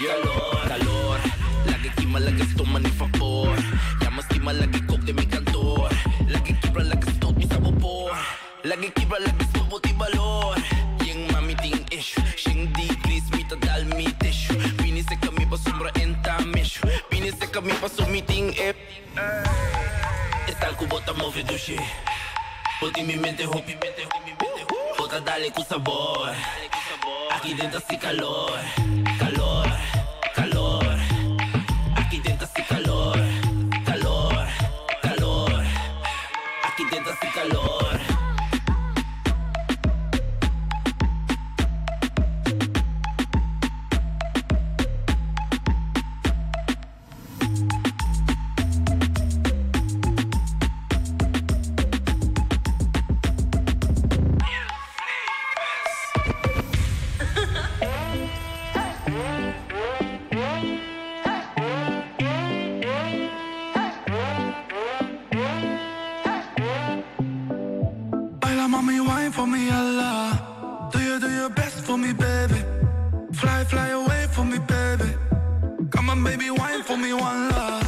si calor. Calor, lagi kima lagi stoma ni vapor. Ja, maar stima lagi kok de mi kantoor. Lagi kibra lagi stoot mi sabo por. Lagi kibra lagi stoot di balor. Yung mami ting issue, shing degrees mi ta dal mi tissue. Bini se kami pa sombra enta mishu. Bini se kami pa sumiting ip. Estal kubota move douche. Boti mi mente hopi mente hopi mente. Bota dale com sabor. Aqui dentro assim calor, calor, calor. Aqui dentro assim calor, calor, calor. Aqui dentro assim calor. Baila mami, wine for me, Allah. Do your best for me, baby. Fly, fly away for me, baby. Come on, baby, wine for me, one love.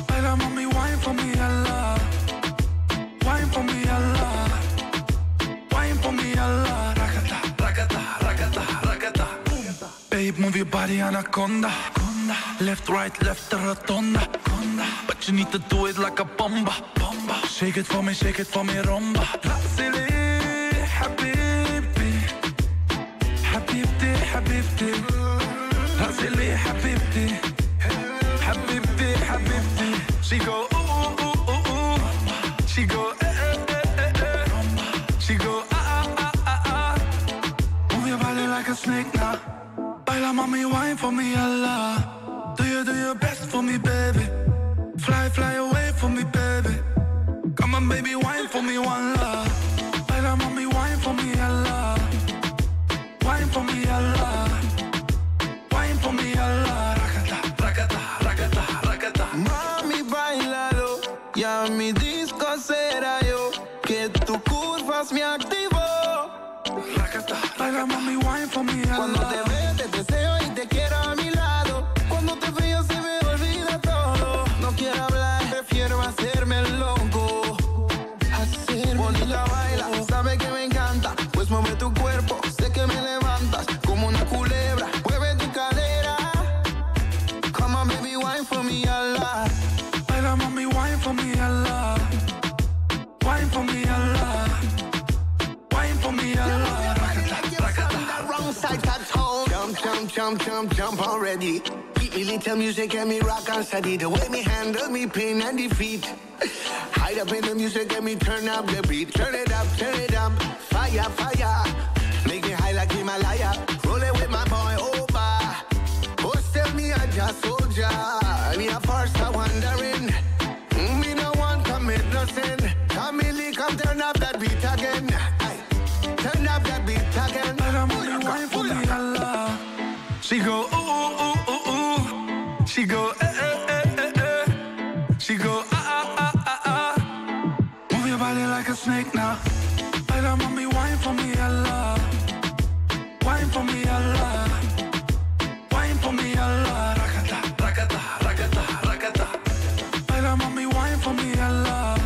Baila mami, wine for me, Allah. Wine for me, Allah. Wine for me, Allah. Rakata, rakata, rakata, rakata. Boom. Babe, move your body, anaconda. Left, right, left, rotonda. But you need to do it like a bomba. Bomba. Shake it for me, shake it for me, rumba. رأسي حبيبتي حبيبتي حبيبتي رأسي لي حبيبتي حبيبتي حبيبتي She go ooh ooh ooh ooh She go eh eh eh eh eh She go ah ah ah ah ah Move your body like a snake now Baila mami wine for me Allah Do your best for me baby Fly fly away for me baby Come on baby wine for me one love Baila mami wine for me Allah Wine for me Allah Wine for me Allah Rakata rakata rakata rakata Mami, bailalo, ya mi disco será yo, que tu curvas me activó. Baila mami wine for me Cuando te veo te deseo y te quiero a mi lado. Cuando te veo se me olvida todo. No quiero hablar, prefiero hacerme el loco. Hacerme Bonita baila, sabe que me encanta. Pues mueve tu cuerpo, sé que me levantas como una culebra. Mueve tu cadera. Come on, baby, wine for me, Allah. Baila mami wine for me Allah Wine for me Allah Wine for me Allah Rakata rakata Wrong side of town. Jump, jump, jump, jump, jump already. Keep me little music and me rock and steady. The way me handle me pain and defeat. Hide up in the music and me turn up the beat. Turn it up, turn it up. Fire, fire. Make me high like Himalaya. Roll it with my boy over. Oh, tell me I just soldier. Me a first I wondering. Me no want commit no sin. Come Millie, come turn up that beat again. Aye. Turn up that beat again. Baila mami wine for me Allah She go ooh ooh ooh ooh ooh She go eh eh eh eh eh She go ah ah ah ah ah Move your body like a snake now Baila mami wine for me Allah Wine for me Allah Wine for me Allah Rakata rakata rakata rakata Baila mami wine for me Allah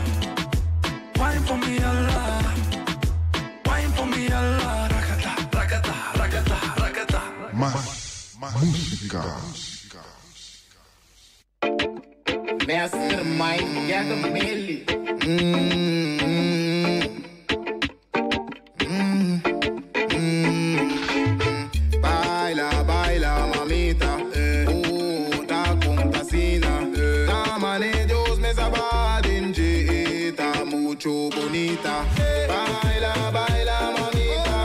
Wine for me Allah Wine for me Allah Rakata rakata rakata rakata Más música. Mastermind, Gargamel. Baila, baila, mamita. Ta con tacina. Tamale Dios me sabadinje. Ta mucho bonita. Baila, baila, mamita.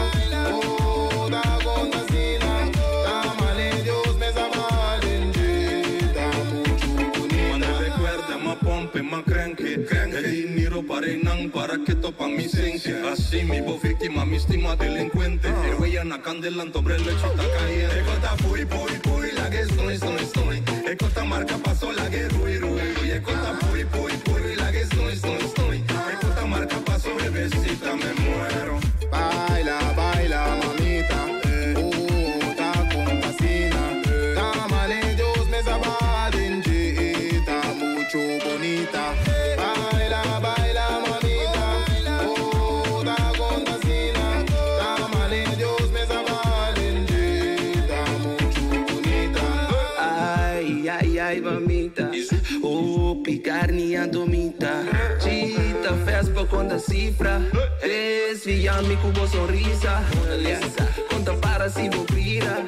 Ta con tacina. Tamale Dios me sabadinje. Ta mucho bonita. Mane recuerda, ma pompe, ma cranke. El dinero para nan para que topan mi esencia. Así mi voz víctima, mi estima delincuente. El güey na candela, antobre lechita caliente. Ecota pui, pui, pui, la que estoy, estoy, estoy. Ecota marca paso, la que rui, rui, rui. Ecota pui, pui, pui, la que estoy, estoy, estoy. Ecota marca paso, bebecita, me muero. Baila, baila, mamita. Ta con fascina. Tamale Mamita. Oh, picarni antomita. Chita, Vespa conta cifra. Desviami com boa sonrisa. Conta para si vou vira.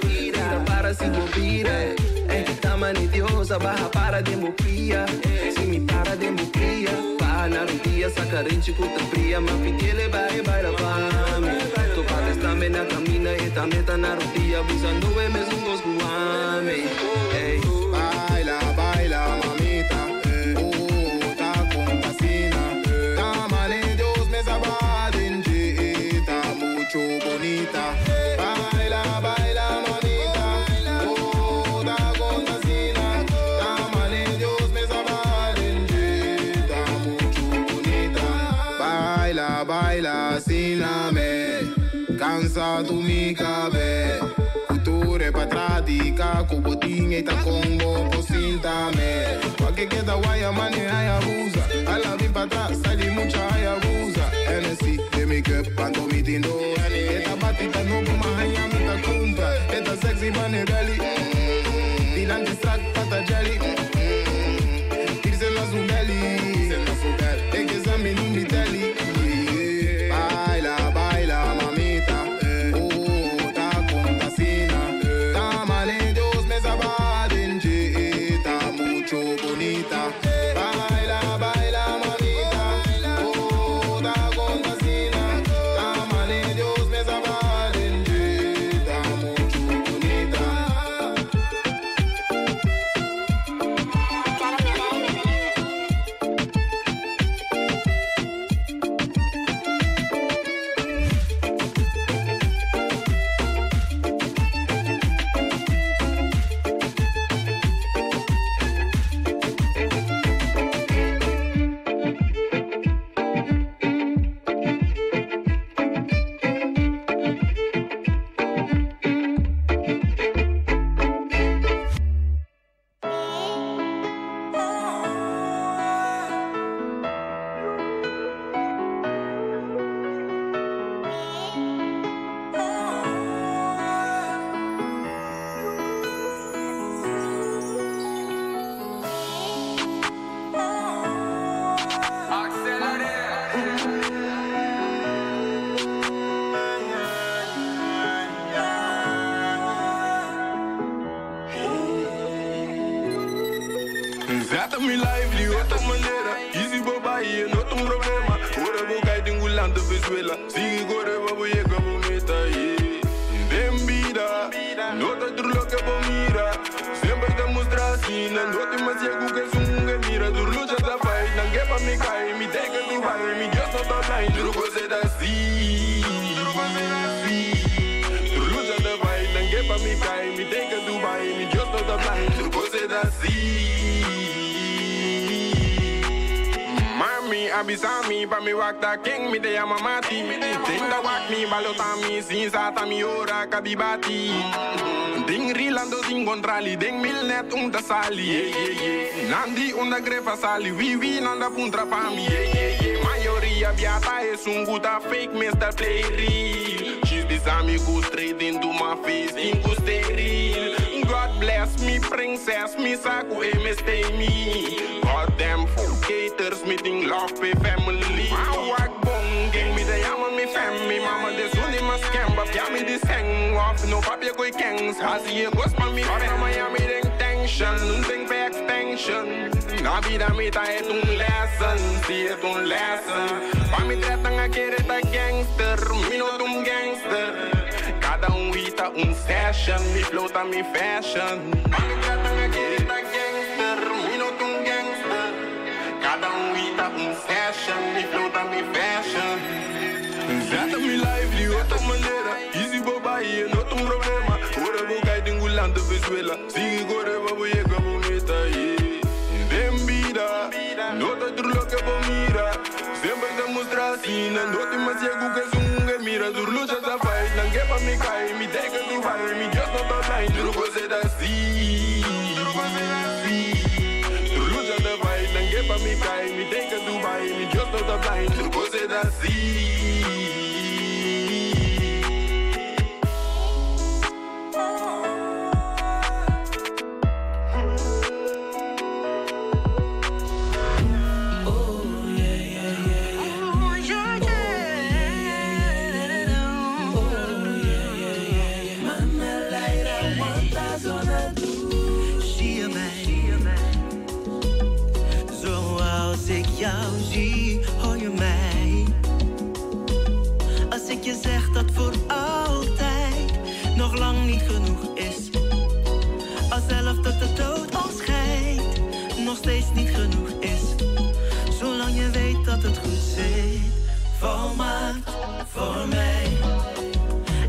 Vira para si vou vira. Tama ni diosa, barra para de mopia. Se me para de mopia. Pa na rodia, sacarente com fria. Ma pitele vai, vai la pa mi. Tu patas também na camina e também tá na rodia. Busando é mesmo gosto ame. Ei. Baila, baila, mamita. Oh, ta con fascina. Tamale Dios me sabe está mucho bonita. Baila, baila, mamita. Oh, ta con fascina. Tamale Dios me sabe está mucho bonita. Baila, baila, sin la me. Cansa tu mi cabeza. Cultura pa tradica, kubotin eta combo posintame. Pa que queda guaya mane hayabusa. A la vin pa atrás, sali mucha hayabusa. NSC, de mi cup, cuando mi tindo. Esta batita no como haya mi ta cumpra. Esta sexy mane belly. Dilante strak pata jelly. Irse la su belly. E che sa mi non mi telly. Baila, baila, mamita. Oh, ta con fascina. Tamale Dios me sabe está mucho bonita. Baila, baila, mamita. Oh, ta con fascina. Tamale Dios me sabe está mucho bonita. Zet mi life di outra maneira. Easy boba e não tem problema. Ora vou cair de engulando Venezuela. Sigue corre babu llega bo meta yeah. Den vida, no te trulo que bo mira. Sempre te mostra assim, não te mais cego que sunga mira. Tu lucha ta fight, não que pa mi cai, mi teka tu vai, mi Dios no tá blind. Truco se da assim, truco se da assim. Tu lucha ta fight, não que pa mi cai, mi teka tu vai, mi Dios no tá blind. Truco se da assim. Mami, avisami, pa mi wakta king, mi te llama Mati. Tinda wak mi, balota mi, sin sata mi ora kabibati. Ding rilando sin contrali, ding mil net um ta sali. Yeah, yeah, yeah. Nandi unda grefa sali, wi wi nanda puntra fami. Yeah, yeah, yeah. Maioria biata es un guta fake, Mr. Play real. She's this amigo straight into my face, ingo stay real. God bless me, princess, me saco e me stay me. God damn haters, me think love pe family. I walk bong, gang me de llama mi family. Mama de suni ma scam, but ya me de seng off. No papi koi kangs, hasi e gos pa mi fam. Miami den tension, un ting pe extension. Na vida mi ta het un lesson, si het un lesson. Pa mi tratan a querer ta gangster, mi no tum gangster. Cada um ita um session, mi flow ta mi fashion. Pa mi tratan a querer ta gangster, mi no tum gangster. Cada um ita um session, mi flow ta mi fashion. Zet mi life di outra maneira. Easy boba e não tem problema. Ora vou cair de engulando Venezuela. Sigue corre babu llega bo meta yeah. Den vida, no te trulo que bo mira. Sempre te mostra assim, não te mais cego que sunga mira. Tu lucha ta fight, não que pa mi cai, mi teka tu vai, mi Dios no tá blind. Truco se da assim, truco se da assim. Tu lucha ta fight, não que pa mi cai, mi teka tu vai, mi Dios no tá blind. Truco se da assim. Oh. je zeg dat voor altijd nog lang niet genoeg is. Als zelf tot de dood ons scheidt, nog steeds niet genoeg is. Zolang je weet dat het goed zit, volmaakt voor mij.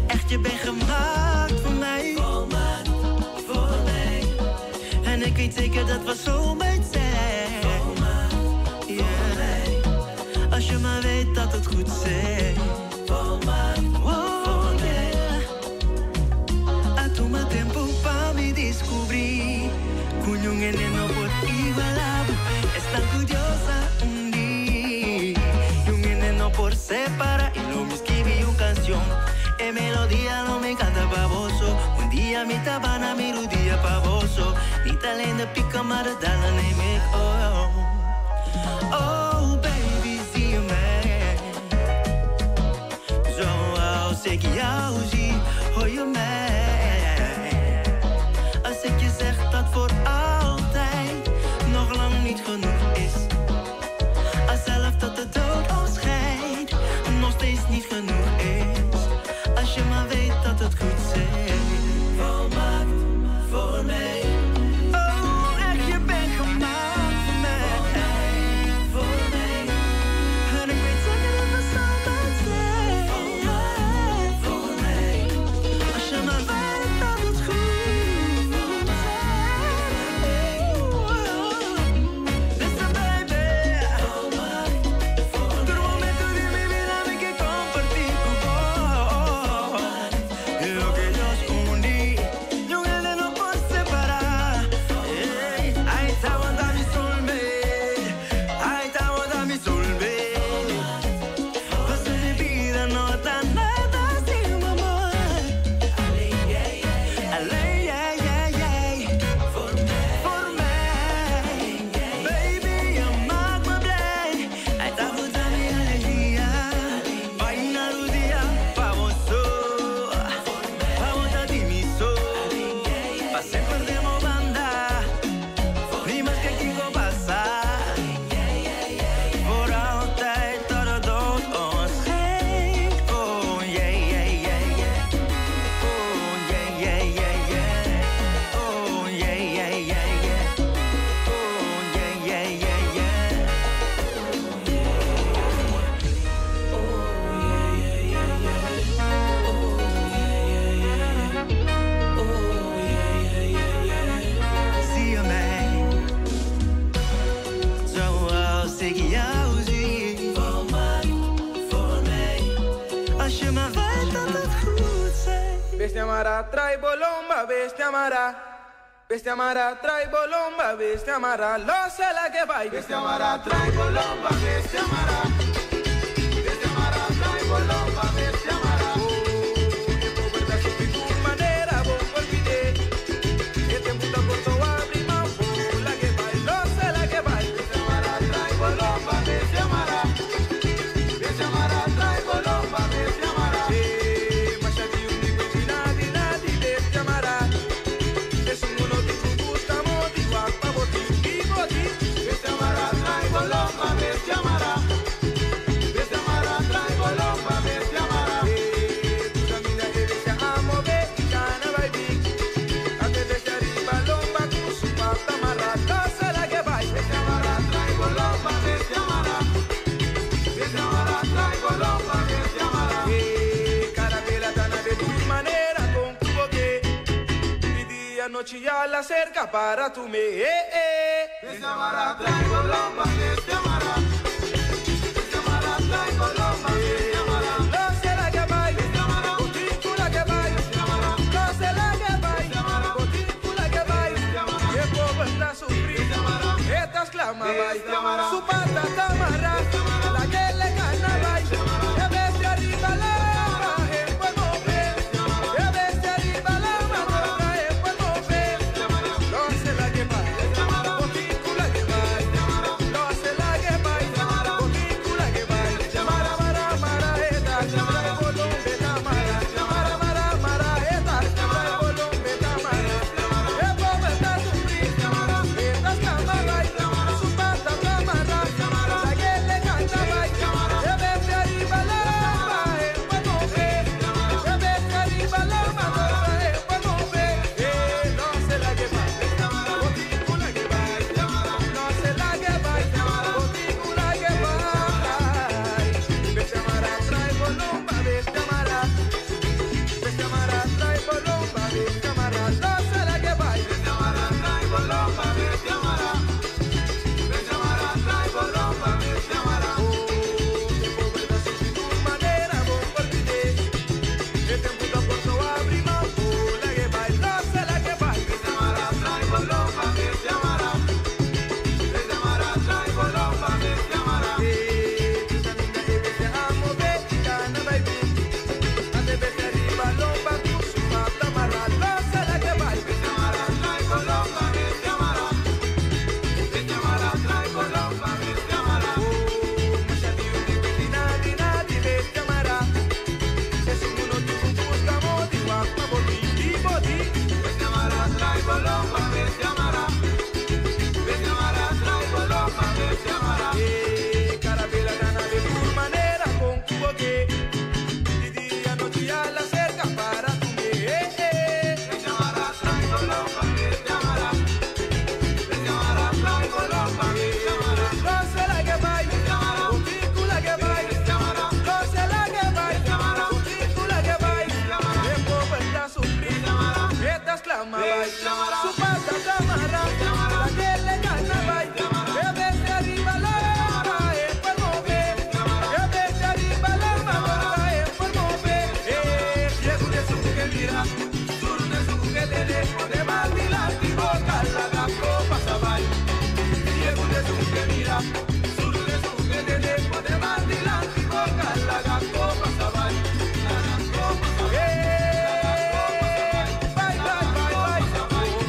Echt, je bent gemaakt voor mij. Volmaakt voor mij. En ik weet zeker dat we soulmates zijn. Volmaakt voor mij. Als je maar weet dat het goed zit. Volmaakt voor mij. A tuma tempo pa mi descobrir Ku ningun hende no por iguala bo. Esta curiosa un dia Ningun hende no por separa Y lo mi skirbi un cancion E melodia lo mi canta pa boso. Un dia mi ta na mi rudia pa boso. Niet alleen de pieken, maar de dalen neem ik oh. Oh baby, zie je mij? Zoals ik jou zie, hoor je mij? Als ik je zeg dat voor altijd nog lang niet genoeg is. Als zelf tot de dood ons scheidt, nog steeds niet genoeg is. Als je maar weet dat het goed zit. Volmaakt voor mij. Oh, echt, je bent gemaakt voor mij. Voor mij. En ik weet zeker dat we samen zijn. Volmaakt voor mij. Als je maar weet dat het goed zit. Listen, baby. Volmaakt voor mij. Tur momento di mi bida mi ke kompartí ku bo. Loke Dios uni, ningun hende no por separá. Ey, ey, bo ta mi soulmate. Ey, bo ta mi soulmate. Paso mi bida no ta nada sin amor. Alleen jij, jij, jij. Voor mij. Baby, je maakt me blij. Ey, bo ta mi alegria. Bai na rudia, pa boso. Pa bo ta di mi so. Pa semper den bo banda. Ni maske kiko pasa. Voor altijd tot de dood ons scheidt. Oh yeah. Oh yeah. Oh yeah. Oh yeah. Zie je mij? Zoals ik jou zie. Volmaakt voor mij. Als je maar weet dat het goed zit. Bestia mara, trae bolomba, bestia mara. Bestia mara, trae bolomba, bestia mara. Lo sé la que va. Bestia mara, trae bolomba, bestia mara. Bestia mara, trae bolomba, bestia mara. Manera, bo olvidé. Este puta corto abri mambo, la que va. Lo sé la que va. Bestia mara, trae bolomba, bestia mara. Bestia mara, trae bolomba, bestia mara. Machadi un digo, nadi, nadi, bestia mara. Es un uno di gusta moti, guapa boti, boti. Bestia mara, trae bolomba, bestia mara. Bestia mara, trae bolomba, bestia mara. Tu camina e bestia amo, be, cana, baby. Ate bestia riba lomba, con su pata mara, lo la que vai. Bestia mara, trae bolomba, bestia mara. Bestia mara, trae bolomba, bestia mara. Carabela, tana de tu manera, con cubo que. Di día, noche ya la cerca para tu me. Bestia mara, trae bolomba, bestia mara. Bestia mara, trae bolomba, bestia mara. Lo sé la que vai, botico la que vai. Lo sé la que vai, botico la que vai. Que pobre está sufriendo, esta exclama vai. Su pata está amarrada, la que le gana vai. Que bestia arriba la baje, pues mover. Que bestia arriba la mano, pues mover. Lo sé la que vai, botico la que vai. Lo sé la que vai, botico la que vai. Mara, mara, mara, eta, trae bolombe, mara. Mara, mara, mara, eta, trae bolombe, mara. El pobre está sufriendo, esta escama vai. Su pata está amarrada, la que le gana. lama bai. Su pata tamarra, la que le gana bai. E vete arriba lama, e por move. E vete arriba lama, borda e por move. E llego de su que mira, sur de su que le de, de mandilati boca la gaco pasa bai. Llego de su que mira, sur de su que le de, de mandilati boca la gaco pasa bai. La gaco pasa bai. Bai, bai, bai, bai.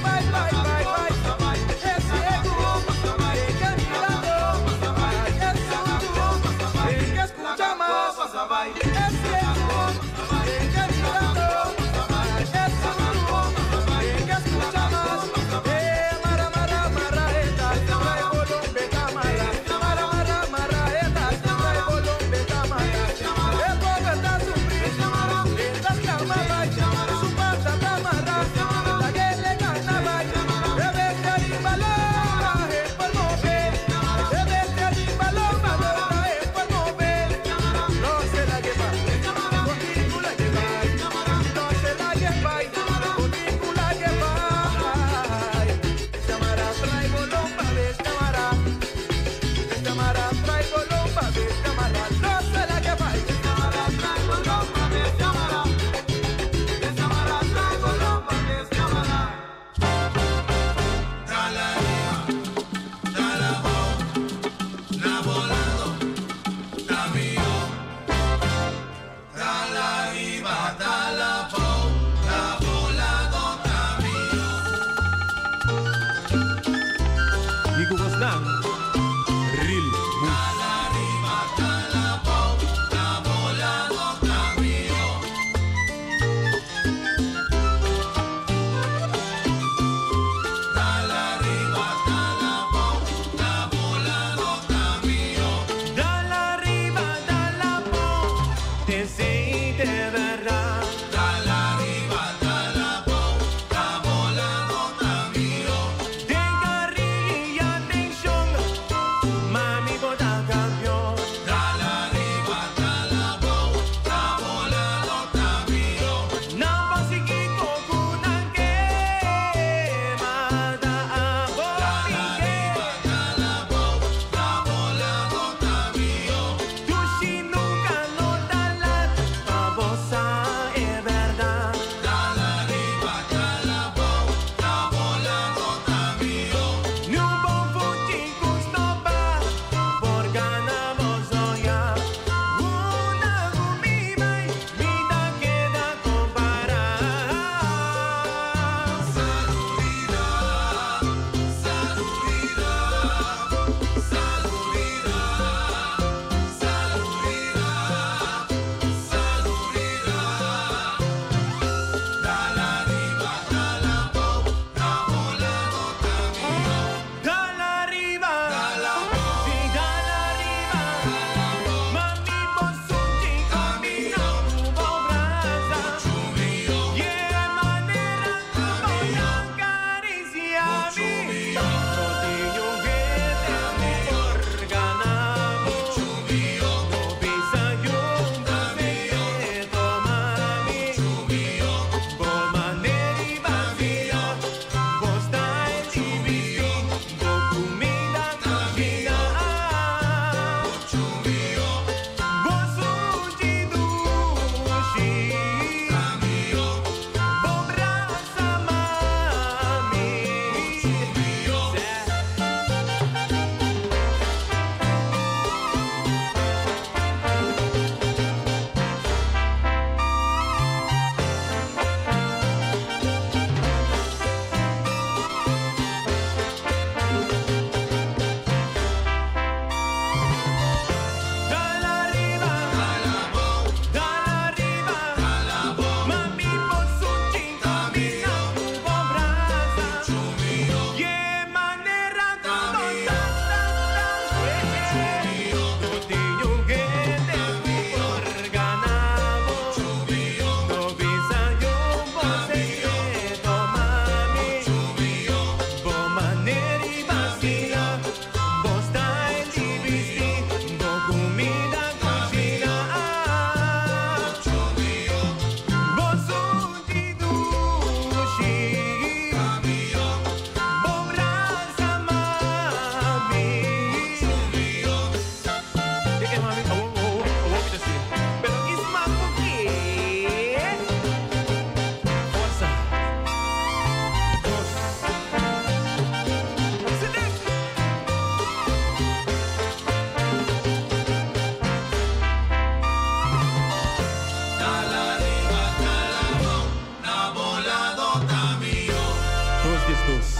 12.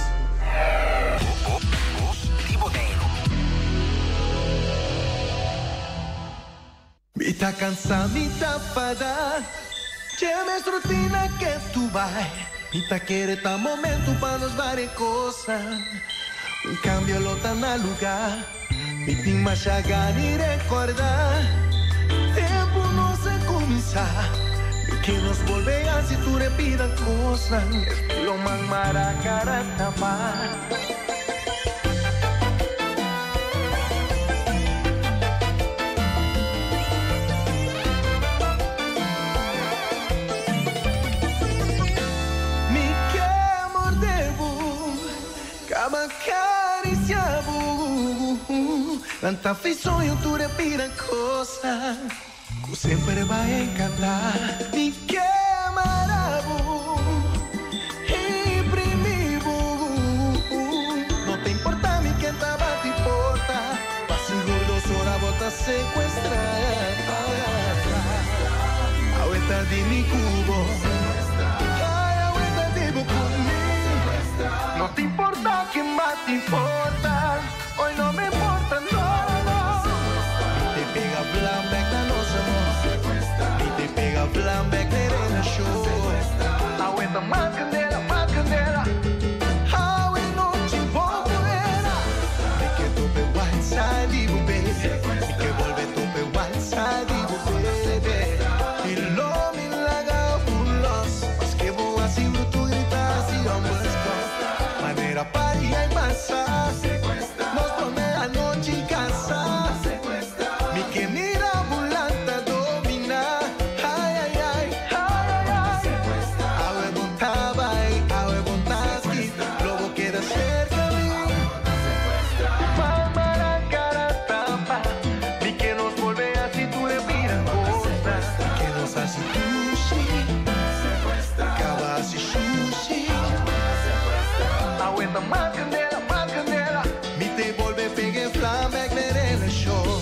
Di Boneiru. Mi ta cansa, mi ta fada. Che mes rutina que tu vai. Mi ta kere ta momento pa nos vari cosa. Un cambio lo ta na lugar. Mi tin masha gana recorda. Tempo nos a cuminsa. Mi ke nos bolbe haci tur e pida cosnan. Estilo man maracara tapa. Mi ke morde bo, caba caricia bo. Lanta fi soño tur e pida cosnan cu semper bo a encanta. Mi ke mara bo, imprimi bo. No ta importa mi ken ta bati porta, pa sigur 2 ora bo ta secuestra. Awe ta di mi cu bo. Ay, awe ta di bo cu mi. No ta importa ken bati porta, hoy no me importa, no, no. Mi ta pega vlam bek na nos amor. Mi ta pega vlam bek na relacion. Awe ta mas candela, mas candela. Awe nochi volver. Mi ke topa white side di bo, baby. Mi ke bolbe topa white side di bo, baby. Y lo mi laga un los. Mas que bo así bruto grita así, vamos. Manera party y pasa. Nos pone anochi casa. Mi ke mira bo lanta domina. Ay, ay, ay, ay, ay, ay. Awe bon ta bay, awe bon ta ski. Lo bo keda cerca mi. Maracara tapa. Mi ke nos bolbe haci tur e pida cosnan. Mi ke nos haci sushi. Caba haci sushi. Awe ta mas candela, mas candela. Mi ta bolbe pega vlam bek na relacion.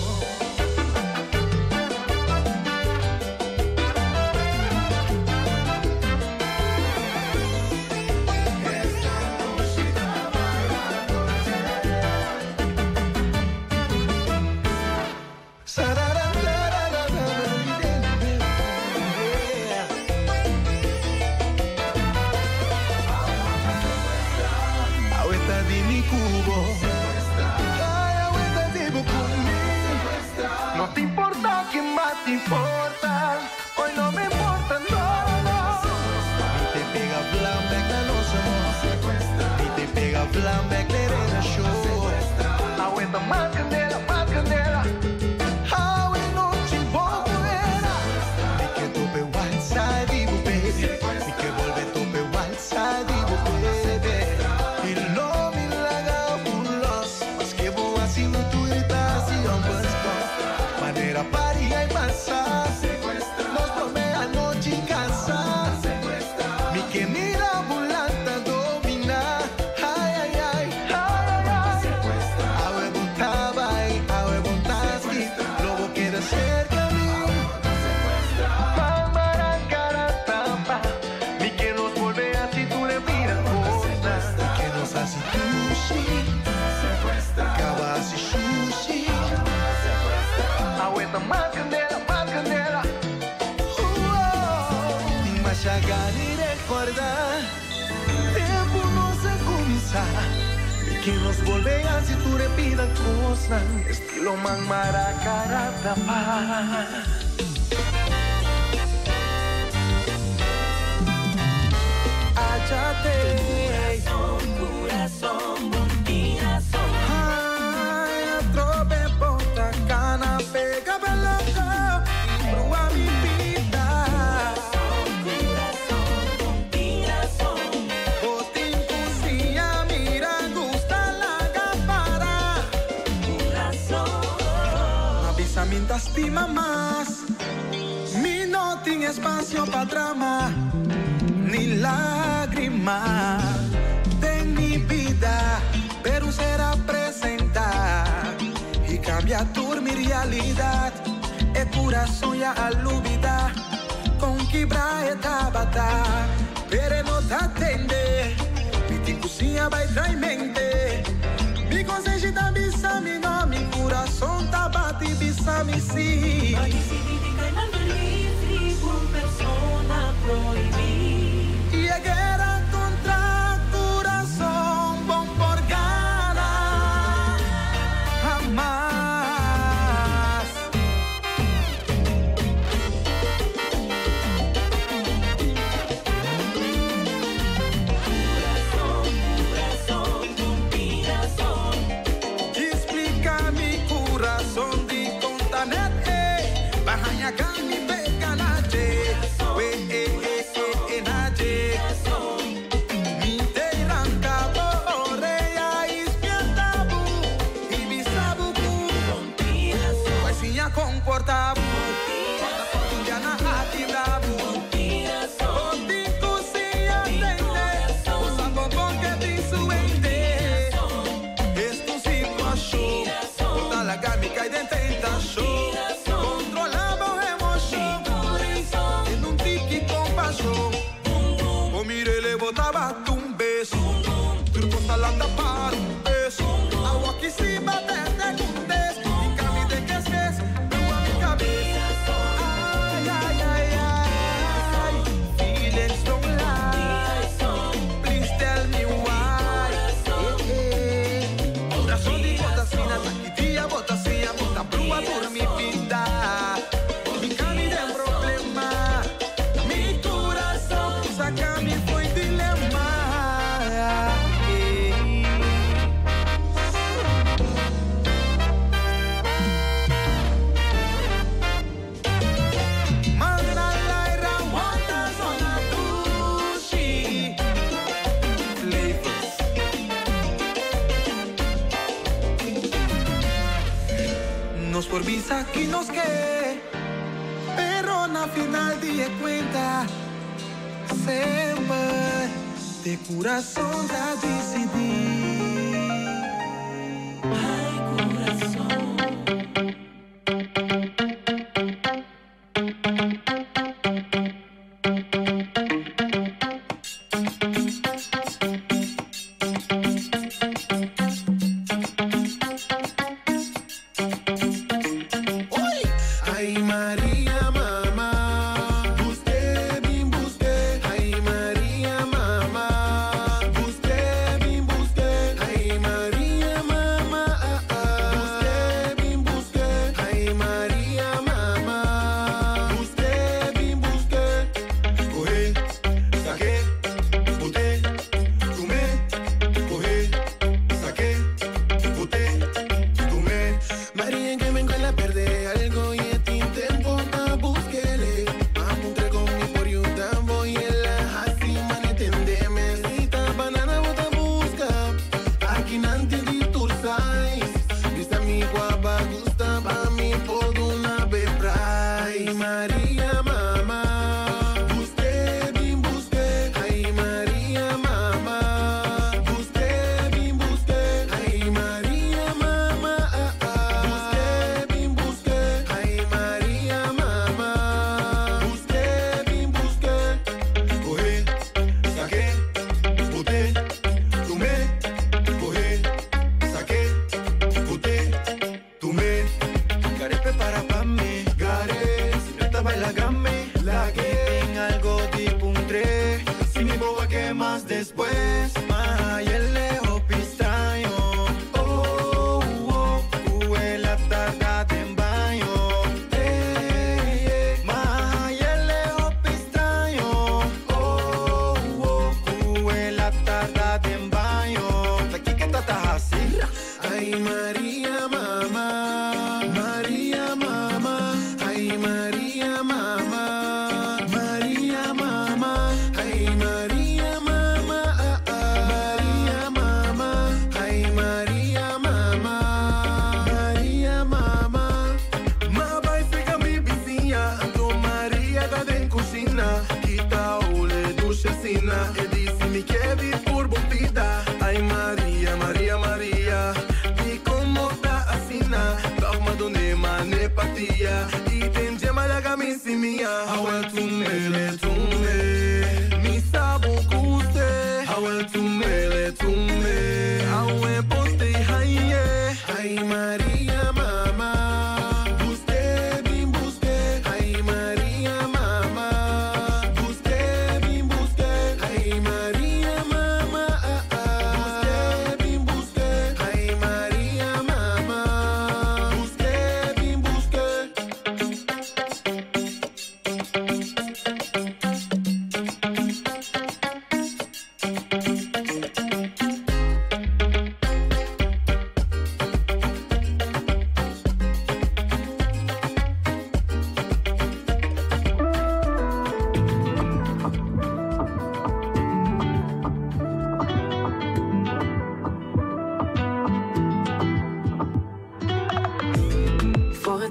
Awe ta di mi cu bo. Ay, awe ta di bo cu mi. No ta importa ken bati porta. Hoy no me importa, no, no. Mi ta pega vlam bek na nos amor. Mi ta pega vlam bek na relacion. Awe ta mas candela, mas candela. Awe nochi volver. Mi ke topa white side di bo, baby. Mi ke bolbe topa white side di bo, baby. Y lo mi laga un los. Mas que bo así bruto grita así, vamos. Manera party y pasa. Nos pone anochi casa. Mi ke mira bo lanta domina. Ay, ay, ay, ay, ay, ay. Awe bon ta bay, awe bon ta ski. Lo bo keda cerca mi. Maracara tapa. Mi ke nos bolbe haci tur e pida cosnan. Mi ke nos haci sushi. Caba haci sushi. Awe ta mas candela, mas candela. Tin masha gana recorda. Tempo nos a cuminsa. Mi ke nos bolbe haci tur e pida cosnan. Estilo man maracara tapa. Achate. Corazón, corazón, corazón. Ay, atrobe bota cana pega loco y brua mi vida. Corazón, corazón. Botin cusia, mira, gusta la gapara. Corazón. Avisa mientras estima más. Mi no tiene espacio pa' drama ni lágrima de mi vida, pero será presentar y cambia tu mi realidad. E corazón ya alubida, con quibra e tabata, pero no te atende. Mi Cozinha vai trair mente. Mi conselho tá bisa mi no, mi coração tá bate bisa mi si. Pa disidí di kai man verliefd, riba un persona prohibí. Y e guera contra kurason, bon por gana hamas. Corazón, corazón. Explica mi corazón di contanet, eh. Bajaña mi pega na je. We, eh, eh, eh, eh, na je. Mi te ranca borea ispianta bu. Y mi sabu ku. Vai sinha comporta bu. Diana atibra bu. Oti kusia tende. Usa bombom que ti suente. Es tu situación. Bota la gami cai den tentación. Controlamos emoción. En un tiki compasión. O mire le botaba un beso. Turco salanda para un beso. Agua que si bate de cundes. Y cami de que es a mi cabeza. Ay, ay, ay, ay. Feelings don't lie. Please tell me why. Eh, eh. Corazón di botacina, taquitia, botacina, bota brua por mi vida. Mi cami de problema. Mi corazón saca mi foi dilema. Eh. Manalaira wanta zona dushi. Flavors. Nos por visa que nos que, pero na final de cuenta sempre de coração da decidir. Ay, corazón. Ay Maria mama, usted bin busque. Ay Maria mama, usted bin busque.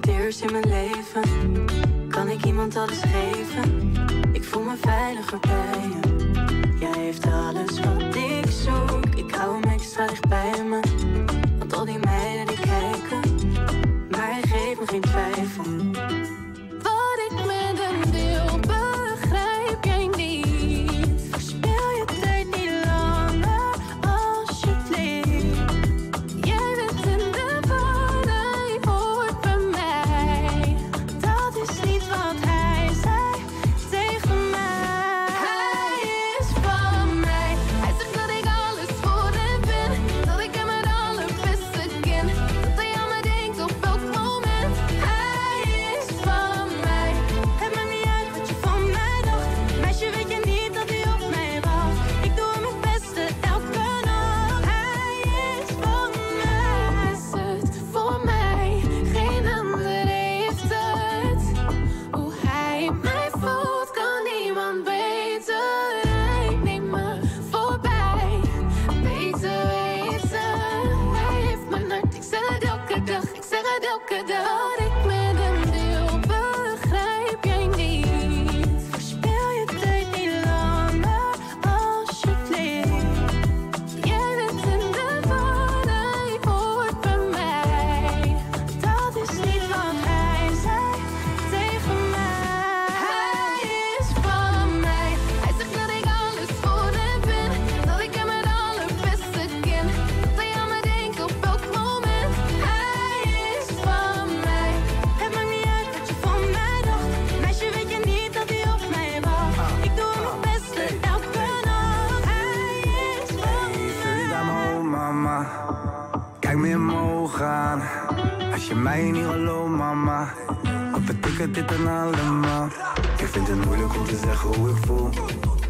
het eerst in mijn leven kan ik iemand alles geven. Ik voel me veiliger bij je. Jij heeft alles wat ik zoek. Ik hou hem extra dicht bij me. Want al die meiden die kijken, maar hij geeft me geen twijfel. Wat ik met hem wil, begrijp jij niet. Verspil je tijd niet langer, alsjeblieft. Jij bent in de war, hij hoort bij mij. Dat is niet wat hij zei tegen mij. Hij is van mij. Hij zegt dat ik alles voor hem ben. Dat ik hem het allerbeste ken. Dat hij aan me denkt op elk moment. Hij is van mij. Het maakt niet uit wat je van mij dacht. Meisje, weet je niet dat hij op mij wacht. Ik doe hem het beste elke nacht. Hij is van mij. Hij is het voor mij. Geen ander heeft het. Hoe hij mij voelt, kan niemand beter. Hij neemt me voorbij. Beter weten. Hij heeft mijn hart. Ik zeg het elke dag. Ik zeg het elke dag. Wat ik met hem wil, begrijp jij niet. Verspil je tijd niet langer, alsjeblieft. Jij bent in de war, hij hoort bij mij. Dat is niet wat hij zei tegen mij. Hij is van mij. Hij zegt dat ik alles voor hem ben. Dat ik hem het allerbeste ken. Dat hij aan me denkt op elk moment. Hij is van mij. Het maakt niet uit wat je van mij dacht. Meisje, weet je niet dat hij op mij wacht. Ik doe hem het beste elke nacht. Hij is van Suriname, oh mama. Kijk me in mijn ogen aan. Als je mij niet gelooft, mama. Wat betekent dit dan allemaal? Ik vind het moeilijk om te zeggen hoe ik voel.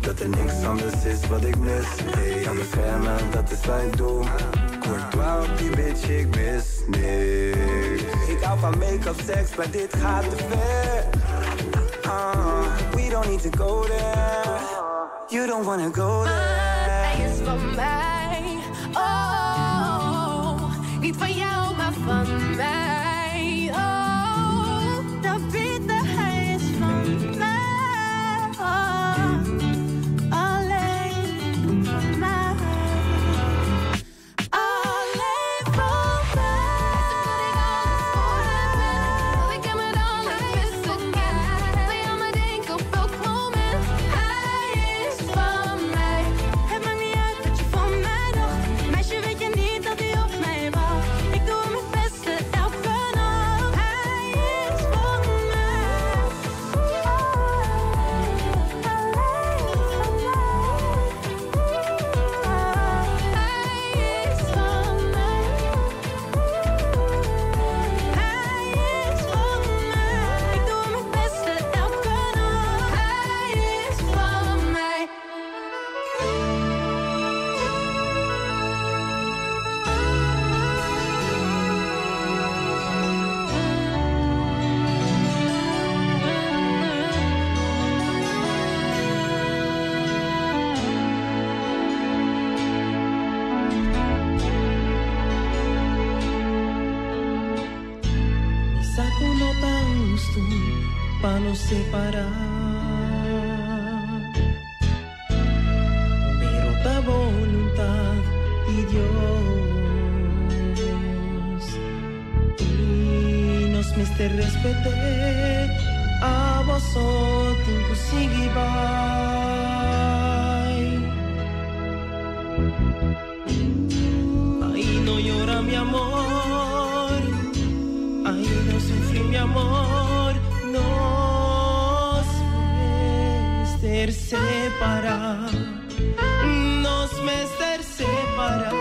Dat er niks anders is wat ik mis. Hey, aan beschermen, dat is wat ik doe. Courtois op die bitch, ik mis niks. Ik hou van make-up, seks, maar dit gaat te ver. Ah, we don't need to go there. You don't wanna go there. Hij is van mij. Oh, niet van jou, maar van mij. Oh, Dat bieden, hij is van mij. Oh, alleen van mij. Alleen van mij. Hij zegt dat ik alles voor hem ben. Dat ik hem het allerbeste ken. Dat hij aan me denkt op elk moment. Hij is van mij. Het maakt niet uit wat je van mij dacht. Meisje, weet je niet dat hij op mij wacht. Ik doe hem het beste elke nacht. Hij is van mij. Hij is van mij. Hij is van mij. Ik doe hem het beste elke nacht. Hij is van mij. Saco no ta hustu pa nos separá. Pero ta boluntat di Dios. I nos mester respet'é, abo so tin ku sigui bai. Ai, no yora mi amor. Ai, no sufri mi amor, nos mester separá, nos mester separá.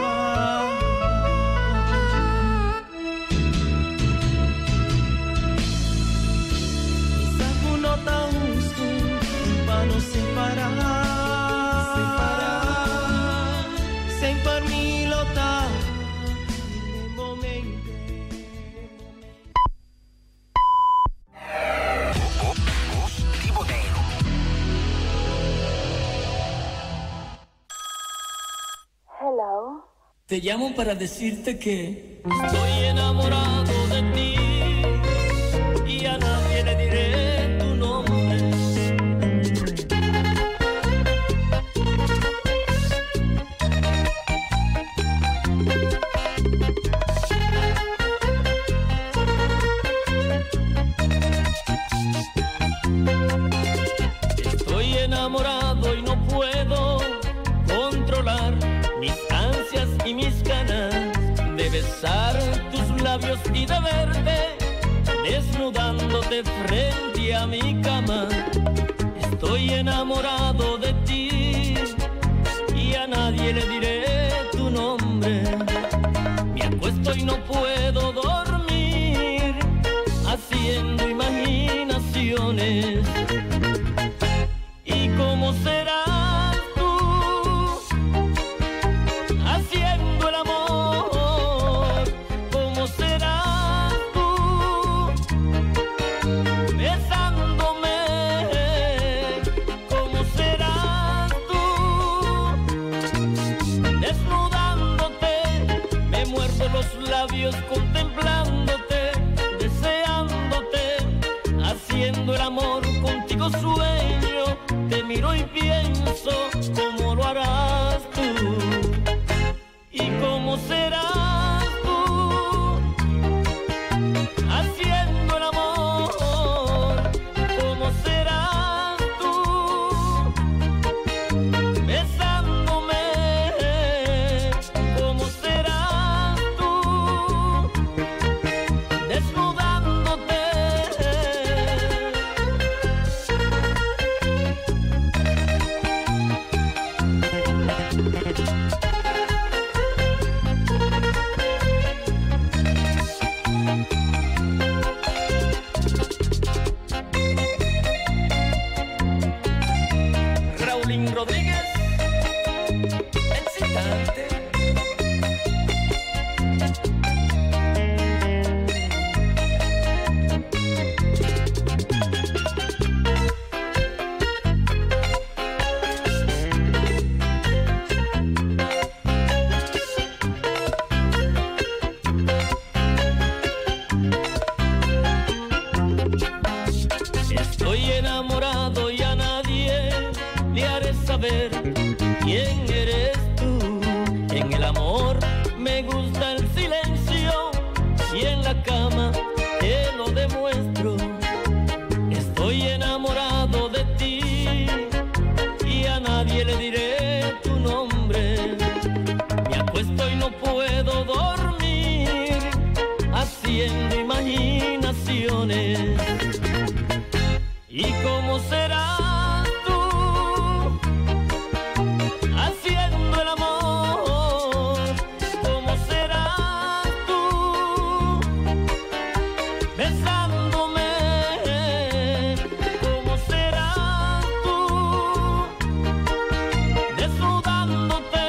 Mi sa ku no ta hustu pa nos separá, Semper mi lo ta, momento. Di Boneiru. Hello. Te llamo para decirte que estoy enamorado de ti. besar tus labios y de verte desnudándote frente a mi cama. Estoy enamorado de ti y a nadie le diré tu nombre. Me acuesto y no puedo dormir haciendo imaginaciones. ¿Y cómo serás tú haciendo el amor? ¿Cómo serás tú besándome? ¿Cómo serás tú desnudándote? Me muerdo los labios contemplándote, deseándote, haciendo el amor contigo sueño. Te miro y pienso cómo lo harás tú y cómo serás tú haciendo el amor. ¿Cómo serás tú besándome? ¿Cómo serás tú desnudándote? Raulín Rodríguez, excitante. Estoy enamorado y a nadie le haré saber quién eres tú. En el amor me gusta el silencio y en la cama te lo demuestro. Estoy enamorado de ti y a nadie le diré tu nombre. Me acuesto y no puedo dormir haciendo imaginaciones. ¿Y cómo serás tú haciendo el amor? ¿Cómo serás tú besándome? ¿Cómo serás tú desnudándote?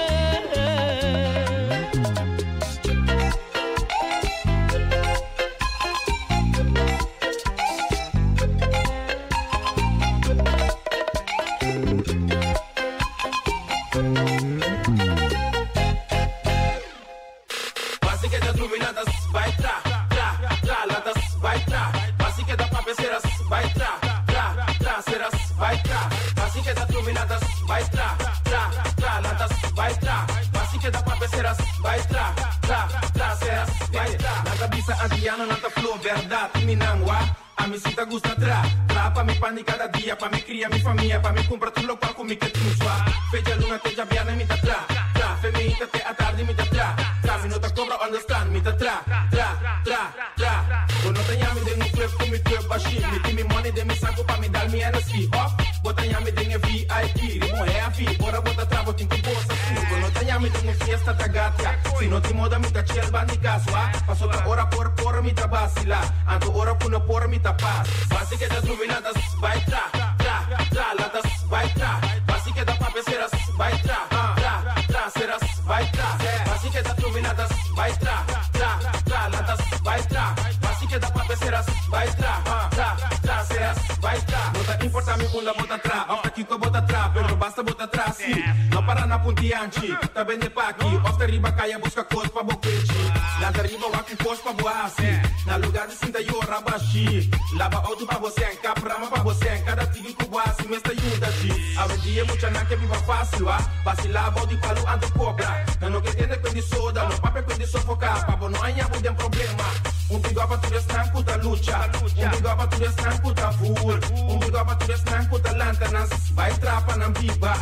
Basi que da truminatas, vai tra, tra, tra, latas, vai tra. Basi que da papeceras, vai tra, tra, tra, ceras, vai tra. Basi que da truminatas, vai tra, tra, tra, latas, vai tra. Basi que da papeceras, vai tra, tra, tra, ceras, vai tra. Na cabeça antiana, nata flor, verdade, minangua. A mi cita gusta tra, tra pa mi pan di cada dia, pa mi cria mi famia, pa mi compra tudo lo qual com mi que swa. Feja luna te jabiana mi ta tra, tra, feminita te a tarde mi ta tra, tra mi no ta cobra understand mi ta tra, tra, tra, tra. Bono ta yami den un club com mi club bashi, mi ti mi money den mi saco pa mi dal mi NSC up. Bota yami den e VIP, rimo heavy, ora bota tra botin com bolsa si. Bono ta yami den un fiesta ta gatia, si no ti moda mi ta chill bandi caswa. Paso ta ora por por mi ta basila, anto ora puno por mi ta pas. Basi que da truminatas, vai tra, tra, tra, latas, vai tra. Basi que da papeceras, vai tra, tra, tra, ceras, vai tra. Basi que da truminatas, vai tra, tra, tra, latas, vai tra. Basi que da papeceras, vai tra, tra, tra, ceras, vai tra. No ta importa mi unda bota tra, of ta kiko bota tra, pero basta bota tra, si. No para na puntianchi, ta bende paki, of ta riba kaya busca cos pa boquechi. Na ta riba waki cos pa boasi, na lugar de cinta yo rabashi. Lava auto pa você, caprama pa você, cada tigre ku boasi, mesta yunda chi. A dia mucha na que viva fácil, wa. Vacilava de palo anto cobra. Na no que tiene con di soda, no papel con di sofocar, pabo no hay de problema. Un bigaba tu desnanco da lucha, un bigaba tu desnanco da voer, un bigaba tu desnanco da lanternas, vai trapa na biba.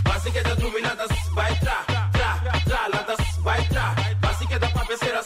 Basi que da truminatas, vai tra, tra, tra, latas, vai tra. Basi que da papeceras,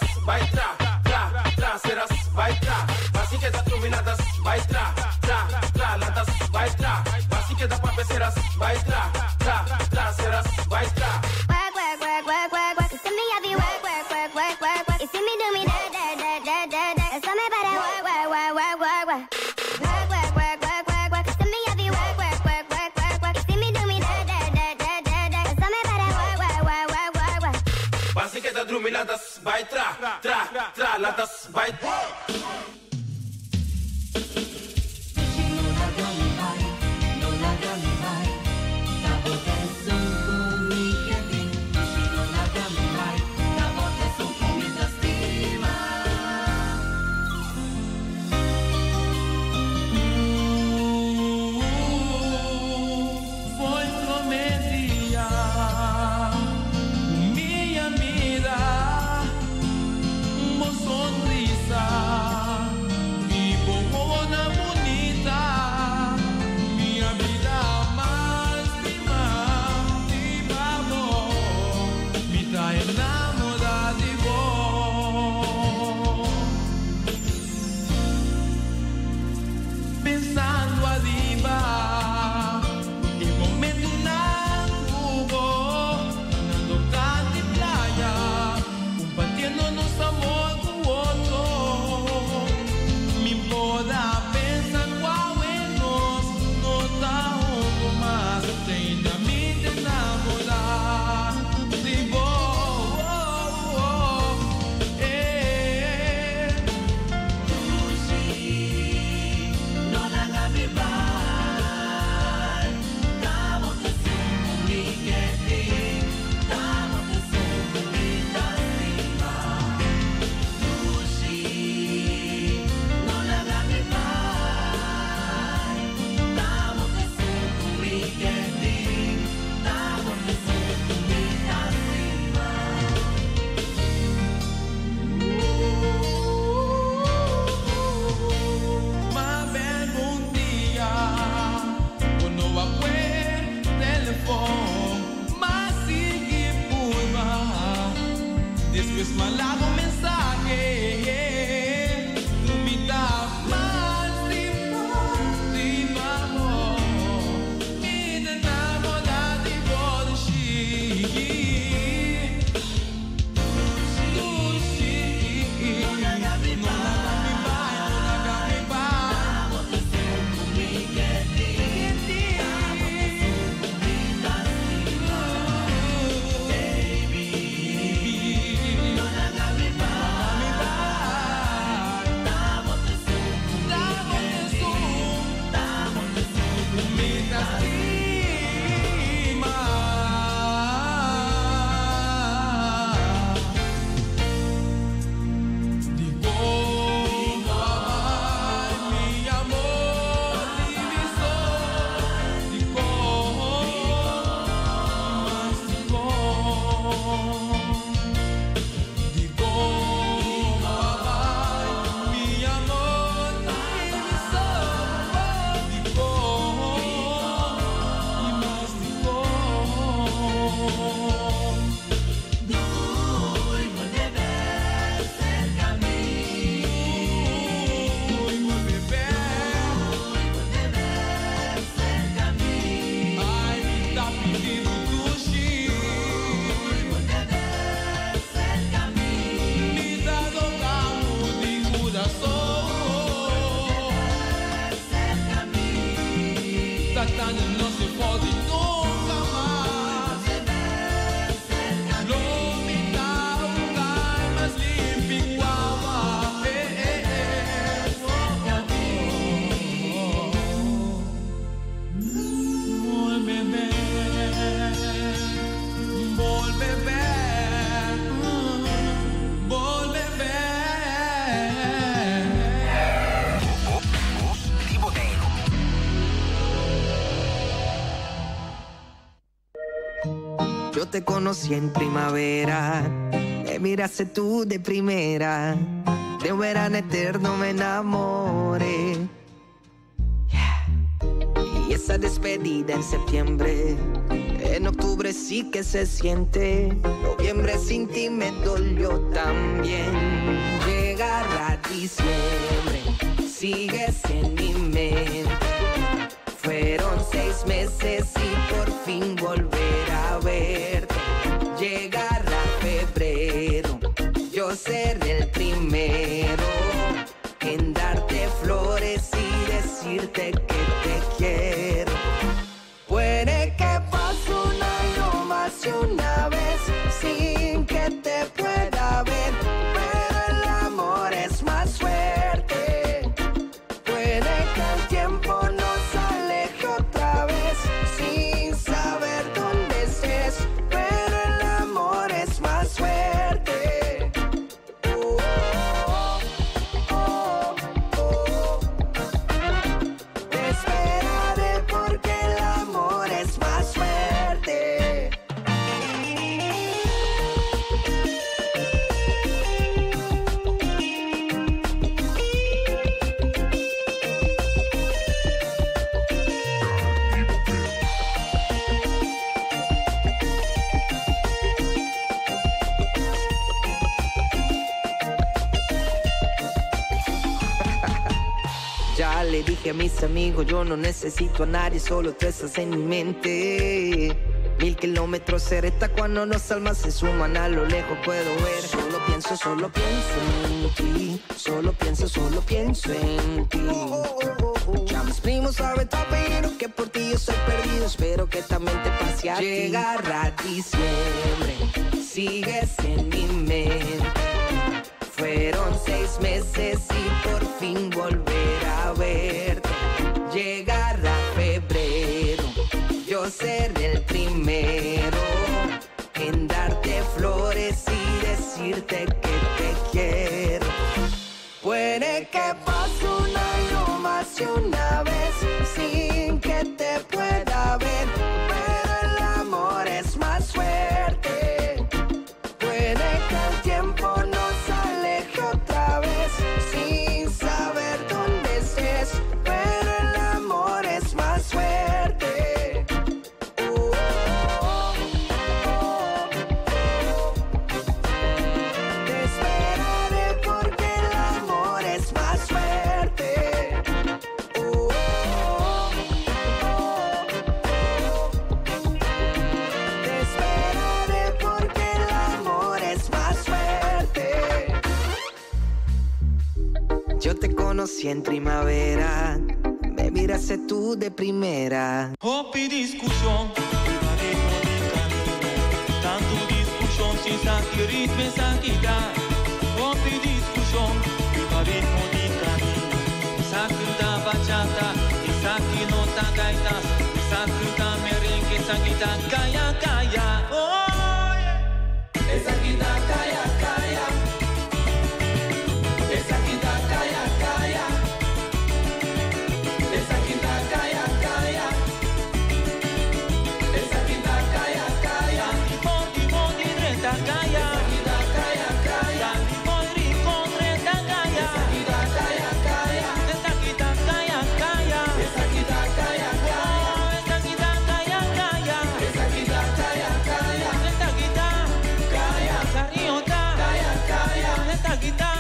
Así que ta drumi latas bai tra, tra, tra, latas bai. Foi prometia minha vida, uma sonrisa e boa bonita, minha vida mais prima de amor, me tá enamorada de vos. Pensando arriba. E momento na cubo, na cante playa, compartiendo nosso amor com o outro. Me poda pensar qual é nós, não tá junto, mas tem na mente namorar de vos. Eh. No laga mi bai, tamo te supliquete, tamo te suplica Dushi, no laga mi bai, tamo te supliquete, tamo te suplica. Ma ben bom dia, quando a telefone, mas sigue pulma. Después malago mensaje, tu me dá mais de de amor, me enamora de você. Mi amor divisor de cor, mas de cor, de cor, mi amor divisor de cor, e mais de cor. Ai, me tá pedindo duche. Me dá dogamo de coração. Tatana não se pode nunca mais. Não me dá um lugar mais limpo igual a. Eh, eh, eh. Oh, oh, oh. Volve volve volve. Yo te conocí en primavera, me miraste tú de primera, de un verano eterno me enamoré. Yeah. Y esa despedida en septiembre, en octubre sí que se siente, noviembre sin ti me dolió también. Llegará diciembre, sigues en mi mente. Fueron 6 meses y por fin volver a verte. Llegará febrero, yo seré el primero en darte flores y decirte que te quiero. Puede que pase un año más y una vez sin que te Le dije a mis amigos, yo no necesito a nadie, solo tú estás en mi mente. 1000 kilómetros cerca cuando las almas se suman, a lo lejos puedo ver. Solo pienso en ti. Solo pienso en ti. Ya mis primos saben pero que por ti yo soy perdido. Espero que también te pase a ti. Llegará diciembre, sigues en mi mente. Fueron 6 meses y por fin volver a verte. Llegará febrero, yo seré el primero en darte flores y decirte que te quiero. Puede que pase un año más y una vez sin que te pueda ver, pero el amor es más fuerte. Puede que el tiempo nos aleje otra vez sin saber dónde estés, pero el amor es más fuerte. Oh, oh, oh, oh. Te esperaré porque el amor es más fuerte. Oh, oh, oh, oh. Te esperaré porque el amor es más fuerte. Yo te conocí en primavera, me miraste tú de primera. Hopi discussão, riba ritmo di camino. Tanto discussão, si sa ki ritmo sa ki da. Hopi discussão, riba ritmo di camino. Sa ki ta bachata, e sa ki no ta gaitas, e sa ki ta merengue, sa ki ta kaya kaya. Oh, yeah. Esa ki ta kaya kaya. Esa ki ta kaya kaya. Esa ki ta kaya kaya. Esa ki ta kaya kaya. Monti monti drenta kaya. Esa ki ta kaya kaya. Monti drenta kaya. Esa ki ta kaya kaya. Esa ki ta kaya kaya. Esa ki ta kaya kaya. Esa ki ta kaya kaya. Esa ki ta kaya kaya. Esa ki ta kaya. Cariño ta kaya kaya. Esa ki ta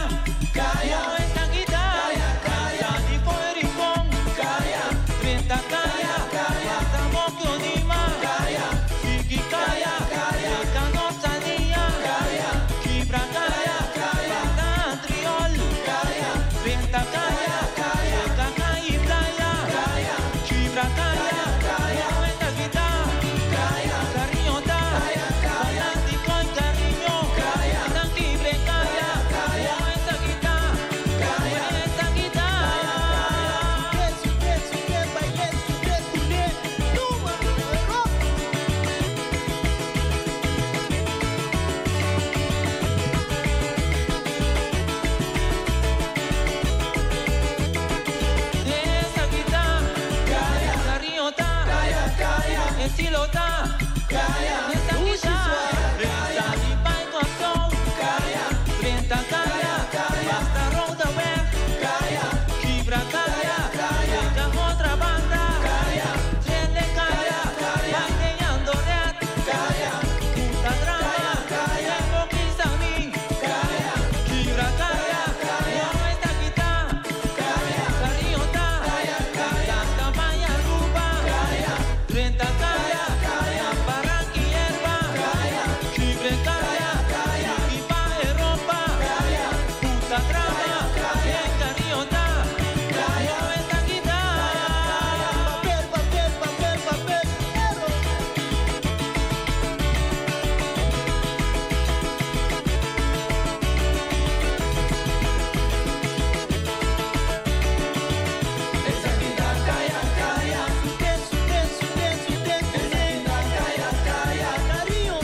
kaya. Esa ki ta kaya kaya. Di rincón kaya. Drenta kaya kaya. Estamos onima kaya. Siki kaya kaya. Llegando salía kaya. Kibra kaya kaya. Triol kaya. Drenta kaya kaya. Llega y playa kaya. Kibra kaya kaya. Esta guita kaya. Cariño ta kaya kaya. Fanático y cariño kaya. Tan libre kaya kaya. Esta guita kaya. Esta guita. Esa guita, kaya, cariño ta, kaya, kaya, estilo ta, kaya, esa guita, kaya, di pai con kaya, trenta kaya, kaya, basta ronda weg, kaya, kibra kaya, kaya, llega otra banda, kaya, trele kaya, kaya, bailando red, kaya, puta drama, kaya, conquista a mí, kaya, kibra kaya, kaya, esta guita, kaya, cariño ta, kaya, kaya, Tamaya Ruba, kaya, 30 kaya, kaya, Barranquilla, kaya, Libre kaya, kaya, Equipa Europa, kaya, puta drama, kaya, cariño ta, kaya, esta guita. Papel, papel, papel, papel, pero. Esa guita kaya kaya, Esa guita kaya kaya, Cariño,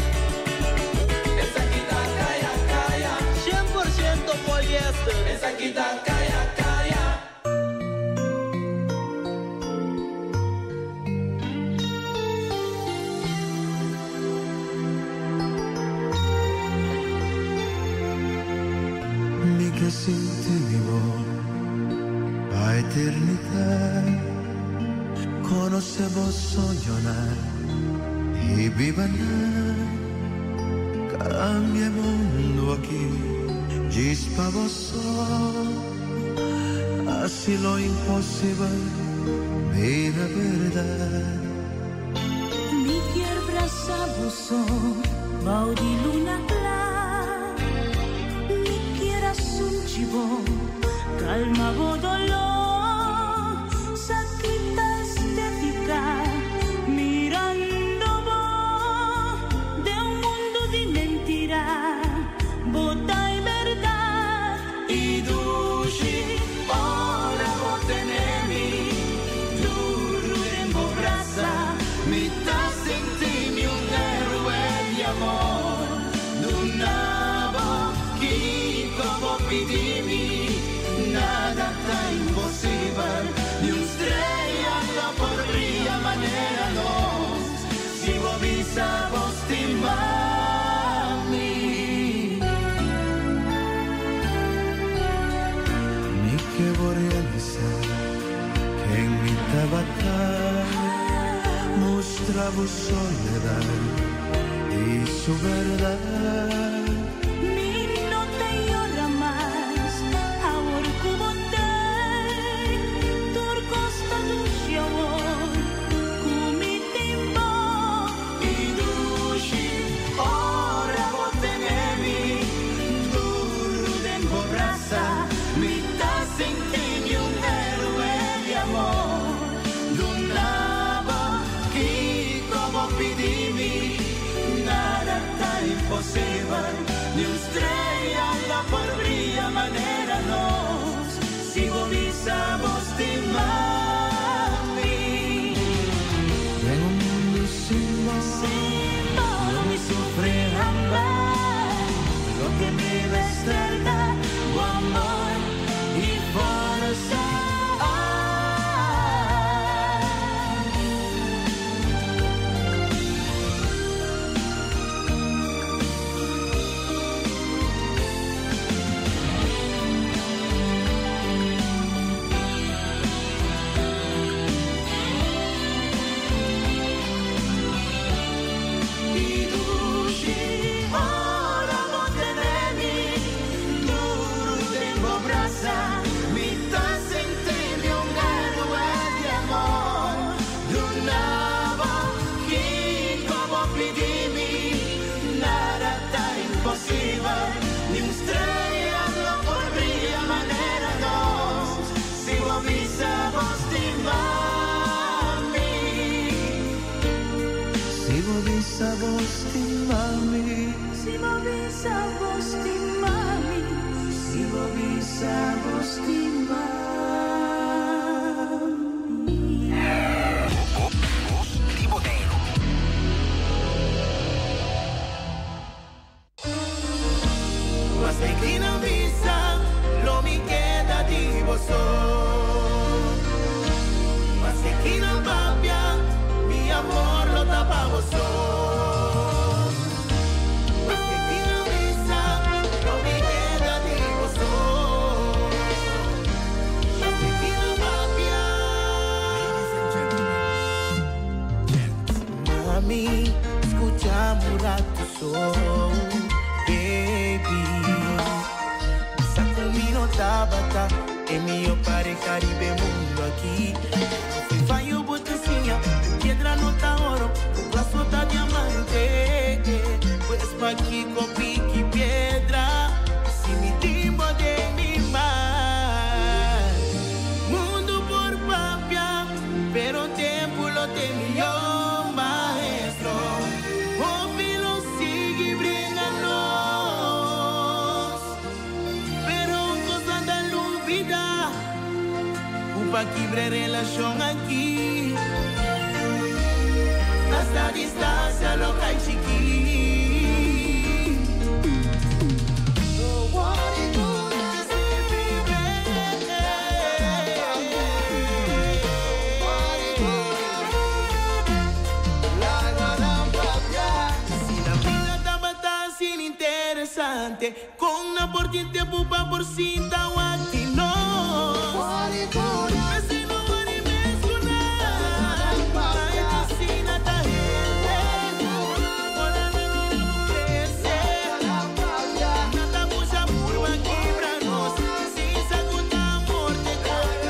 Esa guita kaya kaya, 100% poliéster. Esa guita kaya kaya. Mi che sentivo a eternità conoscevo sognare e vivere cambia mondo aqui dispavo só Así lo imposible mira verdad. Mi kier brasa bo so, bou di luna kla. Mi kier a sunchi bo, kalma bo doló. Sa ki ta estetika, mirando bo den un mundu di mentira, bo ta e bèrdat. I dushi, ora bo tene mi duru den bo brasa, mi ta sinti mi un héroe di amor. Duna bo kiko bo pidi mi, nada ta imposibel, ni un strea no por bria manera nos, si bo bisa bo stima mi. Mi ke bo realisá ken mi tabata. Mustra bo soledat i su bèrdat. Mi no ta yora mas, awor ku bo t'ei. Tur kos ta dushi awor, ku mi tin bo. I dushi, ora bo tene mi duru den bo brasa, mi ta sinti mi un héroe di amor. Duna bo kiko bo pidi mi, nada ta imposibel, ni un strea lo por bria manera nos, si bo bisa bo stima mi. Den un mundu sin bo, lo mi sufri hamas. Loke mi mester ta bo amor i forsa. I dushi, ora bo tene mi duru den bo brasa, mi ta sinti mi un héroe di amor. Duna bo kiko bo pidi mi, nada ta imposibel, ni un strea lo por bria manera nos, si bo bisa bo stima mi. Si bo bisa bo stima mi. Si bo bisa bo stima mi. Si bo bisa bo stima mi. Di Boneiru. Maske ki nan bisa, lo mi keda di bo so. Maske ki nan papia, mi amor lo ta pa bo so. Maske ki nan bisa, lo mi keda di bo so. Maske ki nan papia. Mami, skucha un ratu so, baby. Sa ku mi no tabata e mihó pareha riba e mundu aki. Fayo bo ta siña, piedra no ta oro, glas no ta diamante. Pues pakiko piki piedra, si mi tin bo den mi man. Mundu por papia, pero tempu lo ta e mihó maestro. Hopi lo sigui bringa nos, pero un kos nan ta lubidá, ku pa kibra e relashon aki, hasta distansia lo kai chikí. Si la vida tabata asina interesante, kon nan por tin tempu pa por sinta wak nos. P'esei no wòri mes ku nan. Ai asina ta hende. Ora nan mira bo krese, nan ta busha purba kibra nos. Sin sa ku ta amor t'e konta.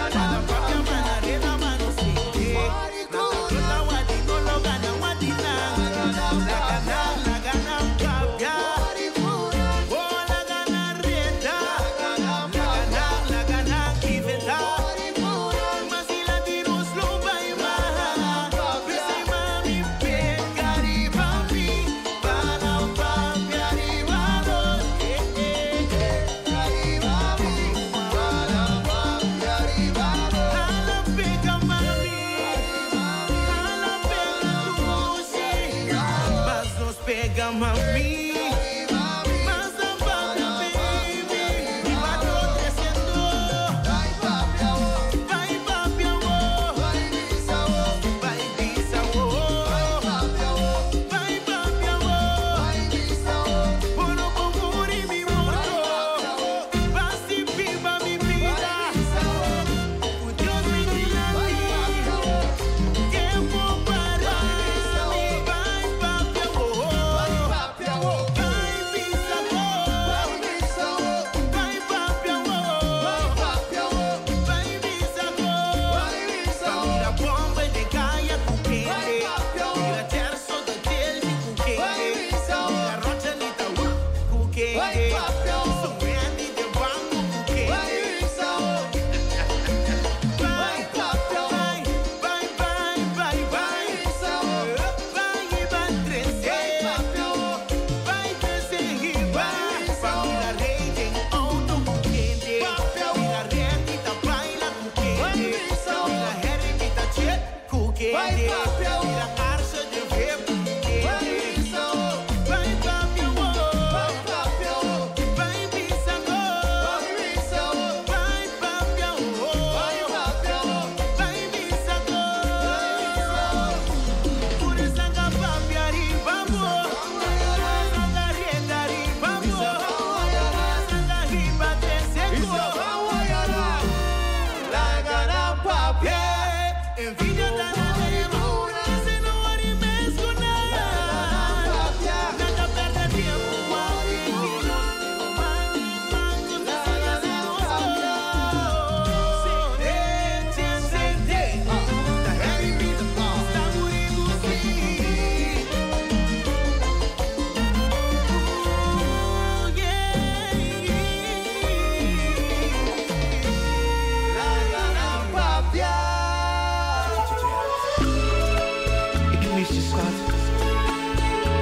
Ik mis je, schat.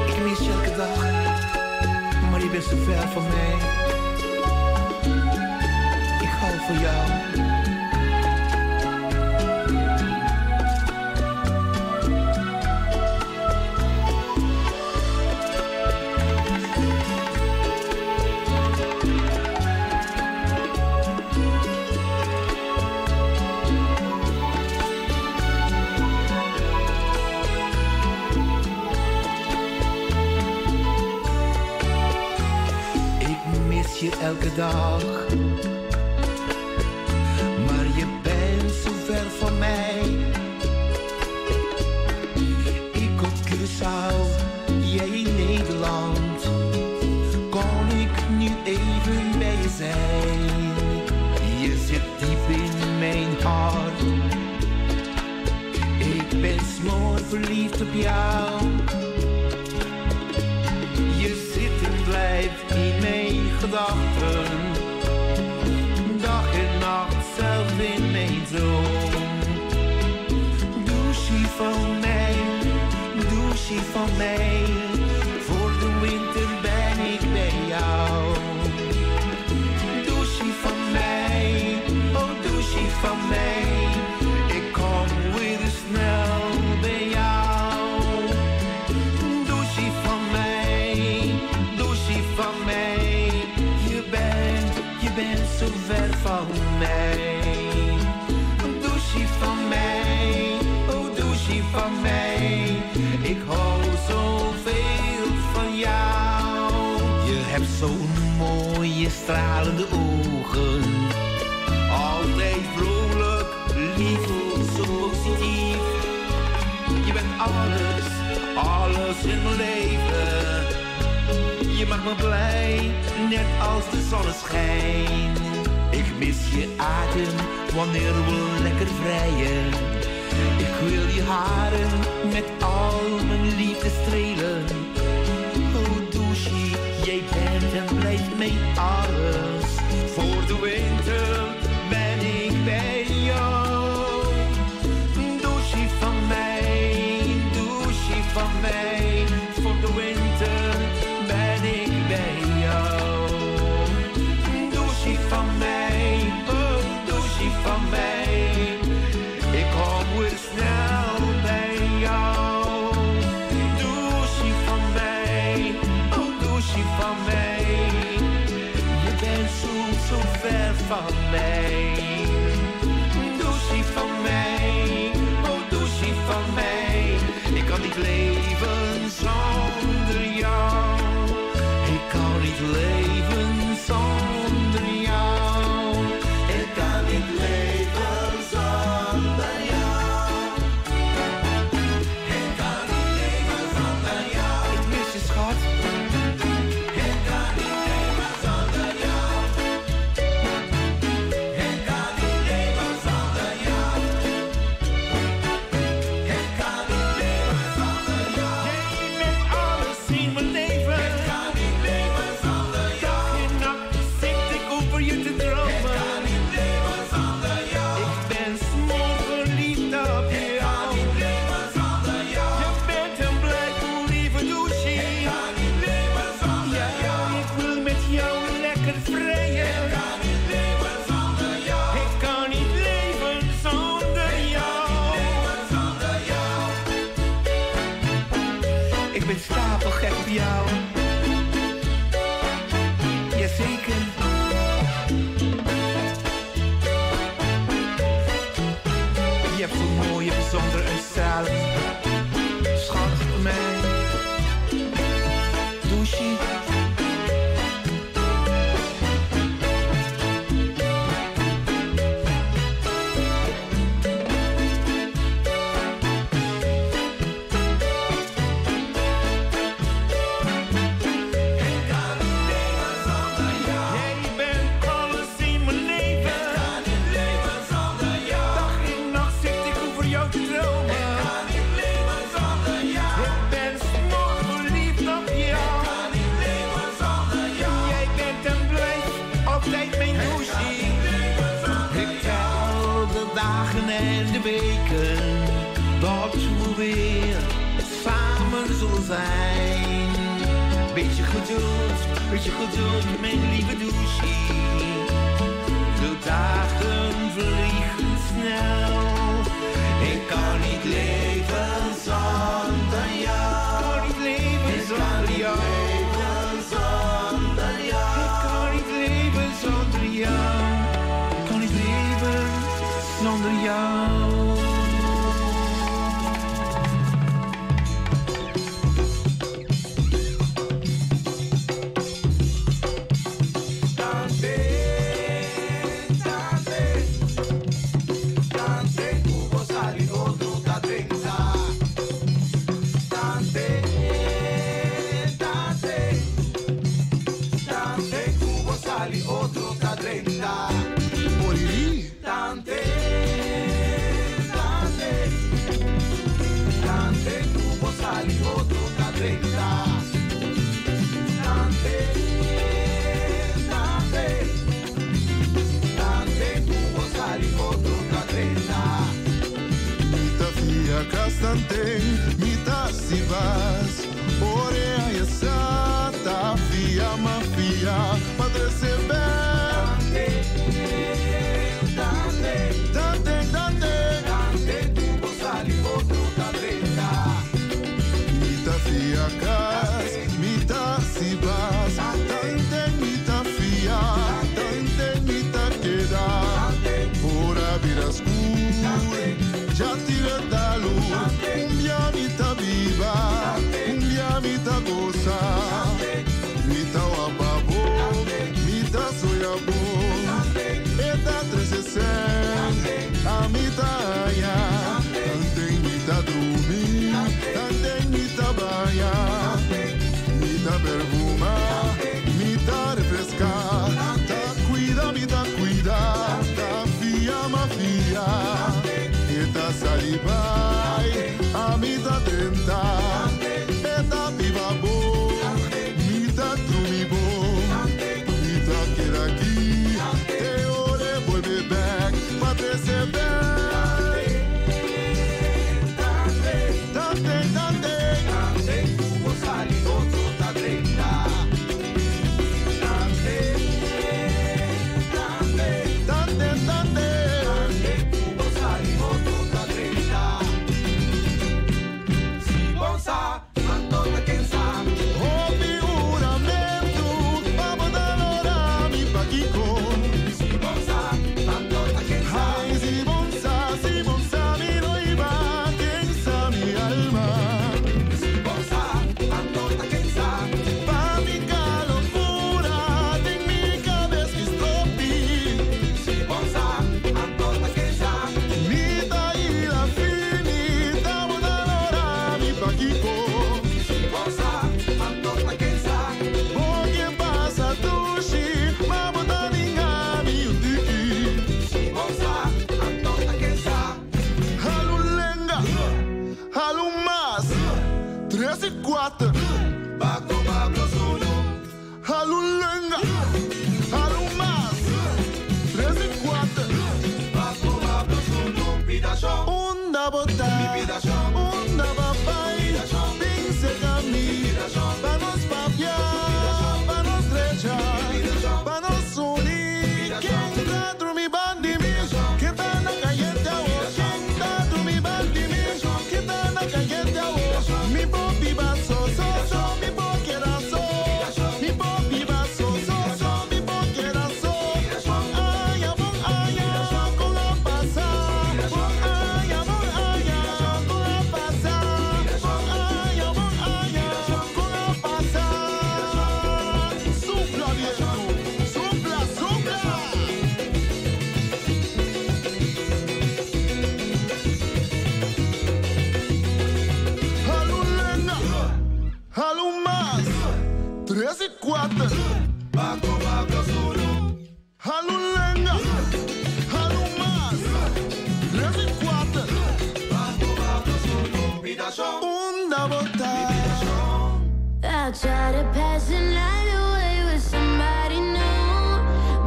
Ik mis je elke dag. Maar je bent zo ver van mij. Ik hou van jou. Ik mis je elke dag. Maar je bent zo ver van mij. Ik op Curaçao, jij in Nederland. Kon ik nu even bij je zijn? Je zit diep in mijn hart. Ik ben smoor verliefd op jou. Je zit en blijft in mijn gedachten. Dag en nacht, zelfs in mijn droom. Douche van mij, douche van mij. Voor de winter ben ik bij jou. Douche van mij, oh douche van mij. Ik kom weer snel bij jou. Douche van mij, douche van mij. Je bent zo ver van mij. Douche van mij, oh douche van mij. Ik hou zoveel van jou. Je hebt zo'n mooie stralende ogen. Altijd vrolijk, lief, zo positief. Je bent alles, alles in mijn leven. Je maakt me blij, net als de zonneschijn. Ik mis je adem wanneer we lekker vrijen. Ik wil je haren met al mijn liefde strelen. Oh douche, jij bent en blijft mij alles. Voor de winter ben ik bij jou. Douche van mij, douche van mij. Voor de winter ben ik bij jou. Douche van mij, oh douche van mij. Ik kom weer snel bij jou. Douche van mij, oh douche van mij. Je bent zo, zo ver van mij. Douche van mij, oh douche van mij. Ik kan niet leven zonder jou. Ik kan niet leven zonder jou. Ik kan niet leven zonder jou. Ik kan niet leven zonder jou. Ik mis je, schat. Ik kan niet leven zonder jou. Ik kan niet leven zonder jou. Ik kan het vrije. Ik kan niet leven zonder jou. Ik kan niet leven zonder jou. Ik ben stapelgek op jou. Jazeker. Je hebt zo'n mooie, bijzondere uitstraling. Schat voor mij. Douche. Jij bent alles in mijn leven. Ik kan niet leven zonder jou. Dag en nacht zit ik over jou te dromen. Ik kan niet leven zonder jou. Ik ben smoorverliefd op jou. Ik kan niet leven zonder jou. Jij bent en blijft altijd mijn douche. Ik tel de dagen en de weken dat we weer samen zullen zijn. Beetje geduld, beetje geduld, mijn lieve douche. De dagen vliegen snel. Ik kan niet leven zonder jou. Ik kan niet leven zonder jou. Ik kan niet leven zonder jou. Ik kan niet leven zonder jou. Tante, cubo sali otro ta trenta. Tante, tante, tante, cubo sali otro ta trenta. Oriri. Tante, tante, tante, cubo sali otro ta trenta. Tante, tante, tante, cubo sali otro ta trenta. Mita fia castante, mita si vas. Ore aia sata, fia mafia, padre se Tante, try to pass the night away with somebody new,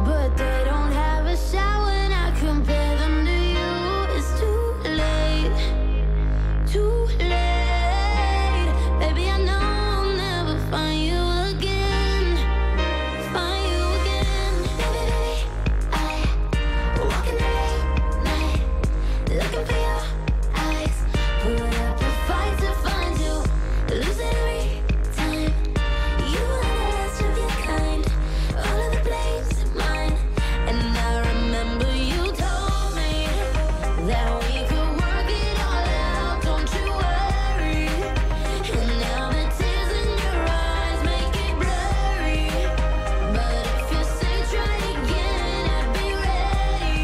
but they don't have a shot when I compare them to you. It's too late, too late. Baby, I know I'll never find you again, find you again. Baby, baby, I walk in the late night, looking for your eyes. Put up a fight to find you, lose it every time. You are the last of your kind, all of the blame's mine. And I remember you told me that we could work it all out. Don't you worry. And now the tears in your eyes make it blurry. But if you say try again, I'd be ready.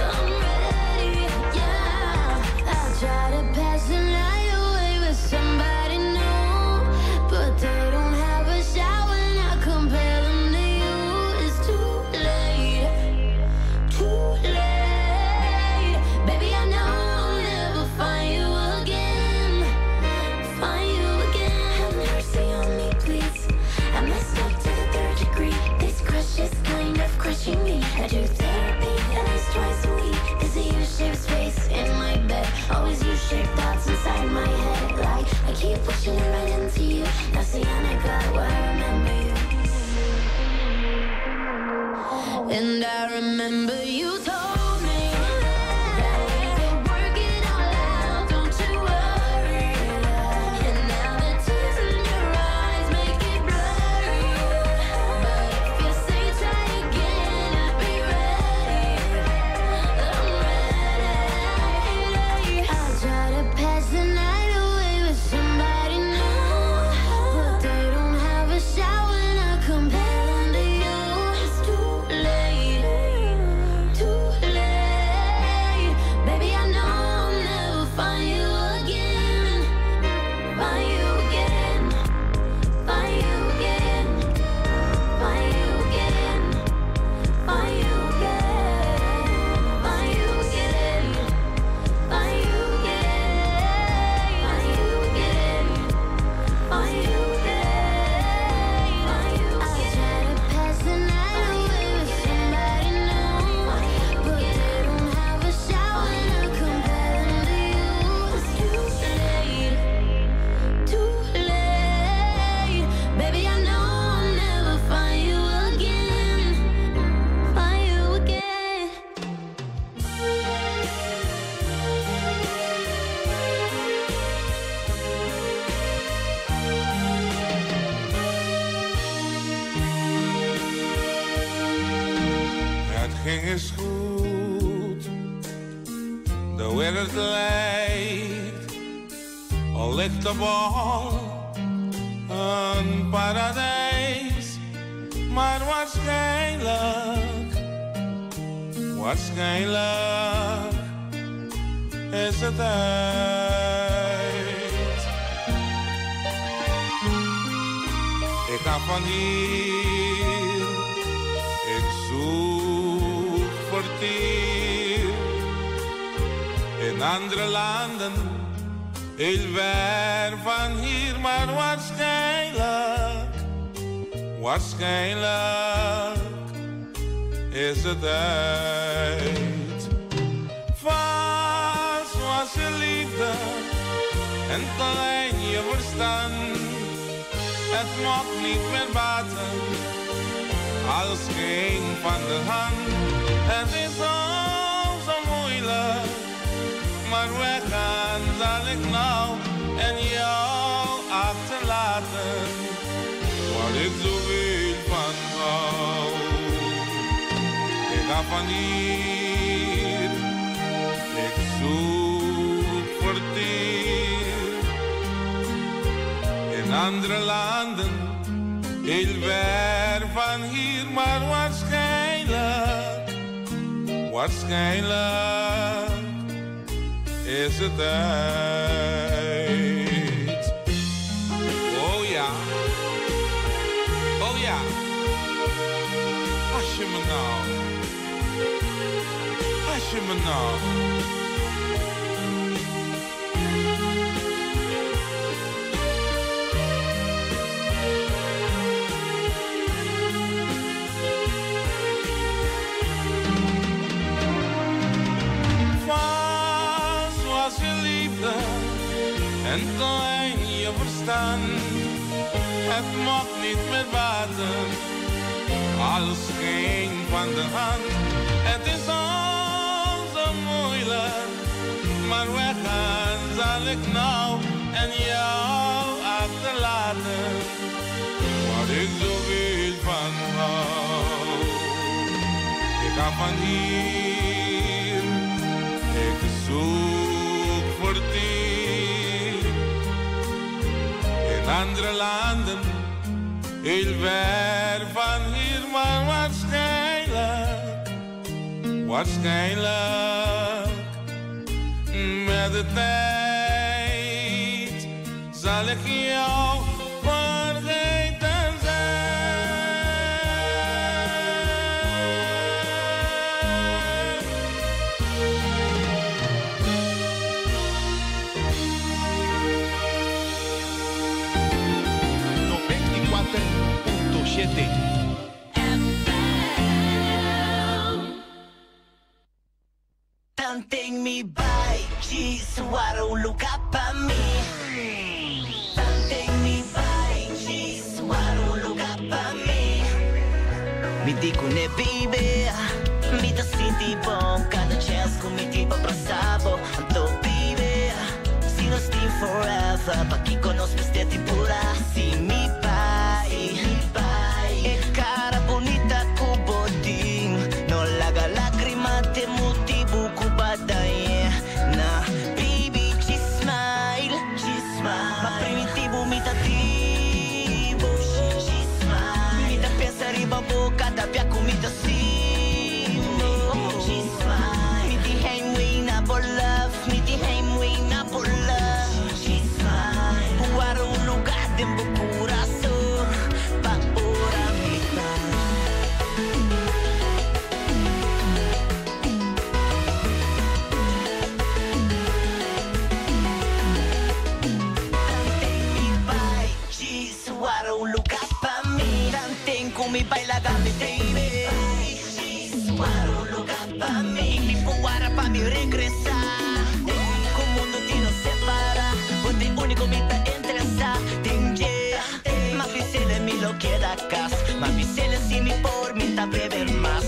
I'm ready, yeah. I try to pass the night away with somebody new, but they don't have a shot when I compare them to you. It's too late, too late. Baby, I know I'll never find you again, find you again. Have mercy on me, please. I messed up to the third degree. This crush is kind of crushing me. I do therapy at least twice a week. There's a U-shaped space in my bed. Always U-shaped thoughts inside my head. Like I keep wishing I run into you. La Cienega, where I remember you. And I remember you told me that we could work it all out. Don't you worry. And now the tears in your eyes make it blurry. But if you say try again, I'd be ready. I'm ready. I try to pass the night away with somebody new, but they don't have a shot when I compare them to you. It's too late, too late. Baby, I know I'll never find you again, find you again, find you again, find you again, find you again, find you again, find you again, find you again, find you again, find you again. I try to pass the night away with somebody new, but they don't have a shot when I compare them to you. It's too late, too late. Baby, I know I'll never find you again, find you again. Het ging eens goed, de wereld lijkt, al ligt de bal een paradijs. Maar waarschijnlijk, waarschijnlijk is het uit. Ik ga van hier. Ik zoek vertier in andere landen, heel ver van hier, maar waarschijnlijk, waarschijnlijk is het uit. Vals was je liefde en klein je verstand, het mocht niet meer baten. Alles ging van de hand. Het is al zo moeilijk, maar weggaan zal ik nou en jou achterlaten. Waar ik zoveel van hou. Ik ga van hier, ik zoek vertier in andere landen. Heel ver van hier, maar waarschijnlijk, waarschijnlijk is het uit. Oh ja, oh ja, als je me nou, als je me nou. En klein je verstand. Het mocht niet meer baten. Alles ging van de hand. Het is al zo moeilijk. Maar weggaan zal ik nou en jou achterlaten. Waar ik zoveel van hou. Ik ga van hier. Ik zoek voor die. In andere landen, heel ver van hier, maar waarschijnlijk, waarschijnlijk, met de tijd zal ik jou vergeten zijn. Tanting mi bai, ci suara un luca pa mi. Tanting mi bai, ci suara un luca pa mi. Mi dico ne baby, mi ta sinti bom cada chance ku mi tipo abraçabo. Anto baby, si nos team forever, pa ki nos mester pura. Si mi bai, mi bai, e cara bonita ku bo tin, no laga lagrima te motivo ku badaye. Na baby, she smile, she smile. Ma primitivo mi ta tipo, she smile. Mi ta pensa riba boca da pia ku mi ta simo. She smile. Mi ti heimwee na bo love, mi ti heimwee na bo love. She smile. Guarda un lugar den bo corazón pa ora mi bai. Mi bai, ci suara un lugar pa mi. Tanten ku mi baila gambe baby. Ci suara un lugar pa mi. Mi puara pa mi regresa. Con mundo ti no separa. Ponte único mi ta interesa. Tinge. Ma pisele mi lo queda cas. Ma pisele si mi por mi ta beber mas.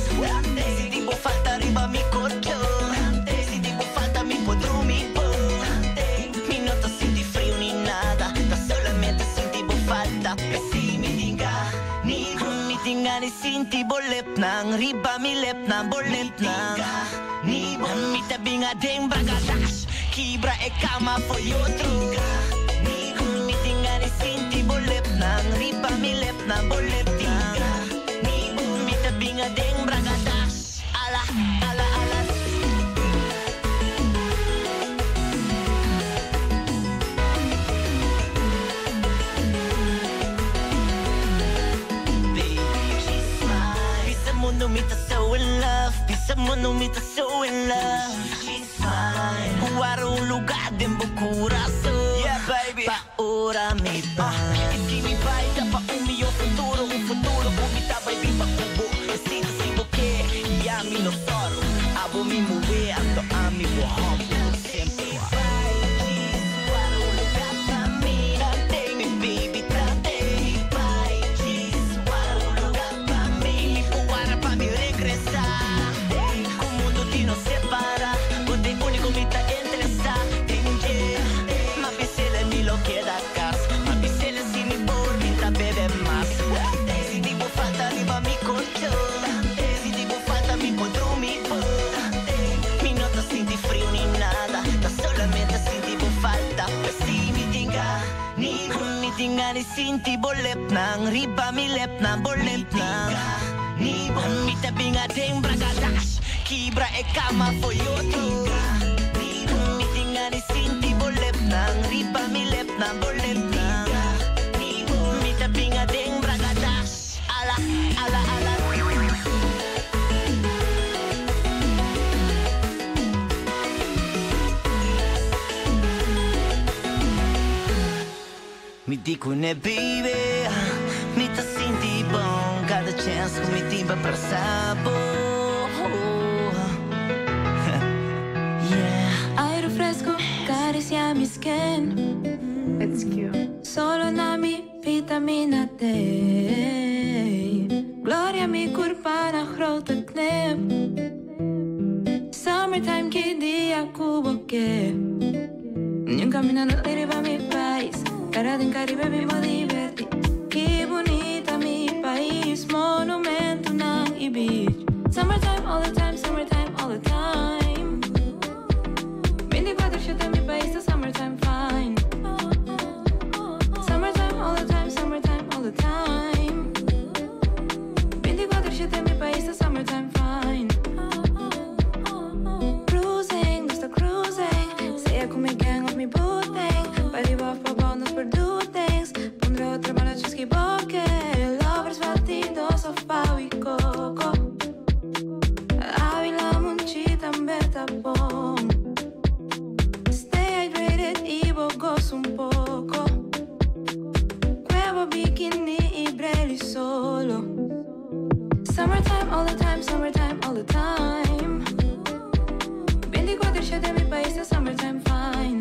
Si tipo falta arriba mi corcho. Si tipo falta mi podru mi po. Mi no ta sinti frio ni nada. Ta solamente sinti bo falta. Si mi tinga, ni mi tinga ni sinti bo lep nang riba mi lep nang bo lep nang. Ni bo mi ta binga den bragadash. Kibra e kama for yo true. Ni mi tinga ni sinti bo lep nang riba mi lep nang bo lep nang. Ni bo mi ta binga den bragadash. Ala ala ala. Baby, she's mine. Bisa mundo mi ta so in love. Bisa mundo mi ta so in love. She's mine. Guarda un lugar den bo corazón. Yeah, baby. Pa ora mi bai. E si mi bai ta pa un mio futuro, un futuro ku mi ta bai biba ku bo. E si ta si bo ke, ya mi no soro. Abo mi muwe, anto ami bo humble. Sempre. Si tipo falta arriba mi colchón. Si tipo falta mi podru mi bo. Mi no ta sinti frio ni nada. Ta solamente sinti bo falta. Si mi tinga, ni mi tinga ni sinti bo lep nang riba mi lep nang bo lep nang. Ni bo mi ta binga den bragadash. Kibra e kama for yo too. Ni bo mi tinga ni sinti bo lep nang riba mi lep nang bo lep nang. Ni bo mi ta binga den bragadash. Ala ala ala. Mi dico ne baby, mi ta sinti bom cada chance ku mi timba pra sabo. Yeah. Aire fresco, caricia mi skin. vitamina D. Gloria mi curpa na grote knip. Summertime ki dia ku bo ke. Ni un camino no riba mi pais. Cara den Caribe mi mo diverti. Ki bunita mi pais, monumentonan y beach. Summertime all the time, summertime all the time. 24/7 mi pais ta summertime fine. Summertime all the time, summertime all the time. 24/7 mi pais ta summertime fine. Cruising, nos ta cruising. Sea cu mi gang of mi booting. Pariba of pabou nos por do things. Pondré otro mala chusky boke. Lovers batidos of pau y coco. Avila munchita beta bom. Stay hydrated y bo goza un poco. Cuevo, bikini y breli solo. Summertime all the time, summertime all the time. 24/7 mi pais ta summertime fine.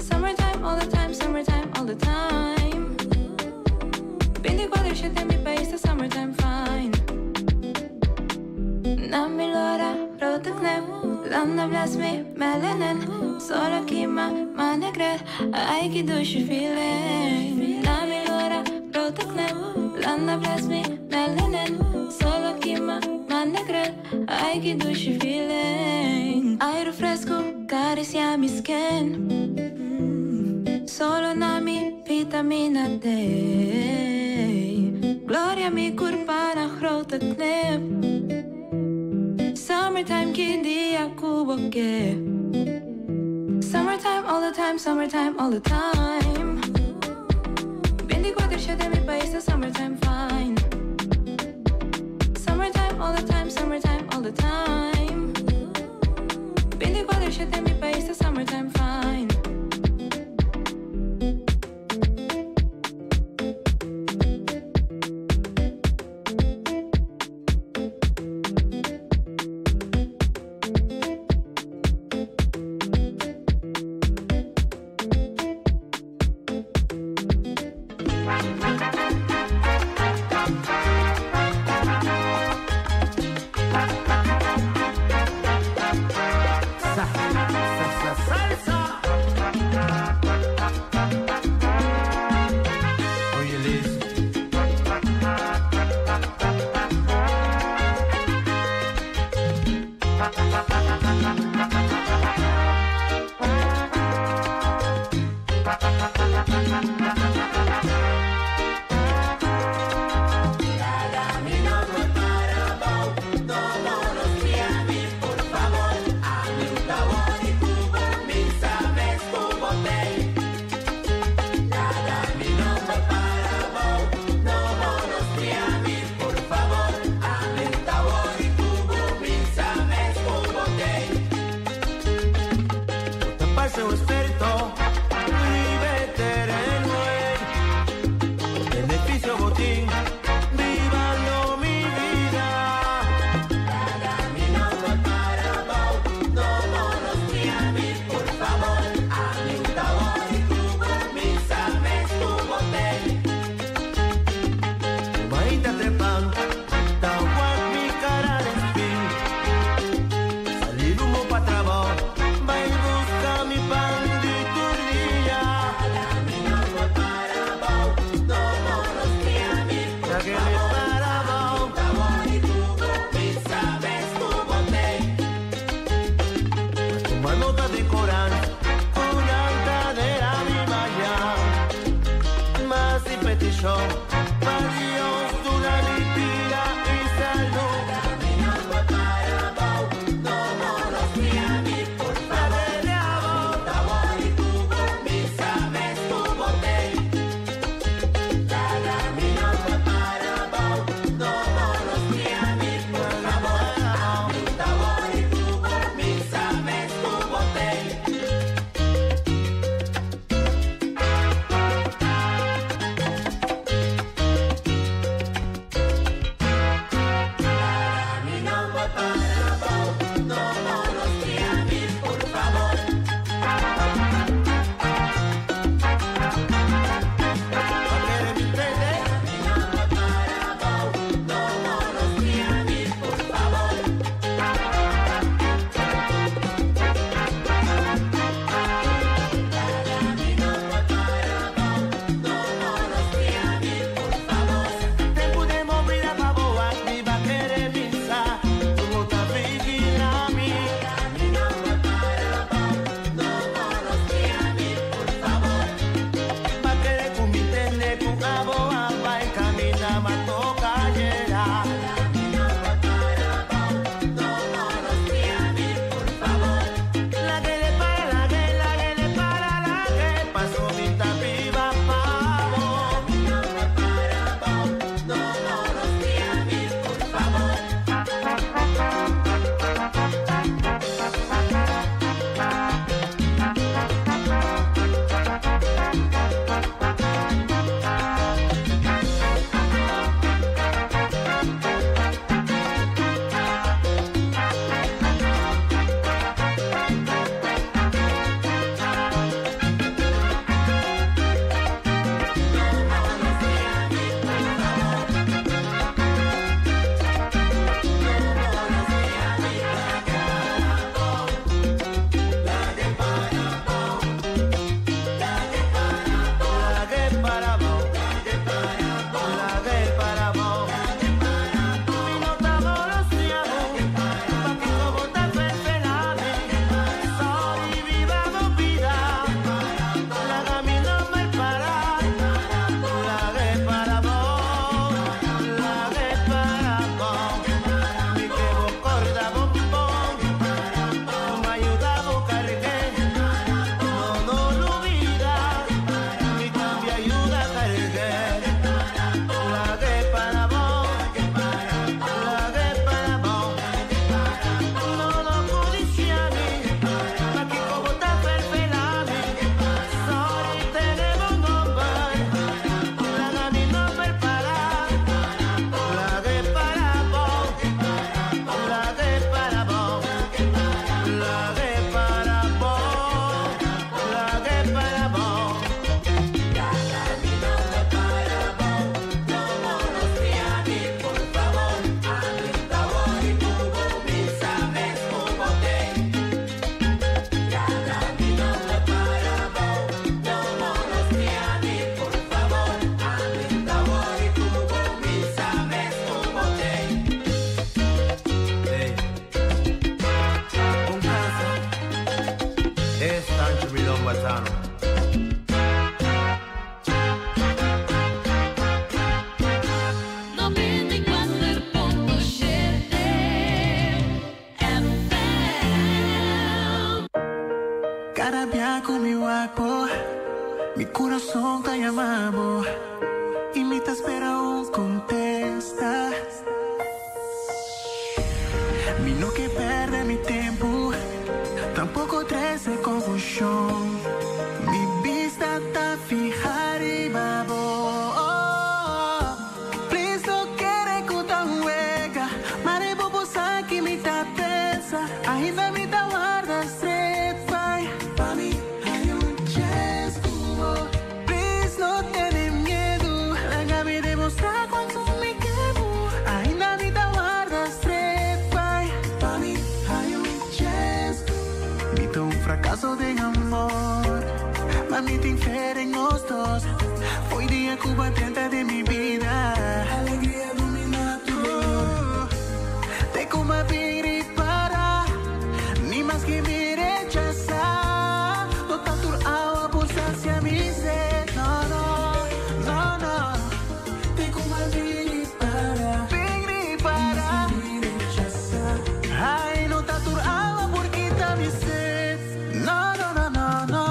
Summertime all the time, summertime all the time. 24/7 mi pais ta summertime fine. Na mi lora, grote knip. Landa bless me, melanin. Solo kima, manegre. Ai ki douche feeling. Na mi lora, grote knip. Landa bless me, melanin. Solo kima, manegre. Ai ki douche feeling. Aire fresco, caricia mi skin. Solo na mi vitamina D. Gloria mi curpa na grote knip. Summertime ki dia ku bo ke. Summertime all the time, summertime all the time. 24/7 mi pais ta summertime fine. Summertime all the time, summertime all the time. 24/7 mi pais ta summertime fine. Sa, sa, sa, salsa. Oye, Liz. Parece un experto, vive terreno, beneficio botín, vivando mi vida. Maita trepan, tawag mi cara de spin. Salir humo pa trabajo, va y busca mi pan de tu día. Ya que le paraba, Toma nota de Corán, una cadera mi vaya. Más y petición, pa' Dios una mi vida y salud. ku mi guapo, mi kurason ta yama bo i mi ta spera un kontesta. Mi no ke pèrdè mi tempu, tampoko trese konfushon. Mi bista ta fihá riba bo. Please no kere ku ta un wega, mare bo por sa ki mi ta pensa. Ainda mi ta warda straight bai. Pa mi hay un chance ku bo. Please no tene miedu, laga mi demostrá kuantu mi ke bo. Ainda mi ta warda straight bai. Pa mi hay un chance. Mi ta un frakaso den amor, ma mi tin fe den nos dos. Fo'i dia ku b'a drenta den mi bida. Alegria domina tur dolor. Te ku m'a bin ripará, ni maske mi rechasá. No ta tur awa por sasia mi sed. No, no, no, no. Te ku m'a bin ripará. Bin ripará. Ni maske mi rechasá. Ai, no ta tur awa por kita mi sed. No, no, no, no, no.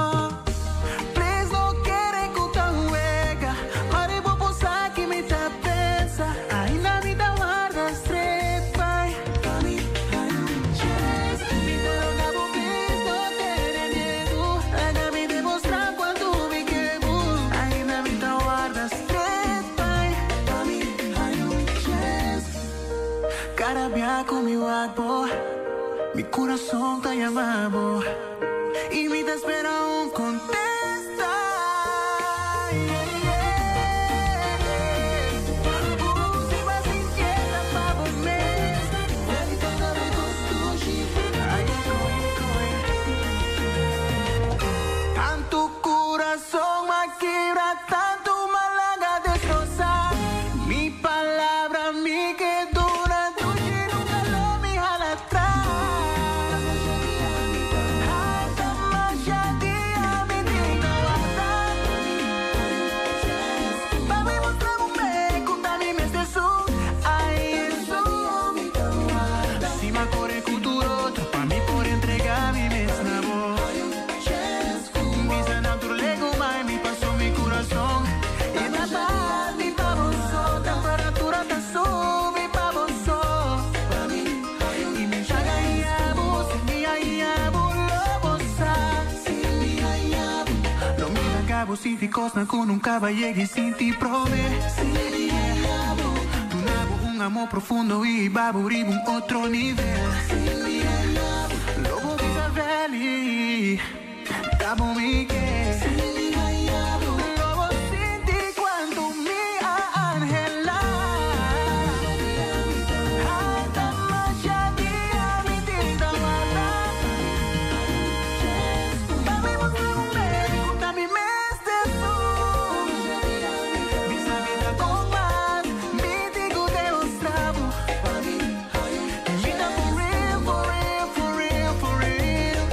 Please no kere ku ta un wega. Mare bo por sa ki mi ta pensa. Ainda mi ta warda straight bai. Pa mi hay un chance. Mi ta roga bo please no tene miedu. Laga mi demostrá kuantu mi ke bo. Ainda mi ta warda straight bai. Pa mi hay un chance. Kada bia ku mi wak bo, mi kurason ta yama bo. I mi ta spera un kontesta. Tantu kurason m'a kibra, tantu m'a laga destrosá. Mi palabra mi ke duna, dushi nunka lo mi hala atras. Hasta masha dia mi tin ta warda. Pa mi mustra bo me ku ta mi mester su. Ai Hesus. Si m'a kore ku tur otro pa mi por entregá mi mes na bo. Bisa nan tur legu mai mi paso mi kurason e ta bati pa bo so. Temperatura ta subi pa bo so. I mi ta gaña bo, si mi haña bo lo bo sa. Lo mi laga bo sinti kosnan ku nunka b'a yega sinti promé. Duna bo un amor profundo i hiba bo riba un otro nivel. Lo bo bisa Veli, ta bo mi ke. Lo bo sinti kuantu mi a anhelá. Hasta masha dia mi tin ta warda. Pa mi mustra un bel ku ta mi mester su. Bisa mi ta kon mas, mi tin ku demostra bo. Mi ta for real, for real, for real, for real,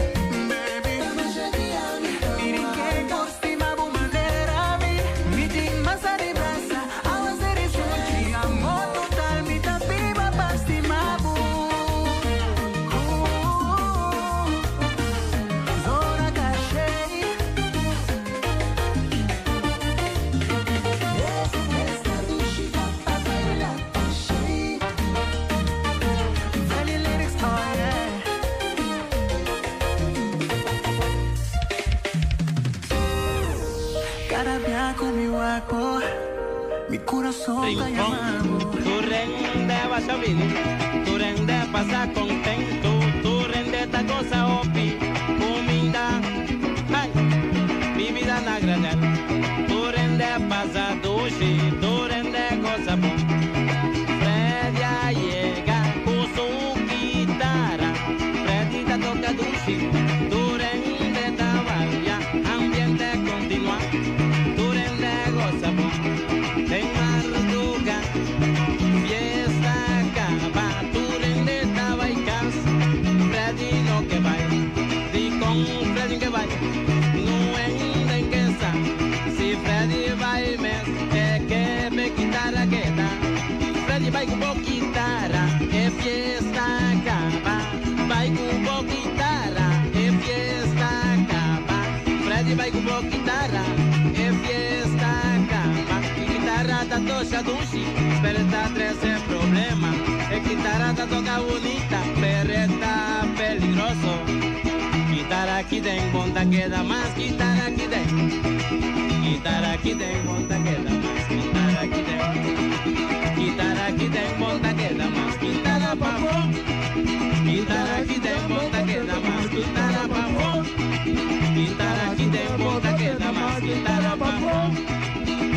baby. Miri ke kostima bo manera mi. Mi tin mas di brasa, awa seri suchi. Amor total, mi ta biba pa stima bo. Zona Caché. Valley lyrics, oh yeah. Kada bia ku mi wak bo, mi kurason ta yama bo. Tur hende basha bini, tur hende pasa kontentu, tur hende ta gosa hopi, kuminda, ay, bibida na granel. Tur hende pasa dushi, tur hende gosa bon. Freddy a yega ku su kitara, Freddy ta toka dushi, tur hende ta baila, ambiente kontinuá, tur hende gosa bon. Den marduga, fiesta kaba, tur hende ta bai kas, Freddy no ke bai, dikon Freddy n'ke bai, niun hende n'ke sa, si Freddy bai mes, e ke p'e kitara keda, Freddy bai ku bo kitara, e fiesta kaba, bai ku bo kitara, e fiesta kaba, tosha dushi, pero está trece problema. E guitarra ta toca bonita, pero está peligroso. Guitarra aquí den bonta queda más, guitarra aquí den. Guitarra aquí den bonta queda más, guitarra aquí den. Guitarra aquí den bonta queda más, guitarra papo. Guitarra aquí den bonta queda más, guitarra papo. Guitarra aquí den bonta queda más, guitarra papo.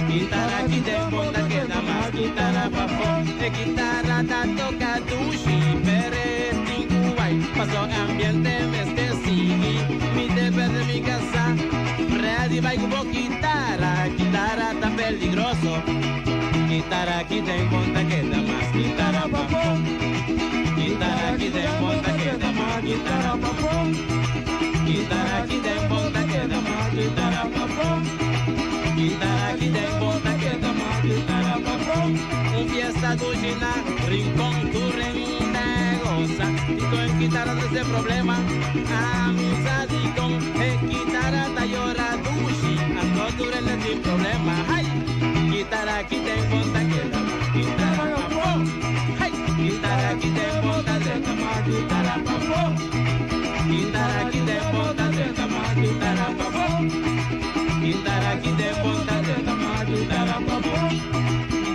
Guitarra aquí den bonta queda más, guitarra papo. E guitarra ta toca dushi, pere tinguay. Paso ambiente me este sigui, mi deber de mi casa. Ready vai con guitarra, guitarra tan peligroso. Guitarra aquí den bonta queda más, guitarra papo. Guitarra aquí den bonta queda más, guitarra papo. Guitarra aquí den bonta queda más, guitarra papo. Guitarra aquí den bonta queda más, guitarra papo. Un fiesta duchina, rincón tu renta goza. Y con guitarra de ese problema, amistad y con guitarra ta llora dushi. Ando tu renta sin problema, ay. Guitarra aquí den bonta queda más, guitarra papo. Ay, guitarra aquí den bonta queda más, guitarra papo. Guitarra aquí den bonta queda más, guitarra papo. Guitarra aquí den bonta queda más, guitarra papo.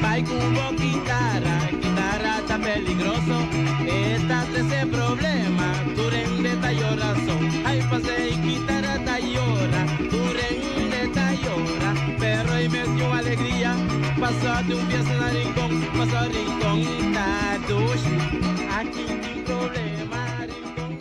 Vai cubo guitarra, guitarra está peligroso. Esta trece problema, durende ta llorazo. Ay, pase y guitarra ta llora, durende ta llora. Perro y me dio alegría, pasó de un pie en el rincón, pasó al rincón, ta dushi. Aquí sin problema, rincón.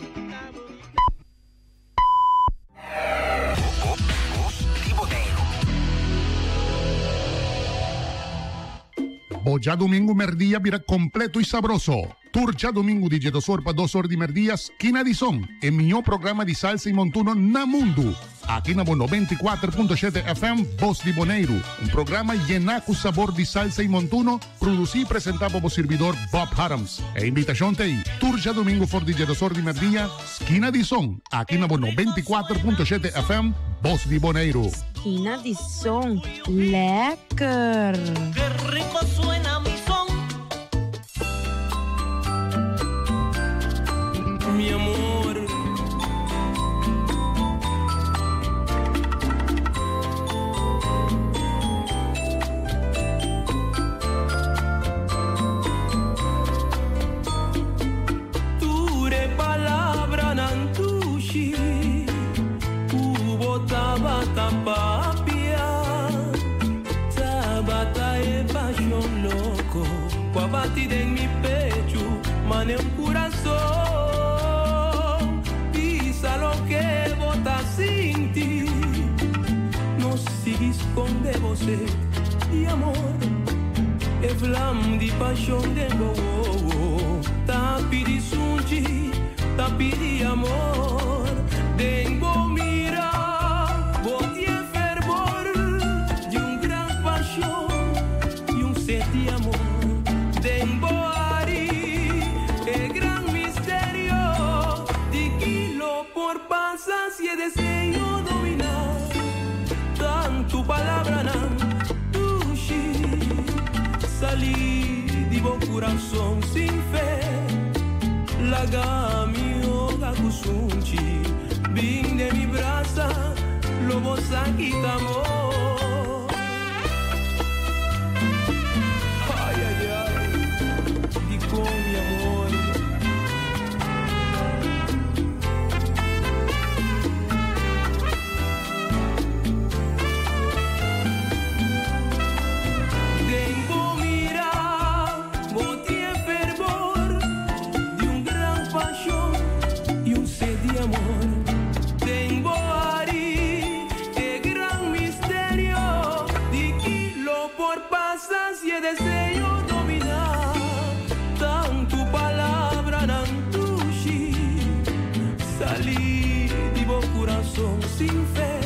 Boja domingo merdia bira completo y sabroso. Turcha domingo di Jedosor pa 2 or di merdia, esquina di son. E mio programa di salsa y montuno na mundu. Aqui na 94.7 FM, Voz di Boneiru. Un programa llena con sabor di salsa y montuno, producido y presentado por servidor Bob Harms. E invitación te Turcha domingo for di Jedosor di merdia, esquina di son. Aqui na 94.7 FM, Voz di Boneiru. Esquina di son. Lekker. Qué rico suena mi son. Mi amor. Ture palabra nantushi, ubo tabata papia, tabata e pasión loco, qua batida en mi pecho, mane un corazón, pisa lo que bota sin ti, no sigues con você de amor. E vlam di paixão de go Ta pidi sunchi, ta pidi amor. Dengo mira, boti e fervor de un gran paixão e un sed de amor. Dengo ari, e gran misterio de kilo por pasa si e deseo dominar. Tanto palabra nan, tushi. Salí di bo corazón sin fe. Laga mi oga kusunchi. Vin de mi brasa, lobo saquitamo. Ay, ay, ay, di con mi amor. Tengo mira, boti e fervor de un gran pasión y un sed de amor. Tengo ari, el gran misterio de kilo por pasas y el deseo dominar. Tanto palabra nantushi, salí de bo corazón sin fe.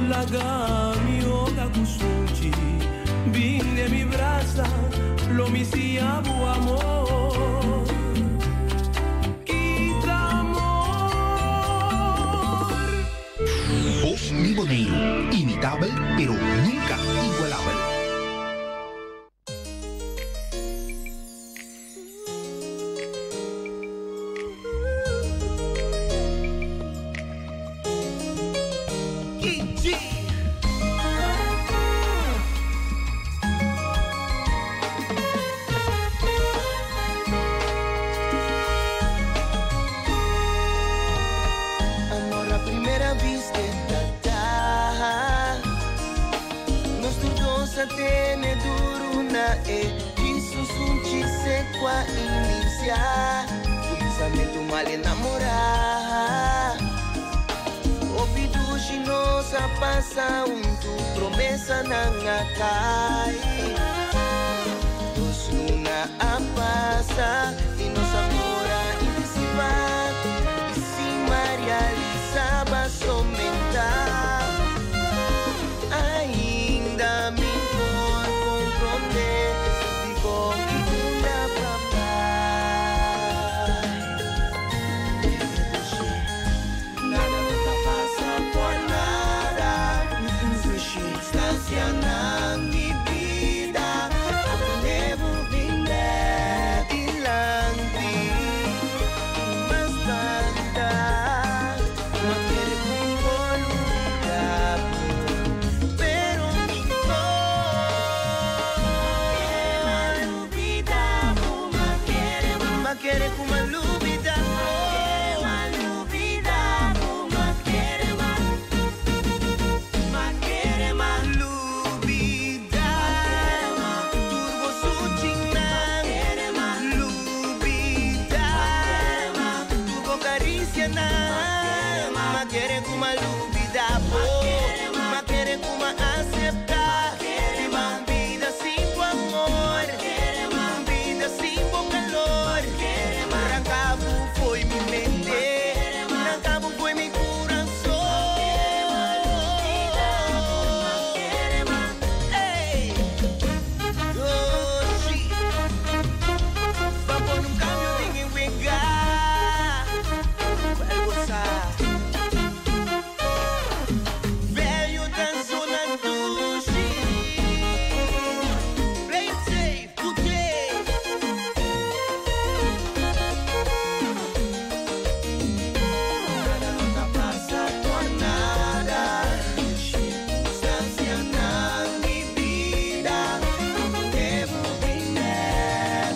Laga mi oga kusunchi, vin de mi brasa, lo misia bu amor. Quita amor. Voz di Boneiru. Imitabel, pero nunca igualabel. Mal enamorá. Hopi dushi nos a pasa huntu, promesanan a kai. Dos luna a pasa i nos amor a intensivá. I sin m'a realisá b'a somentá. Ainda mi por komprondé dikon i unda b'a bai. Nada no ta pasa por nada. Circunstancianan di bida a pone bo bin bek dilanti. Mas banda, m'a kere ku mi por lubida bo, pero mi no lubida bo. M'a kere ku m'a lubida bo. Lubida bo, m'a kere m'a kere m'a lubida. Tur bo sunchinan, lubida. Tur bo karisianan, m'a kere ku m'a lubida bo. M'a kere ku m'a aseptá. Biba un bida sin bo amor, un bida sin bo kalor. Ranka bo fo'i mi mente, ranka bo fo'i mi kurason. Ey, dushi, b'a pone un kambio den e wega. Wel bo sa. Bello ta zona dushi. Play it safe, today. Nada no ta pasa por nada. Circunstancianan di bida a pone bo bin bek.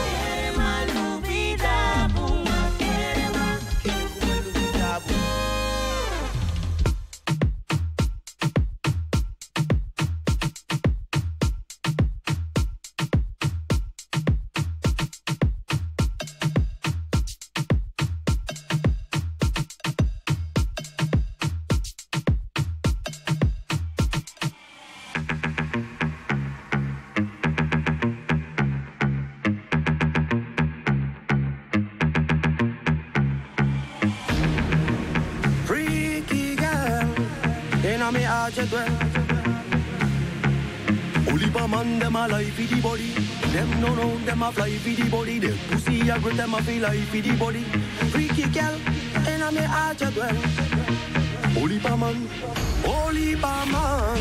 Kere m'a lubida bo, m'a kere m'a kere ku m'a lubida bo. Freaky girl, inna me heart you dwell. Only pa man dem a lie fi the body. Dem no know dem a fly fi the body. The pussy a grip dem a feel like fi the body. Freaky girl, inna me heart you dwell. Only pa man, only pa man.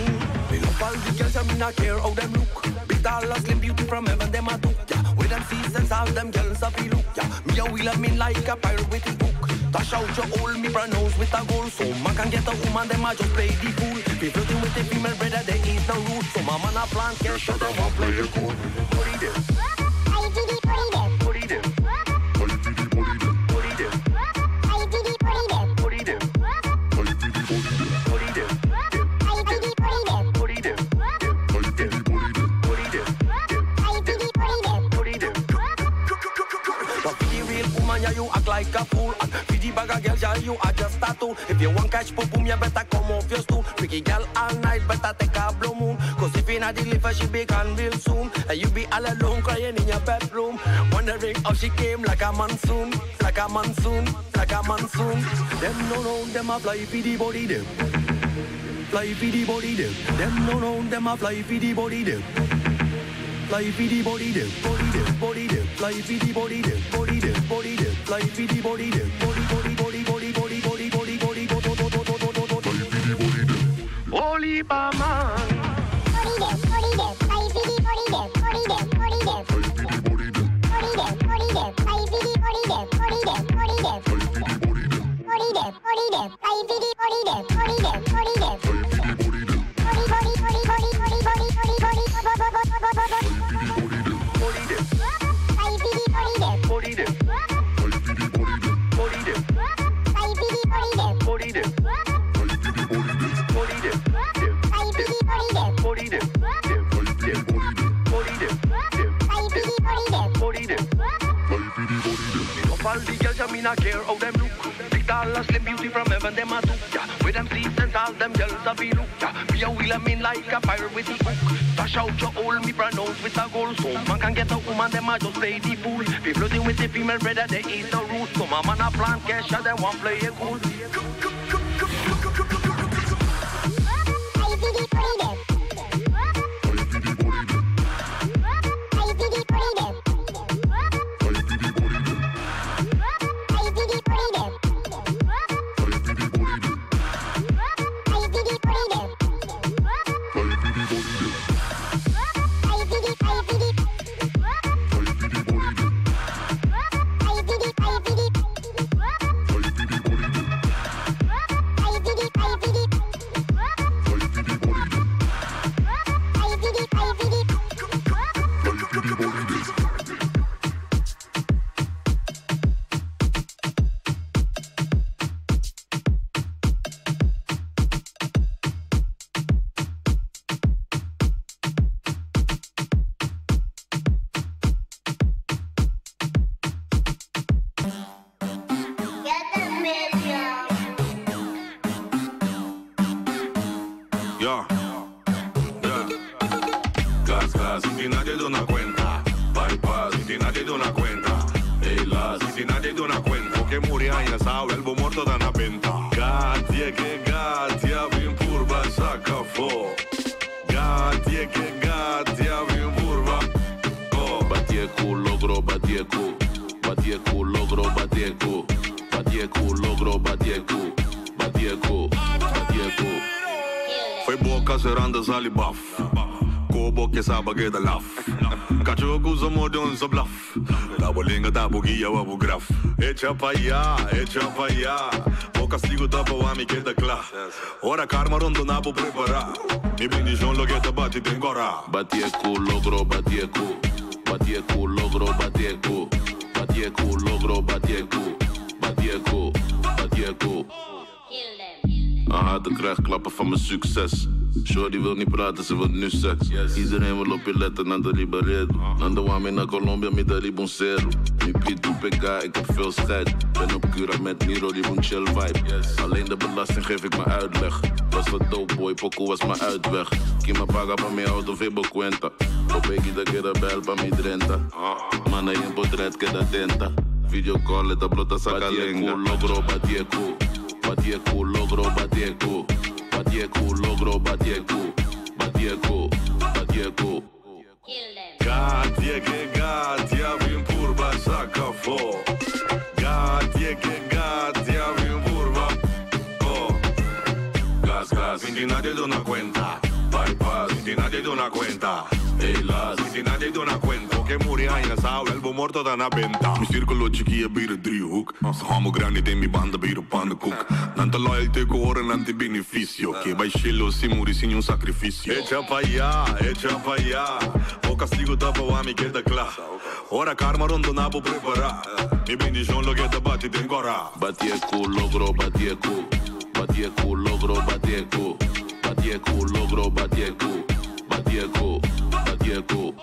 Me love all the girls and me not care how them look. Big tall and slim beauty from heaven them a took. Yeah, with them see sense all them girls a feel look. Yeah, me a wheel 'em in like a pirate with the hook. Dash out your hole, me brand nose with a goal. So man can get a woman, them a just play the fool. Be flirting with the female brother, there is no rule. So my man a plan, can't shut up and play it cool. Put it there. Put it there. Put it there. Put it there. Put it there. Put it there. Put it there. Put it there. Now be the real woman, yeah, you act like a fool. And be the bag of girls, yeah, you are just a tool. If you want catch boom, boom, you better come off your stool. Freaky girl all night, better take a blue moon. Cause if you not deliver, she be gone real soon. And you be all alone crying in your bedroom, wondering how she came like a monsoon, like a monsoon, like a monsoon. Them no know, them a fly for the body, them. Fly for the body, them. Them no know, them a fly for the body, them. Fly for the body, them. Body, them. Body, them. Fly for the body, them. Body, them. Body, them. Fly for the body, them. Body, body, body, body, body, body, body, body, go, go, go, go, go, go, go, go. Holy pa man. All the girls, I mean, I care how them look. Big tall and slim beauty from heaven, them a do. Yeah, with them teeth and all them girls a be look. Yeah, me a wheel 'em in like a pirate with the hook. Dash out your hole, me pronounce with a goal. So man can get a woman, them a just play the fool. Be flirting with the female brother, they eat the root. So my man a plan cash, and they want play a cool. Ja. Ja. Gas, gas, sin nadie dona cuenta. Bypass, sin nadie dona cuenta. Ey, sin nadie dona cuenta. Que murió en sabe, el muerto da na venta. Gatie que gatia, vim purba saca fo. Gatie que gatia, vim purba. Oh. Batieku, logro, batieku. Batieku, logro, batieku. Batieku, logro, batieku. Batieku, batieku. Foi boca seranda salibaf. Kobo que sabe que da laf. Cachorro que usa modon sa bluff. Tabo linga tabo guia wabu graf. Echa pa allá, echa pa allá. O castigo tapa wa mi queda kla. Ora karma rondo nabo prepara. Mi bendición lo que te bate ten gora. Batieku, logro, batieku. Batieku, logro, batieku. Batieku, logro, batieku. Batieku, batieku. Een hater krijgt klappen van mijn succes. Shorty wil niet praten, ze wil nu seks. Iedereen wil op je letten, naar de Liberedo. Naar de Wami, naar Colombia, mi de Riboncero. Nu Piet, PK, ik heb veel scheid. Ben op Cura met Niro, die een chill vibe. Alleen de belasting geef ik mijn uitleg. Was wat dope boy, poco was mijn uitweg. Kima paga pa mi auto, vivo cuenta. Popeki de queda bel pa mi 30. Mana in portret queda tenta. Video call, esta plota saca lengua. Logro, batieku. Batieku, logro, batieku. Batieku, logro, batieku. Batieku, batieku. Gatie que gatia, vim purba saca fo. Gatie que gatia, vim purba. Oh. Gas, gas, sin nadie dona cuenta. Bypass, sin nadie dona cuenta. Ey, las, sin nadie dona cuenta. Que murió en sabe, el muerto da na venta. Mi círculo chiquilla bij de driehoek. Ze gaan me grande in mi banda bij de pannenkoek. Nanta loyalty ko horen nanti beneficio. Que vai chilo si muri sin un sacrificio. Echa pa allá, echa pa allá. O castigo tapa wa mi queda kla. Ora karma rondo nabo prepara. Mi bendición lo que te bate ten gora. Batieku, logro, batieku. Batieku, logro, batieku. Batieku, logro, batieku. Batieku, batieku.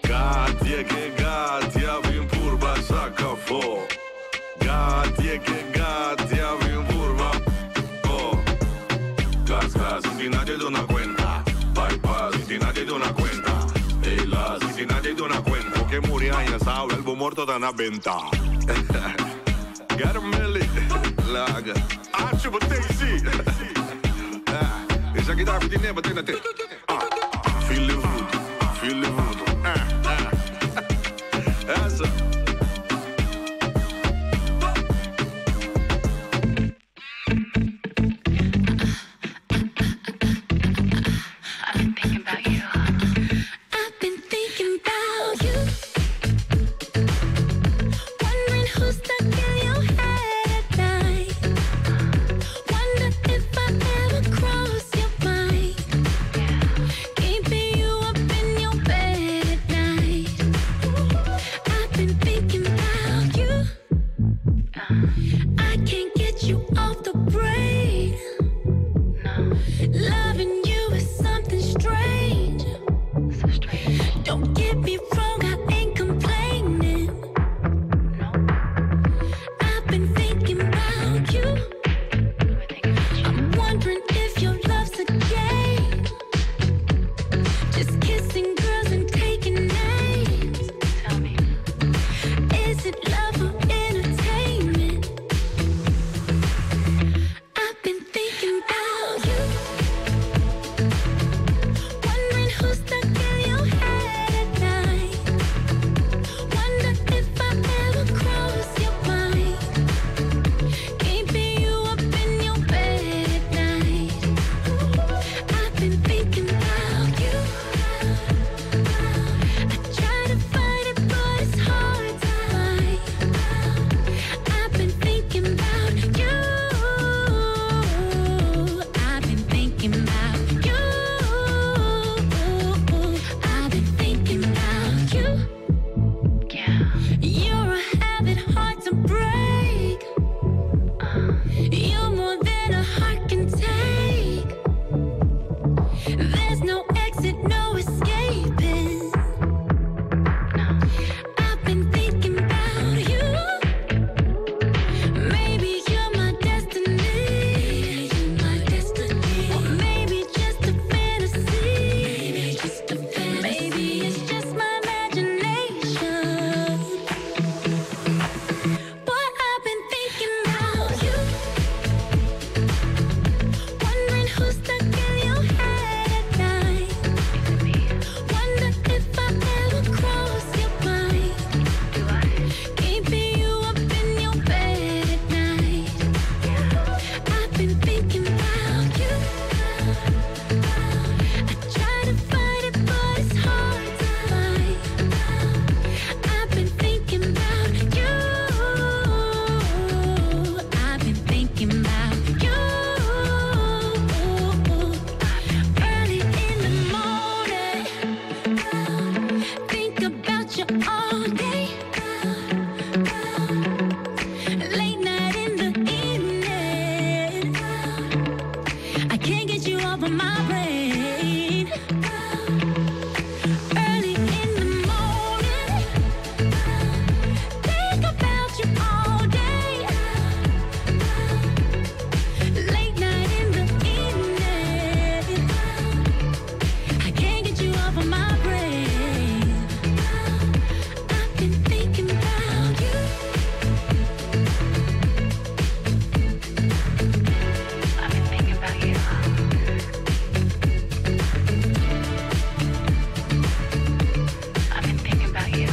Gatie que gatia, vim purba saca fo. Gatie que gatia, vim purba. Oh. Gas, gas, sin nadie dona cuenta. Bypass, sin nadie dona cuenta. Ey, las, sin nadie dona cuenta. Que murió en sabe, el muerto da na venta. Get a milli. Laga. Acho, batezi. Is aqui da vidinha batendo até. Feel vood, feel vood. Essa. I've been thinking about you. Wondering who's stuck in your head at night. Wonder if I ever cross your mind. Keeping you up in your bed. you all day. Late night in the evening. I can't get you off of my brain. Early in the morning. Think about you all day. Late night in the evening. I can't get you off of my brain. I've been thinking about you. I've been thinking about you. I've been thinking about you.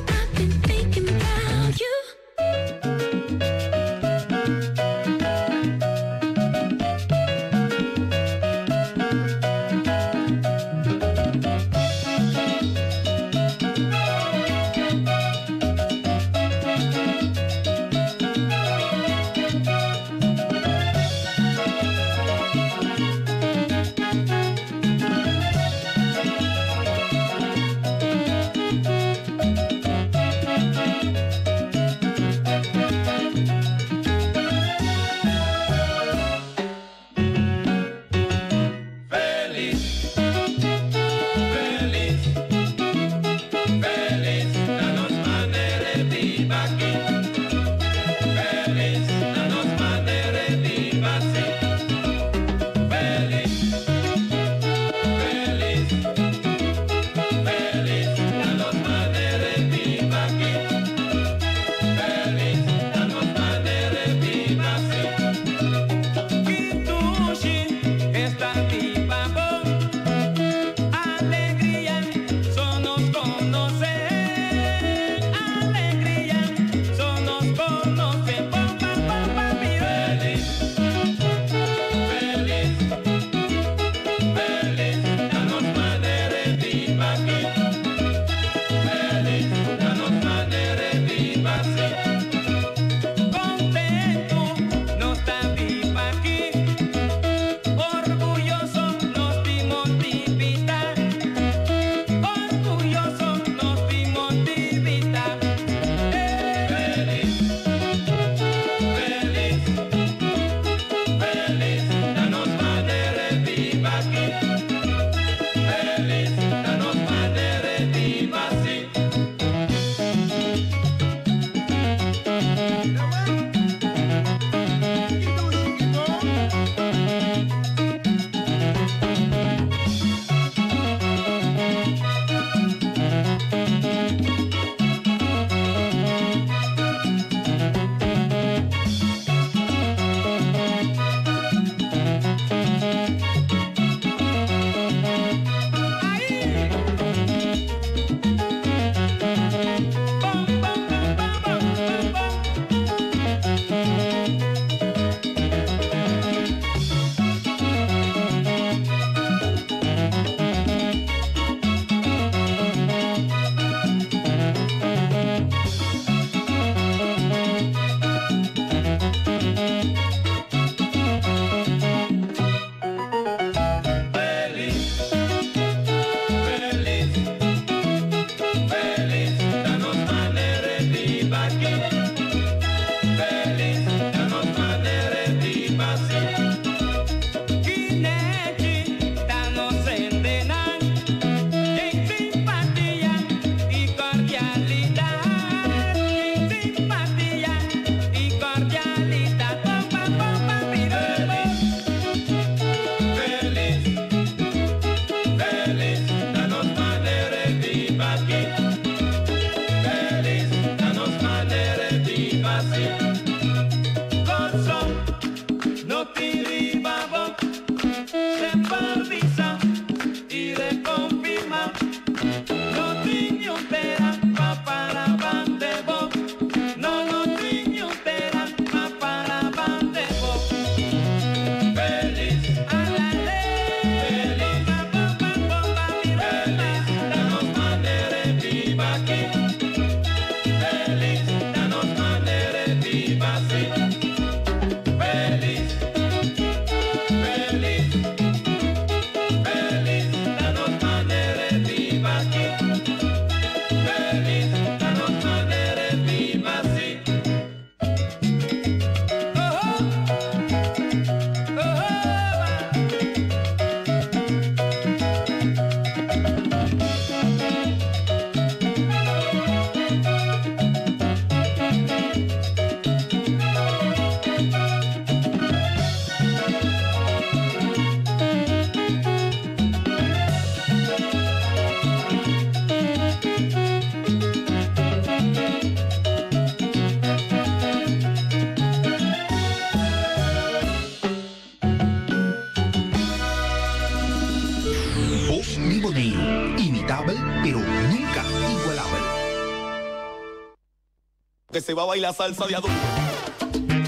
I've been thinking about you. Feliz, feliz, feliz, danos manere viva aquí. Feliz, danos manere viva sí. Feliz, feliz, feliz, danos manere viva aquí. Feliz, danos manere viva sí. Kitushi esta viva voz. Alegría, son nos conoce. Alegría, son nos conoce. Pam, pam, pam, pam, mi Feliz, feliz, feliz, danos manere viva aquí. Feliz, danos manere viva sí. Contento, no está viva aquí. Orgulloso nos dimos vivita. Orgulloso nos dimos vivita. Feliz, feliz, feliz, danos manere viva aquí. Feliz, danos manere pero nunca igualabel. Que se va a bailar salsa de adulto.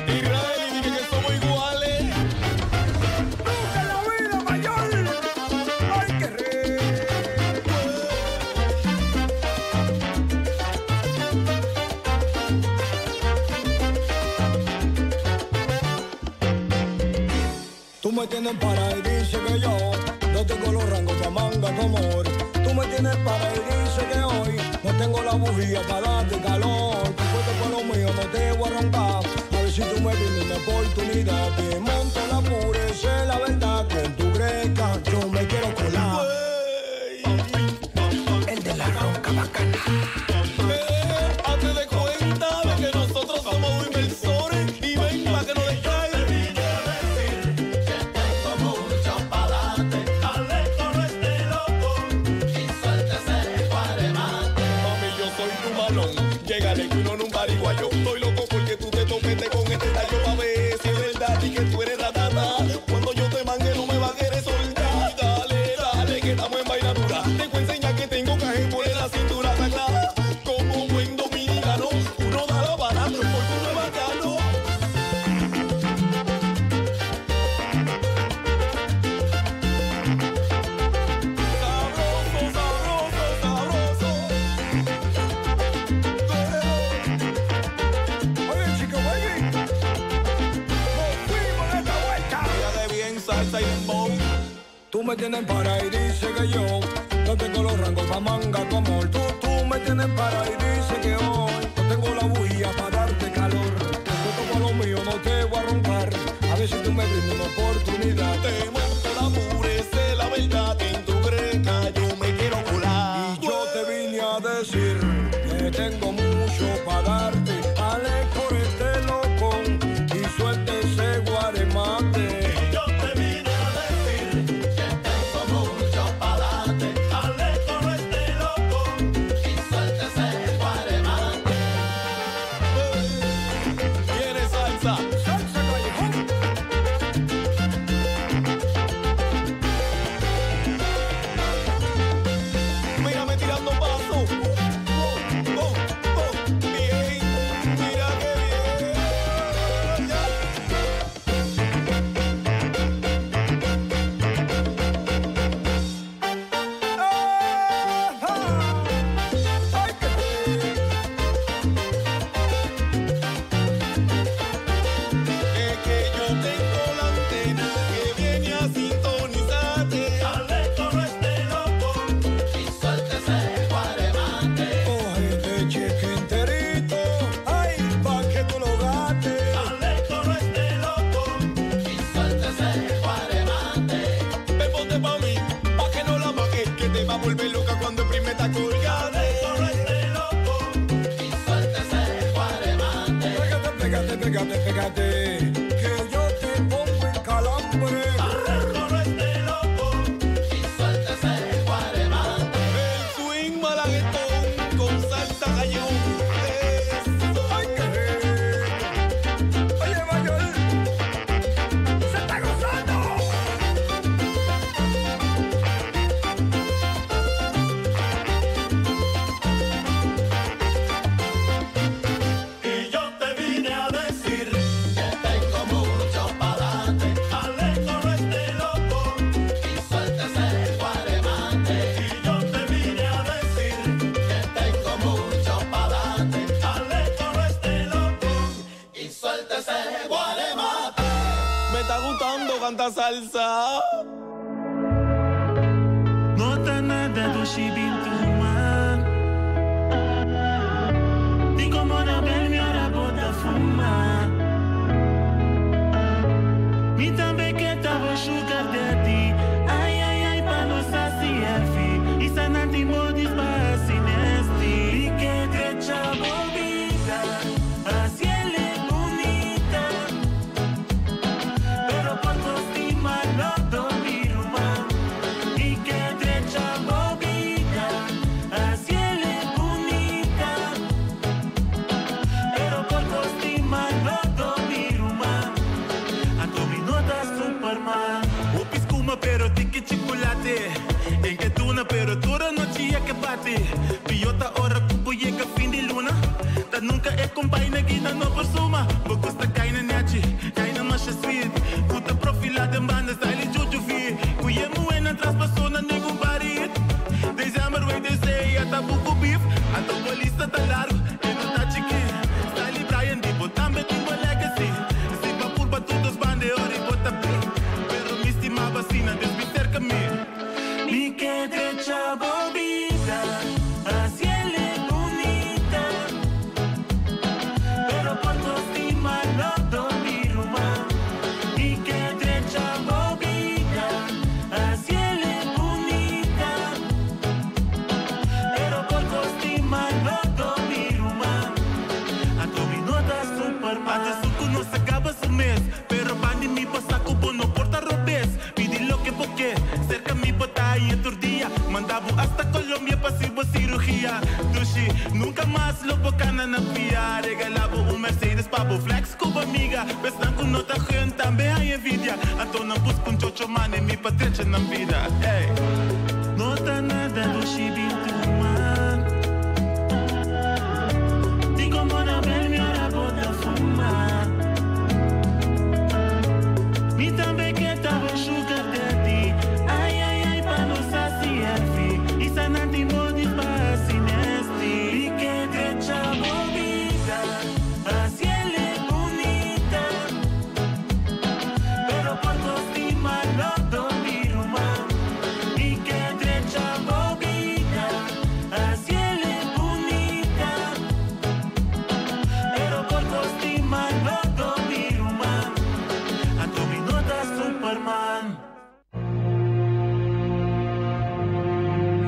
Israel, dime que somos iguales. ¡Nunca la vida mayor! ¡Ay, qué Tú me tienes para y dices que yo no tengo los rangos pa' manga tu amor. Tú me tienes para y dices que hoy no tengo la bujía para darte calor. Te cuento con lo mío, no te voy a roncar. A ver si tú me brindas una oportunidad. Te monto la pureza, la verdad. Con tu greca yo me quiero colar. El de la ronca bacana. Hazte de cuenta de que nosotros somos inversores y ven pa' que no descaiga. Mucho pa' darte, Alejo no esté loco y suéltese el guaremate. Mami, yo soy tu balón. Llégale que uno nunca pariguayo. Estoy loco porque tú te topetes con este tallo pa' ver si es verdad y que tú eres ratata. Cuando yo te mangue no me va a querer soltar. Dale, dale, que estamos en vaina dura. Te voy a enseñar que tengo caje por la cintura sagrada. Como buen dominicano, uno da la vara porque uno es bacano. Sabroso, sabroso, sabroso. Oye, chico, oye. Nos fuimos en esta vuelta. Pégale bien salsa y dembow. Tú me tienes para y dices que yo no tengo los rangos pa' manga tu amor. Tú me tienes para y dices que hoy no tengo la bujía pa' darte calor. Te cuento con lo mío, no te voy a roncar. A ver si tú me brindas una oportunidad. Te monto la pureza, la verdad, en tu greca yo me quiero colar. Y yo te vine a decir que tengo mucho pa' darte. Alejo este loco y suelte ese guaremate. Y yo te vine a decir que tengo mucho pa' darte, Alejo no esté loco y suéltese el guaremate. Viene salsa. Salsa callejón. Mírame tirando paso. Oh, oh, oh, bien. Mira qué bien. Ya. Es que yo tengo la antena que viene a sintonizarte. Alejo no esté loco y suéltese el guaremate. Cógete cheque enterito, ay, pa' que tú lo gastes. Alejo no esté loco y suéltese el guaremate. Ven, ponte pa' mí, pa' que no la maque, que te va a volver loca cuando el primer te colgate. Alejo no esté loco y suéltese el guaremate. Pégate, pégate, pégate, pégate, que yo te pongo en calambre. Alejo no esté loco y suéltese el guaremate. El swing malaguetón con salsa gallón. Eso. Ay, qué rico. Oye, mayor, se está gozando. Y yo te vine a decir que tengo mucho pa' darte. Alejo no esté loco y suéltese el guaremate. Y yo te vine a decir que tengo mucho pa' darte. Alejo no esté loco y suéltese el guaremate. Me está gustando cantar salsa. No ta nada do chibintuma. Di como na bel mi ora bota fuma. Mi também que tava sugar daddy. Ai, ai, ai, pa no sasi efi. Isa nanti modis pa sinesti. Que trecha bobita, así él es bonita. Pero por tu estima no dormir. Y que trecha bobita. bati. Piota ora cubo llega fin de luna. Ta nunca é companhia que no por suma. Bo gusta kaina nechi, kaina masha sweet. Kuta profilada em banda, style juju vi. Kuye muena tras passou na nenhum barit. Dezembro vai descer, ata buco beef. Anto bolista tá largo, e não tá chiqui. Style Brian, di botambe timbo legacy. Se pa purba todos bande, ori bota pi. Pero mi estimaba vacina, desbi cerca mi. Mi que trecha bobita, así él es bonita. Pero por tu estima no dormir rumá. Mi que trecha bobita, así él es bonita. Pero por tu estima no dormir rumá. A tu nota Superman. A tu no se acaba su mes. Pero bandi mi pasaco no porta robes. Pidi lo que poque, cerca mi batalla tur dia. Mandabo hasta Colombia pasivo cirugía. Dushi, nunca más lo bocana na pia. Regalabo un Mercedes pabo flex cuba amiga. Bestan con nota gente también hay envidia. Antona busca un chocho man en mi patrecha na vida. Ey. Nota nada dushi bintuma. Di como na bel mi ora bota fuma. Mi tambe que tava sugar daddy. Ai, ai, ai, pa no sasi heavy. Isa nanti modi pa sinesti. Mi que trecha bobita, así él es bonita. Pero por tu estima no dormir rumá. Mi que trecha bobita, así él es bonita. Pero por tu estima no dormir rumá. A tu nota Superman.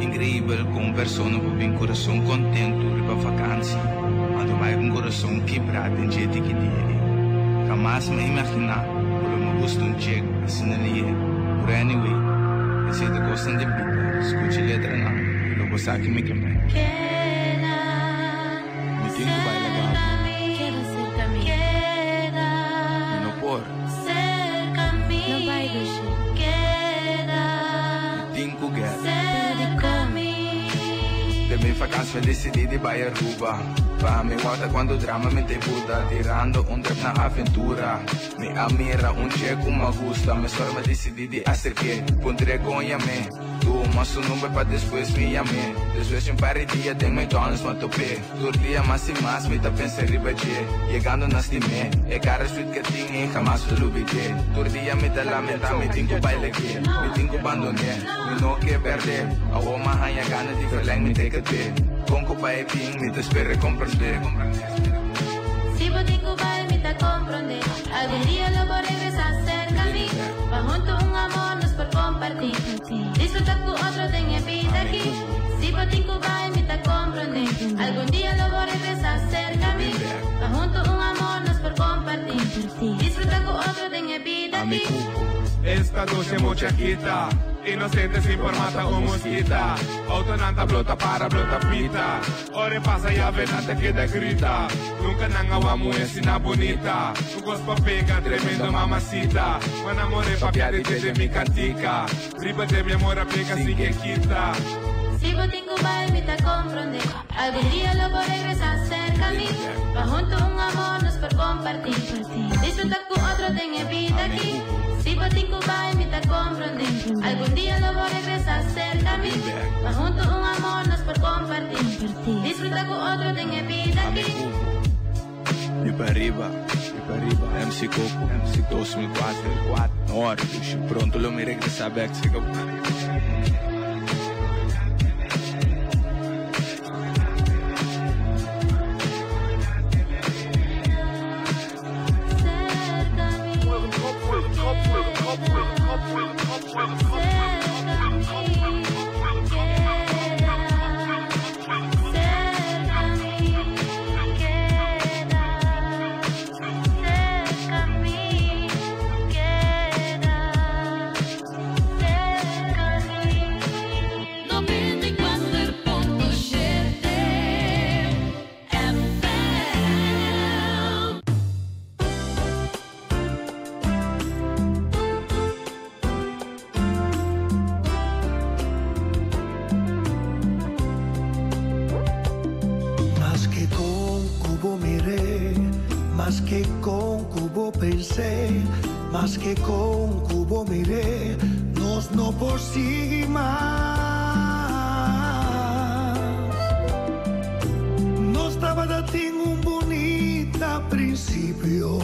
Increíble com persona com coração contento riba vakantie. Ando vai com coração quebrado em jeito que dele. Jamás me imaginar, por me gusta um check assim ali. But anyway, esse é de gostam de vida. Escute letra não, logo saque me que me. Me tenho que bailar, Queda cerca mí. Queda no por. cerca mí. No bailes. Queda Tenho que get. cerca mí. De mi vakantie decidi di bai Aruba. Pa mi guarda quando drama me te buda. Tirando un trip na aventura. Mi amira un check uma gusta. Me sorma decidi di acerqué. Pondré con llame. Tu mas un número pa después me llamé. Después de un par de días de McDonald's me topé. Tur dia más y más me ta pensé riba che. Llegando nas me. E cara sweet que tinha jamás lo olvidé. Tur dia me ta lamenta, me tinko baile que. Me tinko abandoné. Me no que perder. A oma hanya gana di verleng me take it. Conco pa ping, me te espere comprender. Si vos tengo bai, me te comprende. Algún día lo voy a regresar cerca a mí. Pa junto un amor nos por compartir. Disfruta con otro ten vida aquí. Si vos tengo bai, me te comprende. Algún día lo voy a regresar cerca a mí. Pa junto un amor nos por compartir. Disfruta con otro ten vida aquí. Esta noche muchaquita, inocente sin formata o mosquita. Autonanta blota para blota pita. Ore pasa ya venante queda grita. Nunca nanga sina bonita. Un gospa pega tremendo mamacita. Me enamoré papi de mi cantica. Riba de mi amor aplica sin que quita. Si vos tengo bai, me te comprende. Algún día lo voy a regresar cerca a mí. Pa junto un amor nos por compartir. Disfruta con otro ten vida aquí. Si vos tengo bai, me te comprende. Algún día lo voy a regresar cerca a mí. Pa junto un amor nos por compartir. Disfruta con otro ten vida aquí. E para arriba, e para arriba. MC Coco, MC 2004, 4, 9, pronto lo me regresa back, se Cerca a mí, queda cerca. Mas que con cubo pensé, mas que con cubo miré, nos no por sigui mas. Nos tabatin un bunita principio,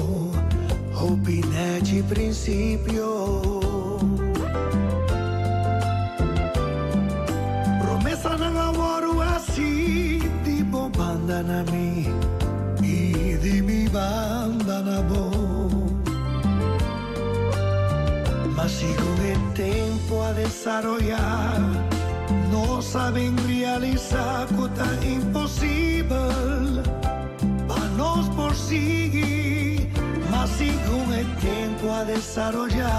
hopi nechi principio. Promesanan a wordo haci di bo banda na mi y di mi banda na bo. Mas segun e tempo a desaroya, nos a bin realisa cu ta imposibel pa nos por sigui. Mas segun e tempo a desaroya,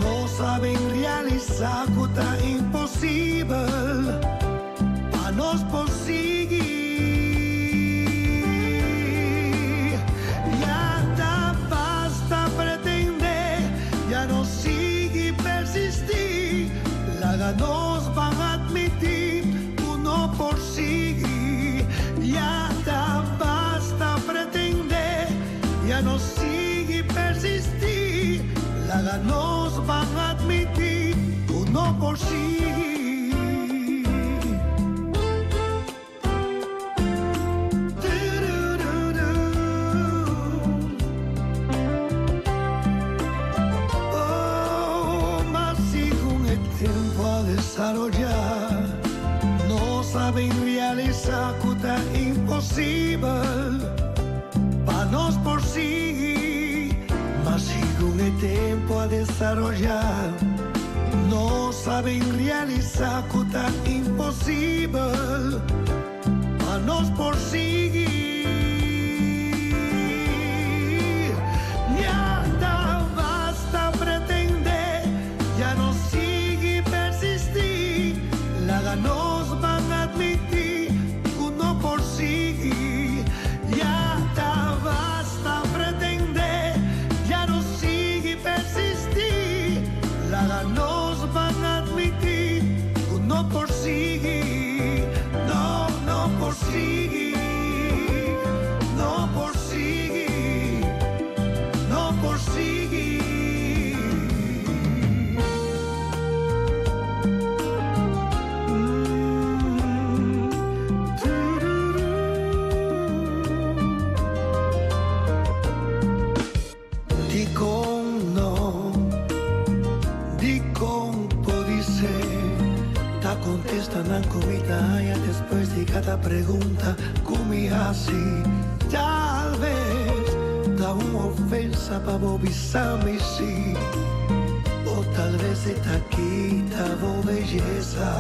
nos a bin realisa cu ta imposibel pa nos por sigui. Ya ta basta pretende, ya no sigui persisti. Laga nos ban admiti, cu no por sigui. Ya ta basta pretende, ya no sigui persisti. Laga nos ban admiti, cu no por sigui. Oh, mas segun e tempo a desaroya, nos a bin realisa cu ta imposibel pa nos por sigui. Mas segun e tempo a desaroya, nos a bin realisa cu ta imposibel pa nos por sigui. Ya ta basta pretende, ya no sigui persisti. Laga nos ban admiti, cu no por sigui. Ya ta basta pretende, ya no sigui persisti. Laga nos ban admiti, cu no por sigui. No, no por sigui. No por sigui. No por sigui. Di con no, di con podise, ta contesta nan comida ya despues di cada pregunta cu mi haci. Tal vez ta un ofensa pa bo bisa mi si, o tal vez e ta kita bo belleza.